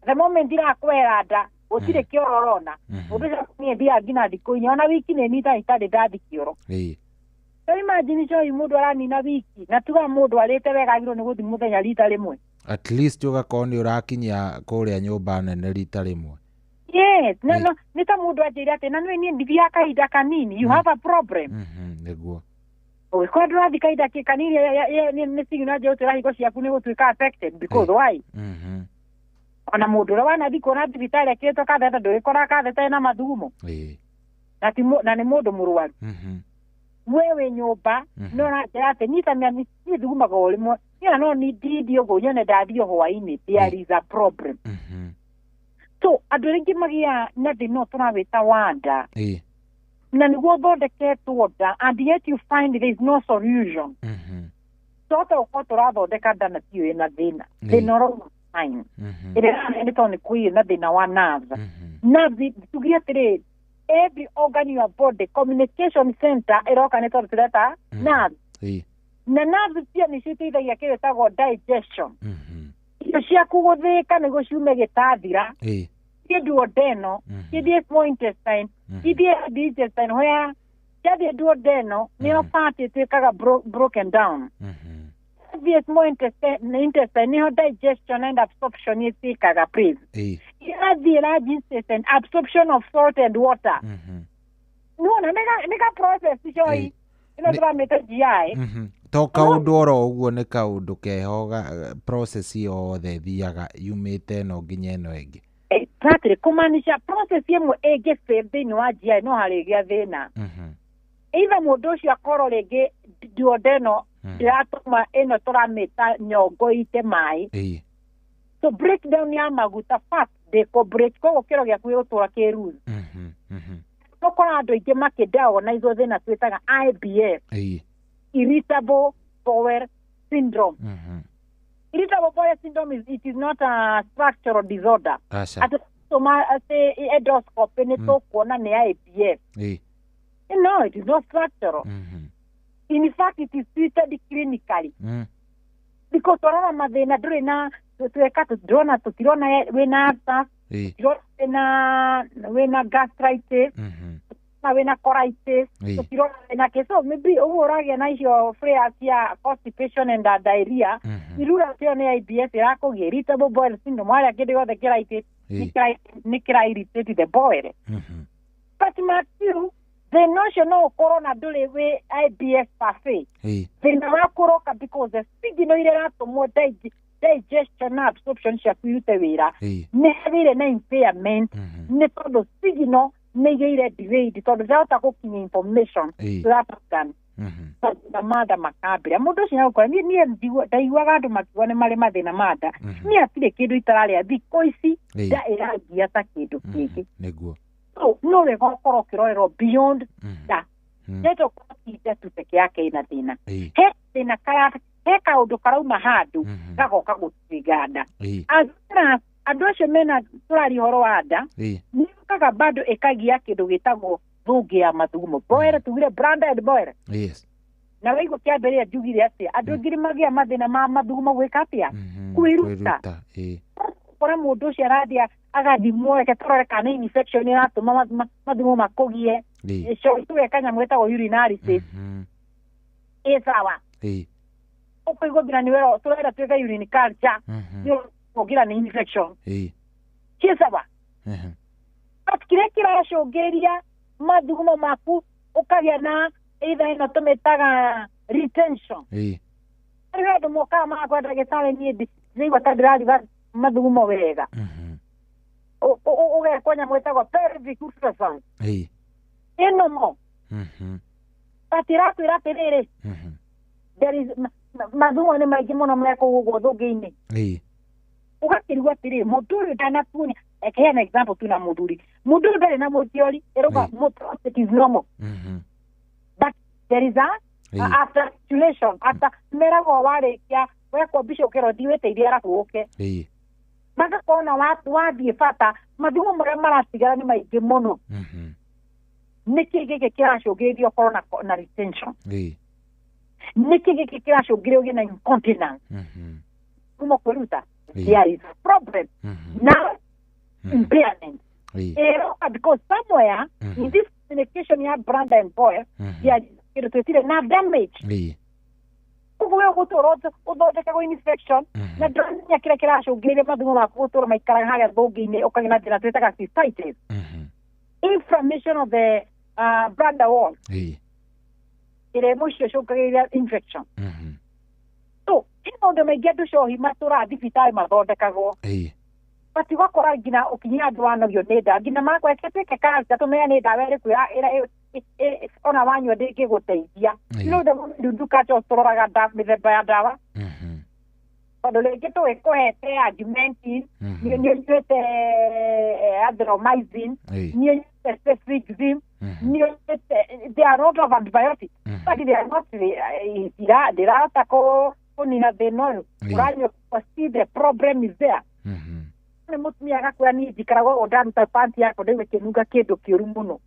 The moment irakwehera nda gũtirĩ kĩoro ũrona. Mũndũ ũcio niĩ thiaga nginya thikũ 4 ona wiki nĩ nita itarĩ ndathi kĩoro. So imagine cohi mũndũ aranina wiki na tuga mũndũ arĩte wega agĩrĩirwo nĩ gũthiĩ mũthenya rita rĩmwe. At least ũgakorwo nĩ ũrakinyia kũrĩa nyũmba nene rita rĩmwe. Yes, no nĩ ta mũndũ anjĩire atĩ na nĩ niĩ ndithiaga kahinda kanini, you have a problem. Nĩguo. Ũgĩkorwo ndũrathiĩ kahinda kanini nĩ signal njĩra ũtwĩra higo ciaku nĩ gũtuĩka affected because why? Ona mũndũ ũrĩa wanathiĩ kuona thibitarĩ ekĩrĩtwo katheta ndũgĩkora katheta ĩna mathugumo. Na nĩ mũndũ mũrwaru. We wĩ nyũmba no ũranjĩra atĩ niĩ ta niĩ thugumaga o rĩmwe niĩ no ndindie ũguo nyone ndathiĩ hwaĩ-inĩ there is a problem. So andũ aingĩ magĩaga na thĩna ũyũ tũrawĩta wa nda na nĩguo ũthondeketwo nda and yet you find there is no solution. Twahota gũkorwo tũrathondeka nda na tiyo ĩna thĩna thĩna ũrauma fine ĩrĩa ĩrarĩa nĩ tondũ nĩ kũiyĩ na thĩna wa nerves. Nerves tuge atĩrĩ every organ in your body communication center ĩroka nĩ tondũ tũreta nerves. Na nerves cia nĩcio iteithagia kĩndũ gĩtagwo digestion. Irio ciaku gũthĩĩka nĩguo ciume gĩtathira ciĩ duodeno cithiĩ small intestine cithiĩ large intestine where ciathiĩ duodeno nĩyo part ĩtuĩkaga broken down. Ĩrathiĩ small intestine nĩho digestion and absorption ĩtĩkaga place. Ĩrathiĩ large intestine, absorption of salt and water. Nĩwona nĩ ka process coĩ ĩno tũramĩta GI. To kaũndũ oro ũguo nĩ kaũndũ keho process yothe ĩthiaga yumĩte ĩno nginya ĩno ĩngĩ. Exactly, kũmaanisha process ĩmwe ĩngĩ fail thĩinĩ wa GI no harĩgĩa thĩna. Either mũndũ ũcio akorwo rĩngĩ duodeno ndĩratũma ĩno tũramĩta nyongo ite maĩ. So breakdown ya maguta fat ndĩkũ break, koguo kĩro gĩaku gĩgũtũra kĩ loose. Ũkora andũ aingĩ makĩdiagnose thĩna twĩtaga IBS, irritable bowel syndrome. Irritable bowel syndrome is, it is not a structural disorder. Atĩ tũma atĩ endoscopy nĩ tũkuona nĩ IBS. No, it is not structural. In fact, it is treated clinically. Because twarora mathĩna ndũrĩ na tweka tũtirona tũtirona wĩna ulcer, tũtirona wĩna gastritis, na wĩna colitis, tũtirona wĩna kĩ. So maybe ũguo ũragĩa na icio flare cia constipation and diarrhea, irura cio nĩ IBS ĩrakũgĩa irritable bowel syndrome, harĩa kĩndũ gĩothe nĩ kĩra irritate the bowel. But Matthew, thĩna ũcio no ũkorwo na ndũrĩ wĩ IBS per se. Thĩna waku ũroka because the signal iria ĩratũmwo digestion na absorption ciaku irute wĩra nĩ hagĩire na impairment, nĩ tondũ signal nĩ igĩire delayed tondũ ndĩrahota gũkinyia information to that organ. Mathĩna ma nda makambĩrĩria mũndũ ũcio nĩagũkora niĩ ndaiguaga andũ makiuga nĩ marĩ mathĩna ma nda, niĩ hatirĩ kĩndũ itararĩa thikũ ici nda ĩrangia ta kĩndũ kĩngĩ. Nĩguo. So no wega ũkorwo ũkĩrorerwo beyond nda. Ndeto nda tu peke yake ĩna thĩna. He thĩna he kaũndũ karauma handũ gagoka gũtiga nda. Andũ acio mena tũraria ũhoro wa nda nĩ yũkaga bado ĩkagia kĩndũ gĩtagwo thũngĩ ya mathugumo. Boere tugire branded boere. Yes. Na waigua kĩambĩrĩria njugire atĩa andũ aingĩ nĩmagĩa mathĩna ma mathugumo gwĩka atĩa kwĩruta. Kora mũndũ ũcio arathiĩ agathimwo reke tũrore kana infection ĩratũma mathugumo makũgie. Tũgeka nyamũ ĩtagwo urinalysis. Ĩ sawa. Ũkũigua nginya nĩwe tũrenda twĩke urine culture. Nĩ ũkũgira nĩ infection. Ĩ sawa. But kĩrĩa kĩracũngĩrĩria mathugumo maku ũkagĩa na either ĩno tũmĩtaga retention. Rĩrĩa andũ mokaga magakwĩra ndagĩtarĩ niĩ ndiraigua ta ndĩrariga mathugumo wega. Ũgekwo nyamũ ĩtagwo pelvic ultrasound. Ĩno mo. But ĩrakwĩra atĩrĩrĩ, there is mathugumo nĩ maingĩ mũno mekũu ũguo thũngĩ-inĩ. Ũgakĩrigwo atĩrĩrĩ, mũndũ ũyũ ndanatuonia, heana example tu na mũthuri. Mũndũ ũyũ ndarĩ na mũthiori, ĩrauga prostate is normal. But there is a after ejaculation, after meragwo warĩkia wekwo mbica ũkerwo thiĩ wĩteithie arabu ũke. Magakorwo na wathiĩ bata mathugumo marĩa maratigara nĩ maingĩ mũno. Nĩkĩ gĩkĩ kĩracũngĩrĩria ũkorwo na retention? Nĩkĩ gĩkĩ kĩracũngĩrĩria ũgĩe na incontinence? Kuma kwĩruta there is a problem. Now impairment. Ĩroka because somewhere in this communication ya brand and boy there kĩndũ twĩtire na damage. Koguo we ũgũtũra ũthondekagwo infection na ndũramenya kĩrĩa kĩracũngĩrĩria mathugumo maku gũtũra maikaraga harĩa thũngĩ-inĩ ũkagĩa na thĩna twĩtaga cystitis. Inflammation of the bladder wall. Ĩrĩa mũico ĩcũngagĩrĩria infection. So he maũndũ maingĩ andũ cohi matũraga thibitarĩ mathondekagwo. But ũgakora nginya ũkinyia andũ wanogio nĩ ndawa nginya makweke twĩke culture tũmenye nĩ ndawa ĩrĩkũ ona wanyua ndĩngĩgũteithia. No the culture tũroraga mĩthemba ya ndawa. Tondũ rĩngĩ tũgĩkũhete Augmentin, nĩ ũnyuĩte azithromycin, nĩ ũnyuĩte cefixime, nĩ ũnyuĩte, there are a lot of antibiotics. But they are not ndĩrahota kũnina thĩna ũyũ. Ũranyua still the problem is there. Nĩ mũtumia agakwĩra niĩ njikaraga ũguo ndaruta panti yakwa ndaigua ĩkĩnunga kĩndũ kĩũru mũno.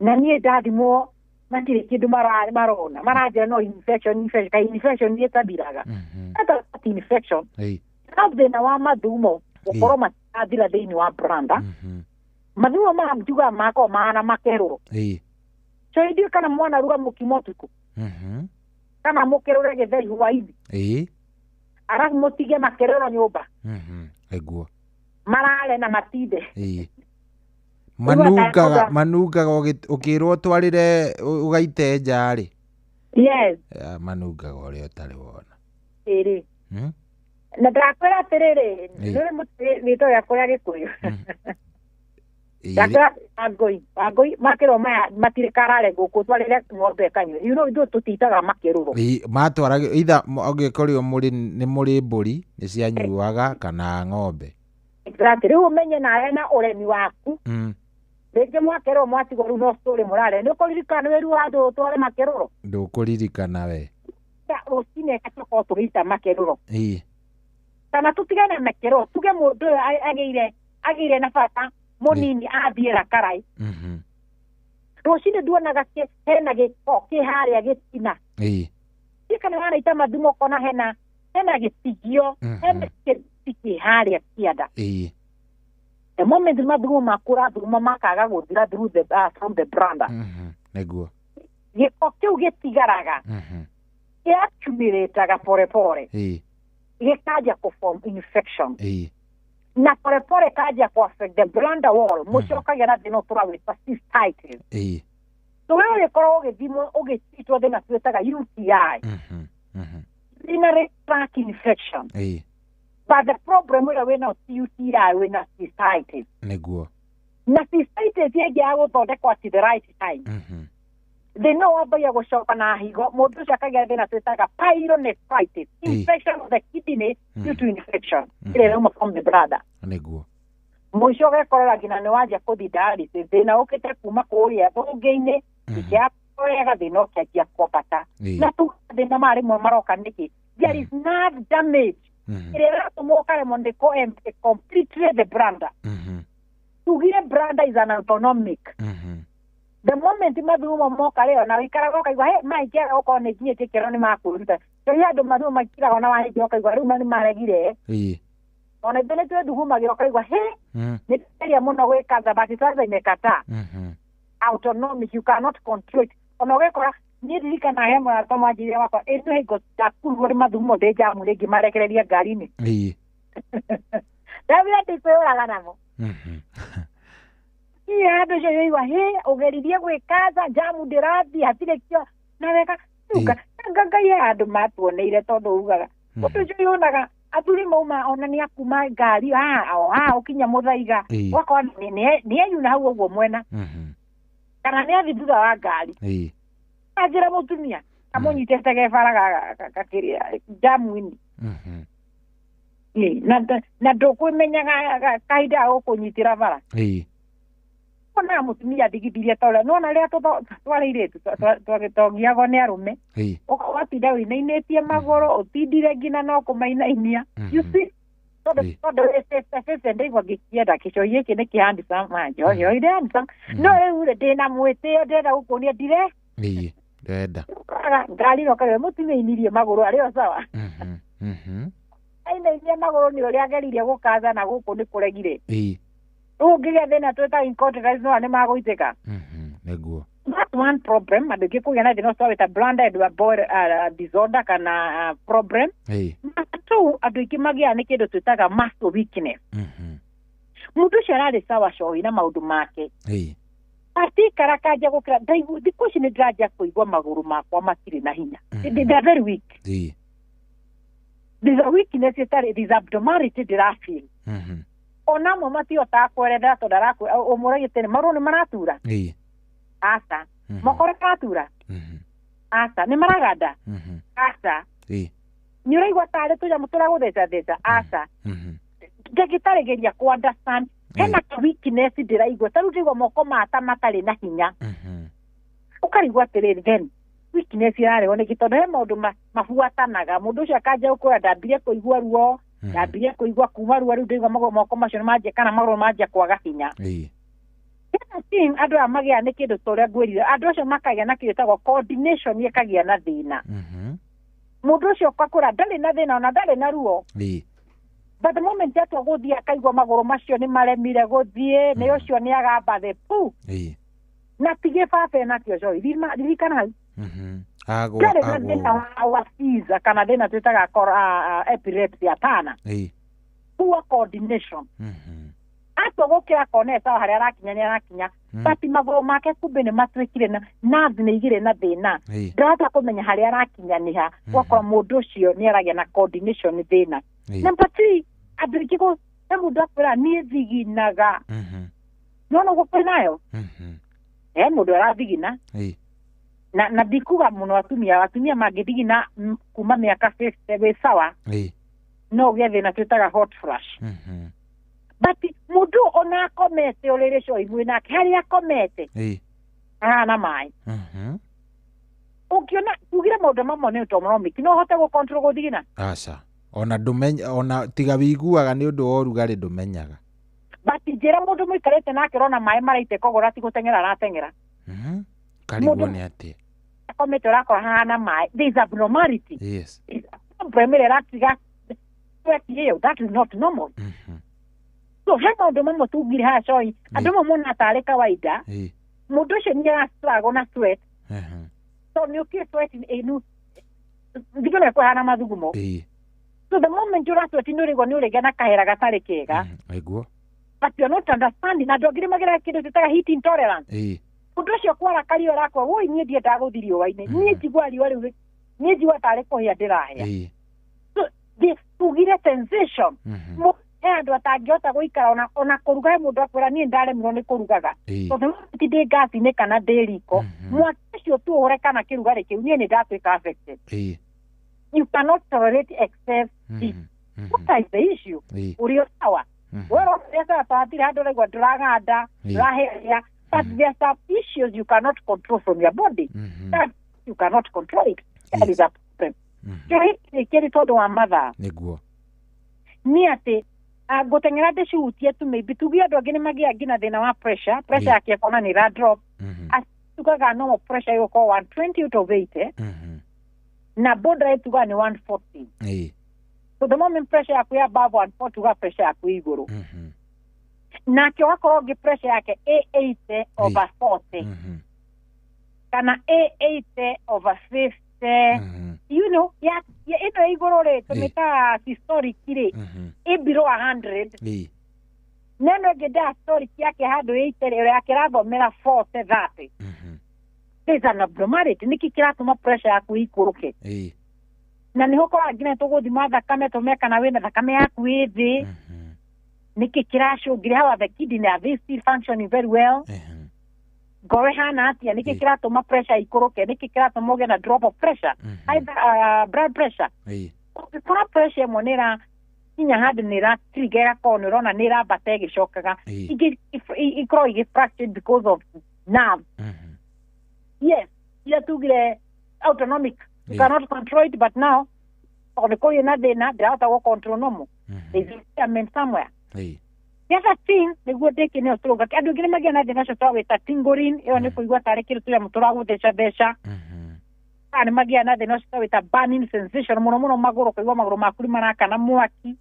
Na niĩ ndathimwo matirĩ kĩndũ marona maranjĩra no infection ka infection nĩ ĩtathiraga. That infection no thĩna wa mathugumo gũkorwo matirathira thĩinĩ wa branda. Mathugumo maya njugaga makoragwo mahana makerũro. So ithuĩ kana mwana aruga mũkimo ũtukũ Kana mũkĩrũre gĩtheri hwainĩ. Arabu mũtige makĩrũrwo nyũmba. Eguo. Marare na matinde. Manungaga manungaga ũkĩrwo ũtwarĩre ũgaite nja rĩ. Yes. Manungaga ũrĩa ũtarĩ wona. Ĩrĩ. Na ndakwĩra atĩrĩrĩ, nĩ rĩtwa rĩakwa rĩa Gĩkũyũ. Ndakwĩra Wangũi, Wangũi makĩrwo maya matirĩ karare gũkũ twarĩre ng'ombe ĩkanyue. You know ithuĩ tũtitaga makĩrũrwo. Matwaragĩrwo either angĩkorirwo mũrĩ nĩ mũrĩ mbũri nĩ cianyuaga kana ng'ombe. Exactly. Rĩu ũmenye nawe na ũremi waku. Rĩngĩ mwakerwo mwatigwo rĩu no story mũrare. Nĩ ũkũririkana wĩru handũ ũtware makĩrũrwo? Ndũkũririkana we. Rũcinĩ tũkorwo tũgĩita makĩrũrwo. Kana tũtigane makĩrũrwo tuge mũndũ ũyũ agĩire na bata mũnini athiĩra karai. Rũcinĩ nduonaga hena gĩko kĩ harĩa gĩtina. Kana wanaita mathumo ũkona hena gĩtigio, hena gĩti kĩ harĩa kĩanda. The moment mathumo makũra thuma makaga gũthira through the from the branda. Nĩguo. Gĩko kĩu gĩtigaraga. Gĩaccumulataga pore pore. Gĩkanjia kũform infection. Na pore pore kanjia kũ affect the bladder wall. Mũico ũkagĩa na thĩna tũrawĩta cystitis. So we ũgĩkorwo ũgĩthimwo ũgĩtitwo thĩna twĩtaga UTI. Urinary tract infection. But the problem ũrĩa wĩna UTI wĩna cystitis. Nĩguo. Na cystitis ĩngĩaga gũthondekwo at the right time. Thĩna wambagia gũcoka na higo mũndũ ũcio akagĩa thĩna twĩtaga pyelonephritis, infection of the kidney due to infection ĩrĩa ĩrauma from the bladder. Nĩguo. Mũico ũgekorera nginya nĩ wanjia kũthi dialysis, thĩna ũkĩte kuma kũrĩa thũngĩ-inĩ ĩkĩaga thĩna ũkĩanjia kwambata. Na tu thĩna maya rĩmwe maroka nĩkĩ? There is nerve damage ĩrĩa ĩratũma ũkaremwo nĩ kũ empty completely the bladder. Tugire bladder is an autonomic. The moment mathumo moka rĩo na wĩikaraga ũkaigua he maingĩaga gũkorwo nĩ nginyĩtie kĩro nĩ makũruta. Tondũ andũ mathumo maikiraga ona wahingia ũkaigua rĩu nĩ maregire. Ona ithuĩ nĩ twĩthugumagĩra ũkaigua he nĩ tũgeria mũno gwĩka but sasa imekataa. Autonomic, you cannot control it. Ona ũgĩkora niĩ ndirikanaga he mũrata mwanjĩrĩria wakwa ĩno hingo ndakuruo nĩ mathumo ndĩ njamu rĩngĩ marekereria ngari-inĩ. Ndamwĩra ndikwĩyũraga namo. Iye handũ ũcio ũigua hĩ ũgeririe gwĩkaza njamu ndĩrathiĩ hatirĩ kĩo na weka nga Ngai he handũ matuoneire tondũ ugaga ũndũ ũcio yonaga athuri mauma ona nĩ akuma ngari haha ũkinya mũthaiga ũgakora nĩ eyuna hau ũguo mwena kana nĩ athi thutha wa ngari anjĩra mũtumia kamũnyitĩte gebara gakĩrĩa njamu-inĩ. Na ndũkwĩmenyaga kahinda gũkũnyitĩra bara. Ona mũtumia ndigithirie ta ũrĩa nĩwona rĩrĩa twarĩ airĩtu twagiagwo nĩ arũme ũgatinda wĩinainĩtie magũrũ ũtindire nginya no kũmainainia. You see tondũ wĩ ndaigua ngĩkĩenda kĩcohi gĩkĩ nĩ kĩ handsome njohi ire handsome no rĩu rĩ ndĩna mwĩtĩo ndĩrenda gũkuonia ndire ndĩrenda ngari ĩno ũkarĩa mũtumia ainirie magũrũ arĩ o sawa. Ainainie magũrũ nĩ ũrĩa ageririe gũkaza na gũkũ nĩ kũregire. Rĩu ũngĩgĩa thĩna twĩtaga incontinence no nĩ magũitĩka. Nĩguo. That's one problem. Andũ aingĩ kũgĩa na thĩna ũcio wĩta bladder disorder kana problem. Na two andũ aingĩ magĩaga nĩ kĩndũ twĩtaga muscle weakness. Mũndũ ũcio ararĩ sawa cohi na maũndũ make. Atikara kanjia gũkĩra thikũ ici nĩ ndĩranjia kũigua magũrũ makwa matirĩ na hinya. They are very weak. There's a weakness ĩtarĩ, there's abnormality ndĩrafeel. Ona amwe matihotaga kwerethera tondũ ũmũragia atĩrĩ marũrũ nĩ maratura. Aca. Moko nĩ maratura. Aca. Nĩ maraganda. Aca. Nĩ ũraigua tarĩ tũnyamũ tũragũthecatheca. Aca. Ndagĩtarĩ geria kũ understand hena ka weakness ndĩraigua ta rĩu ndĩraigua moko mata matarĩ na hinya. Ũkarigwo atĩrĩrĩ then weakness ĩrarehwo nĩkĩ tondũ he maũndũ mabuatanaga mũndũ ũcio akanjia gũkwĩra ndambire kũigua ruo ndambire kũigua kuma ruo rĩu ndĩraigua moko macio nĩmanjia kana magũrũ manjia kwaga hinya. Thing andũ aya magĩa nĩ kĩndũ ta ũrĩa ngwĩrire andũ acio makagĩa na kĩndũ gĩtagwo coordination ĩkagĩa na thĩna. Mũndũ ũcio ũgakũra ndarĩ na thĩna ona ndarĩ na ruo. But the moment atua gũthiĩ akaigua magũrũ macio nĩ maremire gũthiĩ nĩ ũcio nĩ agamba the pu. Na ti gĩbaba enakĩo Joy, ririkana hau. Agwa Ndarĩ na thĩna wa seizure kana thĩna twĩtaga epilepsy, hapana. Poor coordination. Atua gũkĩra kona sawa, harĩa arakinya nĩ arakinya, but magũrũ make kumbe nĩ matuĩkire na nerves nĩ igĩrĩ na thĩna. Ndahota kũmenya harĩa arakinya nĩha, gwakora mũndũ ũcio nĩ aragĩa na coordination thĩna. Number three, andũ aingĩ he mũndũ akwĩra niĩ thiginaga. Nĩwona ũguo kwĩ nayo he mũndũ arathigina. Na ndikuga mũno atumia mangĩthigina kuma mĩaka 50 wĩ sawa, no ũgĩe thĩna twĩtaga hot flash. But mũndũ ona akomete ũrĩrĩ coi mwĩ nake harĩa akomete ahana maĩ. Ũngĩona tugire maũndũ mamwe nĩ autonomic, no ũhote gũ control gũthigina? Aca, ona ndũmenya, ona tiga wĩiguaga nĩ ũndũ wa ũrugarĩ ndũmenyaga. But njĩra mũndũ mũikarĩte nake ũrona maĩ maraitĩka ũguo ũrati gũteng'era arateng'era. Karigwo Mũndũ- nĩ atĩa? Akomete ũrakora hahana maĩ, there is abnormality. Problem ĩrĩa ĩratiga sweat ĩyo, that is not normal. So he maũndũ mamwe tugire haha coi andũ amwe mona tarĩ kawaida. Mũndũ ũcio nĩ arastruggle na sweat. So nĩ ũkĩ sweat ĩnu thigino ĩkũhana mathugumo. So the moment ũra sweat nĩ ũrĩgwo nĩ ũrĩgĩa na kahera gatarĩ kega. Nĩguo. But you are not understanding. Andũ angĩ nĩ mageraga kĩndũ twĩtaga heat intolerance. Mũndũ ũcio kwara kario arakwa woi niĩ ndiendaga gũthiĩ riũa-inĩ, niĩ njigua riũa rĩu niĩ njigua tarĩ kũhĩa ndĩrahĩa. So tugire sensation. He andũ atangĩhota gũikara ona kũruga, he mũndũ akwĩra niĩ ndaremirwo nĩ kũrugaga tondũ ti ndĩ ngasi-inĩ kana ndĩ riko, mwaki ũcio tu ũhũre kana kĩrugarĩ kĩu niĩ nĩ ndatuĩka affected. You cannot tolerate excess heat. What is the issue? Ũrĩ o sawa, we ũrona sawa hatirĩ handũ ũraigua ndũraganda, ndũrahĩa, but there are some issues you cannot control from your body. That you cannot control it, that is a problem. So hiki nĩ tondũ wa mathaa. Nĩguo. Nĩ atĩ ngũteng'era ndĩcihutie tu, maybe tuge andũ angĩ nĩ magĩaga nginya thĩna wa pressure yake akona nĩ ĩra drop. Tugaga normal pressure ĩgũkorwo 120 out of 80 na border tugaga nĩ 140. So the moment pressure yaku ya above 140, tuga pressure yaku ĩ igũrũ. Nake ũgakorwo ũngĩ pressure yake ĩ 80 over 40 kana ĩ 80 over 50, ya ĩno ĩ igũrũ rĩ tũmĩtaga systolic rĩ ĩ below 100, na ĩno ĩngĩ diastolic yake handũ 80 rĩ yake ĩrathomera 40 30. There is an abnormality. Nĩkĩ kĩratũma pressure yaku ĩikũrũke? Na nĩho ũkoraga nginya tũgũthima thakame tũme kana wĩna thakame yaku ĩ thĩ, nĩkĩ kĩracũngĩrĩria? How are the kidney, are they still functioning very well? Ngoro ĩhana atĩa? Nĩkĩ kĩratũma pressure ikũrũke? Nĩkĩ kĩratũma ũgĩe na drop of pressure, high blood pressure? Ũngĩkora pressure ĩmwe nĩ ĩra kinya handũ nĩ ĩra trigger, ĩgakorwo nĩ ũrona nĩ ĩrambata ĩgĩcokaga, ingĩ ikorwo igĩ fractured because of nerve. Yes, ira tugire autonomic, you cannot control it, but now tondũ nĩ kũrĩ na thĩna ndĩrahota gũ control normal, there is impairment somewhere. The other thing nĩguo ndĩkĩ nĩyo tũrauga andũ aingĩ nĩ magĩa na thĩna ũcio twawĩta tingling, ĩyo nĩ kũigua tarĩ kĩndũ tũrĩa tũragũtheca theca. Kana nĩ magĩa na thĩna ũcio twawĩta burning sensation, mũno mũno magũrũ, kũigua magũrũ maku nĩ marakana mwaki.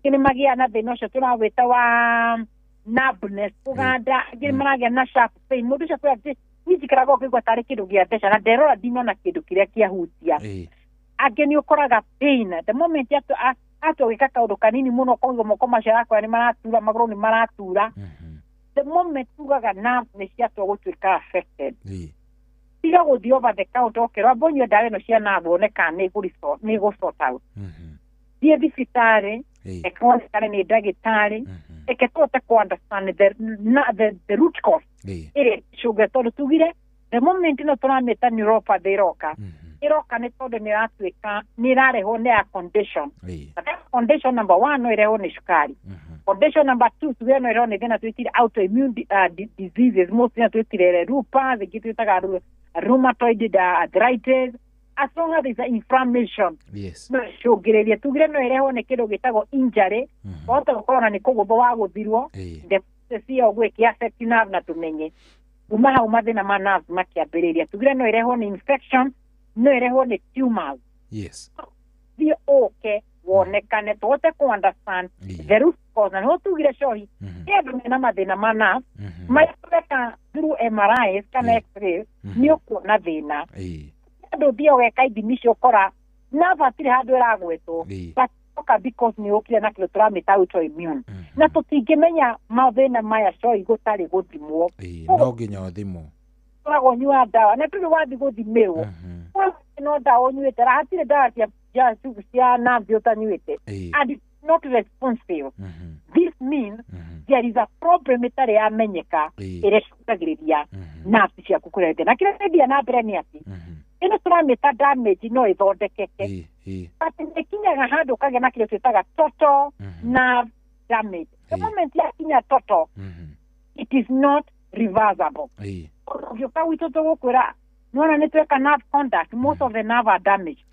Angĩ nĩ magĩa na thĩna ũcio tũrawĩta wa numbness, kũganda. Angĩ nĩ maragĩa na sharp pain. Mũndũ ũcio akwĩra atĩ niĩ njikaraga ũkĩigua tarĩ kĩndũ gĩa theca na nderora ndinona kĩndũ kĩrĩa kĩahutia. Angĩ nĩ ũkoraga pain the moment atua gwĩka kaũndũ kanini mũno, ũkaigua moko macio arakora nĩ maratura, magũrũ nĩ maratura. The moment tugaga nerves nĩ ciatua gũtuĩka affected, tiga gũthiĩ over the counter ũkerwo amba ũnyue ndawa ĩno cia nerve wone kana nĩ ĩgũ sort out. Thiĩ thibitarĩ, reke wonekane nĩ ndagĩtarĩ, reke tũhote kũ understand the root cause ĩrĩa ĩcũnge, tondũ tugire the moment ĩno tũramĩta neuropathy ĩroka, ĩroka nĩ tondũ nĩ ĩratuĩka nĩ ĩrarehwo nĩ a condition. Na that condition number one no ĩrehwo nĩ cukari. Condition number two tuge no ĩrehwo nĩ thĩna twĩtire autoimmune diseases, mostly twĩtire lupus, ĩngĩ twĩtaga rheumatoid arthritis. As long as there's an inflammation, no ĩcũngĩrĩrie. Tugire no ĩrehwo nĩ kĩndũ gĩtagwo injury, wahota gũkorwo na nĩ kũgũthwo wagũthirwo, the process ĩyo ũguo ĩkĩ affect nerve, na tũmenye kuma hau mathĩna ma nerves makĩambĩrĩria. Tugire no ĩrehwo nĩ infection, no ĩrehwo nĩ tumors. Thiĩ ũke wonekane tũhote kũ understand the root cause. Na nĩho tugire cohi nĩ andũ mena mathĩna ma nerve marĩa tũreka through MRIs kana X-rays, nĩ ũkuona thĩna. Andũ ũthiaga ũgeka ithimi icio ũkora nerve hatirĩ handũ ĩragwetwo, but oka because nĩ ũkire na kĩndũ tũramĩta autoimmune, na tũtingĩmenya mathĩna maya coi gũtarĩ gũthimwo. No nginya ũthimwo. Ũkoragwo ũnyuaga ndawa na ndũrĩ wathiĩ gũthimĩrwo, no ndawa ũnyuĩte na hatirĩ ndawa cia nerve ũtanyuĩte, and it's not responsive. This means there is a problem ĩtarĩ yamenyeka ĩrĩa ĩcũngagĩrĩria nerve ciaku kũrĩa. Na kĩrĩa kĩrathiĩ na mbere nĩ atĩ ĩno tũramĩta damage no ĩthondekeke, but nĩkinyaga handũ ũkagĩa na kĩrĩa twĩtaga total nerve damage. The moment yakinya total, it is not reversible. Ũngĩũka gwitũ tũgũkwĩra nĩwona nĩ tweka nerve conduct, most of the nerve are damaged,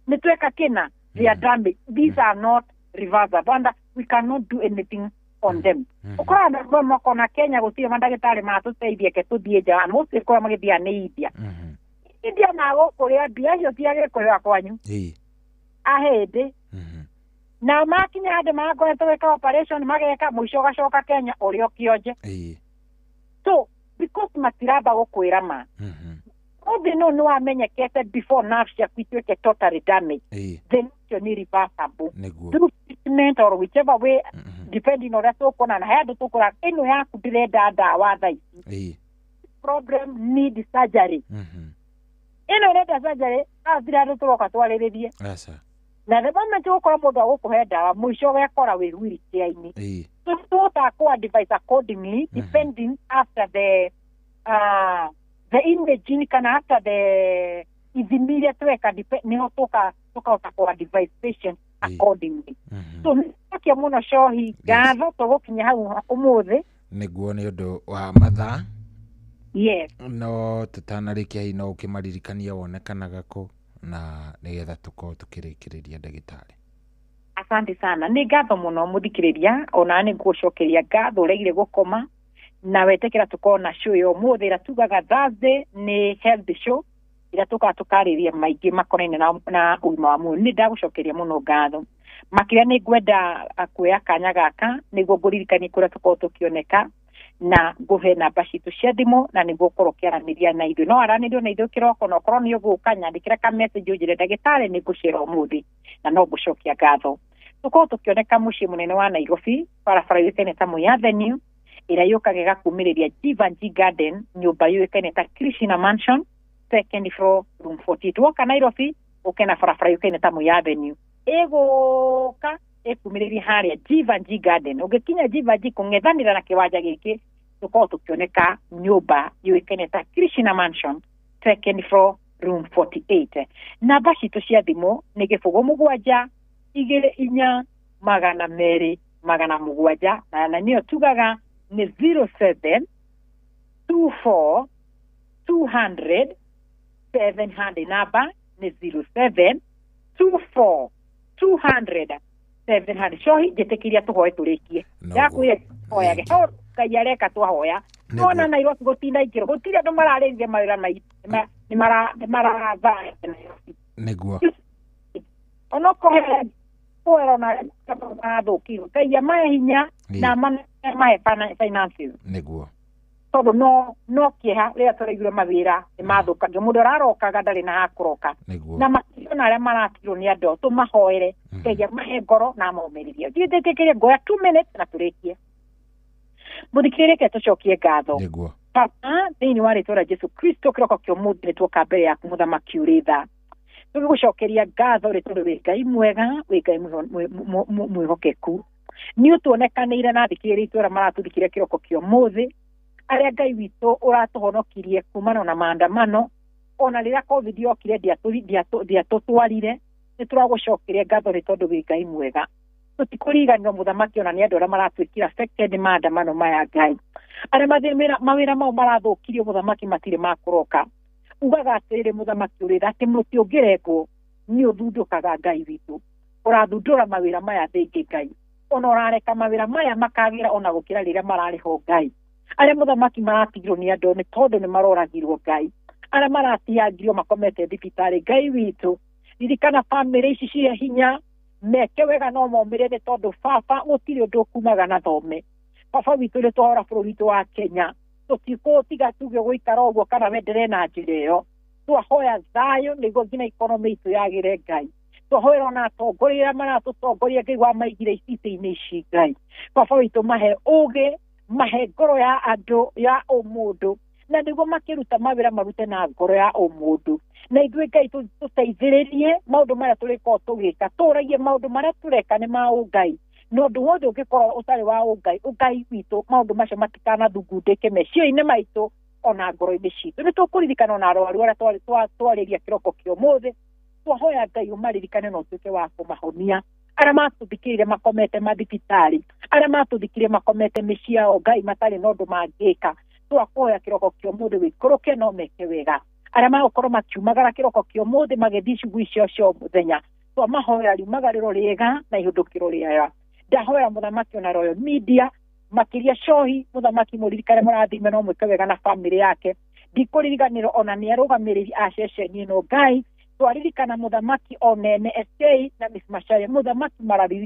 nĩ tweka kĩna, they are damaged. These are not reversible and we cannot do anything on them. Ũkoraga andũ makona Kenya gũtirĩ mandagĩtarĩ matũteithie, ke tũthiĩ nja, and mostly kũrĩa magĩthiaga nĩ India. India magũkũrĩa mbia icio ciagĩkũrĩra kwanyu ahĩndĩ na makinya handũ magakoretwo gwĩka operation, mageka mũico ũgacoka Kenya ũrĩa ũkĩonje. So because matiramba gũkwĩra ma ũthĩ no nĩ wamenyekete before nerve ciaku ituĩke totally damaged, then ũcio nĩ reversible through treatment or whichever way, depending on ũrĩa tũkuona. Na he andũ tũkũra ĩno yaku ndĩrenda ndawa thaa ici, problem need surgery, ĩno ĩrenda surgery, hatirĩ handũ tũroka twarĩrĩrie. Na the moment ũgũkora mũndũ agũkũhe ndawa, mũico ũgekora wĩ wheelchair-inĩ. So tũhotaga kũ advise accordingly, depending after the imaging kana after the ithimi iria tweka, nĩho tũkahota kũ advise patient accordingly. So nĩcokia mũno cohi ngatho tũgũkinya hau ũmũthĩ. Nĩguo, nĩ ũndũ wa mathaa. Yes. No tũtanarĩkia hihi no ũkĩmaririkania wonekanaga kũ, na nĩgetha tũkorwo tũkĩrĩkĩrĩria ndagĩtarĩ. Asante sana, nĩ ngatho mũno mũthikĩrĩria, ona nĩ ngũcokeria ngatho ũregire gũkoma na wetĩkĩra tũkorwo na show ya ũmũthĩ ĩrĩa tugaga Thursday nĩ health show ĩrĩa tũkaga tũkarĩria maingĩ makonainie na ũgima wa mwĩrĩ. Nĩ ndagũcokeria mũno ngatho makĩria. Nĩ ngwenda kuoya kanya gaka nĩguo ngũririkanie kũrĩa tũkorwo tũkĩoneka na ngũhe namba citũ cia thimũ, na nĩguo ũkorwo ũkĩaranĩria na ithuĩ. No aranĩrio na ithuĩ kĩroko, na ũkorwo nĩ ũgũka nyandĩkĩra ka message ũnjĩre ndagĩtarĩ nĩ ngũcera ũmũthĩ, na no ngũcokia ngatho. Tũkorwo tũkĩoneka mũciĩ mũnene wa Nairobi, barabara yũĩkaine ta Moi Avenue, ĩrĩa yũkaga ĩgakumĩrĩria Jivanjee Garden, nyũmba yũĩkaine ta Krishna Mansion, second floor, room 48. Woka Nairobi ũke na barabara yũĩkaine ta Moi Avenue, ĩgũka ĩkumĩrĩria harĩa Jivanjee Garden. Ũngĩkinya Jivanjee kũng'ethanĩra na kĩwanja gĩkĩ, tũkorwo tũkĩoneka nyũmba yũĩkaine ta Krishna Mansion, second floor, room 48. Namba citũ cia thimũ nĩ 0 7 2 4 200 700, na nĩyo tugaga nĩ 07 24 200 700. Namba nĩ 07 24 200 700. Cohi njĩtĩkĩria tũhoe tũrĩkie. Ndakwĩra hoyage Ngai areka twahoya. Nona Nairobi gũtinaingĩrwo, gũtirĩ andũ mararĩrire mawĩra nĩ marathaa Nairobi. Nĩguo. Onokorwo kũhera ona marathũkirwo, Ngai amahe hinya na amahe finances. Nĩguo. Tondũ no kĩeha rĩrĩa tũraiguire mawĩra nĩ mathũkangio, mũndũ ararokaga ndarĩ na hakũroka. Na makĩria ona arĩa maratirwo nĩ andũ tũmahoere, Ngai amahe ngoro na amomĩrĩrie. Njĩtĩkĩrie ngoya 2 minutes na tũrĩkie. Mũthikĩrĩrie, reke tũcokie ngatho. Nĩguo. Baba, thĩinĩ wa rĩtwa rĩa Jesu Kristo, kĩroko kĩa ũmũthĩ nĩ tuoka mbere yaku mũthamaki ũrĩ tha, tũgĩgũcokeria ngatho rĩ tondũ wĩ Ngai mwega, wĩ Ngai mwĩhokeku. Nĩ ũtuonekanĩire na thikĩrĩria itũ arĩa maratũthikĩrĩria kĩroko kĩa ũmũthĩ, arĩa Ngai witũ ũratũhonokirie kumana na maandamano, ona rĩrĩa COVID yokire ndiatũtwarire. Nĩ tũragũcokeria ngatho nĩ tondũ wĩ Ngai mwega. Tũtikũriganĩrwo mũthamaki ona nĩ andũ arĩa maratuĩkire affected nĩ maandamano maya, Ngai, arĩa mawĩra mao marathũkirio mũthamaki matirĩ makũroka. Ugaga atĩrĩrĩ mũthamaki ũrĩ tha atĩ mũtĩ ũngĩrengwo nĩ ũthundũkaga. Ngai witũ, ũrathundũra mawĩra maya thĩngĩ, Ngai, ona ũrareka mawĩra maya makagĩra ona gũkĩra rĩrĩa mararĩ ho, Ngai. Arĩa mũthamaki maratigirwo nĩ andũ nĩ tondũ nĩ maroragirwo, Ngai, arĩa maratiangirio makomete thibitarĩ, Ngai witũ, ririkana bamĩrĩ ici cihe hinya meke wega no momĩre, nĩ tondũ baba gũtirĩ ũndũ ũkumaga na thome. Baba witũ, nĩ twahora bũrũri witũ wa Kenya, tũtikũtiga tuge gũikara ũguo kana wenderee na njĩra ĩyo. Twahoya thayũ nĩguo nginya ikonomĩ itũ yagĩre Ngai. Twahoera ona atongoria arĩa maratũtongoria Ngai wa maigire itĩ-inĩ ici Ngai. Baba witũ mahe ũgĩ, mahe ngoro ya andũ ya ũmũndũ, na nĩguo makĩruta mawĩra marute na ngoro ya ũmũndũ. Na ithuĩ Ngai tũteithĩrĩrie maũndũ marĩa tũrĩkorwo tũgĩka, tũragie maũndũ marĩa tũreka nĩ ma ũngai, na ũndũ wothe ũngĩkorwo ũtarĩ wa ũngai, ũngai witũ maũndũ macio matikanathugundĩke meciria-inĩ maitũ ona ngoro-inĩ citũ. Nĩ tũkũririkana ona arwaru arĩa twarĩria kĩroko kĩa ũmũthĩ, twahoya Ngai ũmaririkane na ũtuĩke wa kũmahonia. Arĩa matũthikĩrire makomete mathibitarĩ, arĩa matũthikĩrire makomete mĩciĩ yao Ngai matarĩ na ũndũ mangĩka, twakoya kĩroko kĩa ũmũthĩ wĩikũrũke no meke wega. Arĩa magũkorwo makiumagara kĩroko kĩa ũmũthĩ magĩthiĩ cuguri ciao cia mũthenya, twamahoera riumagarĩro rĩega na ihũndũkĩro rĩega. Ndahoera mũthamaki ona Royal Media makĩria Cohi, mũthamaki mũririkane mũrathime no mwĩke wega na bamĩrĩ yake. Ndikũririganĩrwo ona nĩ arũgamĩrĩri a ceceni ĩno Ngai, twaririkana mũthamaki onene SK na Miss Macharia, mũthamaki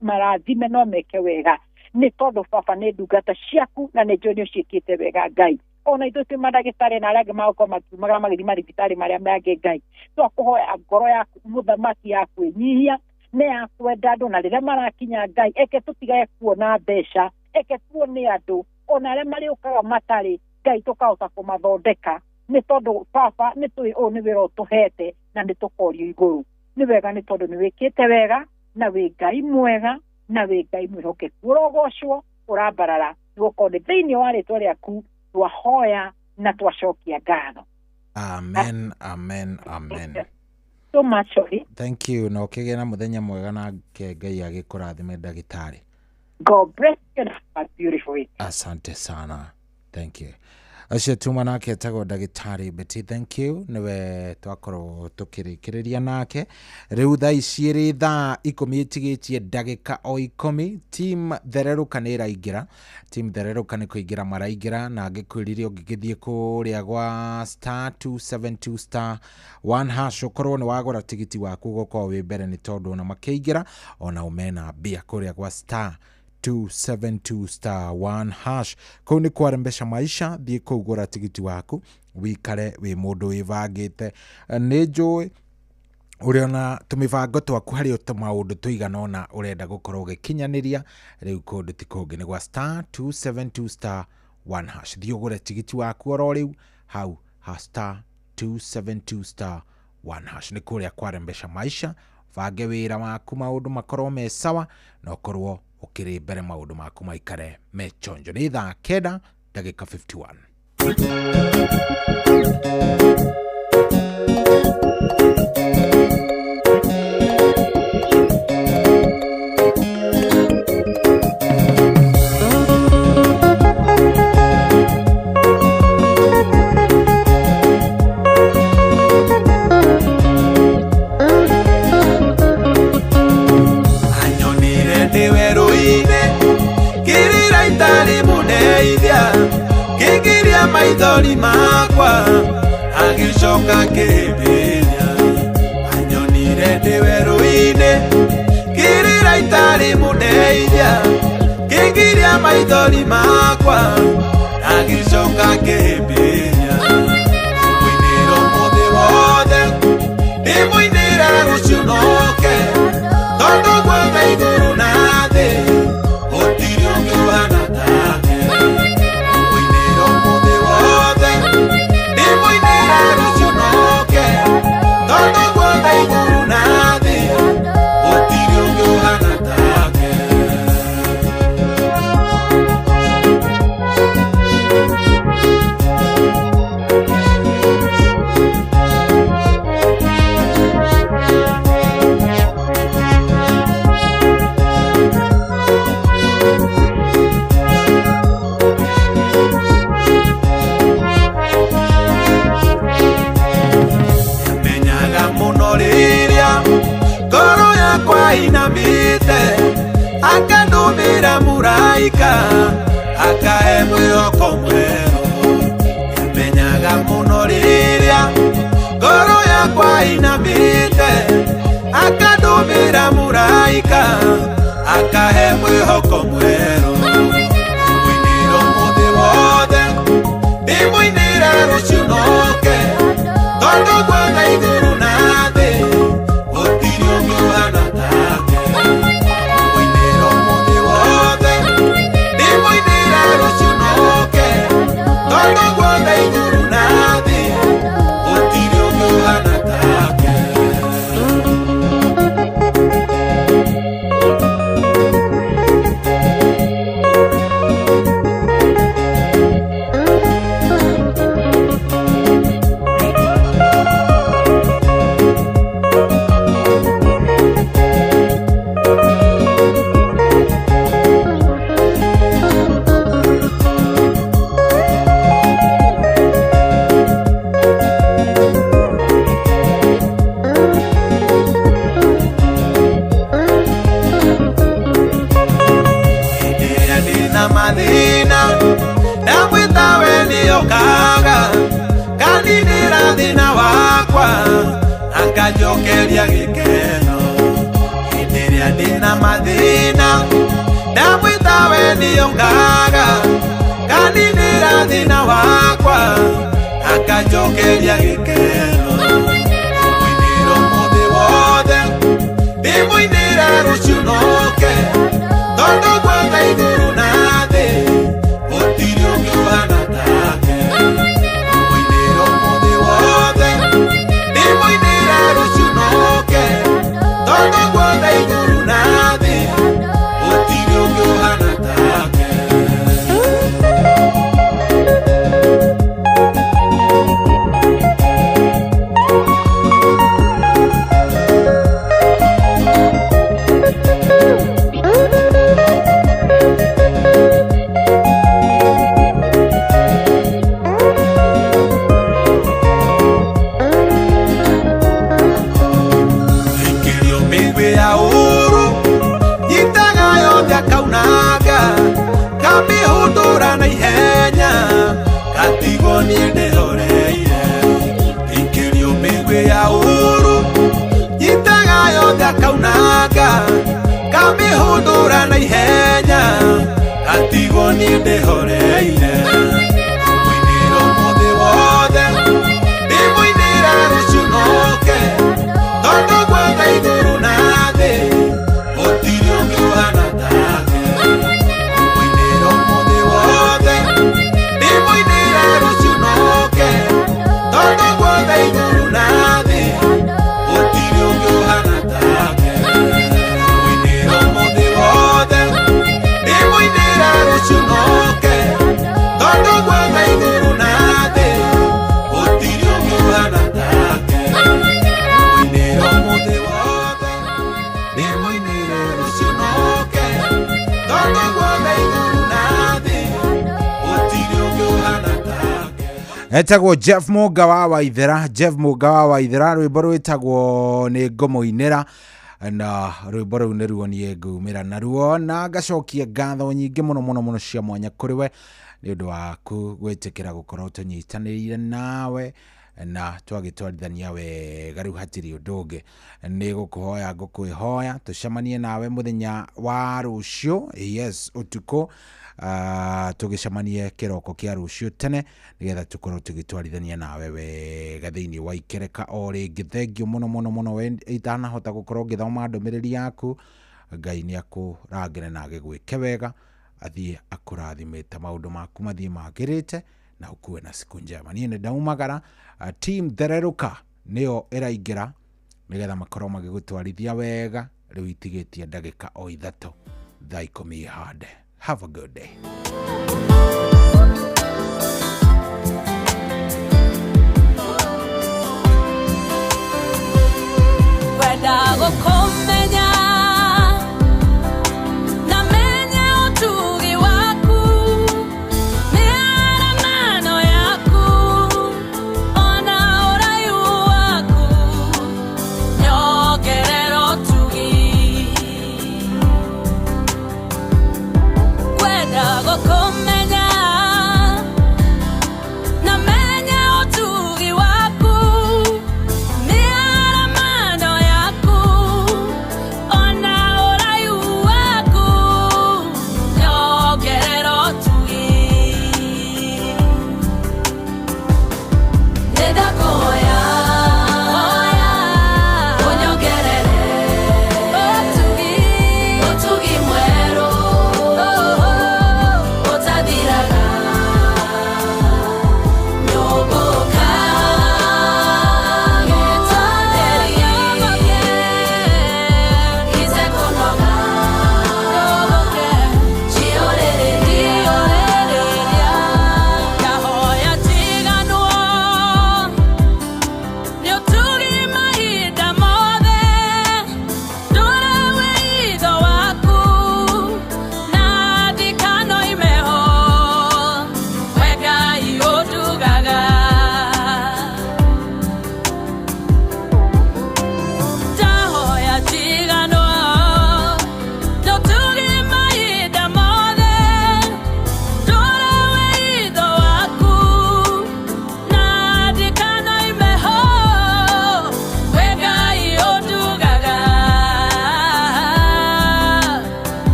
marathime no meke wega, nĩ tondũ baba nĩ ndungata ciaku na nĩ njũĩ nĩ ũciĩkĩte wega Ngai. Ona ithuĩ twĩ mandagĩtarĩ na arĩa angĩ magũkorwo makiumagara magĩthiĩ mathibitarĩ marĩa mangĩ Ngai, twakũhoya ngoro yaku mũthamaki ya kwĩnyihia nĩ ya kwenda andũ, na rĩrĩa marakinya Ngai eke tũtigage kuona mbeca, eke tuone andũ ona arĩa marĩũkaga matarĩ Ngai tũkahota kũmathondeka, nĩ tondũ baba nĩ tũĩ ũyũ nĩ wĩra ũtũhete na nĩ tũkorio igũrũ. Nĩ wega nĩ tondũ nĩ wĩkĩte wega na wĩ Ngai mwega na wĩ Ngai mwĩhokeku, ũrogocwo ũrambarara, nĩgũkorwo nĩ thĩinĩ wa rĩtwa rĩaku twahoya na twacokia ngatho. Amen, amen, amen. So much, sorry. Thank you. Na ũkĩgĩe na mũthenya mwega na Ngai agĩkũrathime ndagĩtarĩ. God bless you and have a beautiful week. Asante sana. Thank you. Acio tuma nake etagwo ndagĩtarĩ Betty, thank you. Nĩwe twakorwo tũkĩrĩkĩrĩria nake. Rĩu thaa ici ĩrĩ thaa 10 ĩtigĩtie ndagĩka o 10. Team Thererũka nĩ ĩraingĩra. Team Thererũka nĩ kũingĩra maraingĩra, na ngĩkwĩrire ũngĩgĩthiĩ kũrĩa gwa star 272 star 1 hash ũkorwo nĩ wagũra tigiti waku ũgũkorwo wĩ mbere, nĩ tondũ ona makĩingĩra ona ũmena mbia kũrĩa gwa star 272 star 1 hash. Kũu nĩ kwarembesha maisha, thiĩ kũu gũra tigiti waku wikare wĩ mũndũ wĩbangĩte. Nĩ njũĩ ũrĩona tũmĩbango twaku harĩ maũndũ tũigana ũna ũrenda gũkorwo ũgĩkinyanĩria, rĩu kũndũ ti kũngĩ nĩ gwa star 272 star 1 hash. Thiĩ ũgũre tigiti waku oro rĩu hau ha star 272 star 1 hash. Nĩ kũrĩa kwarembesha maisha, bange wĩra waku maũndũ makorwo me sawa na ũkorwo ũkĩrĩ mbere maũndũ maku maikare me chonjo. Nĩ thaa 9 ndagĩka 51. Kigiria maithori makwa agĩcoka kĩhĩmbĩria, anyonire ndĩ werũ-inĩ kĩrĩra itarĩ mũndeithia, kĩgiria maithori makwa agĩcoka kĩhĩmbĩria. Mũinĩra ũmũthĩ wothe ndĩmũinĩra rũciũ noke, tondũ gwothe igũrũ na thĩ gũtirĩ ũngĩ ũhana take. Mũinĩra ũmũthĩ wothe ndĩmũinĩra rũciũ noke, tondũ gwothe igũrũ na thĩ gũtirĩ ũngĩ ũhana take. Menyaga mũno rĩrĩa ngoro yakwa inamĩte, akandũmĩra mũraika akahe mwĩhoko mwerũ. Menyaga mũno rĩrĩa ngoro yakwa inamĩte, akandũmĩra mũraika akahe mwĩhoko mwerũ. Mũinĩra ũmũthĩ wothe ndĩmũinĩra rũciũ noke, tondũ guothe igũrũ na thĩ gũtirĩ ũngĩ ũhana take. Hĩndĩ ĩrĩa ndĩna mathĩna ndamwĩta we nĩokaga kaninĩra thĩna wakwa akanjokeria gĩkeno. Hĩndĩ ĩrĩa ndĩna mathĩna ndamwĩta we nĩokaga kaninĩra thĩna wakwa akanjokeria gĩkeno. Ndĩmũinĩra ũmũthĩ wothe ndĩmũinĩra rũciũ noke tondũ guothe igũrũ na thĩ gũtirĩ ũngĩ ũhana take. Ndĩmũinĩra ũmũthĩ wothe ndĩmũinĩra rũciũ noke tondũ guothe igũrũ na thĩ gũtirĩ ũngĩ ũhana take. Ikĩrio mĩguĩ ya ũũru nyitaga yothe akaunanga kamĩhũndũra na ihenya gatigwo niĩ ndĩhoreire. Ikĩrio mĩguĩ ya ũũru nyitaga yothe akaunanga kamĩhũndũra na ihenya gatigwo niĩ ndĩhoreire. Ndĩmũinĩra ũmũthĩ wothe ndĩmũinĩra rũciũ noke tondũ guothe igũrũ na thĩ gũtirĩ ũngĩ ũhana take. Ndĩmũinĩra ũmũthĩ wothe ndĩmũinĩra rũciũ noke tondũ guothe igũrũ na thĩ gũtirĩ ũngĩ ũhana take. Ndĩmũinĩra ũmũthĩ wothe ndĩmũinĩra rũciũ noke tondũ guothe igũrũ na thĩ gũtirĩ ũngĩ ũhana take. Ndĩmũinĩra ũmũthĩ wothe ndĩmũinĩra rũciũ noke tondũ guothe igũrũ na thĩ gũtirĩ ũngĩ ũhana take. Etagwo Jeff Mũnga wa Waithera, Jeff Mũnga wa Waithera, rwĩmbo rwĩtagwo nĩ ngũmũinĩra na rwĩmbo rũu nĩruo niĩ ngumĩra naruo na ngacokia ngatho nyingĩ mũno mũno mũno cia mwanya kũrĩ we nĩ ũndũ waku gwĩtĩkĩra gũkorwo tũnyitanĩire nawe na twagĩtwarithania wega. Rĩu hatirĩ ũndũ ũngĩ nĩ gũkũhoya ngũkwĩhoya tũcemanie nawe mũthenya wa rũciũ, yes, ũtukũ, tũgĩcemanie kĩroko kĩa rũciũ tene nĩgetha tũkorwo tũgĩtwarithania nawe wega thĩinĩ wa ikereka o rĩngĩ. Thengio mũno mũno mũno we itanahota gũkorwo ngĩthoma ndũmĩrĩri yaku. Ngai nĩ akũrangĩre na agĩgwĩke wega, athiĩ akũrathimĩte, maũndũ maku mathiĩ magĩrĩte na ũkuwe na siku njema. Niĩ nĩ ndaumagara, team thererũka nĩyo ĩraingĩra nĩgetha makorwo magĩgũtwarithia wega. Rĩu itigĩtie ndagĩka o 3 thaa 10 ihande. Have a good day. Kwenda gũkũmenya na menye ũtugi waku mĩaramano yaku ona ũraihu waku nyongerera ũtugi. Kwenda gũkũmenya.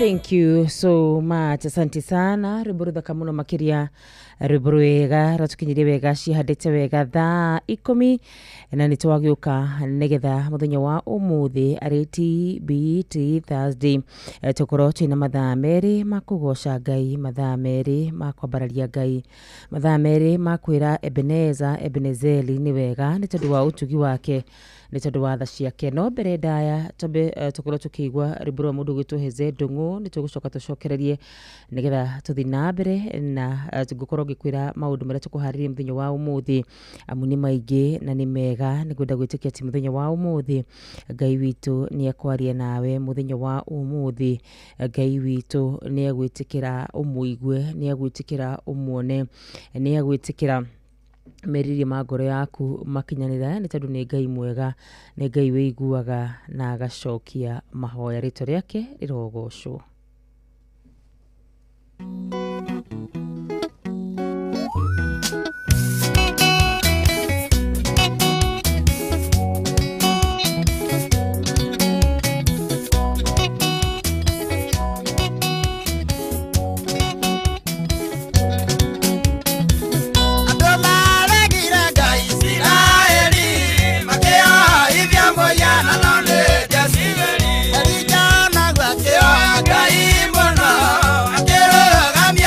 Thank you so much, asante sana. Rwimbo ruthaka muno makiria, rwimbo rwega rwatukinyirie wega, cihandĩte wega thaa 10 na nĩ twagĩũka nĩgetha mũthenya wa ũmũthĩ arĩ TBT Thursday, tũkorwo twĩna mathaa 2 ma kũgoca Ngai, mathaa 2 ma kwambararia Ngai, mathaa 2 ma kwĩra Ebeneza Ebenezeri nĩ wega nĩ tondũ wa ũtugi wake, nĩ tondũ wa tha ciake. No mbere ndaya twambe tũkorwo tũkĩigua rwĩmbo rwa mũndũ ũgwĩtwo Heze Ndung'u, nĩ tũgũcoka tũcokererie nĩgetha tũthiĩ na mbere na ngũkorwo ngĩkwĩra maũndũ marĩa tũkũharĩria mũthenya wa ũmũthĩ, amu nĩ maingĩ na nĩ mega. Nĩ ngwenda gwĩtĩkia atĩ mũthenya wa ũmũthĩ Ngai witũ nĩ ekwaria nawe, mũthenya wa ũmũthĩ Ngai witũ nĩ egwĩtĩkĩra ũmũigue, nĩ egwĩtĩkĩra ũmuone, nĩ egwĩtĩkĩra meriria ma ngoro yaku makinyanĩra, nĩ tondũ nĩ Ngai mwega, nĩ Ngai wĩiguaga na agacokia mahoya. Rĩtwa rĩake rĩrogocwo. Andũ maregire Ngai Isiraeli, makĩohithia mũhianano nĩ Jezebeli. Elija naguo akĩoya Ngai mũno, akĩrũgamia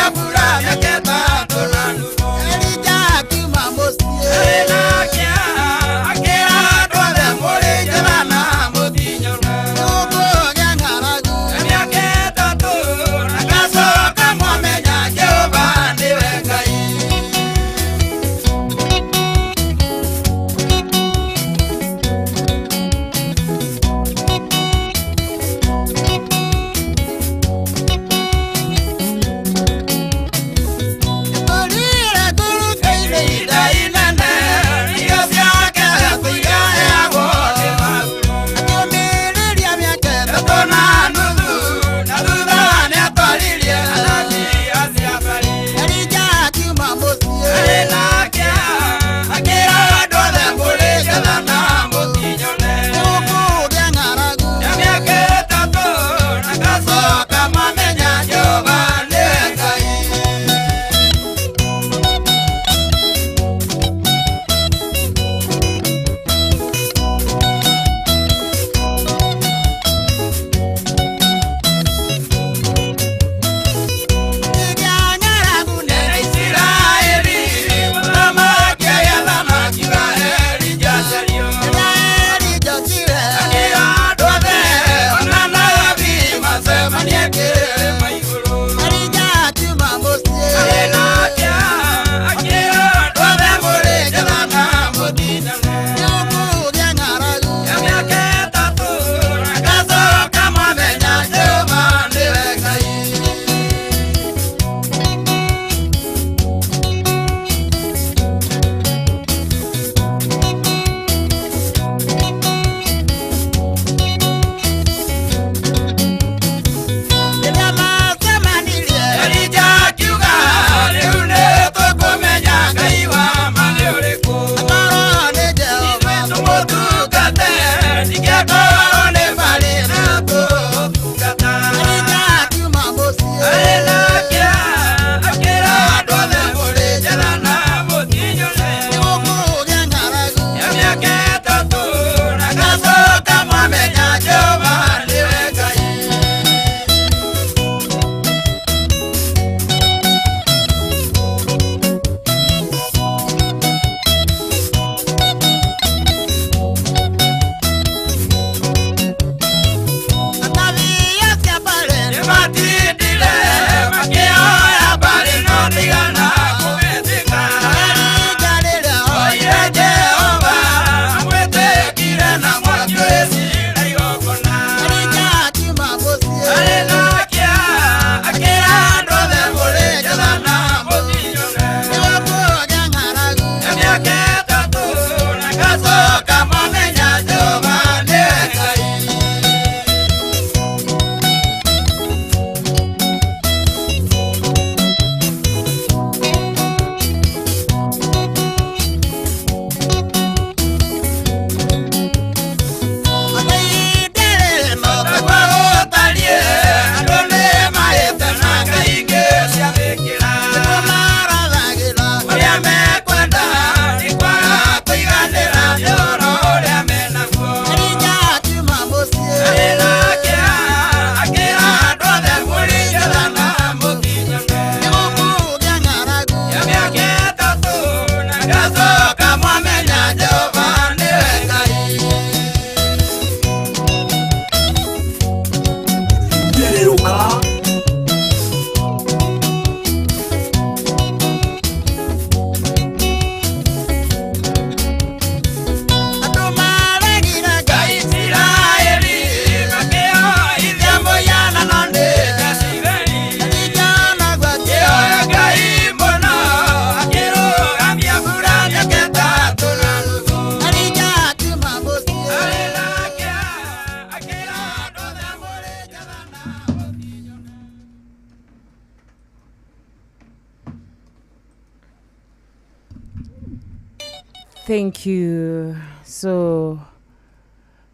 Thank you so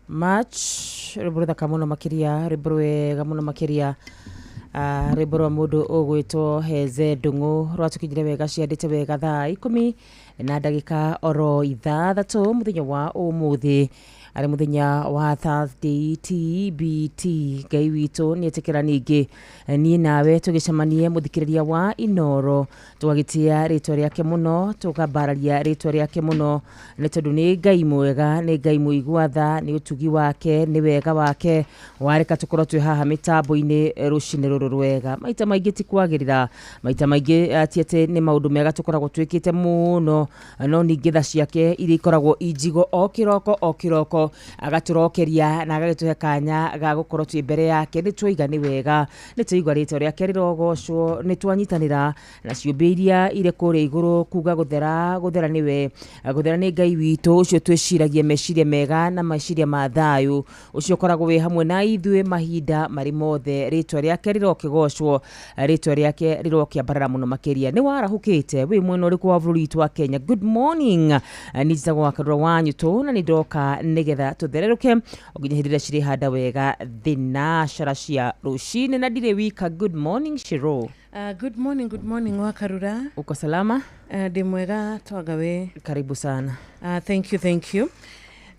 much. Rwĩmbo rũthaka mũno makĩria, rwĩmbo rwega mũno makĩria. Rwĩmbo rwa mũndũ ũgwĩtwo Heze Ndung'u rwatũkinyire wega, ciandĩte wega thaa 10 na ndagĩka oro 6 mũthenya wa ũmũthĩ, arĩ mũthenya wa Thursday TBT. Ngai witũ nĩ etĩkĩra ningĩ niĩ nawe tũgĩcemanie mũthikĩrĩria wa Inoro, tũgagĩtĩa rĩtwa rĩake mũno, tũkambararia rĩtwa rĩake mũno, nĩ tondũ nĩ Ngai mwega, nĩ Ngai mũigua tha, nĩ ũtugi wake, nĩ wega wake wareka tũkorwo twĩ haha mĩtambo-inĩ rũcinĩ rũrũ rwega. Maita maingĩ ti kwagĩrĩra, maita maingĩ ti atĩ nĩ maũndũ mega tũkoragwo twĩkĩte mũno, no ningĩ tha ciake iria ikoragwo injigo o kĩroko o kĩroko, agatũrokeria na agagĩtũhe kanya ga gũkorwo twĩ mbere yake. Nĩ twaiga nĩ wega, nĩ twaigua rĩtwa rĩake rĩrogocwo, nĩ twanyitanĩra na ciũmbe iria irĩ kũrĩa igũrũ kuga gũthera, gũthera nĩwe, gũthera nĩ Ngai witũ ũcio twĩciragia meciria mega na meciria ma thayũ, ũcio ũkoragwo wĩ hamwe na ithuĩ mahinda marĩ mothe. Rĩtwa rĩake rĩrokĩgocwo, rĩtwa rĩake rĩrokĩambarara mũno makĩria. Nĩ warahũkĩte wĩ mwena ũrĩkũ wa bũrũri witũ wa Kenya? Good morning, niĩ njĩtagwo Wakarura wa Nyũtũ na nĩ ndoka nĩgetha tũthererũke o nginya hĩndĩ ĩrĩa cirĩhanda wega thinacara cia rũcinĩ, na ndirĩ wika. Good morning Shiro. Good morning, good morning Wakarura. Uko salama? Ndĩ mwega twanga we. Karibu sana. Thank you, thank you.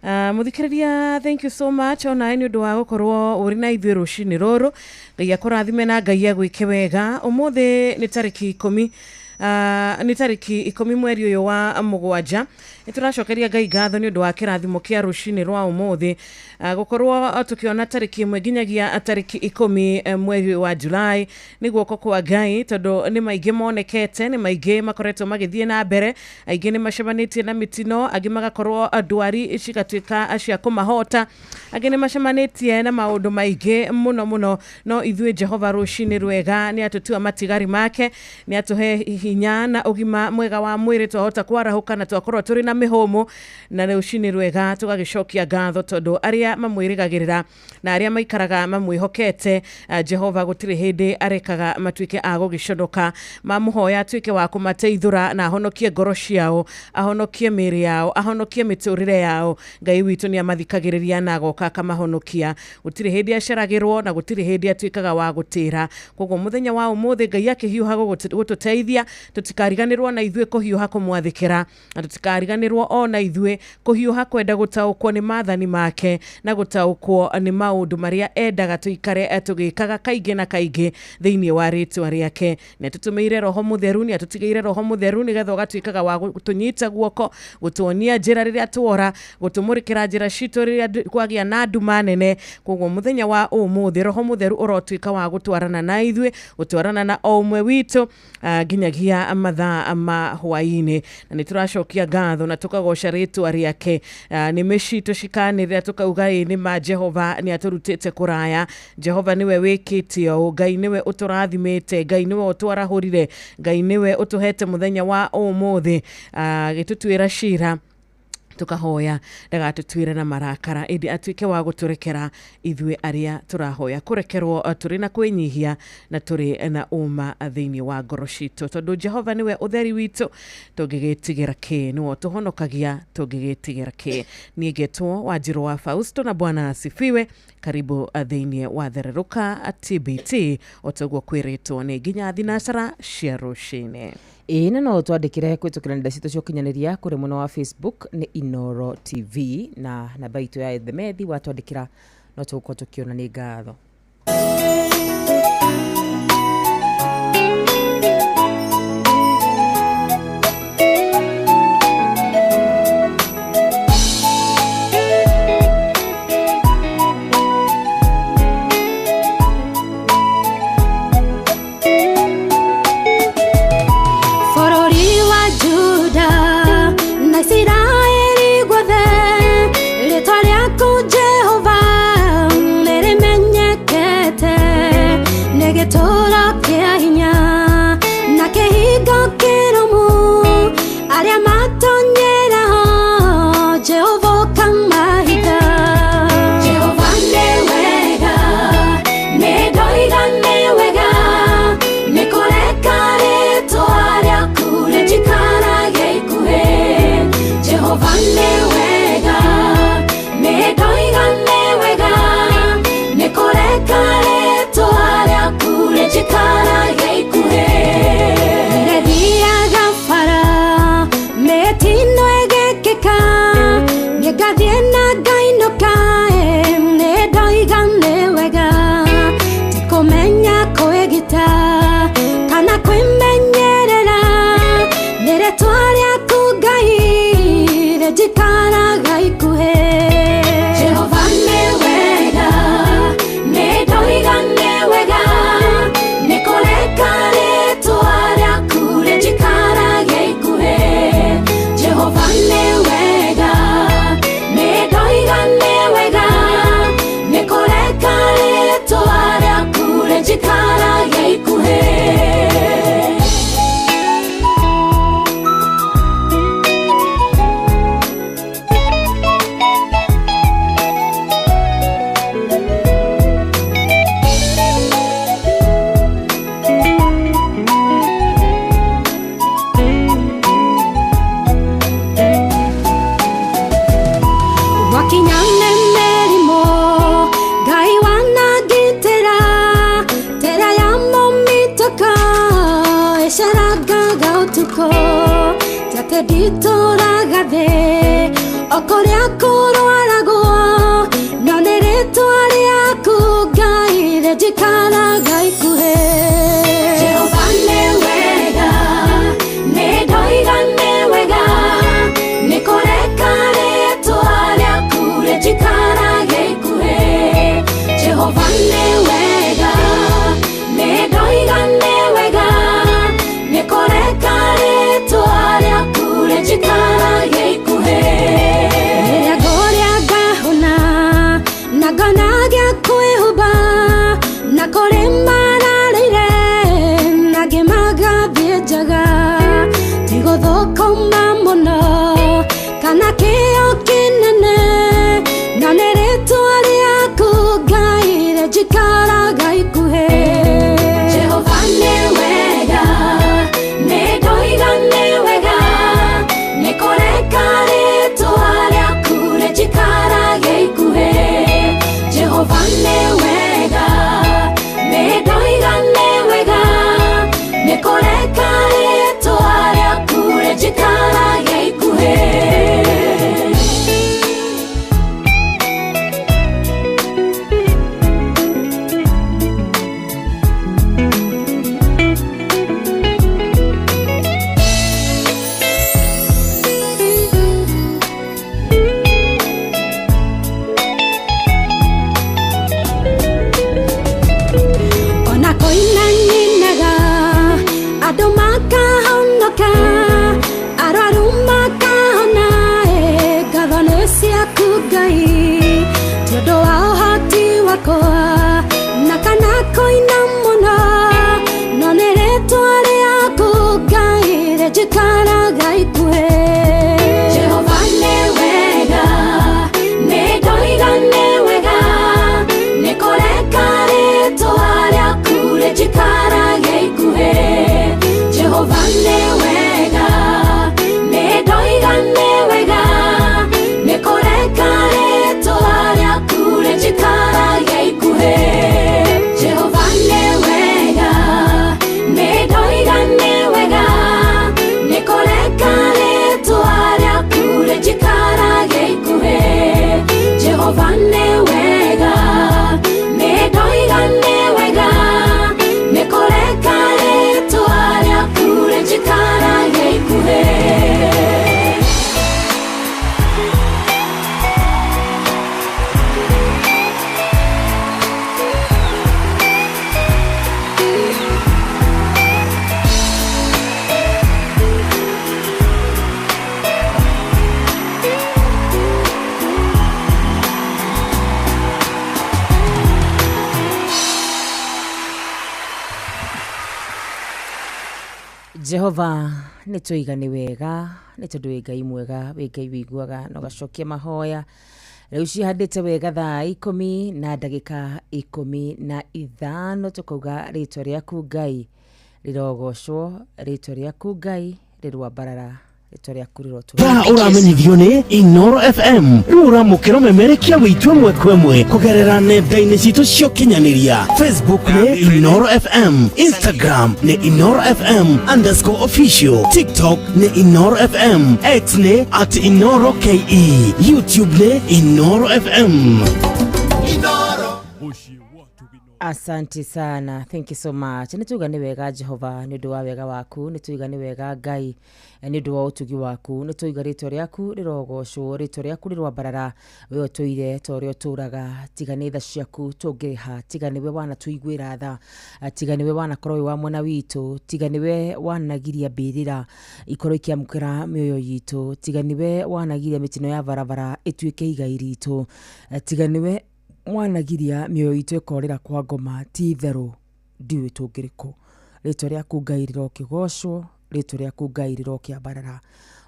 Muthikĩrĩria, thank you so much onawe nĩ ũndũ wa gũkorwo ũrĩ na ithuĩ rũcinĩ rũrũ. Ngai akũrathime na Ngai agwĩke wega. Ũmũthĩ nĩ tarĩki 10, nĩ tarĩki 10 mweri ũyũ wa 7. Nĩ tũracokeria Ngai ngatho nĩ ũndũ wa kĩrathimo kĩa rũcinĩ rwa ũmũthĩ, gũkorwo tũkĩona tarĩki 1 nginyagia tarĩki 10 mweri wa Julai. Nĩ guoko kwa Ngai, tondũ nĩ maingĩ monekete, nĩ maingĩ makoretwo magĩthiĩ na mbere, aingĩ nĩ macemanĩtie na mĩtino, angĩ magakorwo ndwari cigatuĩka cia kũmahota, angĩ nĩ macemanĩtie na maũndũ maingĩ mũno mũno. No ithuĩ Jehova rũcinĩ rwega nĩ atũtua matigari make, nĩ atũhe hinya na ũgima mwega wa mwĩrĩ, twahota kwarahũka na twakorwo tũrĩ na mĩhũmũ, na rũcinĩ rwega tũgagĩcokia ngatho, tondũ arĩa mamwĩrĩgagĩrĩra na arĩa maikaraga mamwĩhokete Jehova gũtirĩ hĩndĩ arekaga matuĩke a gũgĩconoka. Mamũhoya atuĩke wa kũmateithũra na ahonokie ngoro ciao, ahonokie mĩĩrĩ yao, ahonokie mĩtũrĩre yao. Ngai witũ nĩ amathikagĩrĩria na agoka akamahonokia. Gũtirĩ hĩndĩ aceragĩrwo na gũtirĩ hĩndĩ atuĩkaga wa gũtĩra. Koguo mũthenya wa ũmũthĩ Ngai akĩhiũha gũtũteithia, tũtikariganĩrwo na ithuĩ kũhiũha kũmwathĩkĩra, na tũtikariganĩrwo ona ithuĩ kũhiũha kwenda gũtaũkwo nĩ maathani make na gũtaũkwo nĩ maũndũ marĩa endaga tũikare tũgĩkaga kaingĩ na kaingĩ thĩinĩ wa rĩtwa rĩake. Nĩ atũtũmĩire Roho Mũtheru, nĩ atũtigĩire Roho Mũtheru nĩgetha ũgatuĩkaga wa gũtũnyita guoko, gũtuonia njĩra rĩrĩa tuora, gũtũmũrĩkĩra njĩra citũ rĩrĩa kwagĩa na nduma nene. Koguo mũthenya wa ũmũthĩ Roho Mũtheru ũrotuĩka wa gũtwarana na ithuĩ, gũtwarana na o ũmwe witũ nginyagia mathaa ma hwaĩ-inĩ. Na nĩ tũracokia ngatho na tũkagoca rĩtwa rĩake. Nĩ mĩciĩ tũcikanĩrĩra tũkauga ĩ nĩ ma Jehova nĩ atũrutĩte kũraya, Jehova nĩwe wĩkĩte ũũ, Ngai nĩwe ũtũrathimĩte, Ngai nĩwe ũtwarahũrire, Ngai nĩwe ũtũhete mũthenya wa ũmũthĩ. Gĩtũtuĩra cira tukahoya ndagatũtuĩre na marakara, ĩndĩ atuĩke wa gũtũrekera ithuĩ arĩa tũrahoya kũrekerwo tũrĩ na kwĩnyihia na tũrĩ na ũma thĩinĩ wa ngoro citũ, tondũ Jehova nĩwe ũtheri witũ, tũngĩgĩtigĩra kĩ? Nĩwe ũtũhonokagia, tũngĩgĩtigĩra kĩ? Niĩ ngetwo Wanjirũ wa Fausto, na Bwana asifiwe. Karibu thĩinĩ wa Thererũka TBT, o taguo kwĩrĩtwo nĩ nginya thinacara cia rũcinĩ. Ĩĩ, na no twandĩkĩre kũhĩtũkĩra nenda citũ cia ũkinyanĩria kũrĩ mwena wa Facebook nĩ Inoro TV, na namba itũ ya ethemethi watwandĩkĩra no tũgũkorwo tũkĩona. Nĩ ngatho. Bũrũri wa Juda na Isiraeli guothe, rĩtwa rĩaku Jehova nĩrĩmenyekane. Atĩ nditũraga thĩ o kũrĩa kũrwaragwo no nĩ rĩtwa rĩaku Ngai rĩnjikaraga ikuhĩ. Jehova nĩ wega, nĩ ndoiga nĩ wega, nĩ kũreka rĩtwa rĩaku rĩnjikarage ikuhĩ. Jehova nĩ wega, nĩ ndoiga nĩ wega, nĩ kũreka rĩtwa rĩaku rĩnjikarage ikuhĩ. Rĩrĩa ngũrĩa ngahũna na ngona gĩa kwĩhumba na kũrĩ mararĩire na ngĩmagathiĩ njaga, ti gũthũkũma mũno kana kĩo kĩnene, no nĩ rĩtwa rĩaku Ngai rĩnjikaraga ikuhĩ. Jehova nĩ wega, nĩ ndoiga nĩ wega, nĩ kũreka rĩtwa rĩaku rĩnjikarage ikuhĩ. Jehova nĩ wega, nĩ ndoiga nĩ wega, nĩ kũreka rĩtwa rĩaku rĩnjikarage ikuhĩ. Ona koina nyinaga andũ makahonoka, arwaru makahona, ngatho nĩ ciaku Ngai, ti ũndũ wa ũhoti wakwa na kana koina mũno, no nĩ rĩtwa rĩaku Ngai rĩnjikaraga ikuhĩ. Jehova nĩ wega, nĩ ndoiga nĩ wega, nĩ kũreka rĩtwa rĩaku rĩnjikarage ikuhĩ. Jehova nĩ wega, nĩ ndoiga nĩ wega, nĩ kũreka rĩtwa rĩaku rĩnjikarage ikuhĩ. Jehova nĩ wega, nĩ ndoiga nĩ wega, nĩ kũreka rĩtwa rĩaku rĩnjikarage ikuhĩ. Jehova nĩ wega, nĩ ndoiga nĩ wega, nĩ kũreka rĩtwa rĩaku rĩnjikarage ikuhĩ. Jehova nĩ tũiga nĩ wega, nĩ tondũ wĩ Ngai mwega, wĩ Ngai wĩiguaga na ũgacokia mahoya. Rĩu cihandĩte wega thaa 10 na ndagĩka 15, tũkauga rĩtwa rĩaku Ngai rĩrogocwo, rĩtwa rĩaku Ngai rĩrwambarara, rĩtwa rĩaku rĩrotũra. Thaa ũramenyithio nĩ Inoro FM rĩu ũramũkĩra ũmemerekia wĩitũ ĩmwe kwa ĩmwe kũgerera nenda-inĩ citũ cia ũkinyanĩria. Facebook nĩ Inoro FM, Instagram nĩ Inoro FM underscore official, TikTok nĩ Inoro FM, X nĩ at Inoro KE, YouTube nĩ Inoro FM. Asante sana, thank you so much. Nĩ tuiga nĩ wega Jehova nĩ ũndũ wa wega waku, nĩ tuiga nĩ wega Ngai nĩ ũndũ wa ũtugi waku, nĩ tuiga rĩtwa rĩaku rĩrogocwo, rĩtwa rĩaku rĩrwambarara, we ũtũire ta ũrĩa ũtũraga, tiga nĩ tha ciaku tũngĩrĩha, tiga nĩwe wanatũiguĩra tha, tiga nĩwe wanakorwo wĩ wa mwena witũ, tiga nĩwe wanagiria mbĩrĩra ikorwo ikĩamũkĩra mĩoyo itũ, tiga nĩwe wanagiria mĩtino ya barabara ĩtuĩke igai ritũ, tiga nĩwe wanagiria mĩoyo itũ ĩkorĩra kwa ngoma, ti itherũ ndiũĩ tũngĩrĩkũ. Rĩtwa rĩaku Ngai rĩrokĩgocwo, rĩtwa rĩaku Ngai rĩrokĩambarara,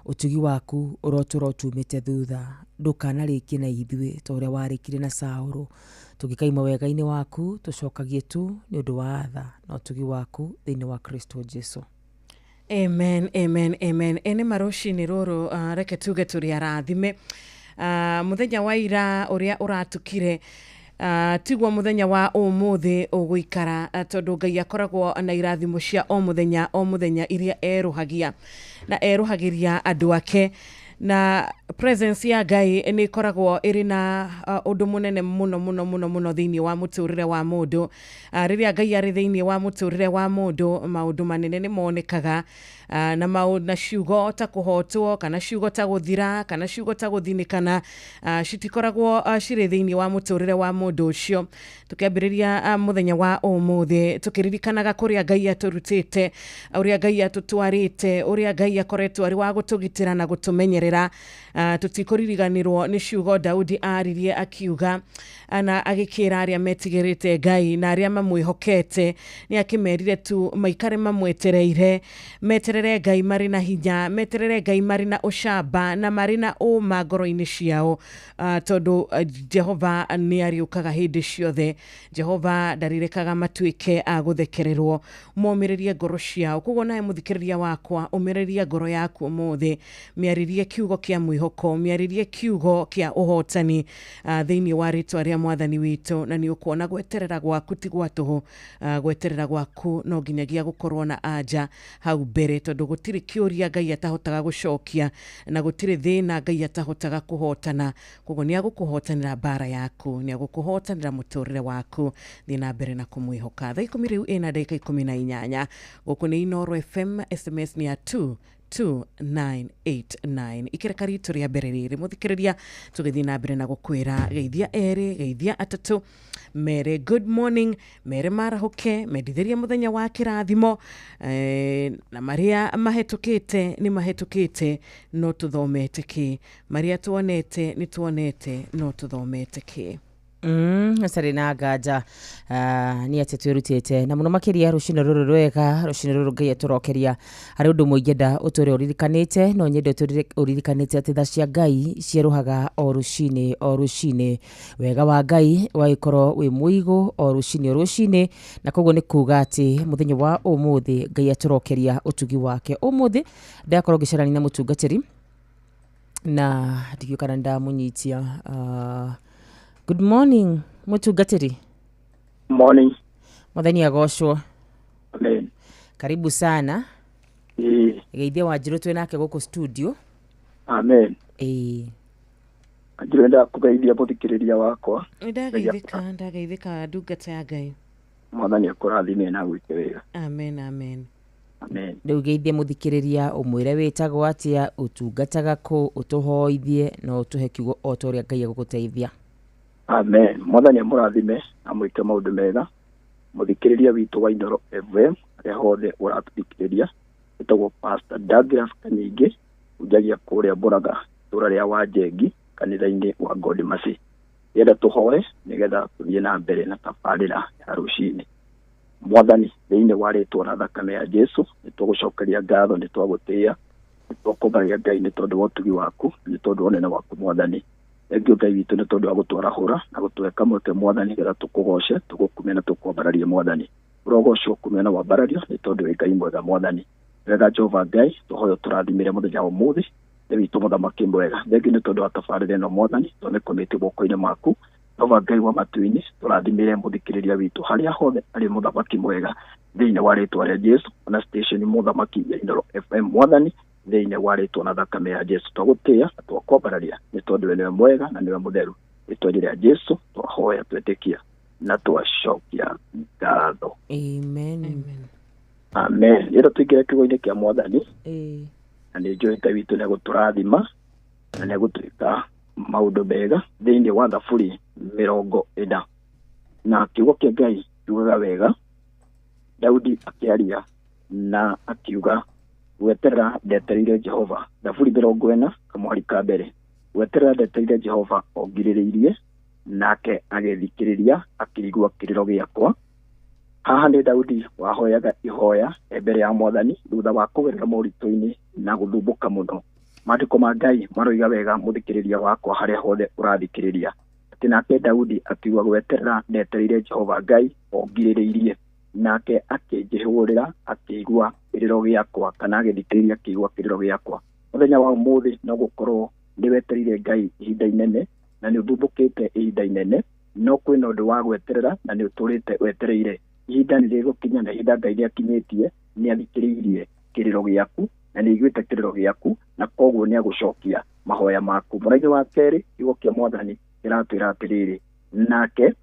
ũtugi waku ũrotũra ũtumĩte thutha, ndũkanarĩkie na ithuĩ ta ũrĩa warĩkire na Saũlũ. Tũngĩkaima wega-inĩ waku tũcokagie tu nĩ ũndũ wa tha na ũtugi waku thĩinĩ wa Kristo Jesu. Amen, amen, amen. Ene marucini rũrũ, reke tuge tũrĩ arathime. Mũthenya wa ira ũrĩa ũratukire, Tiguo muthenya wa umuthi uguikara, tondu Ngai akoragwo na irathimo cia o muthenya o muthenya iria eruhagia na eruhagiria andu ake, na presence ya Ngai nĩ ĩkoragwo ĩrĩ na ũndũ mũnene mũno mũno mũno mũno thĩinĩ wa mũtũrĩre wa mũndũ. Rĩrĩa Ngai arĩ thĩinĩ wa mũtũrĩre wa mũndũ, maũndũ manene nĩ monekaga, na na ciugo ta kũhotwo kana ciugo ta gũthira kana ciugo ta gũthinĩkana citikoragwo cirĩ thĩinĩ wa mũtũrĩre wa mũndũ ũcio. Tũkĩambĩrĩria mũthenya wa ũmũthĩ tũkĩririkanaga kũrĩa Ngai atũrutĩte, ũrĩa Ngai atũtwarĩte, ũrĩa Ngai akoretwo arĩ wa gũtũgitĩra na gũtũmenyerera. Tũtikũririganĩrwo nĩ ciugo Daudi aririe akiuga na agĩkĩra arĩa metigĩrĩte Ngai na arĩa mamwĩhokete, nĩ akĩmerire tu maikare mamwetereire, meterere Ngai marĩ na hinya, meterere Ngai marĩ na ũcamba na marĩ na ũma ngoro-inĩ ciao, tondũ Jehova nĩ arĩũkaga hĩndĩ ciothe. Jehova ndarirekaga matuĩke a gũthekererwo, momĩrĩrie ngoro ciao. Koguo nawe mũthikĩrĩria wakwa, ũmĩrĩria ngoro yaku ũmũthĩ, mĩarĩrie kiugo kĩa mwĩhoko, mĩarĩrie kiugo kĩa ũhotani thĩinĩ wa rĩtwa rĩa Mwathani witũ, na nĩ ũkuona gweterera gwaku ti gwa tũhũ. Gweterera gwaku no nginyagia gũkorwo na anja hau mbere, tondũ gũtirĩ kĩũria Ngai atahotaga gũcokia na gũtirĩ thĩna Ngai atahotaga kũhotana. Koguo nĩ agũkũhotanĩra mbara yaku, nĩ agũkũhotanĩra mũtũrĩre waku. Thiĩ na mbere na kũmwĩhoka. Thaa 10 rĩu ĩna ndagĩka 18. Gũkũ nĩ Inooro FM, SMS nĩ ya 22989. Ikereka ritũ rĩa mbere rĩrĩ mũthikĩrĩria, tũgĩthiĩ na mbere na gũkwĩra geithia erĩ, geithia atatũ, mere good morning, mere marahũke, mendithĩrie mũthenya wa kĩrathimo, na marĩa mahetũkĩte nĩ mahetũkĩte, no tũthomete kĩ, marĩa tuonete nĩ tuonete, no tũthomete kĩ. Acarĩ na nganja nĩ atĩ twĩrutĩte na mũno makĩria rũcinĩ rũrũ rwega, rũcinĩ rũrũ Ngai atũrokeria. Harĩ ũndũ ũmwe ingĩenda ũtũre ũririkanĩte, no nyende ũtũre ũririkanĩte atĩ tha cia Ngai cierũhaga o rũcinĩ o rũcinĩ. Wega wa Ngai wagĩkorwo wĩ mũigũ o rũcinĩ o rũcinĩ, na koguo nĩ kuga atĩ mũthenya wa ũmũthĩ Ngai atũrokeria ũtugi wake. Ũmũthĩ ndakorwo ngĩcarania na mũtungatĩri na ndigiũ kana ndamũnyitia. Good morning, mũtungatĩri. Morning. Mwathani agocwo. Amen. Karibu sana. Geithia Wanjirũ twĩ nake gũkũ studio. Amen. Wanjirũ, ndakũgeithia mũthikĩrĩria wakwa. Ndageithĩka, ndageithĩka ndungata ya Ngai. Mwathani akũrathime na agwĩke wega. Amen, amen. Amen. Rĩu geithie mũthikĩrĩria, ũmwĩre wĩtagwo atĩa, ũtungataga kũ, ũtũhoithie na ũtũhe kiugo o ta ũrĩa Ngai egũgũteithia. Amen. Mwathani amũrathime amwĩke maũndũ mega. Mũthikĩrĩria witũ wa Inooro FM harĩa hothe ũratũthikĩrĩria, ĩtagwo Pastor Douglas Kanyingĩ, hunjagia kũrĩa Mũrang'a, itũũra rĩa Wanjengi, kanitha-inĩ wa God Mercy. Ndĩrenda tũhoe nĩgetha tũthiĩ na mbere na tabarĩra ya rũcinĩ. Mwathani, thĩinĩ wa rĩtwa na thakame ya Jesu, nĩ tũgũcokeria ngatho, nĩ twagũtĩĩa, nĩ twakũmbagia Ngai nĩ tondũ wa ũtugi waku, nĩ tondũ wa ũnene waku Mwathani. Thengiũ Ngai witũ nĩ tondũ wa gũtwarahũra na gũtũhe kamweke Mwathani nĩgetha tũkũgoce, tũgũkumie na tũkwambararie Mwathani. Ũrogocwo, kumio na wambarario nĩ tondũ wĩ Ngai mwega Mwathani. Wega Jehova Ngai, tũhoyo tũrathimĩre mũthenya wa ũmũthĩ, nĩ witũ mũthamaki mwega. Thengiũ nĩ tondũ wa tabarĩra ĩno Mwathani, tũmĩkomĩtie guoko-inĩ maku. Jehova Ngai wa matu-inĩ, tũrathimĩre mũthikĩrĩria witũ harĩa hothe arĩ mũthamaki mwega, thĩinĩ wa rĩtwa rĩa Jesu, ona station mũthamaki ya Inooro FM Mwathani, thĩinĩ wa rĩtwa na thakame ya Jesu. Twagũtĩĩa na twakwambararia nĩ tondũ we nĩwe mwega na nĩwe mũtheru. Rĩtwa-inĩ rĩa Jesu twahoya, twetĩkia na twacokia ngatho. Amen. Amen. Rĩrĩa tũingĩre kiugo-inĩ kĩa Mwathani, na nĩ njũĩ Ngai witũ nĩ egũtũrathima na nĩ egũtwĩka maũndũ mega thĩinĩ wa Thaburi 40. Na kiugo kĩa Ngai kiugaga wega, Daudi akĩaria na akiuga, gweterera ndetereire Jehova. Thaburi 40 kamwari ka mbere. Gweterera ndetereire Jehova ongirĩrĩirie, nake agĩthikĩrĩria akĩigua kĩrĩro gĩakwa. Haha nĩ Daudi wahoyaga ihoya e mbere ya Mwathani thutha wa kũgerera moritũ-inĩ na gũthumbũka mũno. Maandĩko ma Ngai maroiga wega mũthikĩrĩria wakwa harĩa hothe ũrathikĩrĩria, atĩ nake Daudi akiuga gweterera ndetereire Jehova Ngai ongirĩrĩirie, nake akĩnjĩhũrĩra akĩigua kĩrĩro gĩakwa, kana agĩthikĩrĩria akĩigua kĩrĩro gĩakwa. Mũthenya wa ũmũthĩ no gũkorwo nĩ wetereire Ngai ihinda inene na nĩ ũthumbũkĩte ihinda inene, No kwĩna ũndũ wa gweterera na nĩ ũtũrĩte wetereire. Ihinda nĩ rĩgũkinya na ihinda Ngai nĩakinyĩtie, nĩathikĩrĩirie kĩrĩro gĩaku na nĩaiguĩte kĩrĩro gĩaku, na koguo nĩagũcokia mahoya maku. Mũraini wa kerĩ, kiugo kĩa Mwathani kĩratwĩra atĩrĩrĩ, nake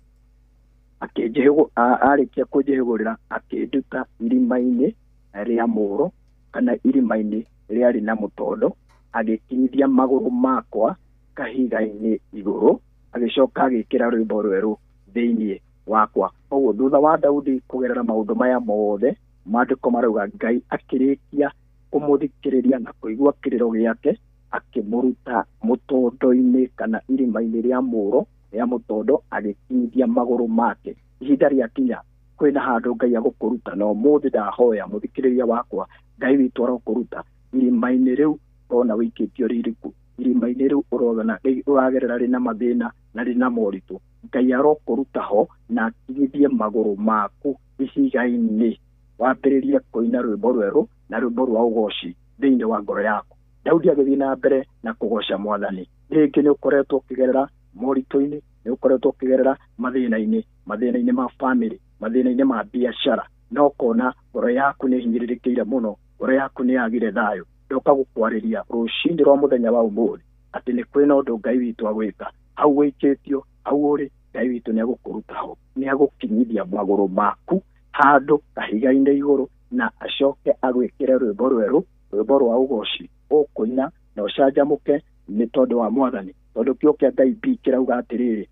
arĩkia kũnjĩhĩgũrĩra akĩnduta irima-inĩ rĩa mũũro kana irima-inĩ rĩarĩ na mũtondo, agĩkinyithia magũrũ makwa kahiga-inĩ igũrũ, agĩcoka agĩkĩra rwĩmbo rwerũ thĩinĩ wakwa. Koguo thutha wa Daudi kũgerera maũndũ maya mothe, maandĩko marauga Ngai akĩrĩkia kũmũthikĩrĩria na kũigua kĩrĩro gĩake, akĩmũruta mũtondo-inĩ kana irima-inĩ rĩa mũũro rĩa mũtondo, agĩkinyithia magũrũ make. Ihinda rĩakinya kwĩna handũ Ngai agũkũruta, na ũmũthĩ ndahoya mũthikĩrĩria wakwa, Ngai witũ arokũruta irima-inĩ rĩu ũrona wĩikĩtio rĩriku, irima-inĩ rĩu ũrona ũragerera rĩna mathĩna na rĩna moritũ. Ngai arokũruta ho na akinyithie magũrũ maku ihiga-inĩ, wambĩrĩrie kũina rwĩmbo rwerũ na rwĩmbo rwa ũgoci thĩinĩ wa ngoro yaku. Daudi agĩthiĩ na mbere na kũgoca Mwathani. Rĩngĩ nĩ ũkoretwo ũkĩgerera moritũ-inĩ, nĩ ũkoretwo ũkĩgerera mathĩna-inĩ, mathĩna-inĩ ma family, mathĩna-inĩ ma biacara, na ũkona ngoro yaku nĩ ĩhinyĩrĩrĩkĩire mũno, ngoro yaku nĩ yagire thayũ. Ndoka gũkwarĩria rũcinĩ rwa mũthenya wa ũmũthĩ atĩ nĩ kwĩna ũndũ Ngai witũ agwĩka. Hau wĩikĩtio, hau ũrĩ, Ngai witũ nĩ agũkũruta ho, nĩ agũkinyithia magũrũ maku handũ kahiga-inĩ igũrũ, na acoke agwĩkĩre rwĩmbo rwerũ, rwĩmbo rwa ũgoci ũkũina na ũcanjamũke nĩ tondũ wa Mwathani. Tondũ kĩo kĩa Ngai bi kĩrauga atĩrĩrĩ,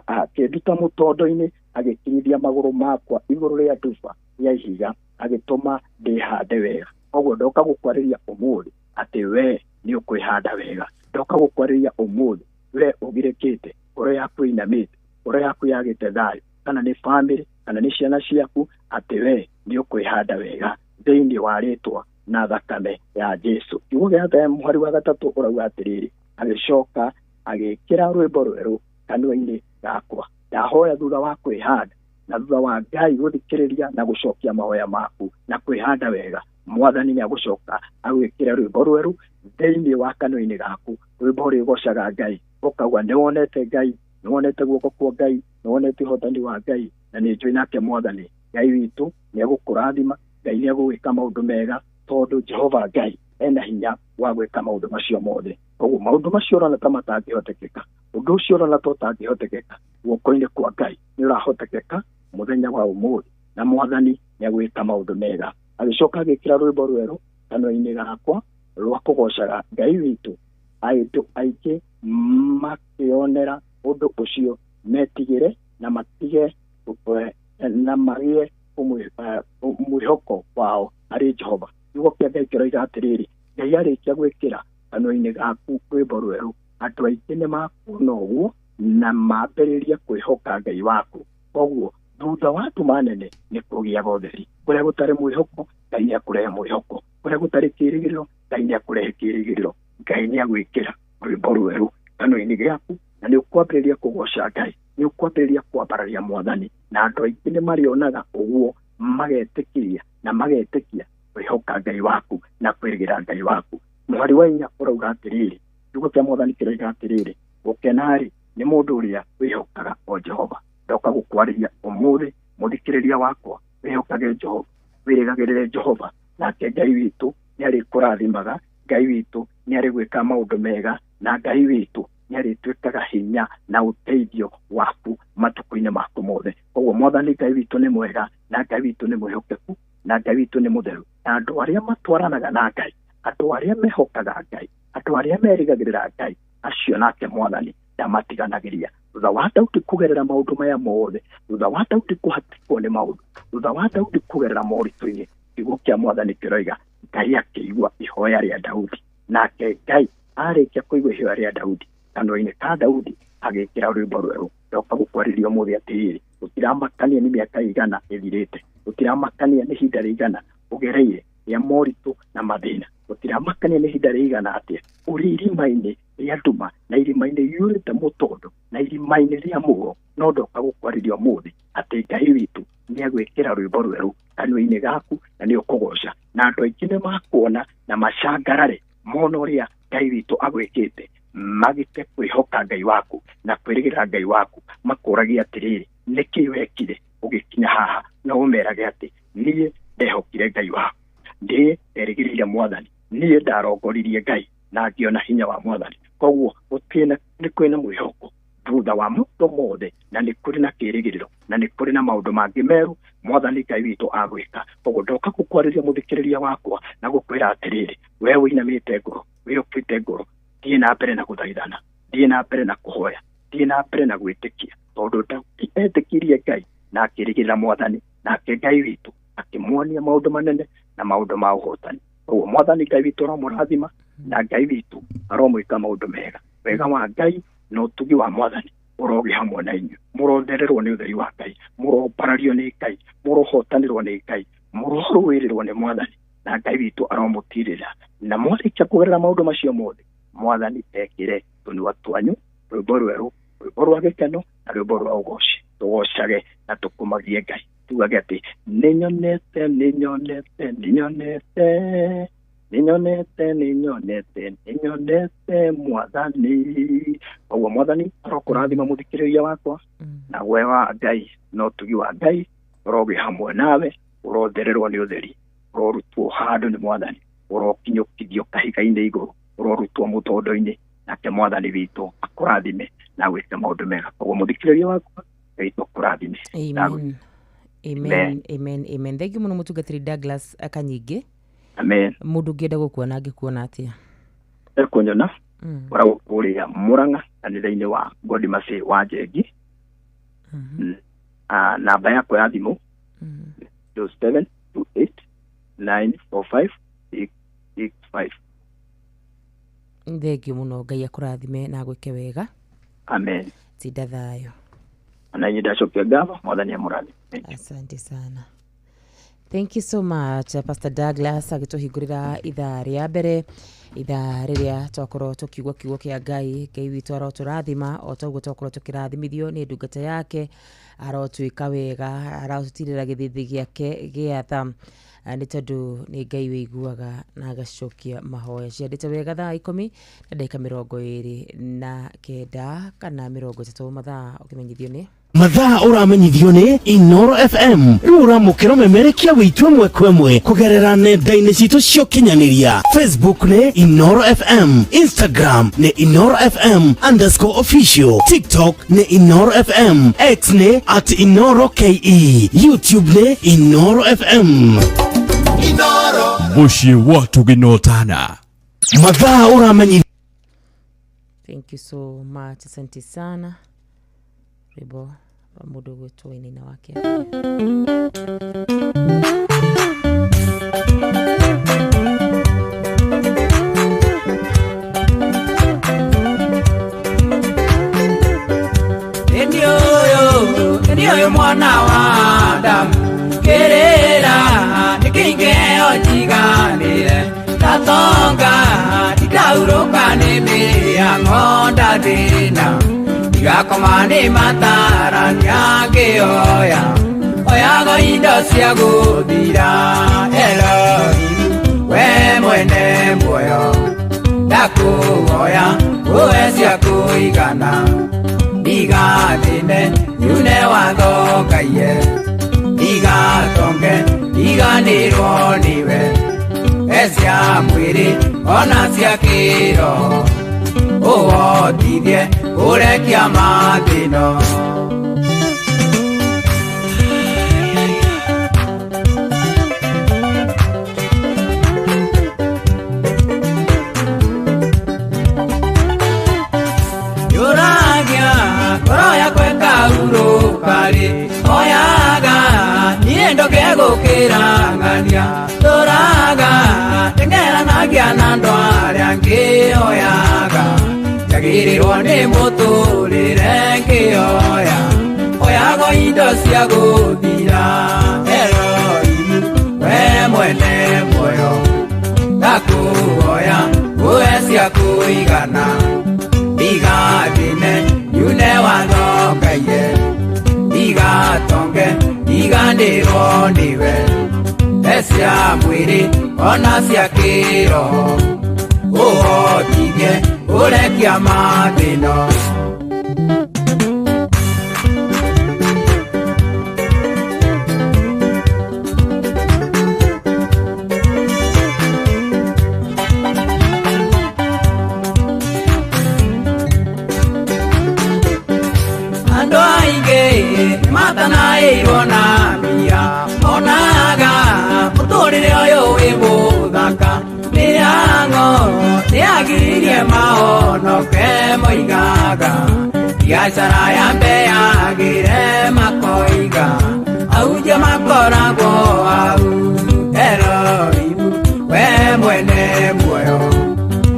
akĩnduta mũtondo-inĩ, agĩkinyithia magũrũ makwa igũrũ rĩa nduba ya ihiga, agĩtũma ndĩhande wega. Koguo ndoka gũkwarĩria ũmũthĩ atĩ we nĩ ũkwĩhanda wega. Ndoka gũkwarĩria ũmũthĩ we ũgirĩkĩte, ngoro yaku ĩinamĩte, ngoro yaku yagĩte thayũ, kana nĩ family kana nĩ ciana ciaku, atĩ we nĩ ũkwĩhanda wega thĩinĩ wa rĩtwa na thakame ya Jesu. Kiugo gĩa Ngai mũhari wa gatatũ ũrauga atĩrĩrĩ, agĩcoka agĩkĩra rwĩmbo rwerũ kanua-inĩ gakwa. Ndahoya thutha wa kwĩhanda na thutha wa Ngai gũthikĩrĩria na gũcokia mahoya maku na kwĩhanda wega, Mwathani nĩ agũcoka agwĩkĩre rwĩmbo rwerũ thĩinĩ wa kanua-inĩ gaku, rwĩmbo rwĩgocaga Ngai, ũkauga nĩ wonete Ngai, nĩ wonete guoko kwa Ngai, nĩ wonete ũhotani wa Ngai, na nĩ njũĩ nake Mwathani Ngai witũ nĩ egũkũrathima, Ngai nĩ egũgwĩka maũndũ mega, tondũ Jehova Ngai ena hinya wa gwĩka maũndũ macio mothe. Koguo maũndũ macio ũrona ta matangĩhotekeka, ũndũ ũcio ũrona ta ũtangĩhotekeka, guoko-inĩ kwa Ngai nĩ ũrahotekeka mũthenya wa ũmũthĩ, na Mwathani nĩ egwĩka maũndũ mega. Agĩcoka agĩkĩra rwĩmbo rwerũ kanua-inĩ gakwa rwa kũgocaga Ngai witũ. Andũ aingĩ makĩonera ũndũ ũcio metigĩre na matige na magĩe mwĩhoko wao harĩ Jehova. Kiugo kĩa Ngai kĩroiga atĩrĩrĩ, Ngai arĩkia gwĩkĩra kanua-inĩ gaku rwĩmbo rwerũ, andũ aingĩ nĩ makuona ũguo na mambĩrĩrie kwĩhoka Ngai waku. Koguo thutha wa nduma nene nĩ kũgĩaga ũtheri. Kũrĩa gũtarĩ mwĩhoko, Ngai nĩ akũrehe mwĩhoko. Kũrĩa gũtarĩ kĩĩrĩgĩrĩro, Ngai nĩ akũrehe kĩĩrĩgĩrĩro. Ngai nĩ agwĩkĩra rwĩmbo rwerũ kanua-inĩ gĩaku, na nĩ ũkwambĩrĩria kũgoca Ngai, nĩ ũkwambĩrĩria kwambararia Mwathani, na andũ aingĩ nĩ marĩonaga ũguo magetĩkĩria na magetĩkia kwĩhoka Ngai waku na kwĩrĩgĩra Ngai waku. Mũhari wa inya ũrauga atĩrĩrĩ, kiugo kĩa Mwathani kĩroiga atĩrĩrĩ, gũkena-rĩ nĩ mũndũ ũrĩa wĩhokaga o Jehova. Ndoka gũkwarĩria ũmũthĩ mũthikĩrĩria wakwa, wĩhokage Jehova, wĩrĩgagĩrĩre Jehova, nake Ngai witũ nĩ arĩkũrathimaga, Ngai witũ nĩ arĩgwĩka maũndũ mega, na Ngai witũ nĩ arĩtuĩkaga hinya na ũteithio waku matukũ-inĩ maku mothe. Koguo Mwathani Ngai witũ nĩ mwega, na Ngai witũ nĩ mwĩhokeku, na Ngai witũ nĩ mũtheru. Na andũ arĩa matwaranaga na Ngai, andũ arĩa mehokaga Ngai, andũ arĩa merĩgagĩrĩra Ngai, acio nake Mwathani ndamatiganagĩria. Thutha wa Daudi kũgerera maũndũ maya mothe, thutha wa Daudi kũhatĩkwo nĩ maũndũ, thutha wa Daudi kũgerera moritũ-inĩ, kiugo kĩa Mwathani kĩroiga Ngai akĩigua ihoya rĩa Daudi, nake Ngai arĩkia kũigua ihoya rĩa Daudi, kanua-inĩ ka Daudi agĩkĩra rwĩmbo rwerũ. Ndoka gũkwarĩria ũmũthĩ atĩrĩrĩ, gũtiramakania nĩ mĩaka ĩigana ĩthirĩte, gũtiramakania nĩ ihinda rĩigana ũgereire rĩa moritũ na mathĩna, gũtiramakania nĩ ihinda rĩigana atĩa ũrĩ irima-inĩ rĩa nduma na irima-inĩ rĩiyũrĩte mũtondo na irima-inĩ rĩa mũro, no ndoka gũkwarĩria ũmũthĩ atĩ Ngai witũ nĩ agwĩkĩra rwĩmbo rwerũ kanua-inĩ gaku na nĩ ũkũgoca, na andũ aingĩ nĩ makuona na macangarare mona ũrĩa Ngai witũ agwĩkĩte. Magĩte kwĩhoka Ngai waku na kwĩrĩgĩrĩra Ngai waku, makũragia atĩrĩrĩ, nĩkĩ wekire ũgĩkinya haha? Na ũmerage atĩ niĩ ndehokire Ngai waku, niĩ nderĩgĩrĩire Mwathani, niĩ ndarongoririe Ngai na ngĩona hinya wa Mwathani. Koguo nĩ kwĩna mwĩhoko thutha wa maũndũ mothe, na nĩ kũrĩ na kĩĩrĩgĩrĩro, na nĩ kũrĩ na maũndũ mangĩ merũ Mwathani Ngai witũ agwĩka. Koguo ndoka gũkwarĩria mũthikĩrĩria wakwa na gũkwĩra atĩrĩrĩ, we ũinamĩte ngoro, wĩũkĩte ngoro, thiĩ na mbere na gũthaithana, thiĩ na mbere na kũhoya, thiĩ na mbere na gwĩtĩkia, tondũ Daudi etĩkirie Ngai na akĩrĩgĩrĩra Mwathani, nake Ngai witũ akĩmuonia maũndũ manene na maũndũ ma ũhotani. Koguo Mwathani Ngai witũ aromũrathima, na Ngai witũ aromwĩka maũndũ mega. Wega wa Ngai na ũtugi wa Mwathani ũrogĩ hamwe na inyuĩ. Mũrothererwo nĩ ũtheri wa Ngai, mũrombarario nĩ Ngai, mũrohotanĩrwo nĩ Ngai, mũrorũĩrĩrwo nĩ Mwathani, na Ngai witũ aromũtirĩra. Na mwarĩkia kũgerera maũndũ macio mothe, Mwathani ekĩre tũnua twanyu rwĩmbo rwerũ, rwĩmbo rwa gĩkeno na rwĩmbo rwa ũgoci. Tũgocage na tũkumagie Ngai, tugage atĩ nĩnyonete, nĩnyonete, nĩnyonete, nĩnyonete, nĩnyonete, nĩnyonete Mwathani. Koguo Mwathani arokũrathima mũthikĩrĩria wakwa, na we wa Ngai na ũtugi wa Ngai ũrogĩ hamwe nawe, ũrothererwo nĩ ũtheri, ũrorutwo handũ nĩ Mwathani, ũrokinyũkithio kahiga-inĩ igũrũ, ũrorutwo mũtondo-inĩ, nake Mwathani witũ akũrathime na gwĩka maũndũ mega. Koguo mũthikĩrĩria wakwa, Ngai witũ akũrathime. Amen. Amen, amen, amen. Thank you mũno mũtungatĩri Douglas Kanyingĩ. Amen. Mũndũ ũngĩenda gũkuona angĩkuona atĩa? Ekunyona ũragwo kũrĩa Murang'a kanitha-inĩ wa God Mercy wa Njengi. Namba yakwa ya thimũ 0728 945 665. Thank you mũno, Ngai akũrathime na agwĩke wega. Amen. Tinda thayũ. Na inyuĩ ndacokia ngatho, Mwathani amũrathime. Asante sana. Thank you so much, Pastor Douglas agĩtũhingũrĩra ithaa rĩa mbere, ithaa rĩrĩa twakorwo tũkiugua kiugo kĩa Ngai. Ngai witũ arotũrathima o ta ũguo twakorwo tũkĩrathimithio nĩ ndungata yake, arotwĩka wega, arotũtirĩra gĩthithi gĩake gĩa tha, nĩ tondũ nĩ Ngai wĩiguaga na agacokia mahoya. Ciandĩte wega thaa 19 na ndagĩka 29 kana 30 mathaa ũkĩmenyithio nĩ Mathaa ũramenyithio nĩ Inoro FM. Rĩu ũramũkĩra ũmemerekia witũ ĩmwe kwa ĩmwe kũgerera nenda-inĩ citũ cia ũkinyanĩria. Facebook nĩ Inoro FM, Instagram nĩ InoroFM_official, TikTok nĩ Inoro FM, X nĩ @InoroKE, YouTube nĩ Inoro FM. Inoro. Mũciĩ wa tũgĩnotana. Mathaa ũramenyithio. Thank you so much, asante sana. Rwĩmbo rwa mũndũ ũgwĩtwo Wainaina wake. Ĩndĩ ũyũ, ĩndĩ ũyũ mwana wa Adamu, kĩrĩra nĩ kĩingĩo njiganĩre, ndatonga ndikaurũka nĩ mĩhang'o ndathĩna, ndigakoma nĩ matarania ngĩoya, oyago indo cia gũthira. Elohim, we mwene muoyo, ndakũhoya ũhe cia kũigana, ndigathĩne nyune watho ngaiye, ndigatonge ndiganĩrwo nĩwe, he cia mwĩrĩ ona cia kĩroho, ũhotithie kũrekia mathĩno. Yũragia ngoro yakwa ĩkaurũka-rĩ, oyaga niĩ ndoke gũkĩra ng'ania, tũraga teng'eranagia na andũ arĩa angĩ, oyaga njagĩrĩrwo nĩ mũtũrĩre ngĩoya, oyago indo cia gũthira. Elohim, we mwene muoyo, ndakũhoya ũhe cia kũigana, ndigathĩne nyune watho ngaiye, ndigatonge ndiganĩrwo nĩwe, he cia mwĩrĩ ona cia kĩroho, ũhotithie Ũrekia mathĩna. Andũ aingĩ nĩmatanaĩirwo na mbia, monaga mũtũrĩre ũyũ wĩ mũthaka. Mĩhang'o nĩyagiririe mahonoke moigaga, biacara ya mbeyagĩre makoiga, ahunjia makoragwo hau. Elohimu we mwene muoyo,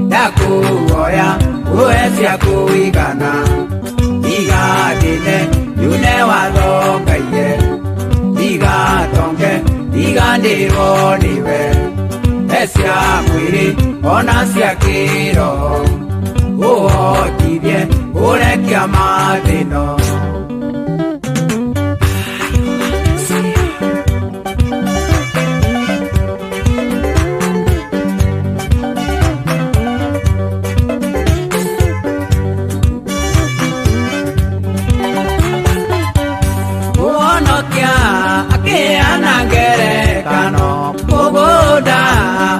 ndakuhoya uhe cia kũigana, ndigathĩne yune watho ngaiye, ndigatonge ndiganĩrwo nĩwe, he cia mwĩrĩ ona cia kĩroho, ũhotithie ũrekia mathĩna. Ũhonokia akĩheana ngerekano, mũgũnda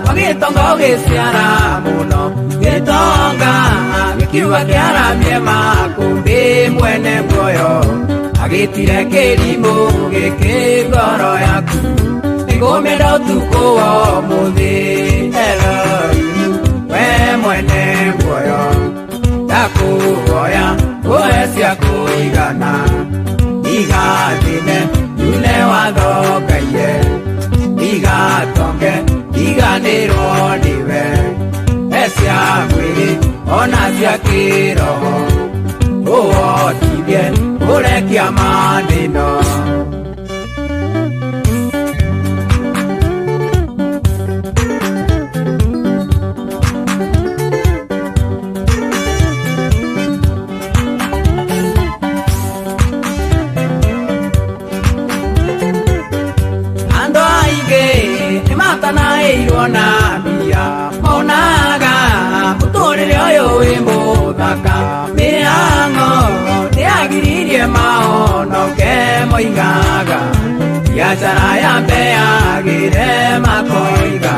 wa gĩtonga ũgĩciara mũno, gĩtonga gĩkiuga kĩaramie makũmbĩ, mwene muoyo agĩtire kĩrimũ gĩkĩ ngoro yaku, nĩngũmĩenda ũtukũ wa ũmũthĩ. Elohimu we mwene muoyo, ndakũhoya ũhe cia kũigana, ndigathĩne yune watho ngaiye, ndigatonge ndiganĩrwo nĩwe, he cia mwĩrĩ ona cia kĩroho, ũhotithie ũrekia mathĩna. Andũ aingĩ nĩmatanaĩirwo na mbia, monaga mũtũrĩre ũyũ wĩ mũthaka. Mĩhang'o nĩyagiririe mahonoke moigaga, biacara ya mbeyagĩre makoiga,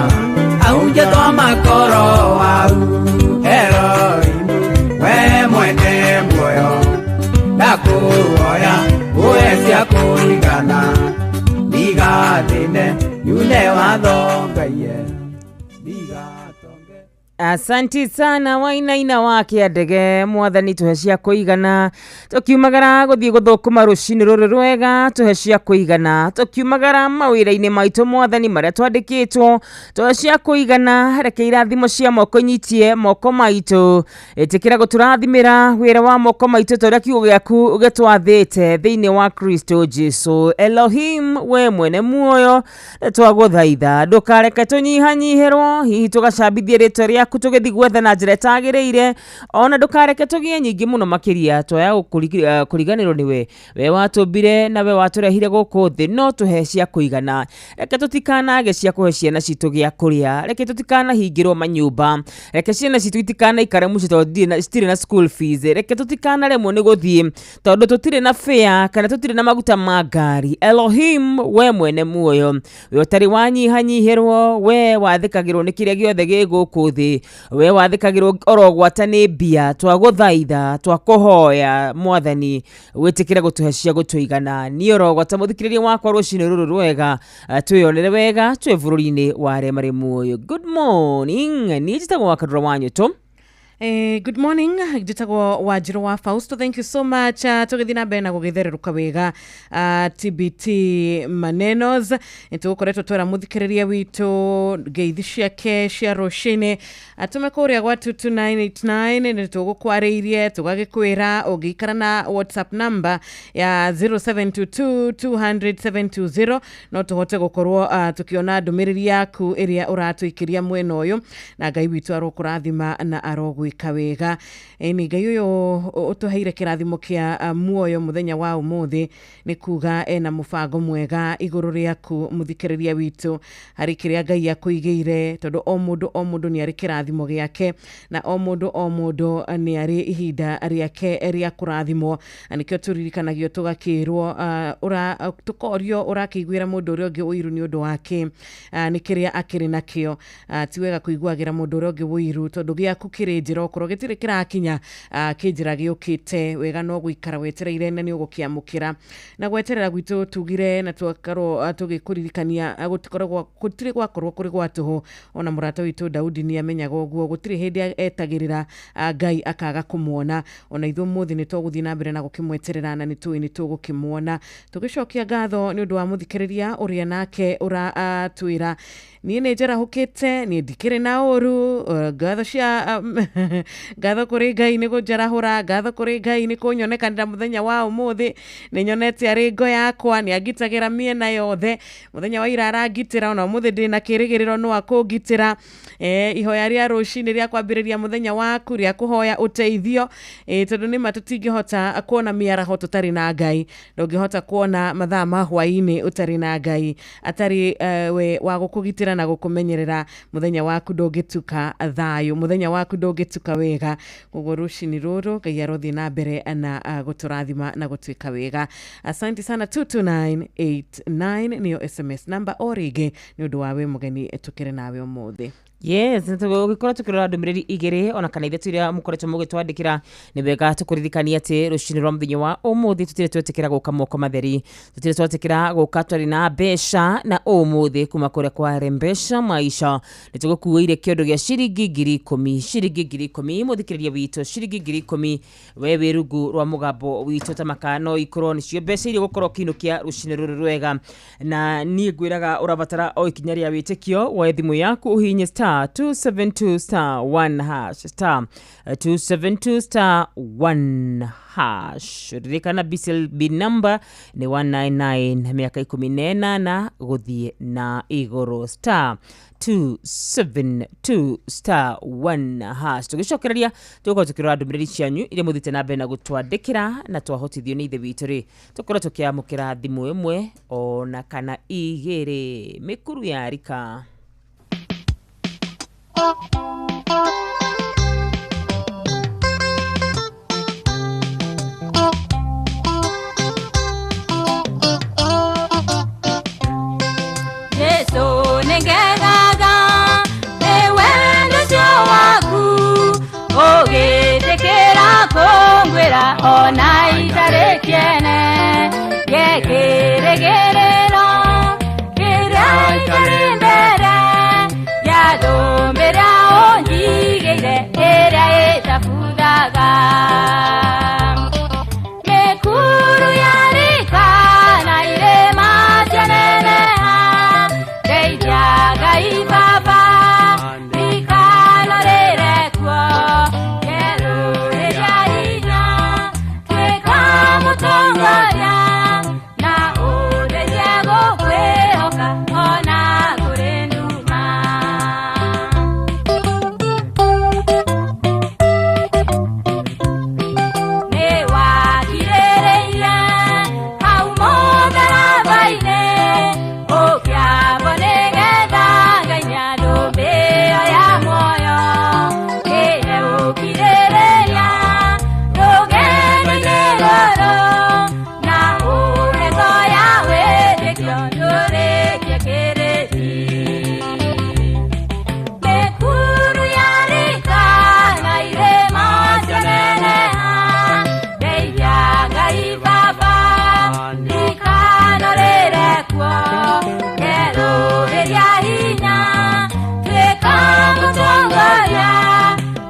ahunjia twa makoro hau. Elohimu we mwene muoyo, ndakũhoya ũhe cia kũigana, ndigathĩne yune watho ngaiye. Asanti sana wainaina wake andege mwathani tuhe cia kũigana, tũkiumagara gũthiĩ gũthũkũma rũcinĩ rũrũ rwega, tuhe cia kũigana, tũkiumagara mawĩra-inĩ maitũ mwathani marĩa twandĩkĩtwo, tuhe cia kũigana, reke irathimo cia moko inyitie moko maitũ, ĩtĩkĩra gũtũrathimĩra wĩra wa moko maitũ ta ũrĩa kiugo gĩaku gĩtwathĩte thĩinĩ wa Kristo Jesu. Elohim we mwene muoyo, twagũthaitha ndũkareke tũnyihanyihĩrwo, hihi tũgacambithie rĩtwa rĩaku tũgĩthiĩ gwetha na njĩra ĩtagĩrĩire, ona ndũkareke tũgĩe nyingĩ mũno makĩria twaya kũriganĩrwo nĩwe. We watũmbire na we watũrehire gũkũ thĩ, no tũhe cia kũigana, reke tũtikanage cia kũhe ciana citũ gĩa kũrĩa, reke tũtikanahingĩrwo manyũmba, reke ciana citũ itikanaikare mũciĩ tondũ citirĩ na school fees, reke tũtikanaremwo nĩ gũthiĩ tondũ tũtirĩ na fare kana tũtirĩ na maguta ma ngari. Elohim we mwene muoyo, we ũtarĩ wanyihanyihĩrwo, we wathĩkagĩrwo nĩ kĩrĩa gĩothe gĩ gũkũ thĩ, we wathĩkagĩrwo oro gwata nĩ mbia, twagũthaitha twakũhoya mwathani wĩtĩkĩre gũtũhe cia gũtũigana. Niĩ oro gwata mũthikĩrĩria wakwa rũcinĩ rũrũ rwega, twĩyonere wega twĩ bũrũri-inĩ wa arĩa marĩ muoyo. Good morning, niĩ njĩtagwo Wakadura wa Nyũtũ. Good morning, njĩtagwo Wanjirũ wa Fausto. Thank you so much. Tũgĩthiĩ na mbere na gũgĩthererũka wega TBT manenos, nĩtũgũkoretwo twera mũthikĩrĩria witũ ngeithi ciake cia rũcinĩ, atũme kũrĩa gwa 22989, nĩtũgũkwarĩirie tũgagĩkwĩra ũngĩikara na WhatsApp number ya 0722 200 720 no tũhote gũkorwo tũkĩona ndũmĩrĩri yaku ĩrĩa ũratũikĩria mwena ũyũ, na Ngai witũ arokũrathima na arogwĩka gũgwĩka wega. Ĩni Ngai ũyũ ũtũheire kĩrathimo kĩa muoyo mũthenya wa ũmũthĩ nĩ kuga ena mũbango mwega igũrũ rĩaku mũthikĩrĩria witũ harĩ kĩrĩa Ngai akũigĩire, tondũ o mũndũ nĩ arĩ kĩrathimo gĩake na o mũndũ nĩ arĩ ihinda rĩake rĩa kũrathimwo, na nĩkĩo tũririkanagio tũgakĩrwo tũkorio ũrakĩiguĩra mũndũ ũrĩa ũngĩ ũiru nĩ ũndũ wake nĩ kĩrĩa akĩrĩ nakĩo. Ti wega kũiguagĩra mũndũ ũrĩa ũngĩ ũiru tondũ gĩaku kĩrĩ njĩra, okorwo gĩtirĩ kĩrakinya kĩ njĩra gĩũkĩte wega no gũikara wetereire na nĩ ũgũkĩamũkĩra. Na gweterera gwitũ tugire na twakorwo tũgĩkũririkania gũtirĩ gwakorwo kũrĩ gwa tũhũ. Ona mũrata witũ Daudi nĩ amenyaga ũguo, gũtirĩ hĩndĩ etagĩrĩra Ngai akaga kũmuona. Ona ithuĩ ũmũthĩ nĩ tũgũthiĩ na mbere na gũkĩmweterera na nĩ tũĩ nĩ tũgũkĩmuona. Tũgĩcokia ngatho nĩ ũndũ wa mũthikĩrĩria ũrĩa nake ũratwĩra niĩ nĩ njarahũkĩte, niĩ ndikĩrĩ na ũru, ngatho cia ngatho kũrĩ Ngai nĩ kũnjarahũra, ngatho kũrĩ Ngai nĩ kũnyonekanĩra mũthenya wa ũmũthĩ, nĩ nyonete arĩ ngo yakwa, nĩ angitagĩra mĩena yothe, mũthenya wa ira arangitĩra, ona ũmũthĩ ndĩna kĩrĩgĩrĩro no akũngitĩra. Ihoya rĩa rũcinĩ rĩa kwambĩrĩria mũthenya waku rĩa kũhoya ũteithio, tondũ nĩma tũtingĩhota kuona mĩaraho tũtarĩ na Ngai, ndũngĩhota kuona mathaa ma hwaĩ-inĩ ũtarĩ na Ngai atarĩ we wa gũkũgitĩra na gũkũmenyerera. Mũthenya waku ndũngĩtuka thayũ, mũthenya waku ndũngĩtuka wega. Koguo rũcinĩ rũrũ Ngai arothiĩ na mbere na gũtũrathima na gũtuĩka wega. Asante sana. 22989 nĩyo SMS namba o rĩngĩ nĩ ũndũ wa wĩ mũgeni tũkĩrĩ nawe ũmũthĩ. Yes, tũgĩkorwo tũkĩrora ndũmĩrĩri igĩrĩ ona kana ithatũ iria mũkoretwo mũgĩtwandĩkĩra, nĩ wega tũkũririkania atĩ rũcinĩ rwa mũthenya wa ũmũthĩ tũtirĩ twetĩkĩra gũka moko matheri, tũtirĩ twetĩkĩra gũka twarĩ na mbeca, na ũmũthĩ kuma kũrĩa kwa Rembesha Maisha nĩ tũgũkuĩire kĩondo gĩa ciringi 10,000, ciringi 10,000 mũthikĩrĩria witũ, ciringi 10,000 we wĩ rungu rwa mũgambo witũ tamaka no ikorwo nĩcio mbeca iria ũgũkorwo ũkĩinũkia rũcinĩ rũrũ rwega. Na niĩ ngwĩraga ũrabatara o ikinya rĩa wĩtĩkio, woe thimũ yaku ũhihinye star 272 star 1 hash, star 272 star 1 hash. Ririkana BCLB number nĩ 199, mĩaka 18 gũthiĩ na igũrũ, star 272 star 1 hash. Tũgĩcokereria tũgũkorwo tũkĩrora ndũmĩrĩri cianyu iria mũthiĩte na mbere na gũtwandĩkĩra, na twahotithio nĩ ithe witũ rĩ tũkorwo tũkĩamũkĩra thimũ ĩmwe ona kana igĩrĩ. Mĩkuru ya rika. Jesu nĩngegaga nĩ wendo ũcio waku, ũgĩtĩkĩra kũngwĩra ona itarĩ kĩene, ngekĩrĩgĩrĩro kĩrĩa itarĩ mbere ya ndũmĩrĩa ũnjigĩire ĩrĩa ĩtabuthaga. Mĩkuru ya rika na irĩma cianeneha, ndeithia Ngai Baba ndikanarĩre kuo, ngerũrĩria hinya tuĩka mũtongoria na ũndeithie gũkwĩhoka ona kũrĩ nduma. Nĩ wakirĩrĩirie hau mũtharaba-inĩ, ũkĩambwo nĩgetha ngainia ndũmĩro ya muoyo, kĩhe ũkirĩrĩria rũgendo-inĩ rũrũ, na ũhe ngo ya wĩtĩkio ndũrĩkie kĩrĩti. Mĩkuru ya rika na irĩma cianeneha, ndeithia Ngai Baba ndikanarĩre kuo, ngerũhĩria hinya tuĩka mũtongoria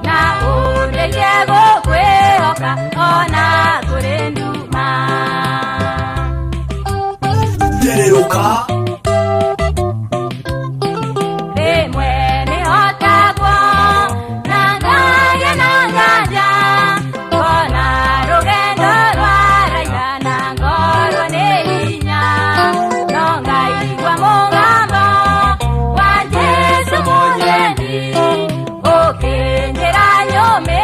na ũndeithie gũkwĩhoka ona kũrĩ nduma. Ndererũka. Rĩmwe nĩhotagwo na ngagĩa na nganja, ngona rũgendo rwaraiha na ngorwo nĩ hinya, no ngaigua mũgambo wa Jesũ mũnyendi ũkĩnjĩra nyũmĩrĩrie.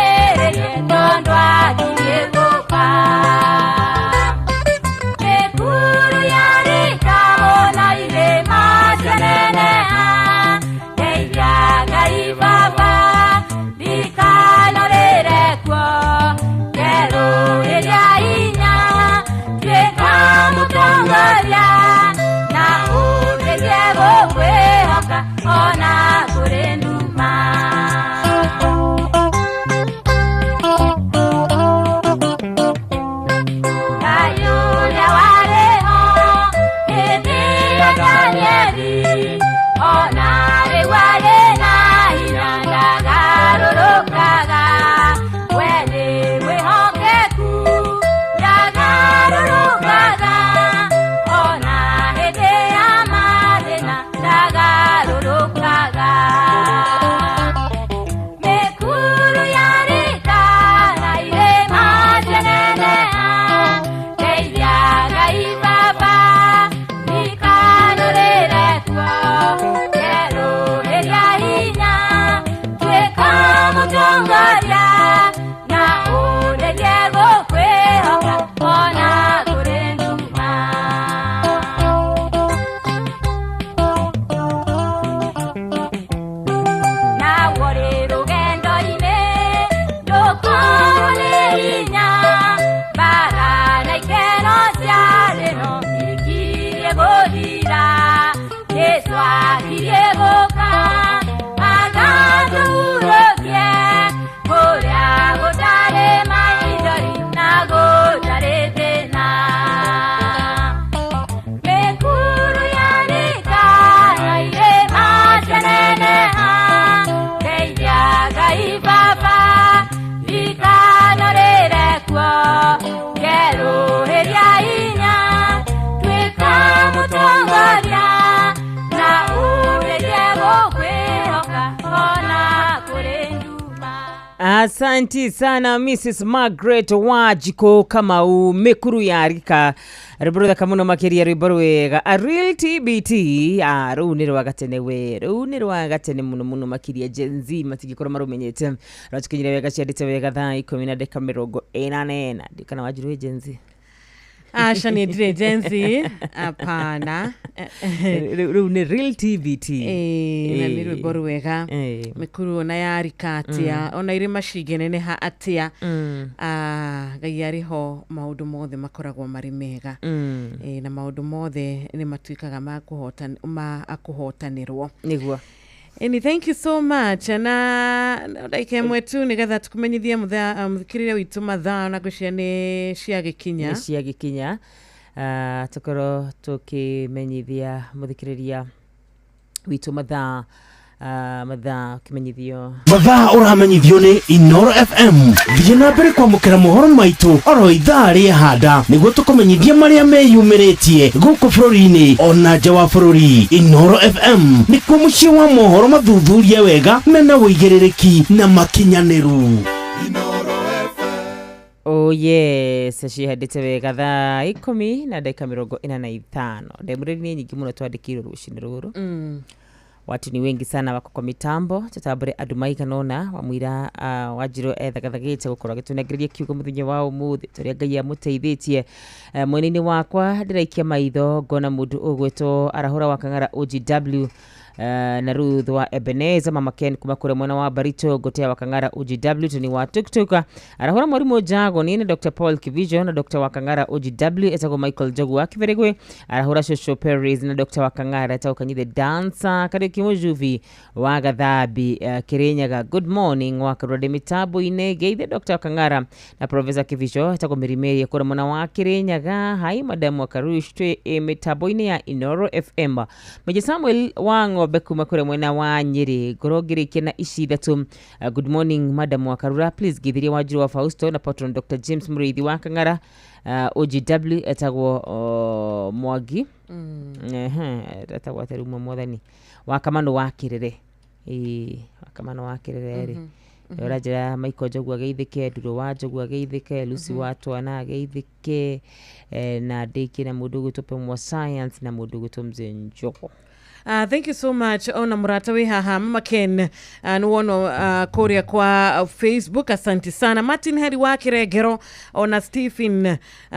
gũthira Jesu akirie gũka agatũhurũkie kũrĩa gũtarĩ maithori na gũtarĩ thĩna. Mĩkuru yanĩka na irĩma cianeneha, ndeithia Ngai Baba ikanorĩre kuo, ngerũhĩria hinya tuĩka mũtongoria na umĩrie gũkwĩhoka ona kũrĩ nduma. Asanti sana Mrs Margaret Wajiko Kamau Mekuru ya Rika rwĩmbo rũthaka mũno makĩria rwĩmbo rwega a real TBT. Rũu nĩ rwa gatene we, rũu nĩ rwa gatene mũno mũno makĩria. Gen Z matingĩkorwo marũmenyete. Rwatũkinyire wega ciandĩte wega thaa 10:44. Ndikana Wanjiru wĩ Gen Z? Aca, nĩ ndirĩ Gen Z, hapana. Rĩu nĩ real TBT. Ĩĩ, na nĩ rwĩmbo rwega. Mĩkuru ona yarika atĩa, ona irĩma cingĩneneha atĩa, ah, Ngai arĩ ho, maũndũ mothe makoragwo marĩ mega. Ĩĩ, na maũndũ mothe nĩ matuĩkaga ma kũhotanĩrwo. Nĩguo. Ĩni, thank you so much. Na ndagĩka ĩmwe tu nĩgetha tũkũmenyithie mũthikĩrĩria witũ mathaa, na ngwĩciria nĩ ciagĩkinya. Nĩ ciagĩkinya. Ah, tũkorwo tũkĩmenyithia mũthikĩrĩria witũ mathaa, mathaa kĩmenyithio. Mathaa ũramenyithio nĩ Inoro FM. Thiĩ na mbere kwamũkĩra mohoro maitũ oro ithaa rĩehanda nĩguo tũkũmenyithie marĩa meyumĩrĩtie gũkũ bũrũri-inĩ ona nja wa bũrũri. Inoro FM nĩkuo mũciĩ wa mohoro mathuthurie wega mena ũigĩrĩrĩki na makinyanĩru. Oh yes, cihandĩte wega thaa 10:45. Ndemũrĩri nĩ nyingĩ mũno twandĩkĩirwo rũcinĩ rũrũ. Watu ni wengi sana wako kwa mitambo. Tutambũre andũ maigana ũna wamwĩra Wanjirũ ethagathagĩte gũkorwo agĩtũnengereria kiugo mũthenya wa ũmũthĩ tũrĩa Ngai amũteithĩtie. Mwena-inĩ wakwa ndĩraikia maitho ngona mũndũ ũgwĩtwo Arahũra wa Kang'ara OGW, na Ruth wa Ebeneza, Mama Ken kuma kũrĩa mwena wa Barito, Gotea wa Kang'ara OGW, Tony wa Tuktuk, Arahũra Mwarimũ Jagoni na Dr Paul Kivijo na Dr wa Kang'ara OGW etagwo Michael Njogu wa Kiverigwe, Arahũra Shosho Perez na Dr wa Kang'ara etagwo Kanyithe Dancer Kariuki Mujuvi wa Gathambi, Kirinyaga. Good morning wa Karura mitambo-inĩ, geithe Dr wa Kang'ara na Professor Kivijo etagwo Mĩrimĩrie kũrĩa mwena wa Kirinyaga. Hai madamu wa Karush, twĩ mĩtambo-inĩ ya Inoro FM. Meja Samuel wa Ng'ombe kuma kũrĩa mwena wa Nyĩrĩ, ngorwo ngĩrĩkia na ici ithatũ. Good morning madam wa Karura, please geithirie Wanjiru wa Fausto na patron Dr James Mũrĩithi wa Kang'ara, OGW etagwo Mwangi. Ehe, etagwo atĩ rĩu mwathani wa Kamano wa Kĩrĩrĩ. Ĩĩ, wa Kamano wa Kĩrĩrĩ rĩ, ũranjĩra Michael Njogu ageithĩke, Nduro wa Njogu ageithĩke, Lucy wa Twana ageithĩke, na ndĩkie na mũndũ ũgwĩtwo Pemwa Science na mũndũ ũgwĩtwo Mzee Njogo. Thank you so much ona mũrata wĩ haha Mama Ken, nĩ wona kũrĩa kwa Facebook, asante sana. Martin Heri wa Kiregero ona Stephen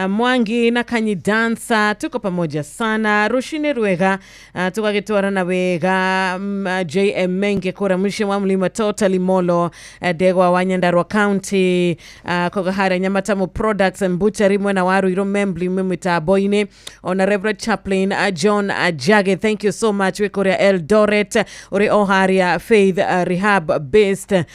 Mwangi na Kanyi Dansa, tuko pamoja sana rucini rwega, tugagĩtwarana wega. JM Menge kũrĩa mũciĩ wa Mlima Totally Molo, Ndegwa wa Nyandarua County, Kogahara Nyamatamu Products and Butchery mwena wa Ruiru Membli mĩtambo-inĩ, ona Reverend Chaplain John Jage, thank you so much, wĩ kũrĩa Eldoret, ũrĩ o harĩa Faith Rehab based,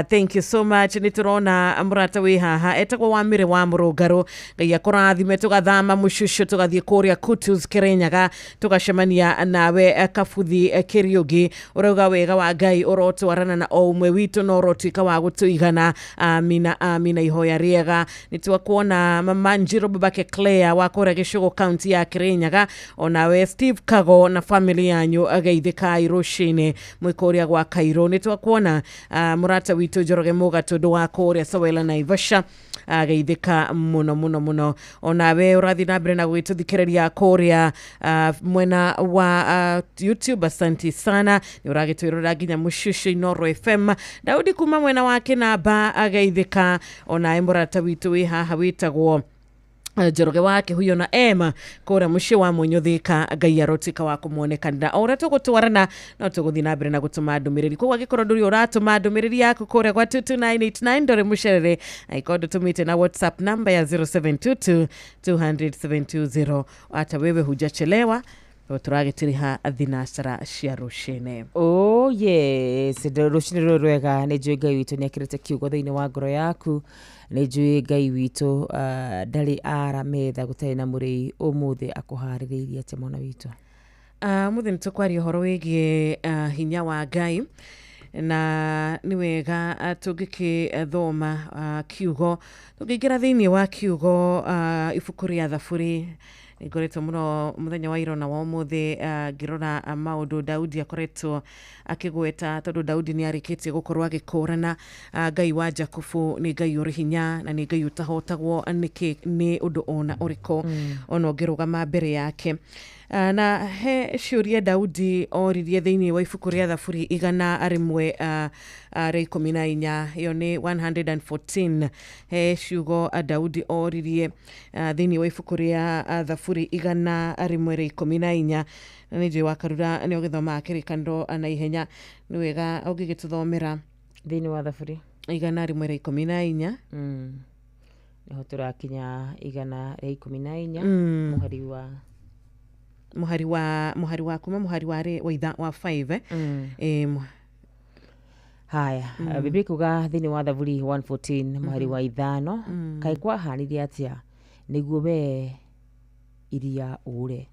thank you so much. Nĩ tũrona mũrata wĩ haha etagwo Wamĩrĩ wa Mũrũngarũ, Ngai akũrathime. Tũgathama mũcucu tũgathiĩ kũrĩa Kutus Kirinyaga, tũgacemania nawe Kabuthi Kĩriũngĩ, ũrauga wega wa Ngai ũrotwarana na o ũmwe witũ na ũrotuĩka wa gũtũigana, amina amina. Ihoya rĩega. Nĩ twakuona Mama Njiro babake Claire wa kũrĩa Gĩcũgũ kaunti ya Kirinyaga, onawe Steve Kago na family yanyu ageithĩkai rũcinĩ mwĩ kũrĩa gwa Kairũ. Nĩ twakuona mũrata witũ Njoroge Mũgatũndũ wa kũrĩa Sawela Naivasha, ageithĩka mũno mũno mũno. Onawe ũrathiĩ na mbere na gwĩtũthikĩrĩria kũrĩa mwena wa YouTube, asanti sana, nĩ ũragĩtwĩrora nginya mũcucu Inoro FM. Daudi kuma mwena wa Kĩnamba ageithĩka, onawe mũrata witũ wĩ haha wĩtagwo Njoroge wa Kĩhuyo na Emma kũrĩa mũciĩ wa Mũnyũthĩka. Ngai arotuĩka wa kũmuonekanĩra. O ũrĩa tũgũtwarana no tũgũthiĩ na mbere na gũtũma ndũmĩrĩri, koguo angĩkorwo ndũrĩ ũratũma ndũmĩrĩri yaku kũrĩa gwa 22989 ndũrĩ mũcerere. Angĩkorwo ndũtũmĩte na WhatsApp namba ya 0722 200 720, hata wewe hujachelewa, tũragĩtĩrĩha thinacara cia rũcinĩ. Oh yes, rũcinĩ rũrũ rwega, nĩ njũĩ Ngai witũ nĩ akĩrĩte kiugo thĩinĩ wa ngoro yaku. Nĩ njũĩ Ngai witũ ndarĩ ara metha gũtarĩ na mũrĩi. Ũmũthĩ akũharĩrĩirie atĩa, mwana witũ? Mũthĩ nĩ tũkwaria ũhoro wĩgiĩ hinya wa Ngai, na nĩ wega tũngĩkĩthoma kiugo, tũngĩingĩra thĩinĩ wa kiugo, ibuku rĩa Thaburi. Ngoretwo mũno mũthenya wa ira na wa ũmũthĩ ngĩrora maũndũ Daudi akoretwo akĩgweta, tondũ Daudi nĩ arĩkĩtie gũkorwo agĩkũrana Ngai wa Jakubu nĩ Ngai ũrĩ hinya na nĩ Ngai ũtahotagwo nĩ ũndũ ona ũrĩkũ ona ũngĩrũgama mbere yake. Na he ciũria Daudi oririe thĩinĩ wa ibuku rĩa Thaburi 114, ĩyo nĩ 114. He ciugo Daudi oririe thĩinĩ wa ibuku rĩa Thaburi 114, na nĩ njũĩ wakarura nĩ ũgĩthomaga kĩrĩkanĩro na ihenya, nĩ wega ũngĩgĩtũthomera. Thĩinĩ wa Thaburi 114. Nĩho tũrakinya, 114, mũhari wa Mũhari wa kuma mũhari wa rĩ wa itha wa 5. Haya. Biblia kuga thĩinĩ wa Thaburi 114 mũhari wa 5, kaĩ kwahanire atĩa nĩguo we iria ũre,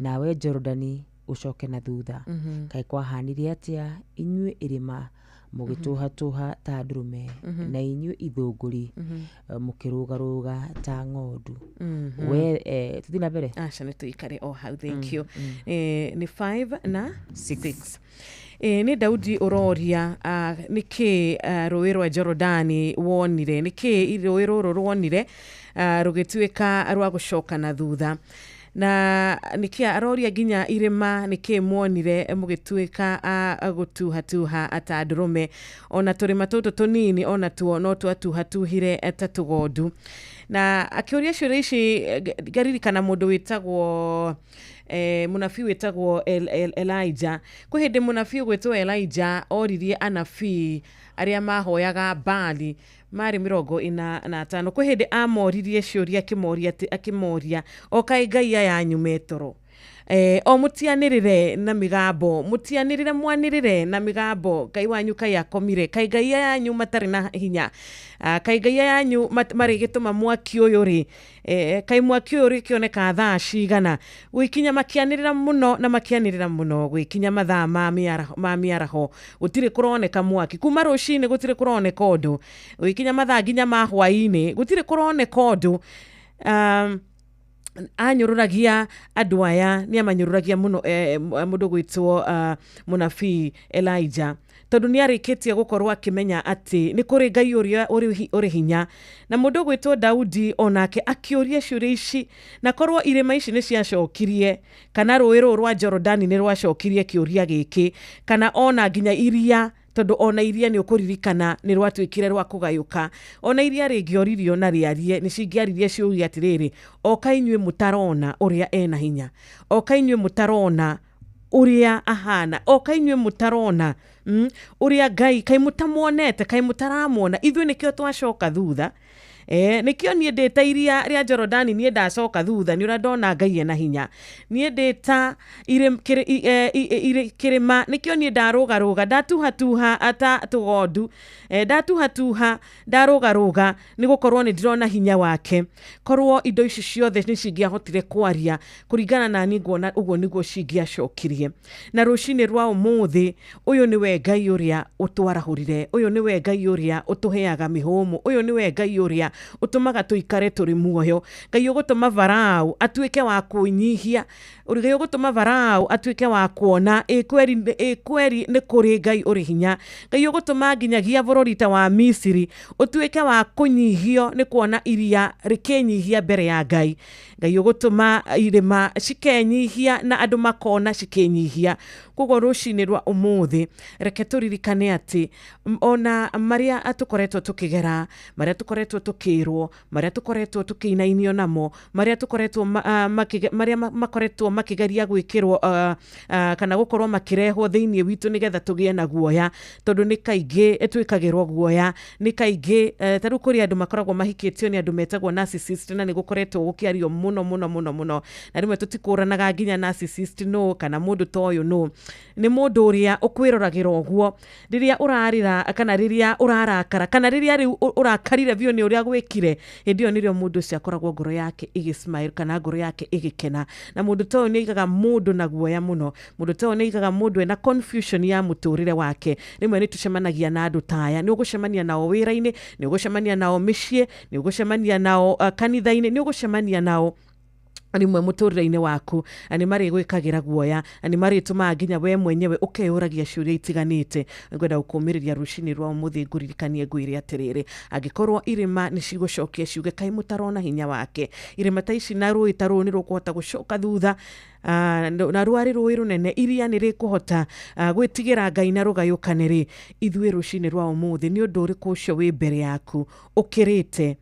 nawe Jorodani ũcoke na thutha? Kaĩ kwahanire atĩa inyuĩ irĩma mũgĩtũhatũha ta ndũrũme, na inyuĩ ithũngũri mũkĩrũgarũga ta ng'ondu? We tũthiĩ na mbere? Aca, nĩ tũikare o hau, thank you. Nĩ 5 na 6. Nĩ Daudi ũroria nĩkĩ rũĩ rwa Jorodani wonire, nĩkĩ rũĩ rũrũ ruonire rũgĩtuĩka rwa gũcoka na thutha, na nĩkĩ aroria nginya irĩma, nĩkĩ muonire mũgĩtuĩka a gũtuhatuha ta ndũrũme, ona tũrĩma tũtũ tũnini ona tuo no twatuhatuhire ta tũgondu. Na akĩũria ciũria ici, ngaririkana mũndũ wĩtagwo mũnabii wĩtagwo Elijah. Kwĩ hĩndĩ mũnabii ũgwĩtwo Elijah oririe anabii arĩa mahoyaga Baali marĩ 45. Kwĩ hĩndĩ amoririe ciũria, akĩmoria akĩmoria, o kaĩ ngai aya anyu metoro, o mũtianĩrĩre na mĩgambo, mũtianĩrĩre, mwanĩrĩre na mĩgambo, Ngai wanyu kaĩ akomire? Kaĩ ngai aya anyu matarĩ na hinya? Kaĩ ngai aya anyu marĩgĩtũma mwaki ũyũ rĩ, kaĩ mwaki ũyũ ũrĩkĩoneka thaa cigana? Gwĩkinya makĩanĩrĩra mũno na makĩanĩrĩra mũno, gwĩkinya mathaa ma mĩaraho gũtirĩ kũroneka mwaki. Kuma rũcinĩ gũtirĩ kũroneka ũndũ, gwĩkinya mathaa nginya ma hwaĩ-inĩ gũtirĩ kũroneka ũndũ. Anyũrũragia andũ aya, nĩ amanyũrũragia mũno, mũndũ gwĩtwo mũnabii Elijah, tondũ nĩ arĩkĩtie gũkorwo akĩmenya atĩ nĩ kũrĩ Ngai ũrĩa ũrĩ hinya. Na mũndũ gwĩtwo Daudi onake akĩũria ciũria ici, na korwo irĩma ici nĩ ciacokirie, kana rũĩ rũrũ rwa Jorodani nĩ rwacokirie kĩũria gĩkĩ, kana ona nginya iria, tondũ ona iria nĩ ũkũririkana nĩ rwatuĩkire rwa kũgayũka, ona iria rĩngĩoririo na rĩarie, nĩ cingĩaririe ciũria atĩrĩrĩ, oka inyuĩ mũtarona ũrĩa ena hinya, oka inyuĩ mũtarona ũrĩa ahana, oka inyuĩ mũtarona ũrĩa Ngai, kaĩ mũtamuonete, kaĩ mũtaramuona? Ithuĩ nĩkĩo twacoka thutha. Nĩkĩo niĩ ndĩta iria rĩa Jorodani, niĩ ndacoka thutha nĩ ũrĩa ndona Ngai ena hinya. Niĩ ndĩta kĩrĩma, nĩkĩo niĩ ndarũgarũga, ndatuhatuha ata tũgondu, ndatuhatuha, ndarũgarũga, nĩ gũkorwo nĩ ndĩrona hinya wake. Korwo indo ici ciothe nĩ cingĩahotire kwaria, kũringana na niĩ nguona ũguo nĩguo cingĩacokirie. Na rũcinĩ rwa ũmũthĩ, ũyũ nĩwe Ngai ũrĩa ũtwarahũrire, ũyũ nĩwe Ngai ũrĩa ũtũheaga mĩhũmũ, ũyũ nĩwe Ngai ũrĩa ũtũmaga tũikare tũrĩ muoyo, Ngai ũgũtũma Farao atuĩke wa kwĩnyihia. Ngai ũgũtũma Farao atuĩke wa kuona ĩ kweri nĩ kũrĩ Ngai ũrĩ hinya. Ngai ũgũtũma nginyagia bũrũri ta wa Misiri ũtuĩke wa kũnyihio nĩ kuona iria rĩkĩnyihia mbere ya Ngai. Ngai ũgũtũma irĩma cikenyihia na andũ makona cikĩnyihia. Koguo rũcinĩ rwa ũmũthĩ reke tũririkane atĩ ona marĩa tũkoretwo tũkĩgera, marĩa tũkoretwo tũkĩrwo, marĩa tũkoretwo tũkĩinainio namo, marĩa tũkoretwo marĩa makoretwo makĩgeria gwĩkĩrwo kana gũkorwo makĩrehwo thĩinĩ witũ nĩgetha tũgĩe na guoya, tondũ nĩ kaingĩ twĩkagĩrwo guoya, nĩ kaingĩ ta rĩu kũrĩ andũ makoragwo mahikĩtio nĩ andũ metagwo narcissist, na nĩ gũkoretwo gũkĩario mũno mũno mũno mũno, na rĩmwe tũtikũranaga nginya narcissist nũ kana mũndũ ta ũyũ nũ. Nĩ mũndũ ũrĩa ũkwĩroragĩra ũguo rĩrĩa ũrarĩra kana rĩrĩa ũrarakara kana rĩrĩa rĩu ũrakarire biũ nĩ ũrĩa gwĩkire, hĩndĩ ĩyo nĩrĩo mũndũ ũcio akoragwo ngoro yake ĩgĩsmile kana ngoro yake ĩgĩkena. Na mũndũ ta ũyũ nĩ aigaga mũndũ na guoya mũno, mũndũ ta ũyũ nĩ aigaga mũndũ ena confusion ya mũtũrĩre wake. Rĩmwe nĩ tũcemanagia na andũ ta aya, nĩ ũgũcemania nao wĩra-inĩ, nĩ ũgũcemania nao mĩciĩ, nĩ ũgũcemania nao kanitha-inĩ, nĩ ũgũcemania nao rĩmwe mũtũrĩre-inĩ waku, na nĩ marĩgwĩkagĩra guoya, na nĩ marĩtũmaga nginya we mwenyewe ũkeyũragia ciũria itiganĩte. Ngwenda gũkũmĩrĩria rũcinĩ rwa ũmũthĩ ngũririkanie ngwĩre atĩrĩrĩ, angĩkorwo irĩma nĩ cigũcokia ciuge kaĩ mũtarona hinya wake, irĩma ta ici na rũĩ ta rũũ nĩ rũkũhota gũcoka thutha, na rwarĩ rũĩ rũnene, iria nĩ rĩkũhota gwĩtigĩra Ngai na rũgayũkane rĩ, ithuĩ rũcinĩ rwa ũmũthĩ nĩ ũndũ ũrĩkũ ũcio wĩ mbere yaku ũkĩrĩte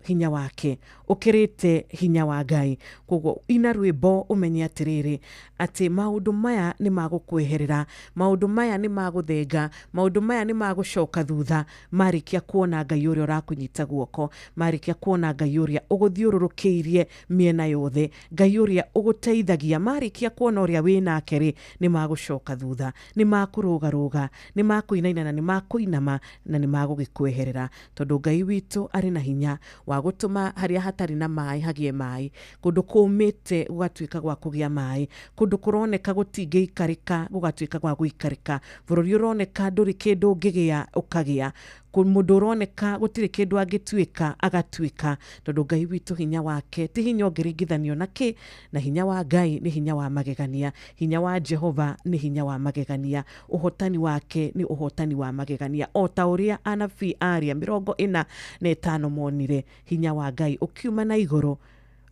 hinya wake, ũkĩrĩte hinya wa Ngai. Koguo ina rwĩmbo ũmenye atĩrĩrĩ atĩ maũndũ maya nĩ magũkweherera, maũndũ maya nĩ magũthenga, maũndũ maya nĩ magũcoka thutha marĩkia kuona Ngai ũrĩa ũrakũnyita guoko, marĩkia kuona Ngai ũrĩa ũgũthiũrũrũkĩirie mĩena yothe, Ngai ũrĩa ũgũteithagia, marĩkia kuona ũrĩa wĩ nake rĩ, nĩ magũcoka thutha, nĩ makũrũgarũga, nĩ makũinaina na nĩ makũinama na nĩ magũgĩkweherera, tondũ Ngai witũ arĩ na hinya wa gũtũma harĩa hatarĩ na maĩ hagĩe maĩ, kũndũ kũũmĩte gũgatuĩka gwa kũgĩa maĩ, kũndũ kũroneka gũtingĩikarĩka gũgatuĩka gwa gũikarĩka, bũrũri ũroneka ndũrĩ kĩndũ ũngĩgĩa ũkagĩa, mũndũ ũroneka gũtirĩ kĩndũ angĩtuĩka agatuĩka, tondũ Ngai witũ hinya wake ti hinya ũngĩringithanio na kĩ, na hinya wa Ngai nĩ hinya wa magegania, hinya wa Jehova nĩ hinya wa magegania, ũhotani wake nĩ ũhotani wa magegania, o ta ũrĩa anabii arĩa 45 monire hinya wa Ngai ũkiuma na igũrũ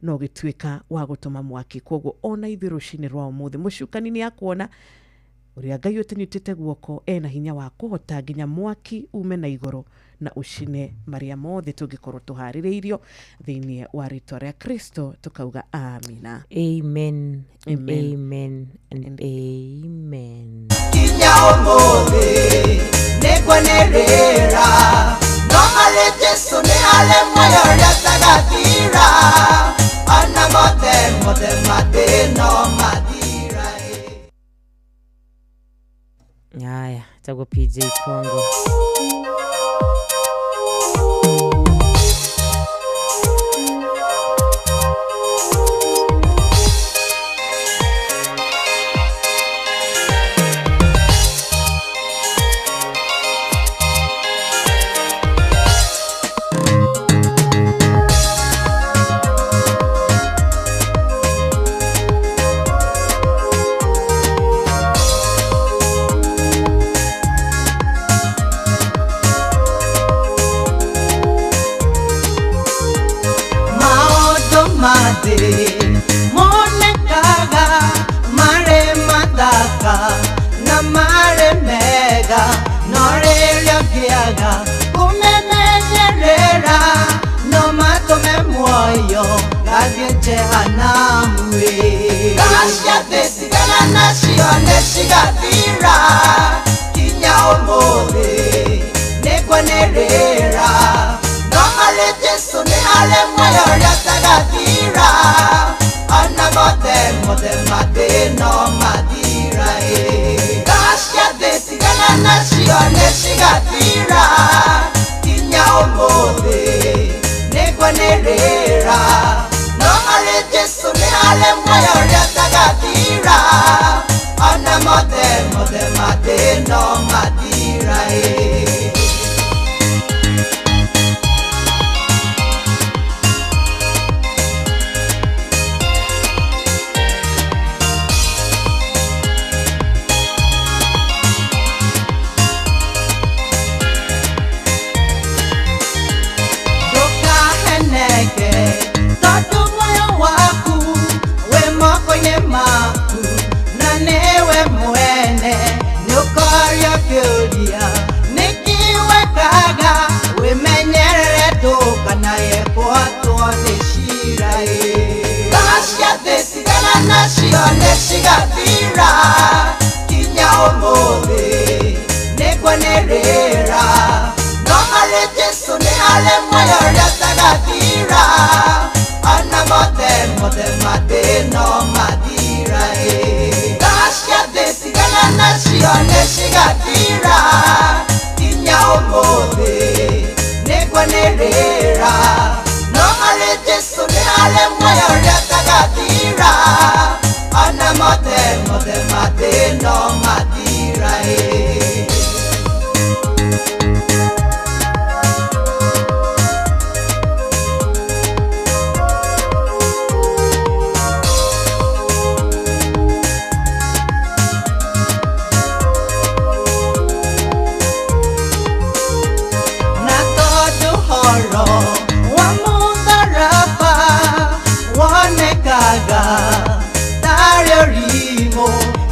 no ũgĩtuĩka wa gũtũma mwaki. Koguo ona ithuĩ rũcinĩ rwa ũmũthĩ mũcukani nĩ akuona ũrĩa Ngai ũtũnyitĩte guoko ena hinya wa kũhota nginya mwaki ume na igũrũ na ũcine marĩa mothe tũngĩkorwo tũharĩrĩirio thĩinĩ wa rĩtwa rĩa Kristo, tukauga amina. Amen. Amen. Amen and amen. Kinya ũmũthĩ nĩngwanĩrĩra, no harĩ Jesũ nĩ harĩ muoyo ũrĩa ũtagathira, ona mothe mothe mathĩna mathira. Haya, tagwo PJ Congo. Monekaga marĩ mathaka na marĩ mega, no rĩrĩa ngĩaga kũmemenyerera no matũme muoyo ngathiĩ Jehanamu ĩ. Ngacia thĩ tigana nacio nĩ cigathira, kinya ũmũthĩ nĩngwanĩrĩra, no harĩ Jesũ nĩ harĩ muoyo ũrĩa ũtagathira, ona mothe mothe mathĩna mathira ĩ. Ngacia thĩ tigana nacio nĩ cigathira, kinya ũmũthĩ nĩngwanĩrĩra, no harĩ Jesũ nĩ harĩ muoyo ũrĩa ũtagathira, ona mothe mothe mathĩna mathira ĩ. Ũkorio kĩũria nĩkĩ wekaga wĩmenyerere ndũkanaekwatwo nĩ cira ĩ. Raha cia thĩ tigana nacio nĩ cigathira kinya ũmũthĩ nĩngwanĩrĩra no harĩ Jesũ nĩ harĩ muoyo ũrĩa ũtagathira ona mothe mothe mathĩna mathira ĩ. Raha cia thĩ tigana nacio nĩ cigathira kinya ũmũthĩ nĩngwanĩrĩra no harĩ Jesũ nĩ harĩ muoyo ũrĩa ũtagathira ona mothe mothe mathĩna mathira ĩ. Na tondũ horo wa mũtharaba wonekaga tarĩ ũrimũ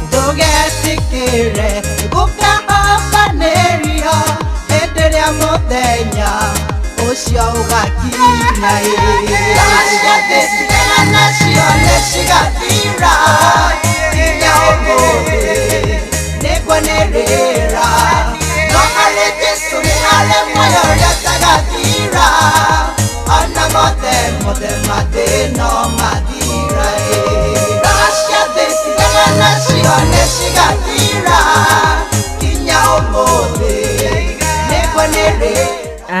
ndũgetĩkĩre gũkahabanĩrio hĩndĩ ĩrĩa mũthenya ũcio ũgakinya ĩ. Raha cia thĩ tigana nacio nĩ cigathira kinya ũmũthĩ nĩngwanĩrĩra no harĩ Jesũ nĩ harĩ muoyo ũrĩa ũtagathira ona mothe mothe mathĩna mathira ĩ. Raha cia thĩ tigana nacio nĩ cigathira kinya ũmũthĩ nĩngwanĩrĩra.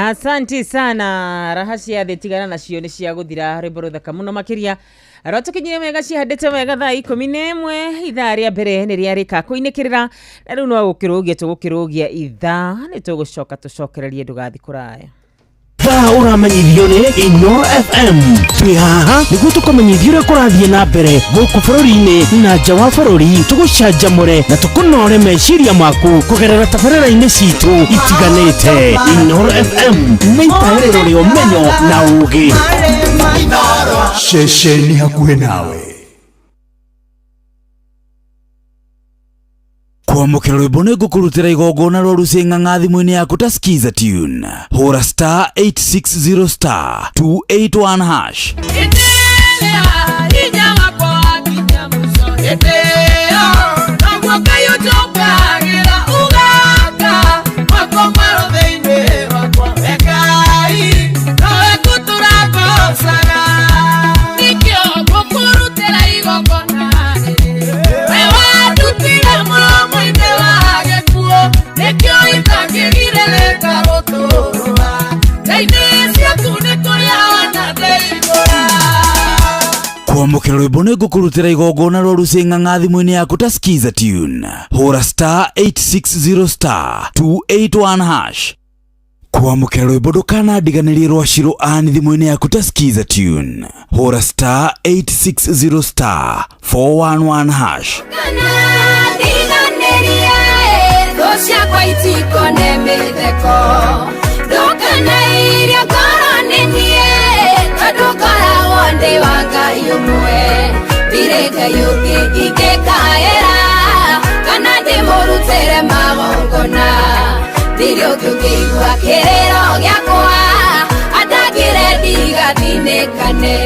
Asanti sana raha cia thĩ tigana nacio nĩ cia gũthira rwĩmbo rũthaka mũno makĩria rwatũkinyire wega cihandĩte wega thaa 11 ithaa rĩa mbere nĩ rĩarĩka kũinĩkĩrĩra na rĩu no gũkĩrũgia tũgũkĩrũgia ithaa nĩ tũgũcoka tũcokererie ndũgathiĩ kũraya. Thaa ũramenyithio nĩ Inoro FM. Twĩ haha nĩguo tũkũmenyithie ũrĩa kũrathiĩ na mbere gũkũ bũrũri-inĩ na nja wa bũrũri, tũgũcanjamũre na tũkũnore meciria maku kũgerera tabarĩra-inĩ citũ itiganĩte. Inoro FM nĩ itaĩrĩro rĩa ũmenyo na ũũgĩ. Ceceni hakuhĩ nawe. Kwamũkĩra rwĩmbo nĩ ngũkũrutĩra igongona rwa Lucy Ng'ang'a thimũ-inĩ yaku ta Skiza Tune. Hũra star 860 star 281 hash. Kwamũkĩra rwĩmbo nĩ ngũkũrutĩra igongona rwa Lucy Ng'ang'a thimũ-inĩ yaku ta Skiza Tune. Hũra star 860 star 281 hash. Kwamũkĩra rwĩmbo ndũkanandiganĩrie rwa Shiro Ann thimũ-inĩ yaku ta Skiza Tune. Hũra star 860 star 411 hash. Ndiganĩrie thũ ciakwa itikone mĩtheko ndũkanairie ngoro nĩ niĩ tondũ ngoragwo ndĩ wa Ngai ũmwe ndirĩ Ngai ũngĩ ingĩkaĩra kana ndĩmũrutĩre magongona ndirĩ ũngĩ ũngĩigua kĩrĩro gĩakwa andangĩre ndigathinĩkane.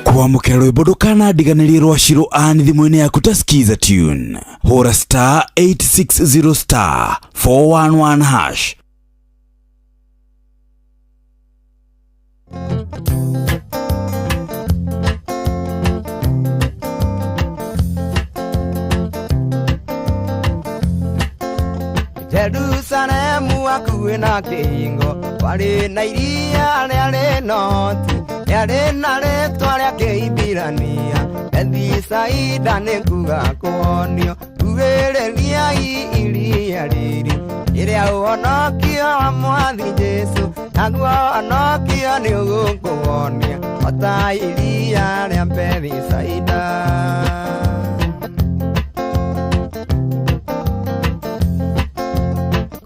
Kwamũkĩra rwĩmbo ndũkanandiganĩrie rwa Shiro Ann thimũ-inĩ yaku ta Skiza Tune. Hũra star 860 star 411 hash. Jerusalemu hakuhĩ na kĩhingo kwarĩ na iria rĩarĩ noti rĩarĩ na rĩtwa rĩa Kĩhibirania Bethisaida nĩ kuga kũhonio kuhĩrĩriai iria rĩrĩ rĩrĩa ũhonokio wa Mwathi Jesũ naguo ũhonokio nĩ ũgũkũhonia o ta iria rĩa Bethisaida.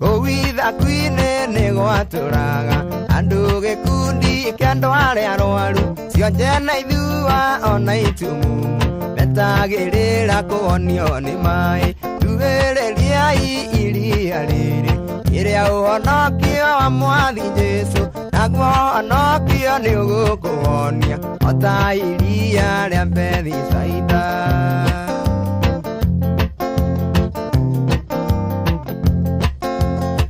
Kũu ithaku-inĩ nĩ gwatũraga andũ gĩkundi kĩa andũ arĩa arwaru cionje na ithua ona itumumu metagĩrĩra kũhonio nĩ maĩ tuĩrĩriai iria. Ĩrĩa ũhonokio wa mwathi Jesũ, naguo ũhonokio nĩ ũgũkũhonia o ta iria rĩa Bethisaida.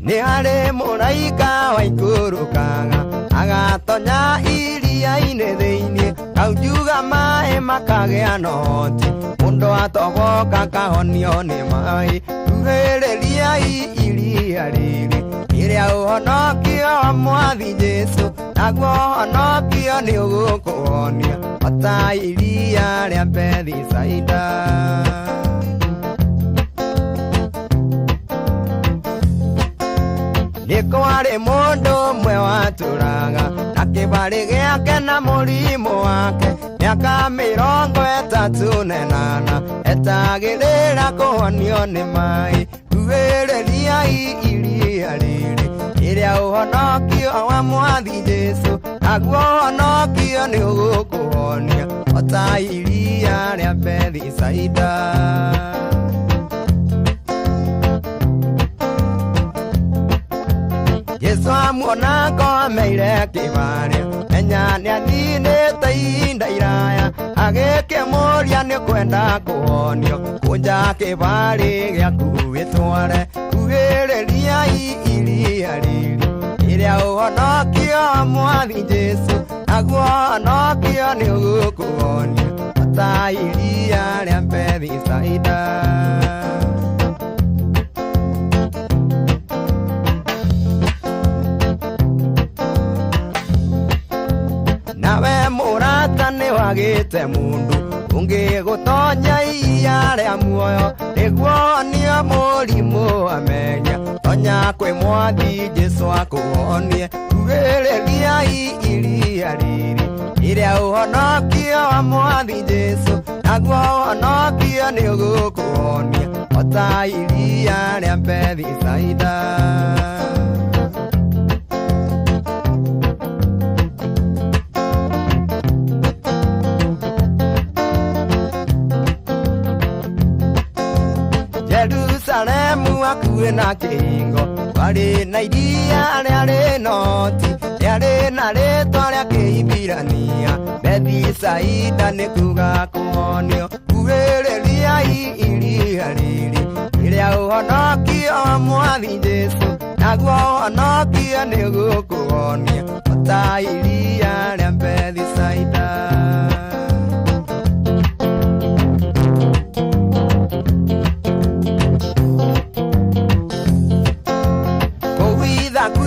Nĩ harĩ mũraika waikũrũkaga agatonya iria-inĩ thĩinĩ, kaunjuga maĩ makagĩa na ũhoti, mũndũ atoboka kahonio nĩ maĩ. Huhĩrĩriai iria rĩrĩ, ĩrĩa ũhonokio wa mwathi Jesũ, naguo ũhonokio nĩ ũgũkũhonia o ta iria rĩa Bethisaida. Nĩ kwarĩ mũndũ ũmwe watũraga na kĩbarĩ gĩake na mũrimũ wake, mĩaka 38 etagĩrĩra kũhonio nĩ maĩ. Huhĩrĩriai iria rĩrĩ, ĩrĩa ũhonokio wa mwathi Jesũ, naguo ũhonokio nĩ ũgũkũhonia o ta iria rĩa Bethisaida. Jesũ amuona akomeire kĩbarĩ, menya nĩathinĩte ihinda iraya, agĩkĩmũũria nĩ kwenda kũhonio, kũnja kĩbarĩ gĩaku wĩtware. Huhĩrĩriai iria rĩrĩ, ĩrĩa ũhonokio wa mwathi Jesũ, naguo ũhonokio nĩ ũgũkũhonia o ta iria rĩa Bethisaida. Nawe mũrata nĩ wagĩte mũndũ ũngĩgũtonya iria rĩa muoyo, nĩguo honio mũrimũ amenya, tonya kwĩ mwathi Jesũ akũhonie. Huhĩrĩriai iria rĩrĩ, ĩrĩa ũhonokio wa mwathi Jesũ, naguo ũhonokio nĩ ũgũkũhonia o ta iria rĩa Bethisaida. Jerusalemu hakuhĩ na kĩhingo, kwarĩ na iria rĩarĩ noti, rĩarĩ na rĩtwa rĩa Kĩhibirania, Bethisaida nĩ kuga kũhonio. Huhĩrĩriai iria rĩrĩ, ĩrĩa ũhonokio wa mwathi Jesũ, naguo ũhonokio nĩ ũgũkũhonia o ta iria rĩa Bethisaida. Kũu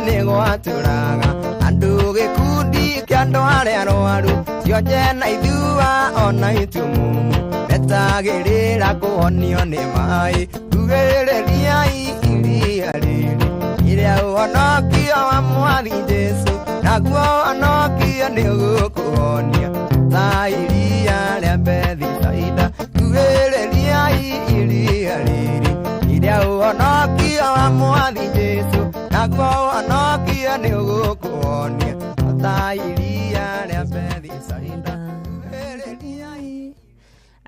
nĩ gwatũraga andũ gĩkundi kĩa andũ arĩa arwaru, cionje na ithua ona itumumu, metagĩrĩra kũhonio nĩ maĩ. Huhĩrĩriai iria rĩrĩ, ĩrĩa ũhonokio wa mwathi Jesũ, naguo ũhonokio nĩ ũgũkũhonia ta iria rĩa Bethisaida. Huhĩrĩriai iria rĩrĩ, ĩrĩa ũhonokio wa mwathi Jesũ, naguo ũhonokio nĩ ũgũkũhonia o ta iria rĩa Bethisaida.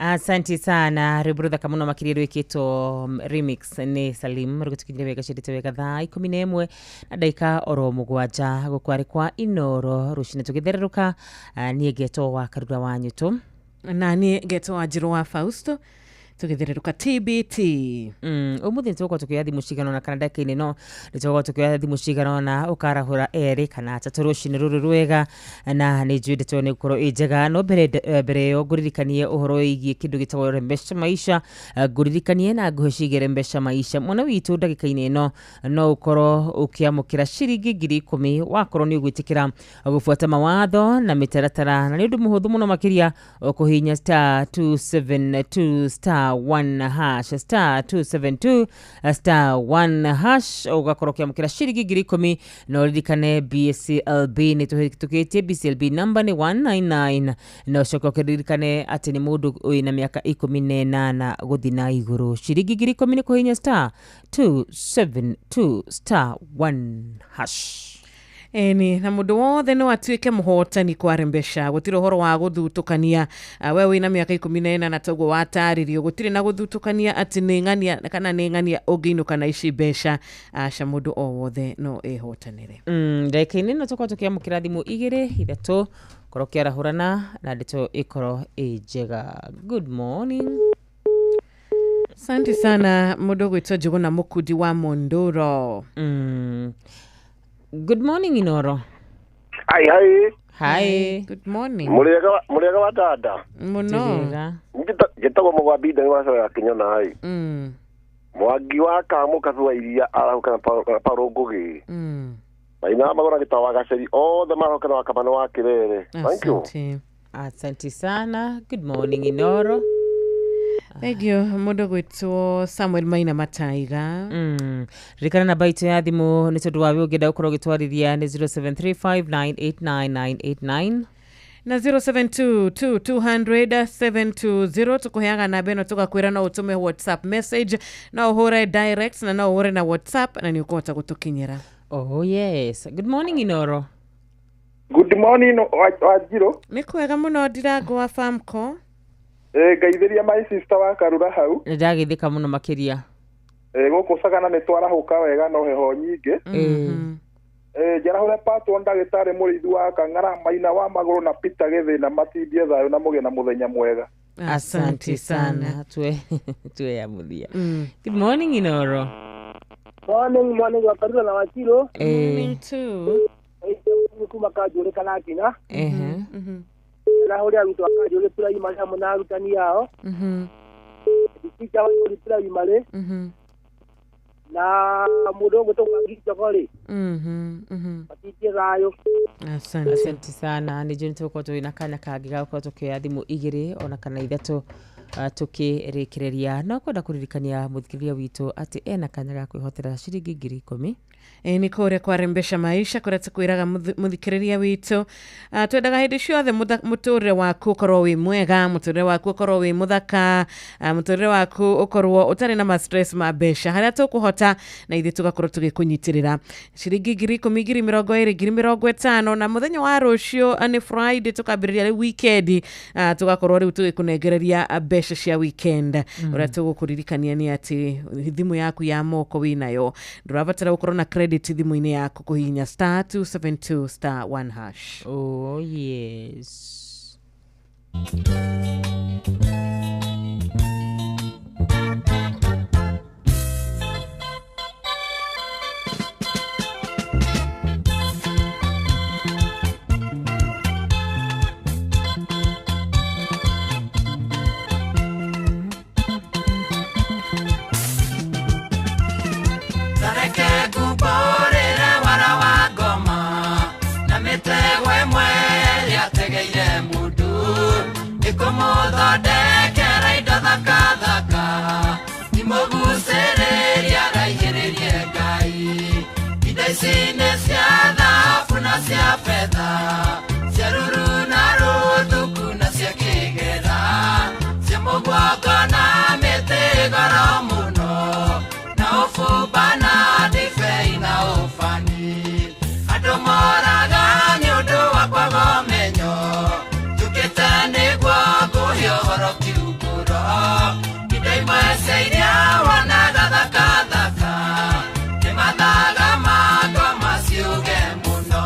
Asante sana rwĩmbo rũthaka mũno makĩria rwĩkĩtwo remix nĩ Salim rũgĩtũkinyĩria wega ciendete wega thaa 11 na ndagĩka oro 7 gũkũ arĩ kwa Inoro rũcinĩ tũgĩthererũka. Niĩ ngetwo wa Karura wa Nyũtũ, na niĩ ngetwo wa Njirũ wa Fausto, tũgĩthererũka TBT. Ũmũthĩ nĩtũgũkorwo tũkĩoya thimũ cigana ũna kana ndagĩka-inĩ no nĩtũgũkorwo tũkĩoya thimũ cigana ũna ũkarahũra 2 kana 3 rũcinĩ rũrũ rwega, na nĩ njũĩ ndeto nĩ gũkorwo ĩ njega. No mbere ĩyo ngũririkanie ũhoro wĩgiĩ kĩndũ gĩtagwo Rembesha Maisha, ngũririkanie na ngũhe ciĩgiĩ Rembesha Maisha. Mwana witũ ndagĩka-inĩ ĩno no ũkorwo ũkĩamũkĩra ciringi 10,000 wakorwo nĩ ũgwĩtĩkĩra gũbuata mawatho na mĩtaratara, na nĩ ũndũ mũhũthũ mũno makĩria ũkũhihinya *272 *1 hash *272 *1 hash ũgakorwo ũkĩamũkĩra ciringi 10,000. Na ũririkane BCLB nĩ tũhĩtũkĩtie, BCLB namba nĩ 199, na ũcoke ũkĩririkane atĩ nĩ mũndũ wĩna mĩaka 18 gũthiĩ na igũrũ. Ciringi 10,000 nĩ kũhihinya *272 *1 hash. Eni na mundu wothe no atuike muhotani kware mbeca, gutiri uhoro wa guthutukania. We wina miaka 14 na toguo wataririo, gutiri na guthutukania ati ni ng'ania kana ni ng'ania ungiinuka na ici mbeca. Aca, mundu o wothe no ehotanire. Ndagĩka-inĩ ĩno tũkorwo tũkĩamũkĩra thimũ igĩrĩ ithatũ, korwo ũkĩarahũrana na ndeto ĩkorwo ĩ njega. Good morning. Asante sana mundu gwitwo Njuguna Mukundi wa Mondoro. Good morning, Inoro. Hi, hi. Hi. Good morning. Mũrĩega wa dada. Mũno. Njĩtagwo Mũgwambi Ndani wa Cora Kĩnyona ĩ. Mwangi wa Kamũkabi wa iria arahũka na Paul Ngũgĩ. Maina magũra gĩtawa wa Gaceri othe marahũka na Wakamano wa Kĩrere. Thank you. Asante sana. Good morning, Inoro. Thank you. Mundu gwitwo Samuel Maina Mataiga. Ririkana namba itũ ya thimũ nĩ tondũ wa we ũngĩenda gũkorwo ũgĩtwarithia nĩ 0735989989 na 0722200720. Tukuheaga namba ĩno tũgakwĩra no ũtũme WhatsApp message, no ũhũre direct na no ũhũre na WhatsApp na nĩ ũkũhota gũtũkinyĩra. Oh yes. Good morning, Inoro. Good morning, Wanjirũ. Nĩ kwega mũno Ndirango wa Famco. Ngaithĩria my sister wa Karura hau. Nĩ ndagĩthĩka mũno makĩria. Gũkũ Sagana nĩ twarahũka wega no heho nyingĩ. Njarahũre patwo ndagĩtarĩ mũrĩithi wa Kang'ara Maina wa Magũrũ na Peter Gĩthĩna matindie thayũ na mũgĩe na mũthenya mwega. Asante sana. Tuwe ya mũthia. Good morning, Inoro. Morning, morning wa Karura na Wanjirũ. Morning too. Nĩ kuma Kanjũrĩ kana Nginya. Nahũrĩ arutwo a Kanjũrĩ primary hamwe na arutani ao. Teacher wa Yũri primary. Na mũndũ ũgwĩtwo Mwangi Njogo rĩ. Matindie thayũ. Asante. Asante sana. Nĩ njũĩ nĩ tũgũkorwo twĩna kanya kangĩ ga gũkorwo tũkĩoya thimũ igĩrĩ ona kana ithatũ tũkĩrĩkĩrĩria. No kwenda kũririkania mũthikĩrĩria witũ atĩ ena kanya ga kwĩhotera ciringi 10,000. Nĩ kũrĩa kwarembesha maisha kũrĩa tũkwĩraga mũthikĩrĩria witũ, twendaga hĩndĩ ciothe mũtũrĩre waku ũkorwo wĩ mwega, mũtũrĩre waku ũkorwo wĩ mũthaka, mũtũrĩre waku ũkorwo ũtarĩ na ma stress ma mbeca, harĩa tũkũhota na ithuĩ tũgakorwo tũgĩkũnyitĩrĩra ciringi 10,000, 20,000, 50,000. Na mũthenya wa rũciũ nĩ Friday, tũkambĩrĩria rĩu weekend, tũgakorwo rĩu tũgĩkũnengereria mbeca cia weekend. Ũrĩa tũgũkũririkania nĩ atĩ thimũ yaku ya moko wĩnayo, ndũrabatara gũkorwo na credit thimũ-inĩ yaku, kũhihinya *272 *1#. Oh yes. Kũmũthondekera indo thaka thaka, imũgucĩrĩria raihĩrĩrie Ngai. Indo ici nĩ cia thahabu na cia betha, cia ruru na rũthuku na cia kĩgera, cia mũguongo na mĩtĩ goro mũno, na ũbumba na ndibei na ũbani. Andũ moraga nĩ ũndũ wa kwaga ũmenyo, njũkĩte nĩguo ngũhe ũhoro kiumbũro. Indo imwe cia iria wonaga thaka thaka, nĩ mathaga ma ngoma ciuge mũno.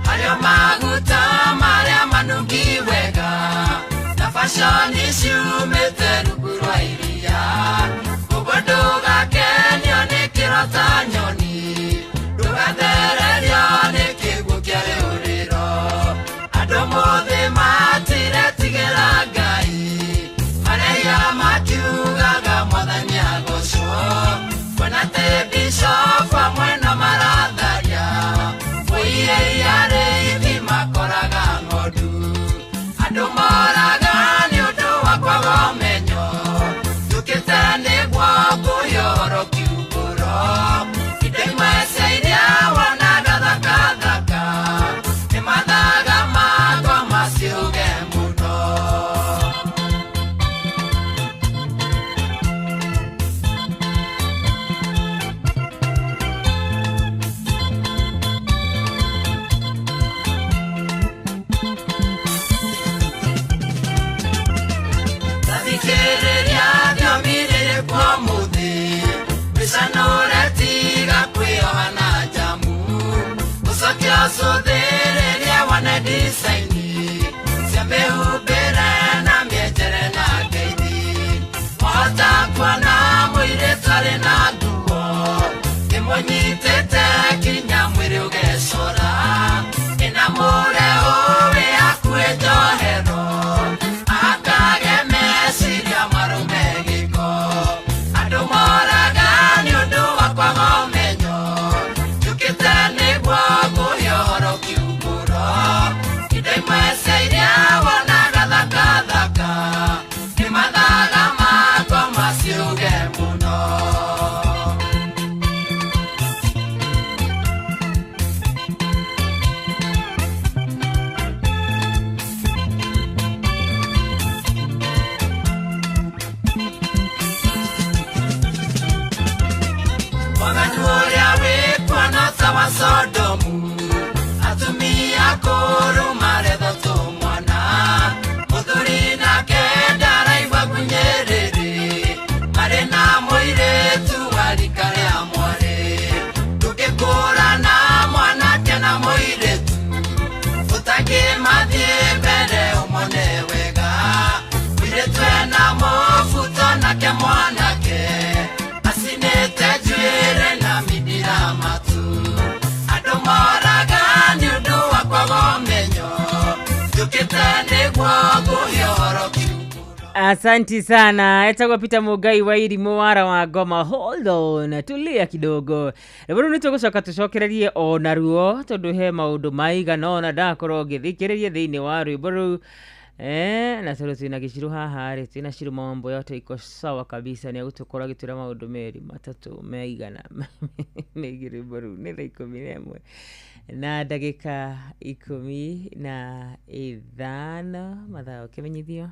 Harĩo maguta marĩa manungi wega, na fashoni ciumĩte rungu rwa iria. Ũguo ndũgakenio nĩ kĩrota nyoni, ndũgathererio nĩ kĩguũ kĩa rĩũrĩro. Andũ mũthĩ matiretigĩra Ngai, marehia makiugaga Mwathani agocwo. Kuona atĩ bishop amwe no maratharia, mũiye arĩithi makoraga ng'ondu. Andũ moraga nĩ ũndũ wa kwaga ũmenyo, njũkĩte nĩguo ngũhe ũhoro kiumbũro. Indo imwe cia iria wona Tocũthĩrĩrie wone ndicaini cia mĩhumbĩre na mĩenjere na ngeithi. Wahota kuona mũirĩtu arĩ na nguo ĩmũnyitĩte nginya mwĩrĩ ũgecora, ĩna mũrĩo wĩ hakuhĩ njohero, akage meciria marũme gĩko. Andũ moraga nĩ ũndũ wa kwaga ũmenyo, njũkĩte nĩguo ngũhe ũhoro kiumbũro. Indo imwe cia iria wonaga thakathaka nĩ mathaga makwa maciũge mũno. Waganu ũrĩa wĩkuona ta wa Sodomu, atumia akũrũ maretha tũmwana, mũthuri nake ndaraigua ngunyĩrĩrĩ, marĩ na mũirĩtu wa rika rĩa mwarĩ. Ndũngĩkũrana mwanake na mũirĩtu, ũtangĩmathiĩ mbere ũmone wega. Mũirĩtu ena mũbuto nake mwanake acinĩte njuĩrĩ na mindira matu. Andũ moraga nĩ ũndũ wa kwaga ũmenyo, njũkĩte nĩguo ngũhe ũhoro kiumbũro. Asanti sana. Etagwo Peter Mugai wa Irimũ wara wa Ngoma. Hold on, tulia kidogo. Rĩu nĩ tũgũcoka tũcokererie o naruo tondũ he maũndũ maigana ũna ndakorwo ngĩthikĩrĩria thĩinĩ wa rwĩmbo rũu. Na tondũ twĩna gĩcirũ haha rĩ, twĩna Shiro mambo yote iko sawa kabisa, nĩ egũtũkorwo agĩtwĩra maũndũ merĩ matatũ maigana megiĩ rwĩmbo rũu. Nĩ thaa 11 na ndagĩka 15 mathaa ũkĩmenyithio.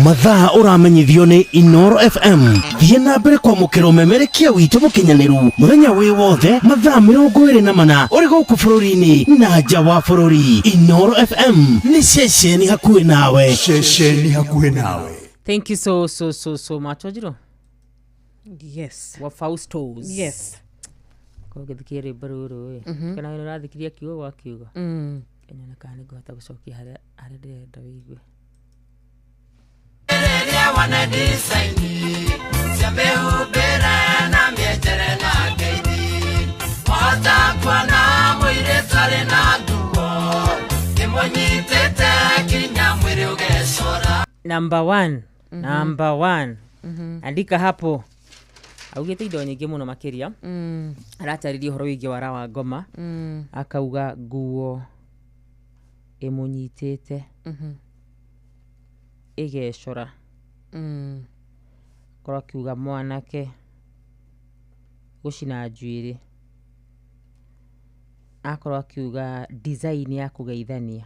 Mathaa ũramenyithio nĩ Inoro FM. Thiĩ na mbere kwamũkĩra ũmemerekia witũ mũkinyanĩru mũthenya wĩ wothe mathaa 24 ũrĩ gũkũ bũrũri-inĩ na nja wa bũrũri. Inoro FM nĩ ceceni hakuhĩ nawe. Ceceni hakuhĩ nawe. Thank you so so so so much. Wajiro? Yes. Wa Faustos. Yes. Korwo ngĩthikĩrĩria rwĩmbo rũrũ ĩ, kana wĩ ũrathikĩrĩria kiugo gwa kiugo, kanyona kana nĩngũhota gũcokia harĩa harĩa ndĩrenda wĩigue. Rĩrĩa wone ndicaini cia mĩhumbĩre na mĩenjere na ngeithi. Wahota kuona mũirĩtu arĩ na nguo ĩmũnyitĩte nginya mwĩrĩ ũgecora. Number one. Number one. Andika hapo. Augĩte indo nyingĩ mũno makĩria. Aratarĩria ũhoro wĩgiĩ wara wa ngoma. Akauga nguo ĩmũnyitĩte ĩgecora. Korwo akiuga mwanake gũcina njuĩrĩ. Akorwo akiuga design ya kũgeithania.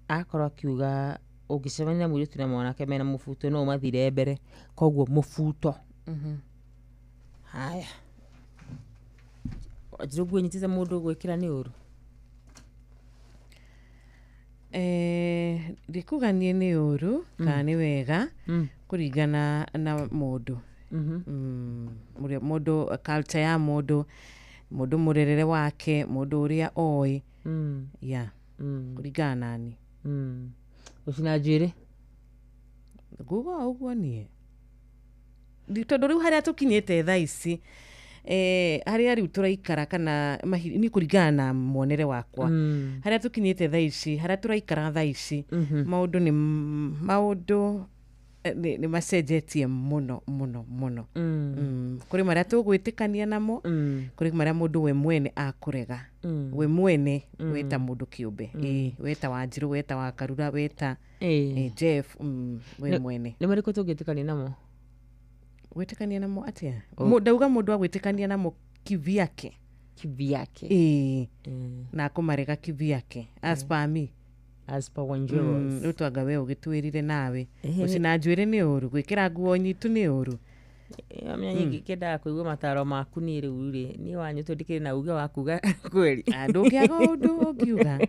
Akorwo akiuga ũngĩcemania na mũirĩtu na mwanake mena mũbuto no ũmathire mbere, koguo mũbuto. Haya, Wanjirũ, nguo nyitĩte mũndũ gwĩkĩra nĩ ũru? Ndikuga niĩ nĩ ũru kana nĩ wega, kũringana na mũndũ. Mũndũ culture ya mũndũ, mũndũ mũrerere wake, mũndũ ũrĩa oĩ. Yeah. Kũringana nani. Gũcina njuĩrĩ? Nguga o ũguo niĩ. Tondũ rĩu harĩa tũkinyĩte thaa ici, harĩa rĩu tũraikara kana nĩ kũringana na muonere wakwa. Harĩa tũkinyĩte thaa ici, harĩa tũraikara thaa ici, maũndũ nĩ maũndũ nĩ macenjetie mũno mũno mũno. Kũrĩ marĩa tũgwĩtĩkania namo, kũrĩ marĩa mũndũ we mwene akũrega. We mwene we ta mũndũ kĩũmbe. We ta Wanjirũ, we ta wa Karura, we ta Jeff, we mwene. Nĩ marĩkũ tũngĩtĩkania namo? Gwĩtĩkania namo atĩa? Ndauga mũndũ agwĩtĩkania namo kivyake. Kivyake. Na akũmarega kivyake. As per me. As per Wanjiru. Rĩu twanga we ũgĩtwĩrire nawe. Gũcina njuĩrĩ nĩ ũru, gwĩkĩra nguo nyitu nĩ ũru. Amenya nyingĩ kĩendaga kũigua mataro maku niĩ rĩu rĩ, niĩ wanyu tondũ ndikĩrĩ na uge wa kuga kweli. Ndũngĩaga ũndũ ũngiuga.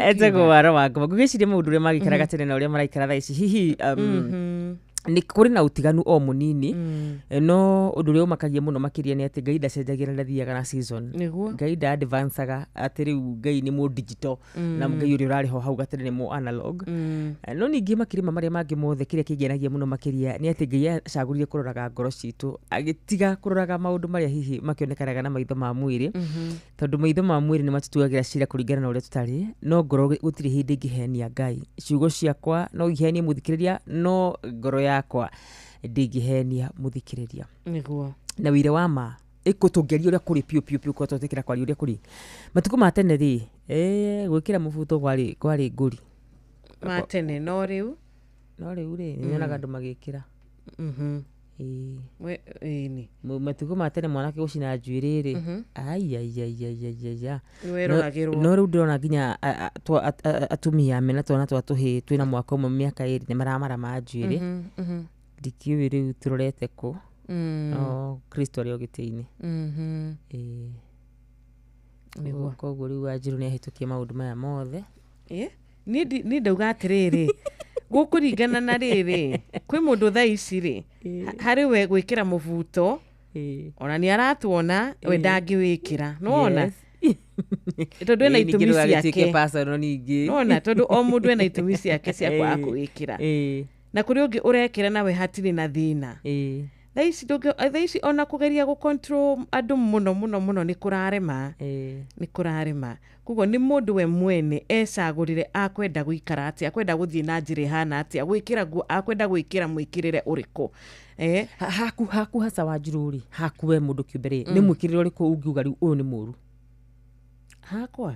Etagwo waro wa ngoma. Ngwĩciria maũndũ ũrĩa magĩikaraga tene na ũrĩa maraikara thaa ici hihi Nĩ kũrĩ na ũtiganu o mũnini. No ũndũ ũrĩa ũmakagia mũno makĩria nĩ atĩ Ngai ndacenjagia na ndathiaga na season. Nĩguo. Ngai nda advancaga atĩ rĩu Ngai nĩ mũ digital na Ngai ũrĩa ũrarĩ ho hau gatene nĩ mũ analog. No ningĩ makĩria ma marĩa mangĩ mothe, kĩrĩa kĩngenagia mũno makĩria nĩ atĩ Ngai acagũrire kũroraga ngoro citũ, agĩtiga kũroraga maũndũ marĩa hihi makĩonekanaga na maitho ma mwĩrĩ, tondũ maitho ma mwĩrĩ nĩ matũtuagĩra cira kũringana na ũrĩa tũtarĩ, no ngoro gũtirĩ hĩndĩ ĩngĩhenia Ngai. Ciugo ciakwa no ihenie mũthikĩrĩria, no ngoro yakwa ndĩngĩhenia mũthikĩrĩria. Nĩguo. Na wĩira wa ma ĩkũtũngeria ũrĩa kũrĩ piũ piũ piũ, kwa twetĩkĩra kwaria ũrĩa kũrĩ. Matukũ ma tene rĩ, gwĩkĩra mũbuto kwarĩ ngũri. Ma tene, no rĩu? No rĩu rĩ, nyonaga andũ magĩkĩra. Ĩĩ. Ĩni. Matukũ ma tene mwanake gũcina njuĩrĩ rĩ, ai ai ai ai ai ai ai. Nĩweroragĩrwo. No rĩu ndĩrona nginya atumia mena twana twa tũhĩĩ twĩna mwaka ũmwe, mĩaka 2 nĩ maramarama njuĩrĩ. Ndikĩũĩ rĩu tũrorete kũ. No Kristo arĩ o gĩtĩ-inĩ. Ĩĩ. Nĩguo. Koguo rĩu Wanjirũ nĩ ahĩtũkie maũndũ maya mothe. Ĩ? Niĩ ndauga atĩrĩrĩ, gũkũringana na rĩrĩ, kwĩ mũndũ thaa ici rĩ, harĩ we gwĩkĩra mũbuto, ona nĩ aratuona we ndangĩwĩkĩra, nĩwona? Tondũ ena Ĩĩ, ningĩ itũmi ndũgagĩtuĩke ciake. personal ningĩ. Nĩwona? Tondũ o mũndũ ena itũmi ciake cia kwaga kũwĩkĩra. Na kũrĩ ũngĩ ũrekĩra nawe hatirĩ na thĩna. Thaa ici ona kũgeria gũ control andũ mũno mũno mũno nĩ kũrarema. Nĩ kũrarema. Koguo nĩ mũndũ we mwene ecagũrĩre akwenda gũikara atĩa, akwenda gũthiĩ na njĩra ĩhana atĩa, gwĩkĩra nguo, akwenda gwĩkĩra mwĩkĩrĩre ũrĩkũ. Haku hasa Wanjirũ rĩ, haku we mũndũ kĩũmbe rĩ, nĩ mwĩkĩrĩre ũrĩkũ ũngiuga rĩu ũyũ nĩ mũru? Hakwa?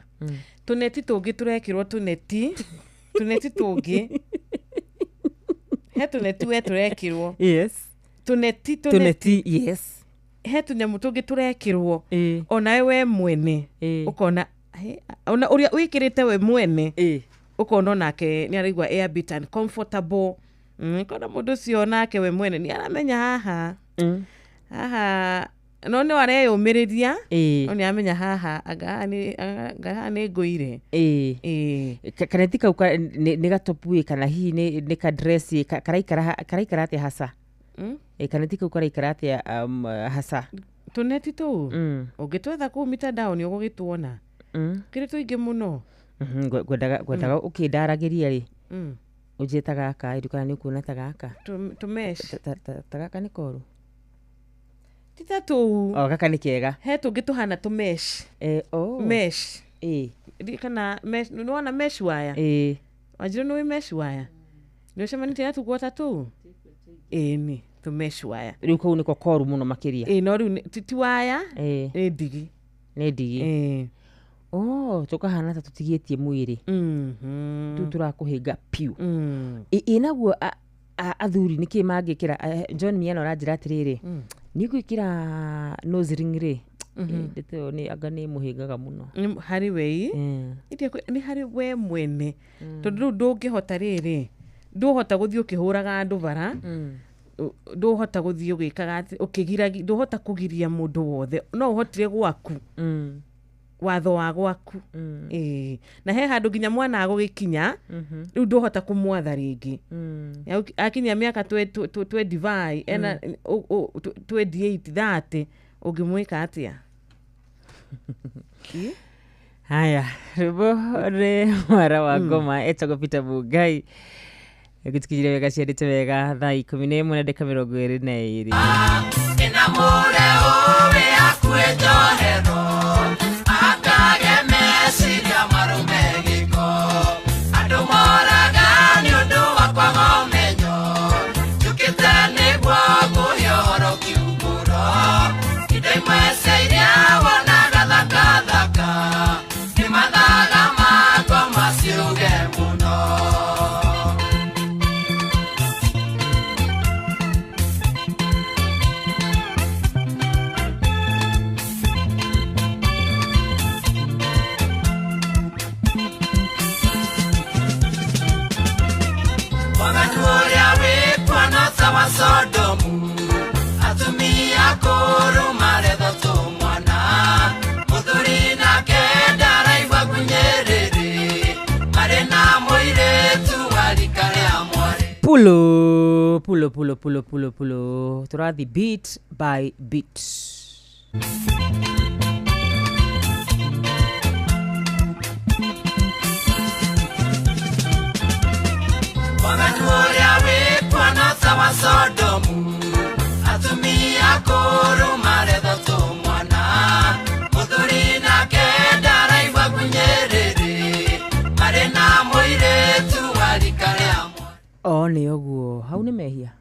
Tũneti tũngĩ tũrekĩrwo tũneti tũngĩ. He tũneti we tũrekĩrwo. Tũneti, tũneti, yes. He tũnyamũ tũngĩ tũrekĩrwo. Onawe we mwene ũkona, he, ona ũrĩa wĩkĩrĩte we mwene ũkona onake nĩ araigua a bit uncomfortable. Ũkona mũndũ ũcio onake we mwene nĩ aramenya haha. Haha no nĩ areyũmĩrĩria, no nĩ aramenya haha anga haha nĩ ngũire. Kaneti kau nĩ gatopu ĩ, kana hihi nĩ ka dress ĩ, karaikara atĩa hasa? Kaneti kau karaikara atĩa hasa? Tũneti tũu ũngĩtwetha kũu mitandao nĩ ũgũgĩtuona. Kĩrĩ tũingĩ mũno. Ngwendaga ũkĩndaragĩria rĩ, ũnjĩre ta gaka ĩ, kana nĩ ũkuona ta gaka? Tũmesh. Ta gaka nĩ koru? Ti ta tũu. O, gaka nĩ kega. He tũngĩ tũhana tũmesh. Oh. Mesh. Kana mesh, nĩ wona mesh wire? Wanjirũ nĩ wĩ mesh wire? Nĩ ũcemanĩtie na tũguo ta tũu? Ĩni, tũmesh wire. Rĩu kau nĩko koru mũno makĩria. Ĩ, no rĩu ti wire, nĩ ndigi. Nĩ ndigi. Oh, tũkahana ta tũtigĩtie mwĩrĩ. Tũu tũrakũhĩnga piũ. Ĩ naguo athuri nĩkĩ mangĩkĩra? John Miano aranjĩra atĩrĩrĩ, niĩ ngwĩkĩra nose ring rĩ, ndeto ĩyo nĩ anga nĩ mũhĩngaga mũno. Nĩ harĩ we ĩ? Nĩ harĩ we mwene. Tondũ rĩu ndũngĩhota rĩrĩ, ndũhota gũthiĩ ũkĩhũraga andũ bara, ndũhota gũthiĩ ũgĩkaga atĩ, ũkĩgiragi, ndũhota kũgiria mũndũ wothe. No ũhotire gwaku. Watho wa gwaku. Na he handũ nginya mwana agũgĩkinya, rĩu ndũhota kũmwatha rĩngĩ. Akinya mĩaka 25, ena, 28, 30, ũngĩmwĩka atĩa? Haya, rwĩmbo rĩ mwara wa ngoma etagwo Peter Mungai. Gũtikinyire wega ciandĩte wega thaa 11 na ndagĩka 22. Ina mure ũwe akue njohero, akage meciria marume gĩko. Andũ moraga nĩ ũndũ wa kwaga ũmenyo, njũkĩte nĩguo kũhe ũhoro kiumbũro. Indo imwe cia iria wonaga thakathaka, nĩ mathaga ma ngoma ciuge mũno. Waganu ũrĩa wĩkuo no ta wa Sodomu, atumia akũrũ maretha tũmwana, mũthuri nake ndaraigua ngunyĩrĩrĩ, marĩ na mũirĩtu wa rika rĩa mwarĩ. Pulo Pulo pulo pulo pulo pulo pulo tũrathiĩ bit by bit. Waganu ũrĩa wĩkuona ta wa Sodomu, atumia akũrũ maretha tũmwana, mũthuri nake ndaraigua ngunyĩrĩrĩ, marĩ na mũirĩtu wa rika rĩa O nĩ ũguo hau nĩ mehia.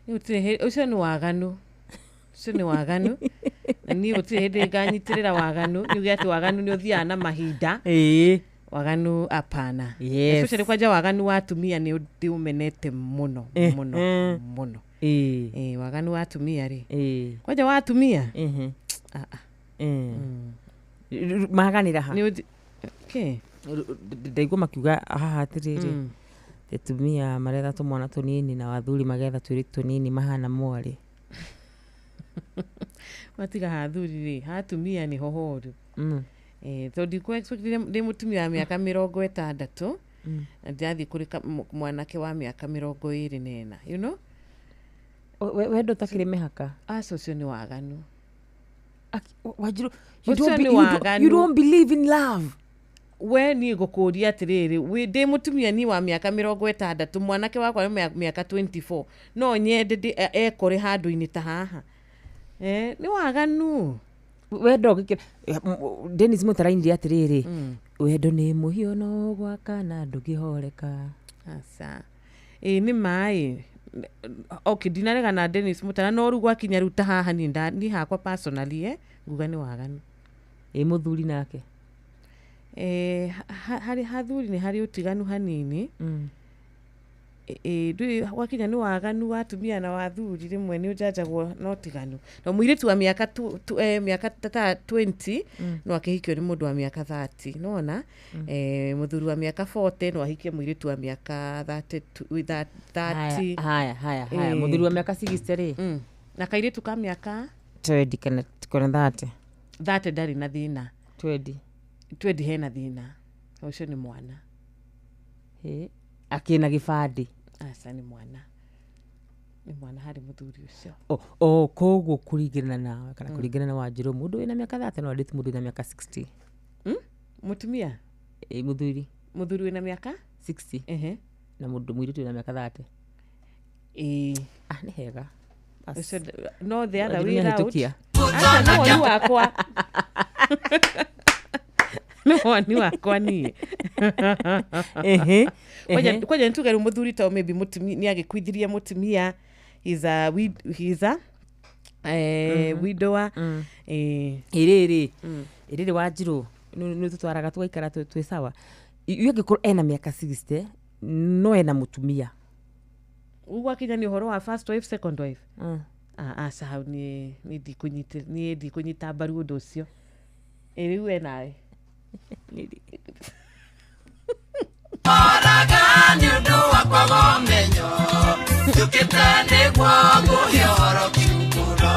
Ũcio nĩ waganu, ũcio nĩ waganu, na niĩ gũtirĩ hĩndĩ nganyitĩrĩra waganu. Nĩ uge atĩ waganu nĩ ũthiaga na mahinda. Ĩĩ. Waganu apana. Yes. Especially kwanja waganu wa atumia nĩ ndĩũmenete mũno mũno mũno. Ĩĩ. Waganu wa atumia rĩ. Ĩĩ. Kwanja wa atumia. Ah ah. Maganĩra ha? Nĩ kĩ? Ndaigua makiuga haha atĩrĩrĩ, atumia maretha tũmwana tũnini na athuri magetha tũirĩtu tũnini mahana mwarĩ. Matiga ha athuri rĩ, ha atumia nĩho horu. Tondũ ndikũ-expect ndĩ mũtumia wa mĩaka 60 na ndĩrathiĩ kũrĩ mwanake wa mĩaka 24, you know? Wendo ũtakĩrĩ mĩhaka. Aca ũcio nĩ waganu. Wanjiru, Ũcio nĩ waganu. you don't believe in love. We niĩ ngũkũria atĩrĩrĩ, ndĩ mũtumia niĩ wa mĩaka 60, mwanake wakwa nĩ mĩaka 24, no nyende ekore handũ-inĩ ta haha. Nĩ waganu. Wendo ũngĩkĩra Dennis Mũtarainire atĩrĩrĩ, wendo nĩ mũhiũ no gwakana ndũngĩhoreka. Aca. Ĩĩ nĩ maĩ. Okay, ndinaregana na Dennis Mũtara, no rĩu gwakinya rĩu ta haha niĩ hakwa personally, nguga nĩ waganu. Ĩ mũthuri nake? Harĩ hathuri nĩ harĩ ũtiganu hanini. Ndũĩ gwakinya nĩ waganu wa atumia na wa athuri rĩmwe nĩ ũjanjagwo na ũtiganu. Na mũirĩtu wa mĩaka mĩaka ta 20 no akĩhikio nĩ mũndũ wa mĩaka 30, nĩwona? Mũthuri wa mĩaka 40 no ahikie mũirĩtu wa mĩaka 30. Haya haya haya, mũthuri wa mĩaka 60 rĩ? Na kairĩtu ka mĩaka 20 kana 30. 30 ndarĩ na thĩna. 20. 20 hena thĩna. Ũcio nĩ mwana. Akĩna gĩbandĩ. Aca nĩ mwana. Nĩ mwana harĩ mũthuri ũcio. O koguo kũringana nawe kana kũringana na Wanjiru, mũndũ wĩna mĩaka 30 no andĩte mũndũ wĩna mĩaka 60. Mũtumia? Ĩ mũthuri. Mũthuri wĩna mĩaka 60. Na mũndũ mũirĩtu wĩna mĩaka 30. Ĩĩ. Ah, nĩ hega. Ũcio no the other way round. Aca nĩ woni wakwa. Nĩ woni wakwa niĩ. Kwanja nĩtuge rĩu mũthuri ta maybe mũtumia nĩ agĩkuithirie mũtumia, he's a widower. Ĩrĩrĩ ĩrĩrĩ Wanjiru, nĩ tũtwaraga tũgaikara twĩ sawa. Yu angĩkorwo ena mĩaka 60 no ena mũtumia. Ũguo gwakinya nĩ ũhoro wa first wife, second wife. Aca hau niĩ ndikũnyita mbaru ũndũ ũcio. Ĩ rĩu we nawe. Maraga nĩ ũndũ wa kwaga ũmenyo, njũkĩte nĩguo ngũhe ũhoro kiumbũro.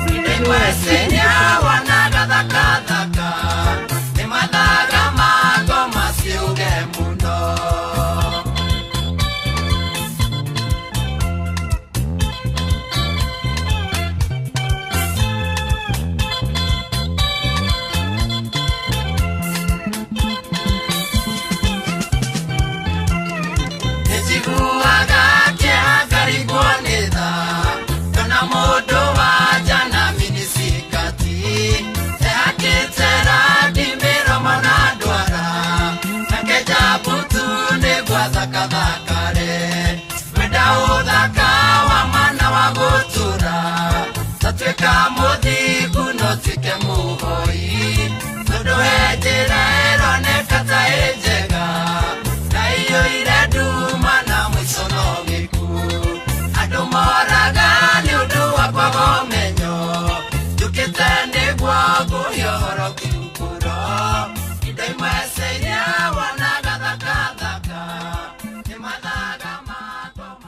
Ndĩmweciria wonaga thakathaka, nĩ mathaga ma ngoma ciuge mũno.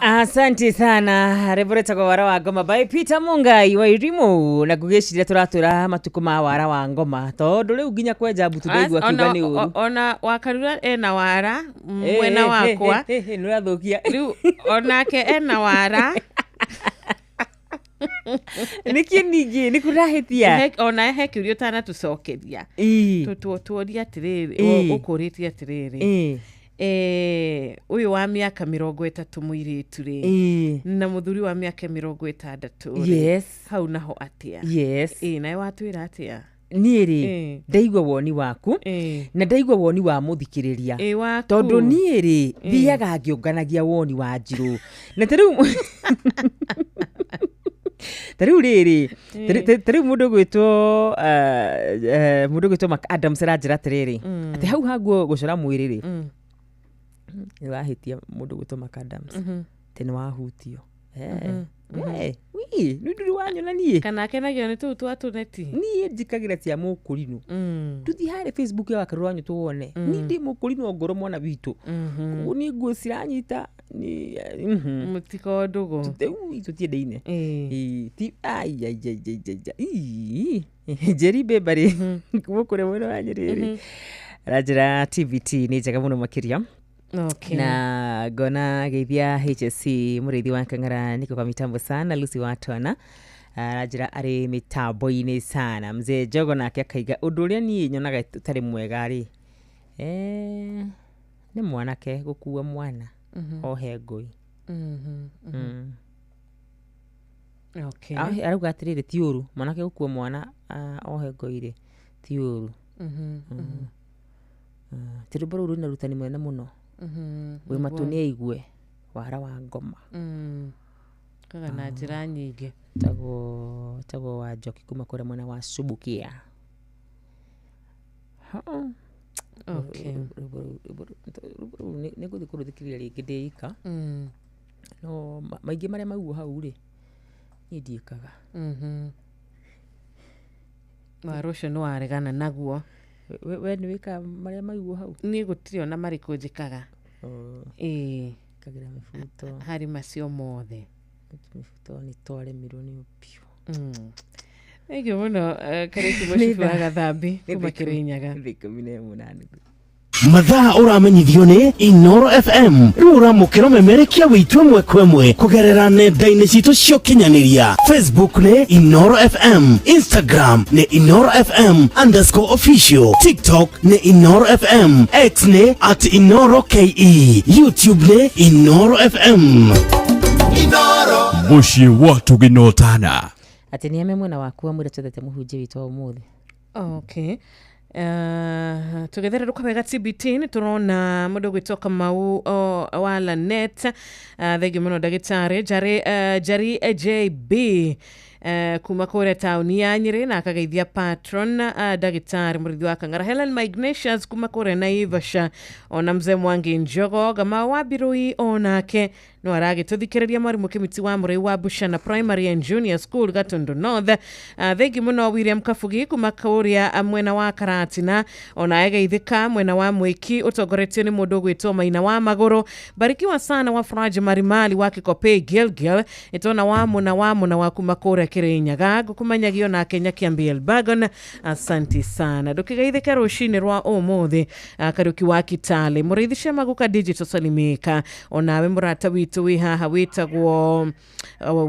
Asante sana. Rwĩmbo rwĩtagwo Wara wa Ngoma by Peter Mungai wa Irimu, na ngũgĩciria tũratwĩra matukũ ma wara wa ngoma, tondũ rĩu nginya kwenja mbutu ndaigua akiuga nĩ ũru. Ona Wakarura ena wara mwena wakwa. Nĩ ũrathũkia. Rĩu onake ena wara. Nĩkĩ ningĩ nĩ kũrahĩtia? Ona he kĩũria ũtanatũcokeria. Tuoria atĩrĩrĩ, ũkũrĩtie atĩrĩrĩ, ũyũ wa mĩaka 30 mũirĩtu rĩ, na mũthuri wa mĩaka 60 rĩ, hau naho atĩa? Nawe watwĩra atĩa? Niĩ rĩ, ndaigua woni waku na ndaigua woni wa mũthikĩrĩria, tondũ niĩ rĩ, thiaga ngĩũnganagia woni wa Njirũ, na ta rĩu rĩrĩ, ta rĩu mũndũ gwĩtwo Mark Adams aranjĩra atĩrĩrĩ, atĩ hau haguo gũcora mwĩrĩ rĩ, nĩ wahĩtia mũndũ gwĩtwo Mark Adams, atĩ nĩ wahutio. Nĩ ndũrĩ wanyona niĩ. Kana akenagio nĩ tũu twa tũneti. Niĩ njikagĩra cia mũkũrinũ. Tũthiĩ harĩa Facebook ya Wakarura wanyu tuwone. Niĩ ndĩ mũkũrinũ ngoro mwana witũ. Koguo niĩ nguo ciranyita. Mũtiko ndũgũ. Tũtiendaine. Njeri Bemba rĩ, kuma kũrĩa mwena wa Nyĩrĩ rĩ, aranjĩra TBT nĩ njega mũno makĩria. Na ngona geithia HSC mũrĩithi wa Kang'ara niko kwa mitambo sana, Lucy Watwana aranjĩra arĩ mitambo-inĩ sana. Mzee Njogo nake akaiga ũndũ ũrĩa niĩ nyonaga ũtarĩ mwega rĩ, nĩ mwanake gũkua mwana ohe ngũi. Arauga atĩrĩrĩ, ti ũru mwanake gũkua mwana ohe ngũi rĩ, ti ũru. Ti rwĩmbo rũu rwĩna ũrutani mũnene mũno. Wĩ matũ nĩ aigue wara wa ngoma. Kaga na njĩra nyingĩ. Tagwo wa Njoki kuma kũrĩa mwena wa Subukia. Nĩ ngũthiĩ kũrũthikĩrĩria rĩngĩ ndĩ ika. No maingĩ marĩa maugwo hau rĩ, niĩ ndiĩkaga. Wara ũcio nĩ waregana naguo. We nĩ wĩkaga marĩa maugwo hau? Niĩ gũtirĩ ona marĩkũ njĩkaga. Njĩkagĩra mĩbuto. Harĩ macio mothe. Mĩbuto nĩ twaremirwo nĩyo biũ. Thengiũ mũno Kariũki Mũcibi wa Gathambi kuma Kĩrĩnyaga. 18. Mathaa ũramenyithio nĩ Inoro FM. Rĩu ũramũkĩra memerekia witũ ĩmwe kwa ĩmwe kũgerera nenda-inĩ citũ cia ũkinyanĩria. Facebook nĩ Inoro FM, Instagram nĩ Inoro FM _official, TikTok nĩ Inoro FM, X nĩ @InoroKE, YouTube nĩ Inoro FM. Inoro Mũciĩ wa tũgĩnotana. Atĩ nĩ ame mwena waku wa mwĩra twendete mũhunjia witũ wa ũmũthĩ. Tũgĩthererũka wega TBT nĩ tũrona mũndũ ũgwĩtwo Kamau wa Lanet. Thengiũ mũno ndagĩtarĩ Njeri JB kuma kũrĩa taũni ya Nyĩrĩ, na akageithia patron ndagĩtarĩ mũrĩithi wa Kang'ara Helen Ignatius kuma kũrĩa Naivasha, ona mzee Mwangi Njogo Gamau wa Birui onake no aragĩtũthikĩrĩria, mwarimũ Kĩmiti wa Mũrĩi wa Bushana Primary and Junior School Gatundu North. Thengi mũno William Kabugi kuma kũrĩa mwena wa Karatina, ona egeithĩka mwena wa Mwĩki ũtongoretio nĩ mũndũ ũgwĩtwo Maina wa Magũrũ. Barikiwa sana wa Faraji Marimali wa Kikopey Gilgil, nĩtwona wa mũna wa kuma kũrĩa Kĩrĩnyaga, ngũkũmenyagio nake Nyakiambi Elbagon, asanti sana. Ndũkĩgeithĩke rũcinĩ rwa ũmũthĩ Kariũki wa Kitale, mũrĩithi Shemaguka Digital Salimika, onawe mũrata witũ wĩ haha wĩtagwo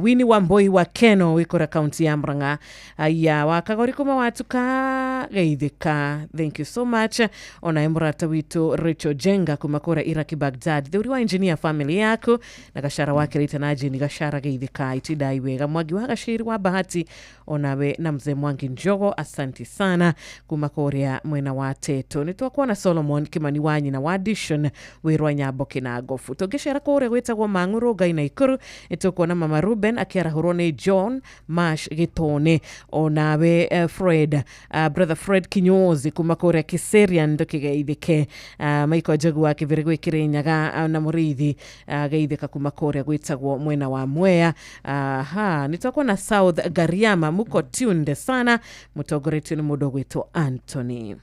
Wini wa Mboi wa Keno wĩ kũrĩa kaunti ya Murang'a. Aya wa Kagori kuma watuka geithĩka, thank you so much. Onawe mũrata witũ Rachel Jenga kuma kũrĩa Iraki Baghdad, thuri wa engineer family yaku na Gashara wa Kĩrĩta na Jeni Gashara, geithĩka itindai wega. Mwangi wa Gaciri wa Bahati onawe na mzee Mwangi Njogo, asanti sana kuma kũrĩa mwena wa Teto. Nĩ twakuona Solomon Kimani wa nyina wa Dishon wĩrwa Nyambo Kĩnangobu. Tũngĩcera kũrĩa gwĩtagwo Mang'ũrũ Ngai na Ikuru, nĩ tũkuona Mama Ruben akĩarahũrwo nĩ John Mash Gĩtone, onawe Fred brother Fred Kinyozi kuma kũrĩa Kiserian, ndũkĩgeithĩke. Michael Njogu wa Kĩbĩrĩ gwĩ Kĩrĩnyaga na Mũrĩithi geithĩka kuma kũrĩa gwĩtagwo mwena wa Mwea. Nĩ twakuona South Gariama muko tunde sana, mũtongoretio nĩ mũndũ ũgwĩtwo Anthony.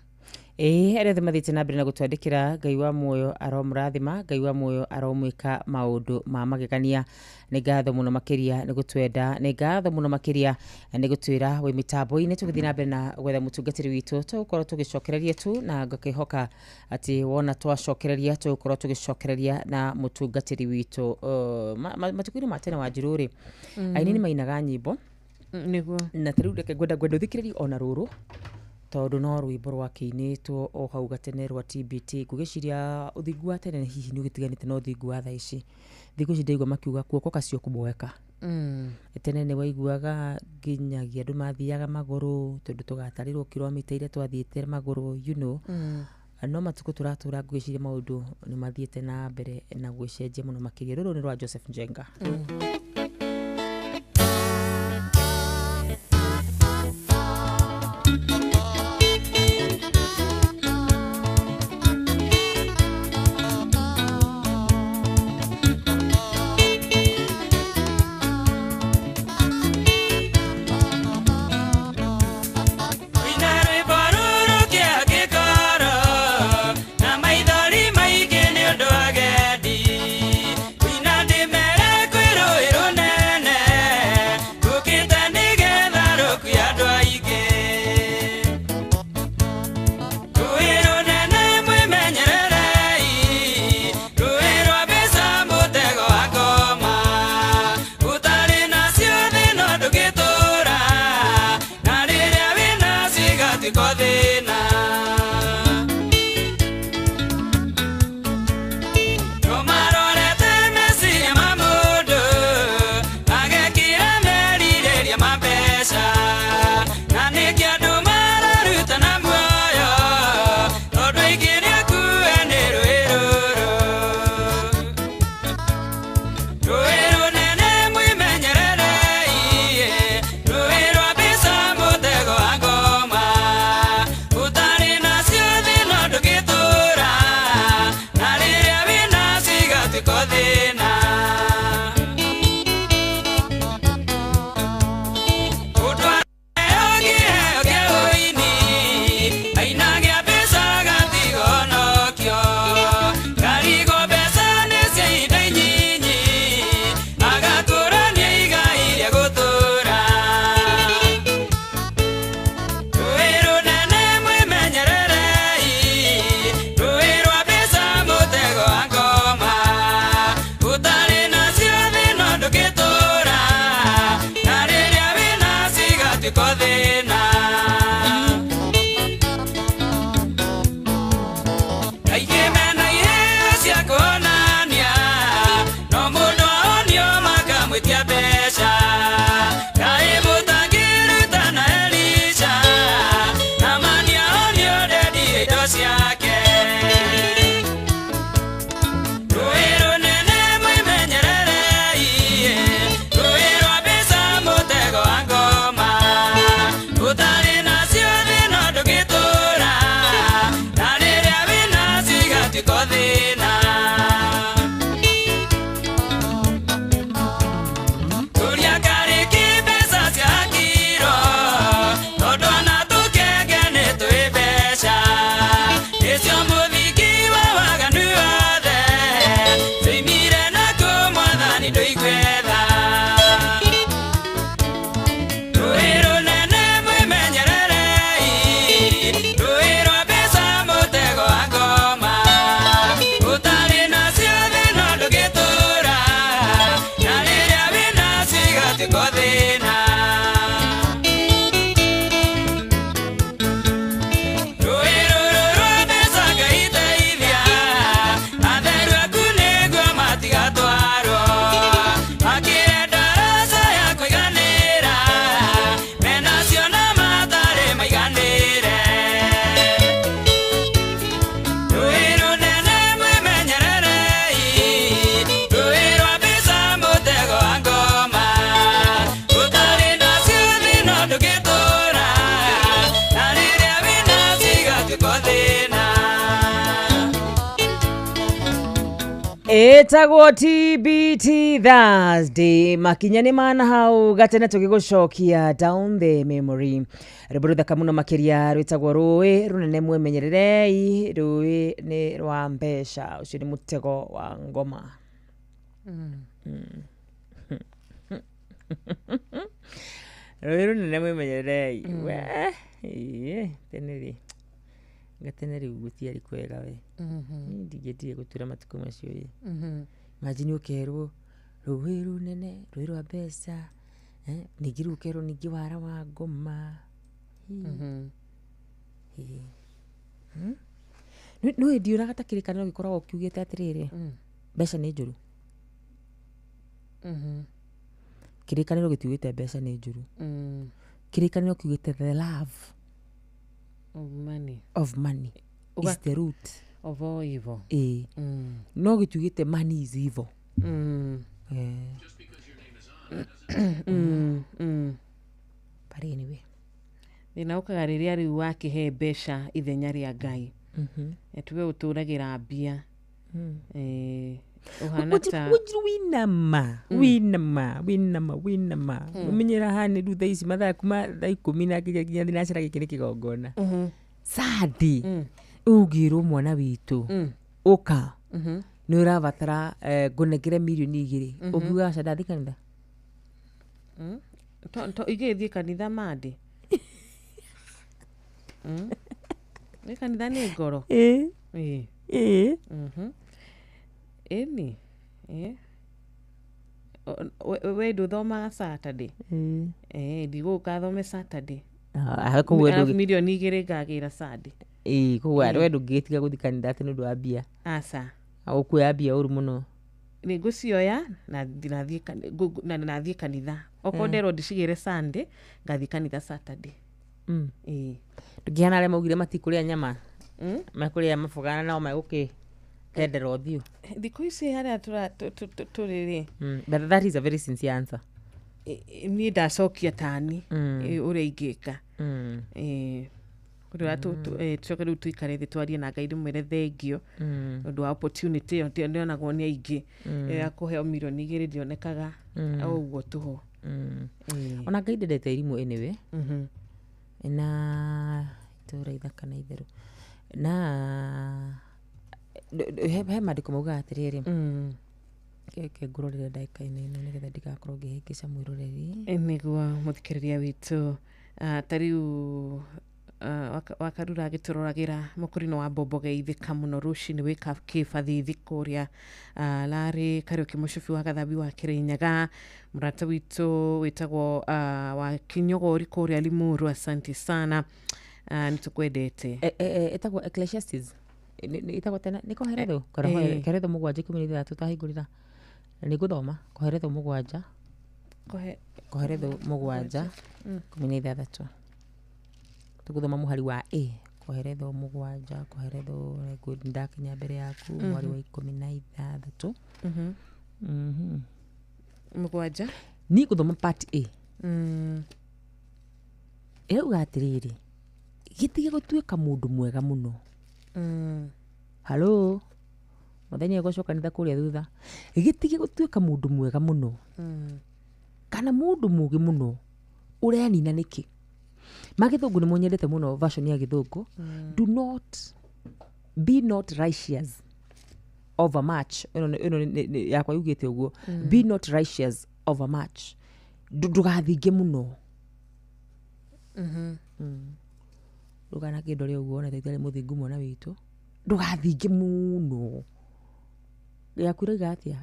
Ĩĩ, arĩa othe mathiĩte na mbere na gũtwandĩkĩra, Ngai wa muoyo aromũrathima, Ngai wa muoyo aromwĩka maũndũ ma magegania. Nĩ ngatho mũno makĩria nĩ gũtwenda, nĩ ngatho mũno makĩria nĩ gũtwĩra wĩ mĩtambo-inĩ. Tũgĩthiĩ na mbere na gwetha mũtungatĩri witũ, tũgũkorwo tũgĩcokereria tu, na ngakĩhoka atĩ wona twacokereria tũgũkorwo tũgĩcokereria na mũtungatĩri witũ. Matukũ-inĩ ma tene wa njirũ rĩ, aini nĩ mainaga nyĩmbo. Nĩguo. Na ta rĩu reke ngwenda ũthikĩrĩrie ona rũrũ, tondũ no rwĩmbo rwakĩinĩtwo o hau gatene rwa TBT. Ngũgĩciria ũthingu wa tene hihi nĩ ũgĩtiganĩte na ũthingu wa thaa ici. Thikũ ici ndaigua makiuga kuoko kacio kuboeka. Tene nĩ waiguaga nginyagia andũ mathiaga magũrũ, tondũ tũgatarĩrwo kilomita iria twathiĩte magũrũ. No matukũ tũratũra, ngwĩciria maũndũ nĩ mathiĩte na mbere na gwĩcenjia mũno makĩria. Rũrũ nĩ rwa Joseph Njenga. Ina rwĩmbo rũrũ kĩa gĩkoro, na maithori maingĩ nĩ ũndũ wa agendi. Ina ndĩmere kwĩ rũĩ rũnene, rũkĩte nĩgetha rũkue andũ aingĩ. Rũĩ rũnene mwĩmenyererei, rũĩ rwa mbeca mũtego wa ngoma. Ũtarĩ nacio thĩna ndũngĩtũra, na rĩrĩa wĩnacio igatuĩka thĩna. Tũmarorete meciria ma mũndũ, agekĩra merirĩria ma mbeca. Na nĩkĩo andũ mararutana muoyo, tondũ aingĩ nĩakue nĩ rũĩ rũrũ. Rũĩ rũnene mwĩmenyererei, rũĩ rwa mbeca mũtego wa ngoma. Ũtarĩ nacio thĩna ndũngĩtũra, na rĩrĩa wĩnacio igatuĩka thĩna. Mũndũ araheo kĩheo kĩa ũini, ainagia mbeca agatigwo Karigwo mbeca nĩ cia ihinda inyinyi, agakũrania igai rĩa gũtũũra. Rũĩ rũnene mwĩmenyererei, rũĩ rwa mbeca mũtego wa ngoma. Ĩtagwo TBT Thursday, makinya nĩ mana hau gatene tũgĩgũcokia down the memory. Rwĩmbo rũthaka mũno makĩria rwĩtagwo rũĩ rũnene mwemenyererei, rũĩ nĩ rwa mbeca, ũcio nĩ mũtego wa ngoma. Rũĩ rũnene mwemenyererei. We ĩĩ, tene rĩ gatene rĩu gũtiarĩ kwega we. Niĩ ndingĩendire gũtura matukũ macio ĩ. Imagine ũkerwo rũĩ rũnene, rũĩ rwa mbeca, ningĩ rĩu ũkerwo ningĩ wara wa ngoma. Ĩ. Nĩ ndionaga ta kĩrĩkanĩro gĩkoragwo kiugĩte atĩrĩrĩ, mbeca nĩ njũru. Kĩrĩkanĩro gĩtiugĩte mbeca nĩ njũru. Kĩrĩkanĩro kiugĩte the love of money, of money is the root of all evil. Ĩĩ. No gĩtiugĩte money is evil. But anyway. Thĩna ũkaga rĩrĩa rĩu wakĩhe mbeca ithenya rĩa Ngai. Tuge ũtũragĩra mbia. Ũhana ta winama winama winama winama ũmenyera haha rĩu thaa ici mathaa kuma thaa 10 na nginya thinacara gĩkĩ nĩ kĩgongona. Sadi ũngĩrwo mwana witũ ũka nĩ ũrabatara ngũnengere mirioni 2 ũngiuga aca ndathiĩ kanitha. Igĩthiĩ kanitha mandĩ. Nĩ kanitha nĩ ngoro. Ĩĩ. Ĩni. We ndũthomaga Saturday. Ndigũka thome Saturday. Mirioni 2 ngagĩra Sunday. Ĩĩ, koguo we ndũngĩgĩtiga gũthiĩ kanitha atĩ nĩ ũndũ wa mbia. Aca. Ũkuoya mbia ũru mũno. Nĩ ngũcioya na nathiĩ kanitha. Okorwo nderwo ndĩcigĩre Sunday, ngathiĩ kanitha Saturday. Ĩĩ. Ndũngĩhana arĩa maugire matikũrĩa nyama. Mekũrĩa maboga nao megũkĩtendera ũthiũ. Thikũ ici harĩa tũrĩ rĩ. But that is a very sincere answer. Niĩ ndacokia tani ũrĩa ingĩka. Ũrĩa tũcoke rĩu tũikare thĩ twarie na Ngai ndĩmwĩre thengio ũndũ wa opportunity ĩyo ndĩonagwo nĩ aingĩ ya kũheo mirioni 2 ndĩonekaga o ũguo tũhũ. Ona Ngai ndendete irimũ anyway. Na itũra ithaka na itherũ. Na he maandĩko maugaga atĩrĩrĩ, reke ngũrorere ndagĩka-inĩ ĩno nĩgetha ndigakorwo ngĩhĩngĩca mwĩroreri. Nĩguo mũthikĩrĩria witũ ta rĩu wakarura agĩtũroragĩra mũkũrinũ wa mbombo geithĩka mũno rũcinĩ wĩ kĩbathithi kũrĩa Larĩ Kariũki mũcubi wa Gathambi wa Kĩrĩnyaga, mũrata witũ wĩtagwo wa Kinyogori kũrĩa Limuru, asante sana, nĩ tũkwendete. Ĩtagwo Ecclesiastes. Ĩtagwo tena nĩ Koheretho? Koheretho 7:16 tahingũrĩra. Nĩ ngũthoma Koheretho 7. Koheretho 7:16. Tũgũthoma mũhari wa A. Koheretho 7, Koheretho ndakinya mbere yaku mũhari wa 16. 7. Niĩ ngũthoma part A. Ĩrauga atĩrĩrĩ, gĩtige gũtuĩka mũndũ mwega mũno. Halo, mũthenya ũgũcoka kanitha kũrĩa thutha. Gĩtige gũtuĩka mũndũ mwega mũno. Kana mũndũ mũũgĩ mũno ũrenina nĩkĩ? Magĩthũngũ nĩ monyendete mũno version ya gĩthũngũ. Do not be not righteous over much. Ĩno yakwa yugĩte ũguo. Be not righteous over much. Ndũgathinge mũno. Ndũgana kĩndore ũguo ona taitarĩ mũthingu mwana witũ. Ndũgathinge mũno. Yaku ĩrauga atĩa?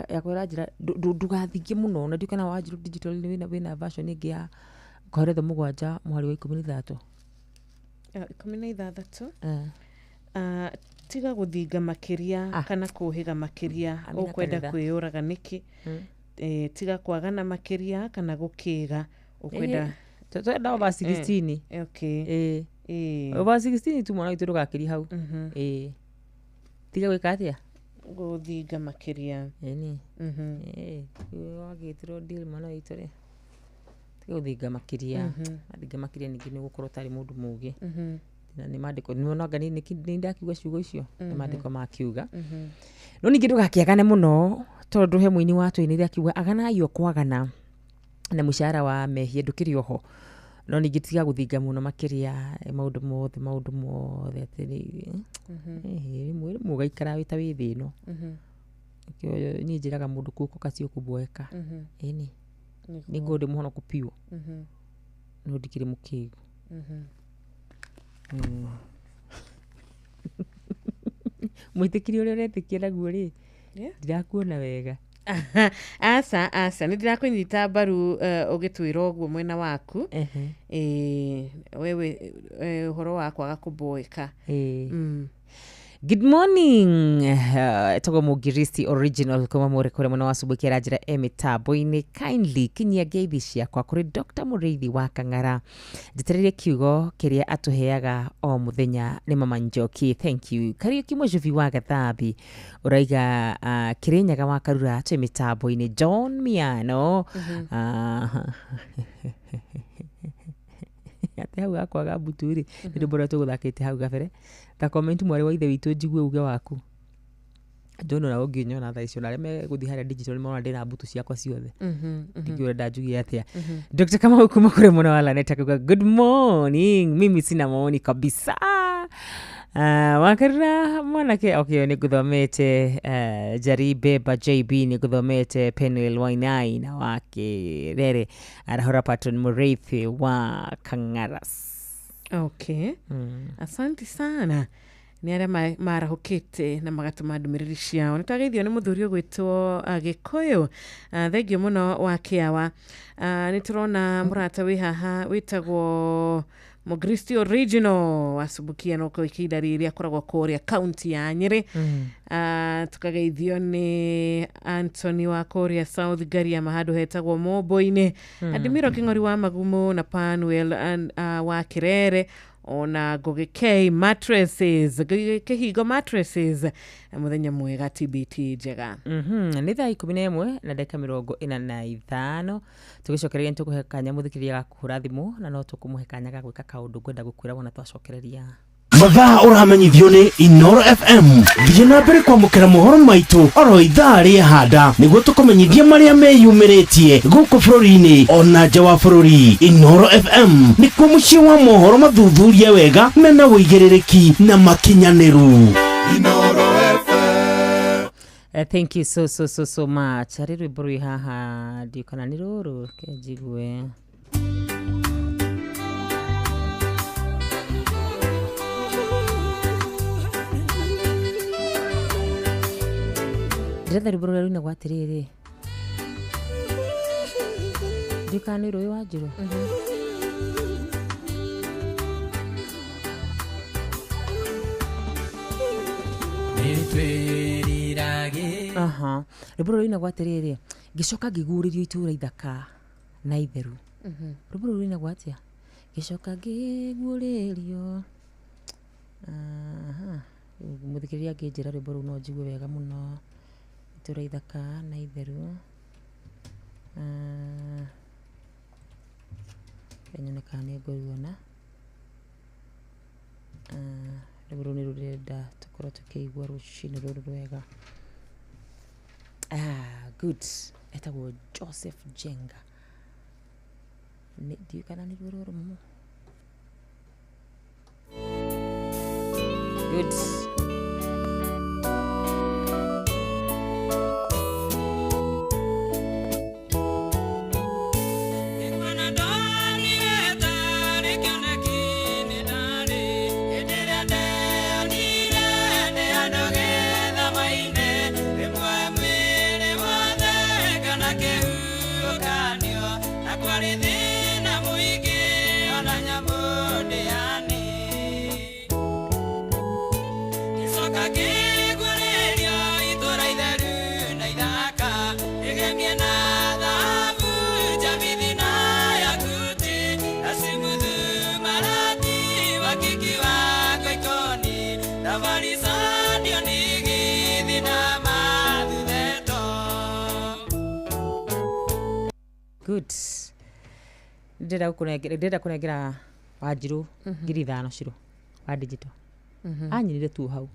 Yakwa ĩranjĩra ndũgathinge mũno na ndiũĩ kana Wanjiru digital wĩna version ĩngĩ ya Koheretho 7 mũhari wa 16. 16. Tiga gũthinga makĩria kana kũhĩga makĩria ũkwenda kwĩyũraga nĩkĩ. Tiga kwagana makĩria kana gũkĩga ũkwenda twenda over 16. Okay. Over 16 tu mwana witũ ndũgakĩrie hau. Tiga gwĩka atĩa? Gũthinga makĩria. Ĩni. Wagĩtĩrwo deal mwana witũ rĩ. Tiga gũthinga makĩria. Wathinga makĩria ningĩ nĩ ũgũkorwo ũtarĩ mũndũ mũũgĩ. Na nĩ maandĩko nĩwona anga nĩ ndakiuga ciugo icio nĩ maandĩko makiuga. No ningĩ ndũgakĩagane mũno tondũ he mũini wa tũinĩre akiuga aganai o kwagana na mũcara wa mehia ndũkĩrĩ oho, no ningĩ tiga gũthinga mũno makĩria maũndũ mothe maũndũ mothe atĩ rĩmwe rĩmwe ũgaikara wĩ ta wĩ thĩ ĩno. Nĩkĩo niĩ njĩraga mũndũ kuokoka sio kuboeka. Ĩni nĩ ngorwo ndĩ mũhonoku biũ no ndikĩrĩ mũkĩgu. Mwĩtĩkĩri ũrĩa ũretĩkia naguo rĩ, ndirakuona wega. Aca aca, nĩ ndĩrakũnyita mbaru ũgĩtwĩra ũguo mwena waku. Wewe ũhoro wa kwaga kũboeka. Good morning, etagwo Mũngiristi original kuma mũrĩ kũrĩa mwena wa Subukia njĩra e mĩtambo-inĩ. Kindly kinyia ngeithi ciakwa kũrĩ Dr. Mũrĩithi wa Kang'ara, njetereire kiugo kĩrĩa atũheaga o mũthenya nĩ Mama Njoki. Thank you. Kariũki Mũcubi wa Gathambi ũraiga Kĩrĩnyaga wa Karura twĩ mĩtambo-inĩ. John Miano atĩ hau gakwaga mbutu rĩ, nĩ rwĩmbo rũrĩa tũgũthakĩte hau gabere ta comment mwarĩ wa ithe witũ njigue uge waku. John, ona ũngĩnyona thaa icio na arĩa megũthiĩ harĩa digital nĩ marona ndĩna mbutu ciakwa ciothe. Ndingĩũra ndanjugie atĩa. Dr. Kamau kuma kũrĩ mwena wa Lanet akauga good morning, mimi sina maoni kabisa. Wakarira mwanake, okay, nĩ ngũthomete Jari Beba JB, nĩ ngũthomete Penuel Wainai na wakĩrere arahora Patron Mũrĩithi wa Kang'aras. Okay. Asante sana nĩ arĩa marahũkĩte na magatũma ndũmĩrĩri ciao. Nĩ twageithio nĩ mũthuri ũgwĩtwo Gĩkũyũ. Thengio mũno wa kĩawa. Nĩ tũrona mũrata wĩ haha wĩtagwo Mũgristi original wa Subukia no ihinda rĩrĩ akoragwo kũrĩa kaunti ya Nyĩrĩ. Tukageithio nĩ Anthony wa kũrĩa South Gariama handũ hetagwo Mombo-inĩ. Adimiro Kĩng'ori wa Magumo na Panuel wa Kĩrere ona Ngũgĩ K mattresses, Ngũgĩ Kĩhingo mattresses. Mũthenya mwega TBT njega. Nĩ thaa 11 na ndagĩka 45, tũgĩcokereria nĩ tũkũhe kanya mũthikĩrĩria ga kũhũra thimũ na no tũkũmũhe kanya ga gwĩka kaũndũ ngwenda gũkwĩra wona twacokereria. Mathaa ũramenyithio nĩ Inoro FM. Thiĩ na mbere kwamũkĩra mohoro maitũ oro ithaa rĩa handa nĩguo tũkũmenyithie marĩa meyumĩrĩtie gũkũ bũrũri-inĩ ona nja wa bũrũri. Inoro FM nĩkuo mũciĩ wa mohoro mathuthurie wega mena ũigĩrĩrĩki na makinyanĩru. Thank you so so so so much. Harĩ rwĩmbo rwĩ haha ndiũ kana nĩ rũrũ, reke njigue. Ndĩretha rwĩmbo rũrĩa rũinagwo atĩrĩrĩ, ndiũ kana nĩ rũĩ wa Njũrũ. Aha, rwĩmbo rũrĩa rũinagwo atĩrĩrĩ, ngĩcoka ngĩguũrĩrio itũũra ithaka na itheru. Rwĩmbo rũrũ rũinagwo atĩa? Ngĩcoka ngĩguũrĩrio. Aha, mũthikĩrĩria angĩnjĩra rwĩmbo rũu no njigue wega mũno. Itũũra ithaka na itheru. Nyone kana nĩ ngũruona. Rwĩmbo rũu nĩ rũrenda tũkorwo tũkĩigua rũcinĩ rũrũ rwega. Good. Etagwo Joseph Jenga. Ndiũĩ kana nĩruo rũrũ mũno. Good. Good. Ndĩrenda kũnengera Wanjirũ 5,000 ciro. Wa digital. Anyinire tu hau.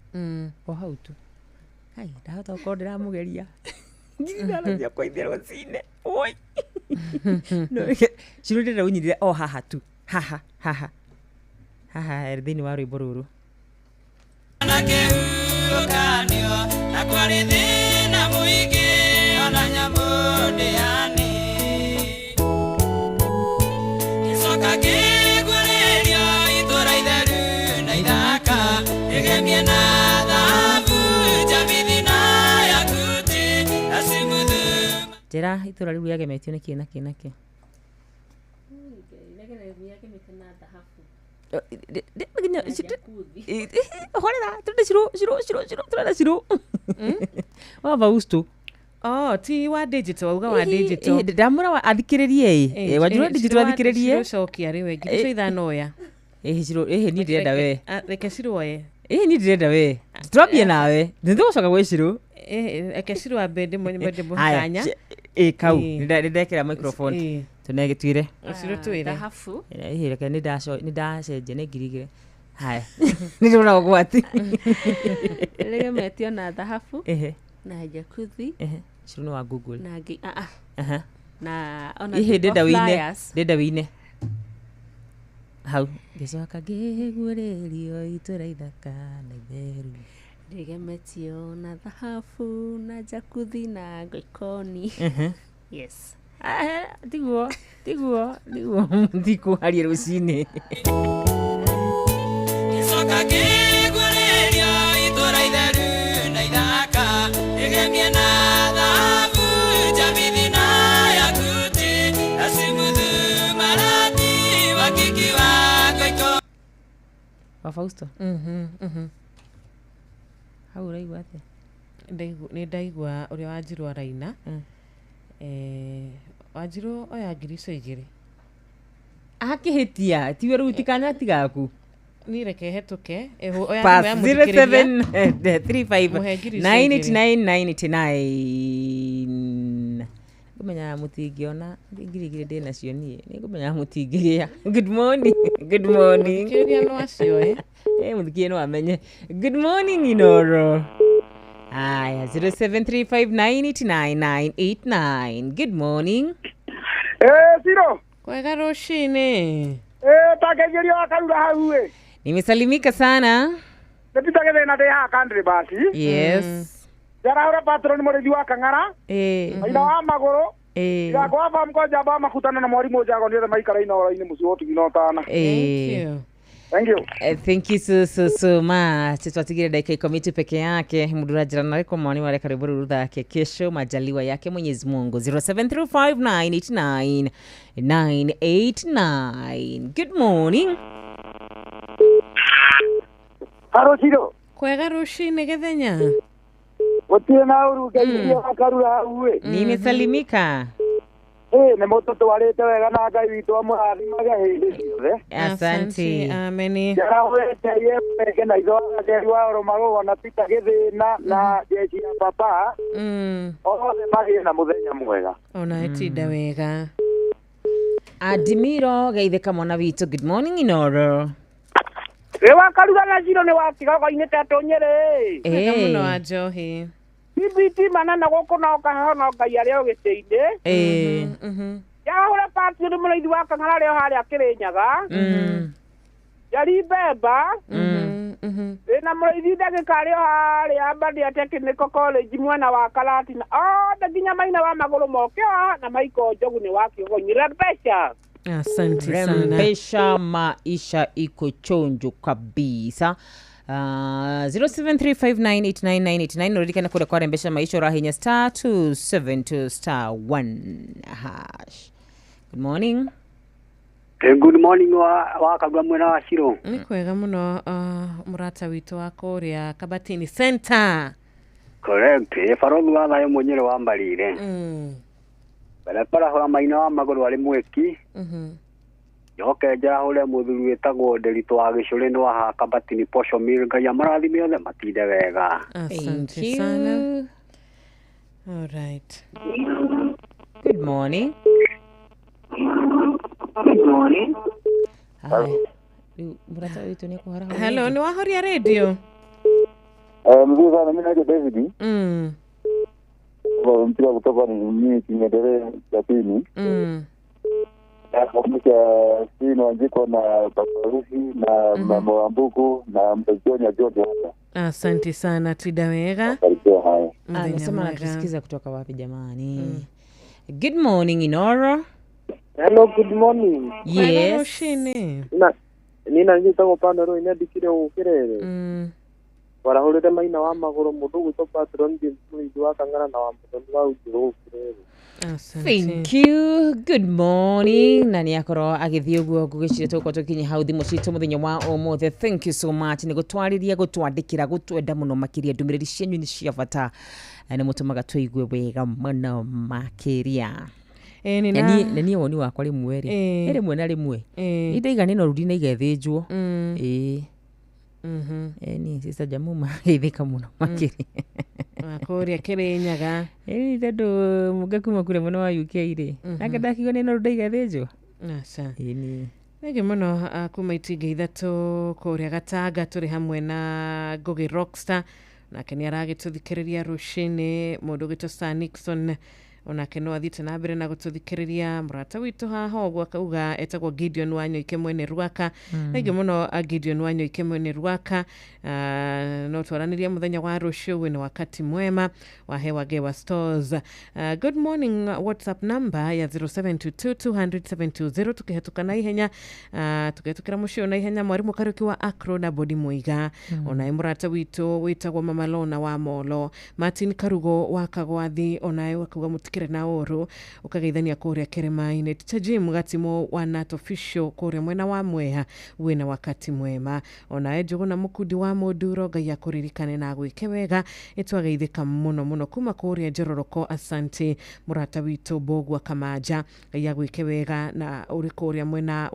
O hau tu. Hai, ndahota gũkorwo ndĩramũgeria. Ngiri ciakwa ithe rũcinĩ. Oi. No, Shiro ndĩrenda ũnyinire o haha tu. Haha, haha. Haha thĩinĩ wa rwĩmbo rũrũ. Na kĩhuhũkanio na kwarĩ thĩna mũingĩ ona nyamũ ndĩani gĩcoka kĩguũrĩrio itũũra itheru na ithaka rĩgemie na thahabu njabithi na yakuti na simuthu. Njĩra itũũra rĩu rĩagemetio nĩ kĩ na kĩ na kĩ? Horera tũrenda Shiro Shiro Shiro Shiro tũrenda Shiro wa Fausto. Oh, ti wa digital wauga wa digital. Ndamũra wa athikĩrĩrie ĩ wanjirwo digital athikĩrĩrie. Shiro cokia rĩu ngiri icio ithano oya. Shiro niĩ ndĩrenda we. Reke Shiro oye. Niĩ ndĩrenda we. Twambie nawe. Nĩtũgũcoka gwĩ Shiro. Reke Shiro ambe ndĩmũhe kanya. Kau nĩndekĩra microphone. Tunege twire. Shiro twire. Thahabu. Reke nĩndacenjia nĩ 2000. Haya. Nĩndĩrona ũgwati. Rĩgemetio na thahabu. Na jakuthi. Shiro nĩ wa Google. Na na ona ndĩrenda wĩine. Ndĩrenda wĩine. Hau. Ngĩcoka ngĩguũrĩrio itũũra ithaka na itheru. Rĩgemetio na thahabu na jakuthi na ngoikoni. Yes. Tiguo tiguo tiguo ndikũharia rũcinĩ. Gĩcoka kĩguũrĩrio itũũra itheru na ithaka rĩgemie na thahabu njabithi na yakuti na simuthu marati wakiki wa ngoikoni. Wa Fausto. Hau ũraigua atĩa? Nĩ ndaigua ũrĩa Wanjirũ araina. Wanjirũ oya ngiri icio igĩrĩ. Akĩhĩtia tiwe rĩu ti kanya ti gaku. Niĩ reke hetũke. Pass 0735 989 989. Ngũmenya mũtingĩona ngiri igĩrĩ ndĩ nacio niĩ. Nĩngũmenya mũtingĩgĩa. Good morning. Good morning. Mũthikĩrĩria no acioe. Mũthikĩrĩria no amenye. Good morning Inoro. Aya 0735989989. Good morning. Siro. Kwega rũcinĩ. Takegerio akarura hau ĩ. Nimesalimika sana. Nĩpita gĩthĩna ndĩ haha country basi. Yes. Njarahũra patron mũrĩithi wa Kang'ara. Maina wa magũrũ. Ndigakorwo wa mkonja ba makutana na mwarimũ Njago nĩ othe maikara Inooro-inĩ mũciĩ wa ũtugi na ũtana. Thank you. Thank you. Thank you so so so much. Twatigire dakika ikumi tu peke yake. Mudura jirani ariko mwani wale karibu rudhake kesho majaliwa yake Mwenyezi Mungu. 0735989989. Good morning. Haro Shiro. Kwega rũcinĩ gĩthenya. Gũtirĩ na ũru ngeithia akarura hau ĩ. Nimesalimika. Nĩ mũtũtwarĩte wega na Ngai witũ amũrathimage hĩndĩ ciothe. Asante. Ameni. Njarahũrĩte yemeke na itho wa wa Rũmarũgo na Peter Gĩthĩna na jeshi ya papa. Othe magĩe na mũthenya mwega. Ona etinda wega. Adimiro geithĩka mwana witũ. Good morning Inoro. Ĩ wakaruga na Shiro nĩ watigaga-inĩ tetũ Nyĩrĩ. Wega mũno wa Njohi. CBT manana gũkũ no kaheho no Ngai arĩa ũgĩtĩ-inĩ. Njahũre pati nĩ mũrĩithi wa Kang'ara rĩo harĩa Kĩrĩnyaga. Njari Mbemba. Wĩna mũrĩithi ndagĩka rĩo harĩa Mbadia Technical College mwena wa Karatina. Othe nginya Maina wa magũrũ moke haha na Michael Njogu nĩ wa Kĩogonyi. Rembesha. Asante sana. Rembesha maisha iko chonjo kabisa. 0735989989 uririkana kura kwa Rembesha maisha urahinya star 272 star 1 hash. Good morning. Good morning wa Kagwa mwena wa Shiro. Nĩ kwega mũno mũrata witũ wa kũrĩa Kabatini Center. Correct. Barothu wa thayũ mwenyere wa Mbarire. Barabara hora Maina wa magũrũ arĩ mweki. Njoke njahũre mũthuri wĩtagwo Nderitũ wa Gĩcũrĩ nĩ wa Kabatini Posho Mill. Ngai amarathime othe matinde wega. Asante sana. All right. Good morning. Good morning. Hi. Rĩu mũrata witũ nĩ ekũhara. Hello, nĩ wahoria radio? Mzuri sana, mimi naitwa David. Kwa mpira kutoka ni mimi Kingendere Japini. Nakumbuka Stephen Wanjiko na Babarusi na Mama Wambuku na Mtojonya George hapa. Asante sana, Tida wega. Karibia haya. Amesema anatusikiza kutoka wapi jamani? Good morning, Inoro. Hello, good morning. Yes. Nina njitagwo Pandoro inandikire gũkĩrere. Warahũrĩre maina wa magũrũ mũndũ ũgwĩtwo Patron James Mũrĩithi wa Kang'ara na wa Mũthoni wa Unjũrũ gũkĩrere. Thank you. Good morning. Na nĩ akorwo agĩthiĩ ũguo ngũgĩciria tũgũkorwo tũkinya hau thimũ citũ mũthenya wa ũmũthĩ. Thank you so much nĩ gũtwarĩria, gũtwandĩkĩra, gũtwenda mũno makĩria. Ndũmĩrĩri cianyu nĩ cia bata na nĩ mũtũmaga tũigue wega mũno makĩria. Na niĩ woni wakwa rĩmwe rĩ, rĩmwe na rĩmwe indaiga nĩ noru ndinaigethĩnjwo. Ĩĩ. Ni sister Jamuma geithĩka mũno makĩria. Kũrĩa Kĩrĩnyaga. Ĩĩ tondũ mũnga kuma kũrĩa mwena wa UK rĩ, nake ndakiuga nĩ noru ndaigathĩnjwo. Aca. Ĩĩ. Thengi mũno kuma itinga ithatũ kũrĩa Gatanga tũrĩ hamwe na Ngũgĩ Rockstar, nake nĩ aragĩtũthikĩrĩria rũcinĩ. Mũndũ ũgĩtwo Sir Nixon onake no athiĩte na mbere na gũtũthikĩrĩria. Mũrata witũ haha ũguo akauga etagwo Gideon Wanyoike mwene Ruaka. Thengi mũno Gideon Wanyoike mwene Ruaka. No twaranĩria mũthenya wa rũciũ wĩna wakati mwema wa Hewa Gewa Stores. Good morning, WhatsApp number ya 0722 200 720 tukĩhetũka na ihenya, tukĩhetũkĩra mũciĩ na ihenya. Mwarimũ Kariũki wa Akro na Bodi Mũiga, onaye mũrata witũ wĩtagwo Mama Lona wa Molo, Martin Karugo wa Kagwathi, onaye akauga mũtikĩre na ũru ũkageithania kũrĩa Kĩrĩma-inĩ. Teacher Jim Gatimo wa Nat Official kũrĩa mwena wa Mwea wĩna wakati mwema. Onaye Njũgũna Mũkundi wa Mũnduro, Ngai akũririkane na agwĩke wega. Nĩtwageithĩka mũno mũno kuma kũrĩa Njororoko. Asante mũrata witũ Mbũgua Kamanja, Ngai agwĩke wega na ũrĩ kũrĩa mwena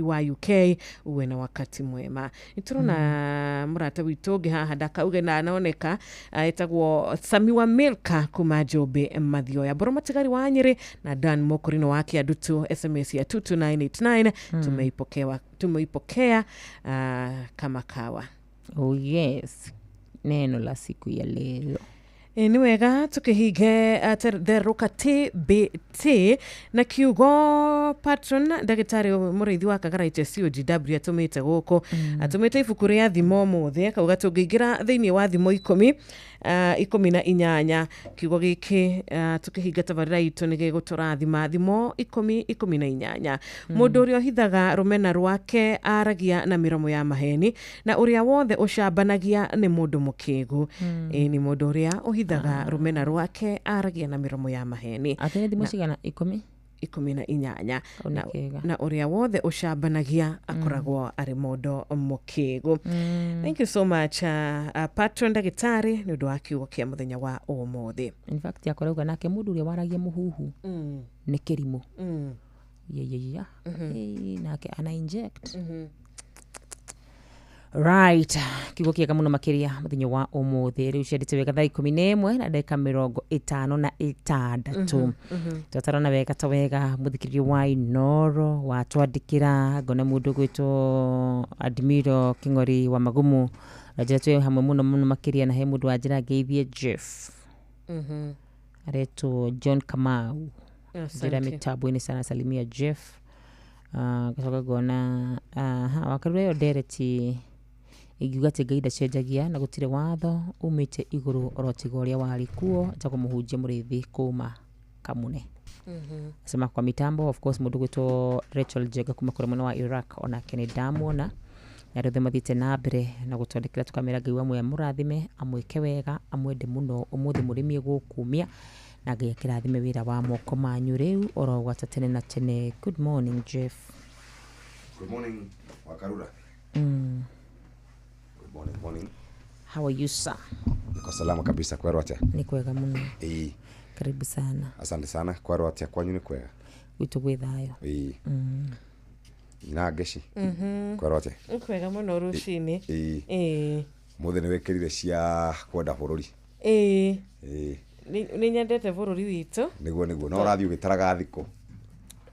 wa UK uwe na wakati mwema. Nĩtũrona mũrata witũ ũngĩ haha ndakauge na anoneka, etagwo Sami wa Milka kuma Njũmbĩ Mathioya. Boro Matigari wa Nyeri na Dan Mokorino wa Kiadutu, SMS ya 22989 tumeipokea kama kawa. Oh yes, neno la siku ya leo. Nĩ wega tũkĩhinge therũka TBT na kiugo patron ndagĩtarĩ mũrĩithi wa Kagara HSCOGW atũmĩte gũkũ. Atũmĩte ibuku rĩa thimo ũmũthĩ, akauga tũngĩingĩra thĩinĩ wa thimo 10:18 kiugo gĩkĩ tũkĩhinga tabarĩra itũ nĩ gĩgũtũrathima. Thimo 10:18. Mũndũ ũrĩa ũhithaga rũmena rwake aragia na mĩromo ya maheni, na ũrĩa wothe ũcambanagia nĩ mũndũ mũkĩgu. Ĩĩ nĩ mũndũ ũrĩa ũhithaga rũmena rwake aragia na mĩromo ya maheni. Atĩ nĩ thimo cigana? 10? 18. Na ũrĩa wothe ũcambanagia akoragwo arĩ mũndũ mũkĩgu. Thank you so much patron ndagĩtarĩ nĩ ũndũ wa kiugo kĩa mũthenya wa ũmũthĩ. In fact akorauga nake mũndũ ũrĩa waragia mũhuhu nĩ kĩrimũ. Yeah. Nake ana inject. Right, kiugo kĩega mũno makĩria mũthenya wa ũmũthĩ. Rĩu ciandĩte wega thaa 11 na ndagĩka 56. Twatarana wega ta wega mũthikĩrĩria wa Inoro watwandĩkĩra ngona mũndũ gwĩtwo Admiro King'ori wa Magumu na njĩra twĩ hamwe mũno mũno makĩria, na he mũndũ wa njĩra ngeithie Jeff. Aretwo John Kamau. Njĩra mĩtambo-inĩ sana, salimia Jeff. Ngacoka ngona wakarura ĩyo ndereti ingiuga atĩ Ngai ndacenjagia na gũtirĩ watho umĩte igũrũ oro tiga ũrĩa warĩ kuo. Njagwo mũhunjia mũrĩithi kuma Kamune. Sema kwa mitambo of course mũndũ gwĩtwo Rachel Jega kuma kũrĩa mwena wa Iraq, onake nĩ ndamuona na andũ othe mathiĩte na mbere na gũtwandĩkĩra tũkamera Ngai wa muoyo amũrathime, amwĩke wega, amwende mũno. Ũmũthĩ mũrĩmi gũkumia na Ngai akĩrathime wĩra wa moko manyu rĩu oro gwata tene na tene. Good morning Jeff. Good morning Wakarura. Good morning, morning. How are you sir? Niko salama kabisa, kwerwo atia? Ni kwega muno. Ĩĩ. Karibu sana. Asante sana. Kwerwo atia kwanyu nĩ kwega? Gwitũ gwĩ thayũ. Ĩĩ. Na ngeci. Kwerwo atia? Nĩ kwega mũno rũcinĩ. Ĩĩ. Ĩĩ. Mũthĩ nĩ wĩkĩrire cia kwenda bũrũri. Ĩĩ. Ĩĩ. Nĩ nyendete bũrũri witũ. Nĩguo no ũrathiĩ ũgĩtaraga thikũ.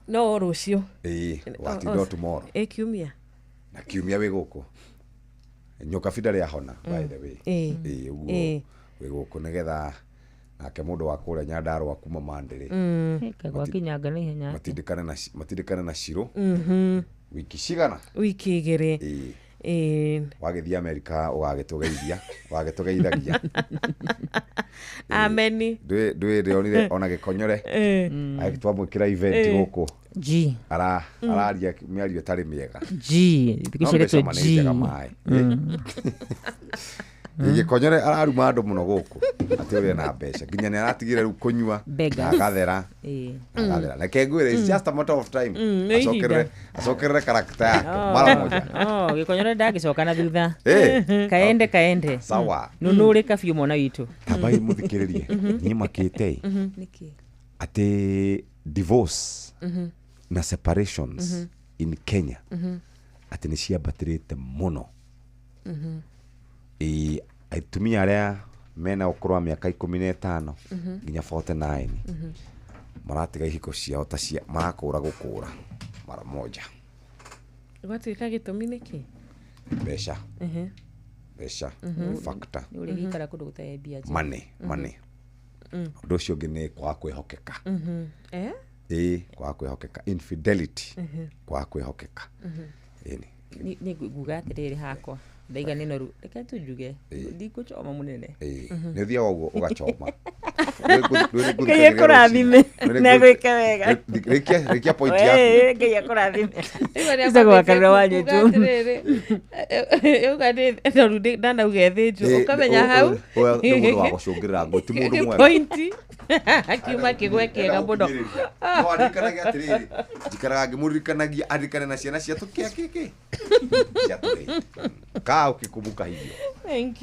No rũciũ. Ĩĩ, watinda tomorrow. Ĩ kiumia. Na kiumia wĩ gũkũ. Nyoka binda rĩahona, by the way. Ĩĩ, ũguo wĩ gũkũ nĩgetha nake mũndũ wa kũrĩa Nyandarũa kuma Mandĩrĩ Gwakinyanga na ihenya. Matindĩkane na Shiro. Wiki cigana? Wiki igĩrĩ. Ĩĩ. Wagĩthiĩ Amerika ũgagĩtũgeithia, ũgagĩtũgeithagia. Ameni. Ndwĩ ndĩronire ona gĩkonyore. Twamwĩkĩra event gũkũ. G. Araria mĩario ĩtarĩ mĩega. G. Thikũ ici ĩretwo G. Gĩkonyore araruma andũ mũno gũkũ atĩ ũrĩa na mbeca nginya nĩ aratigire rĩu kũnyua na agathera. Reke ngwĩre, it's just a matter of time. Acokerere character yake mara moja. Gĩkonyore ndangĩcoka na thutha. Kaende kaende. Sawa. Nũnũrĩka biũ mwana witũ. Tambai mũthikĩrĩrie niĩ makĩte atĩ divorce na separations in Kenya atĩ nĩ ciambatĩrĩte mũno. Atumia arĩa mena ũkũrũ wa mĩaka 15 nginya 49 maratiga ihiko ciao ta cia marakũra gũkũra mara moja. Gwatuĩka gĩtũmi nĩkĩ? Mbeca. Mbeca factor. Nĩ ũrĩgĩikara kũndũ gũtarĩ mbia njega. Money. Ũndũ ũcio ũngĩ nĩ kwaga kwĩhokeka. Ĩĩ, kwaga kwĩhokeka, infidelity, kwaga kwĩhokeka. Ĩni. Nĩ nguga atĩrĩrĩ hakwa ndaiga nĩ noru reke tu njuge ndikũchoma mũnene. Nĩ ũthiaga ũguo ũgachoma. Ngai akũrathime na gwĩke wega. Rĩkia point yaku. Ngai akũrathime. Ica gwakarĩra wa nyũtũ. Uga nĩ noru ndanauga ĩthĩnjwo ũkamenya hau. Nĩ mũndũ wa gũcũngĩrĩra ngũĩ, ti mũndũ mwega. Point. Akiuma kĩgwe kĩega mũno. No aririkanage atĩrĩrĩ, njikaraga ngĩmũririkanagia aririkane na ciana cia tũkĩa kĩkĩ. Cia tũhĩĩ. Kaa ũkĩkumbuka hivyo. Thank you.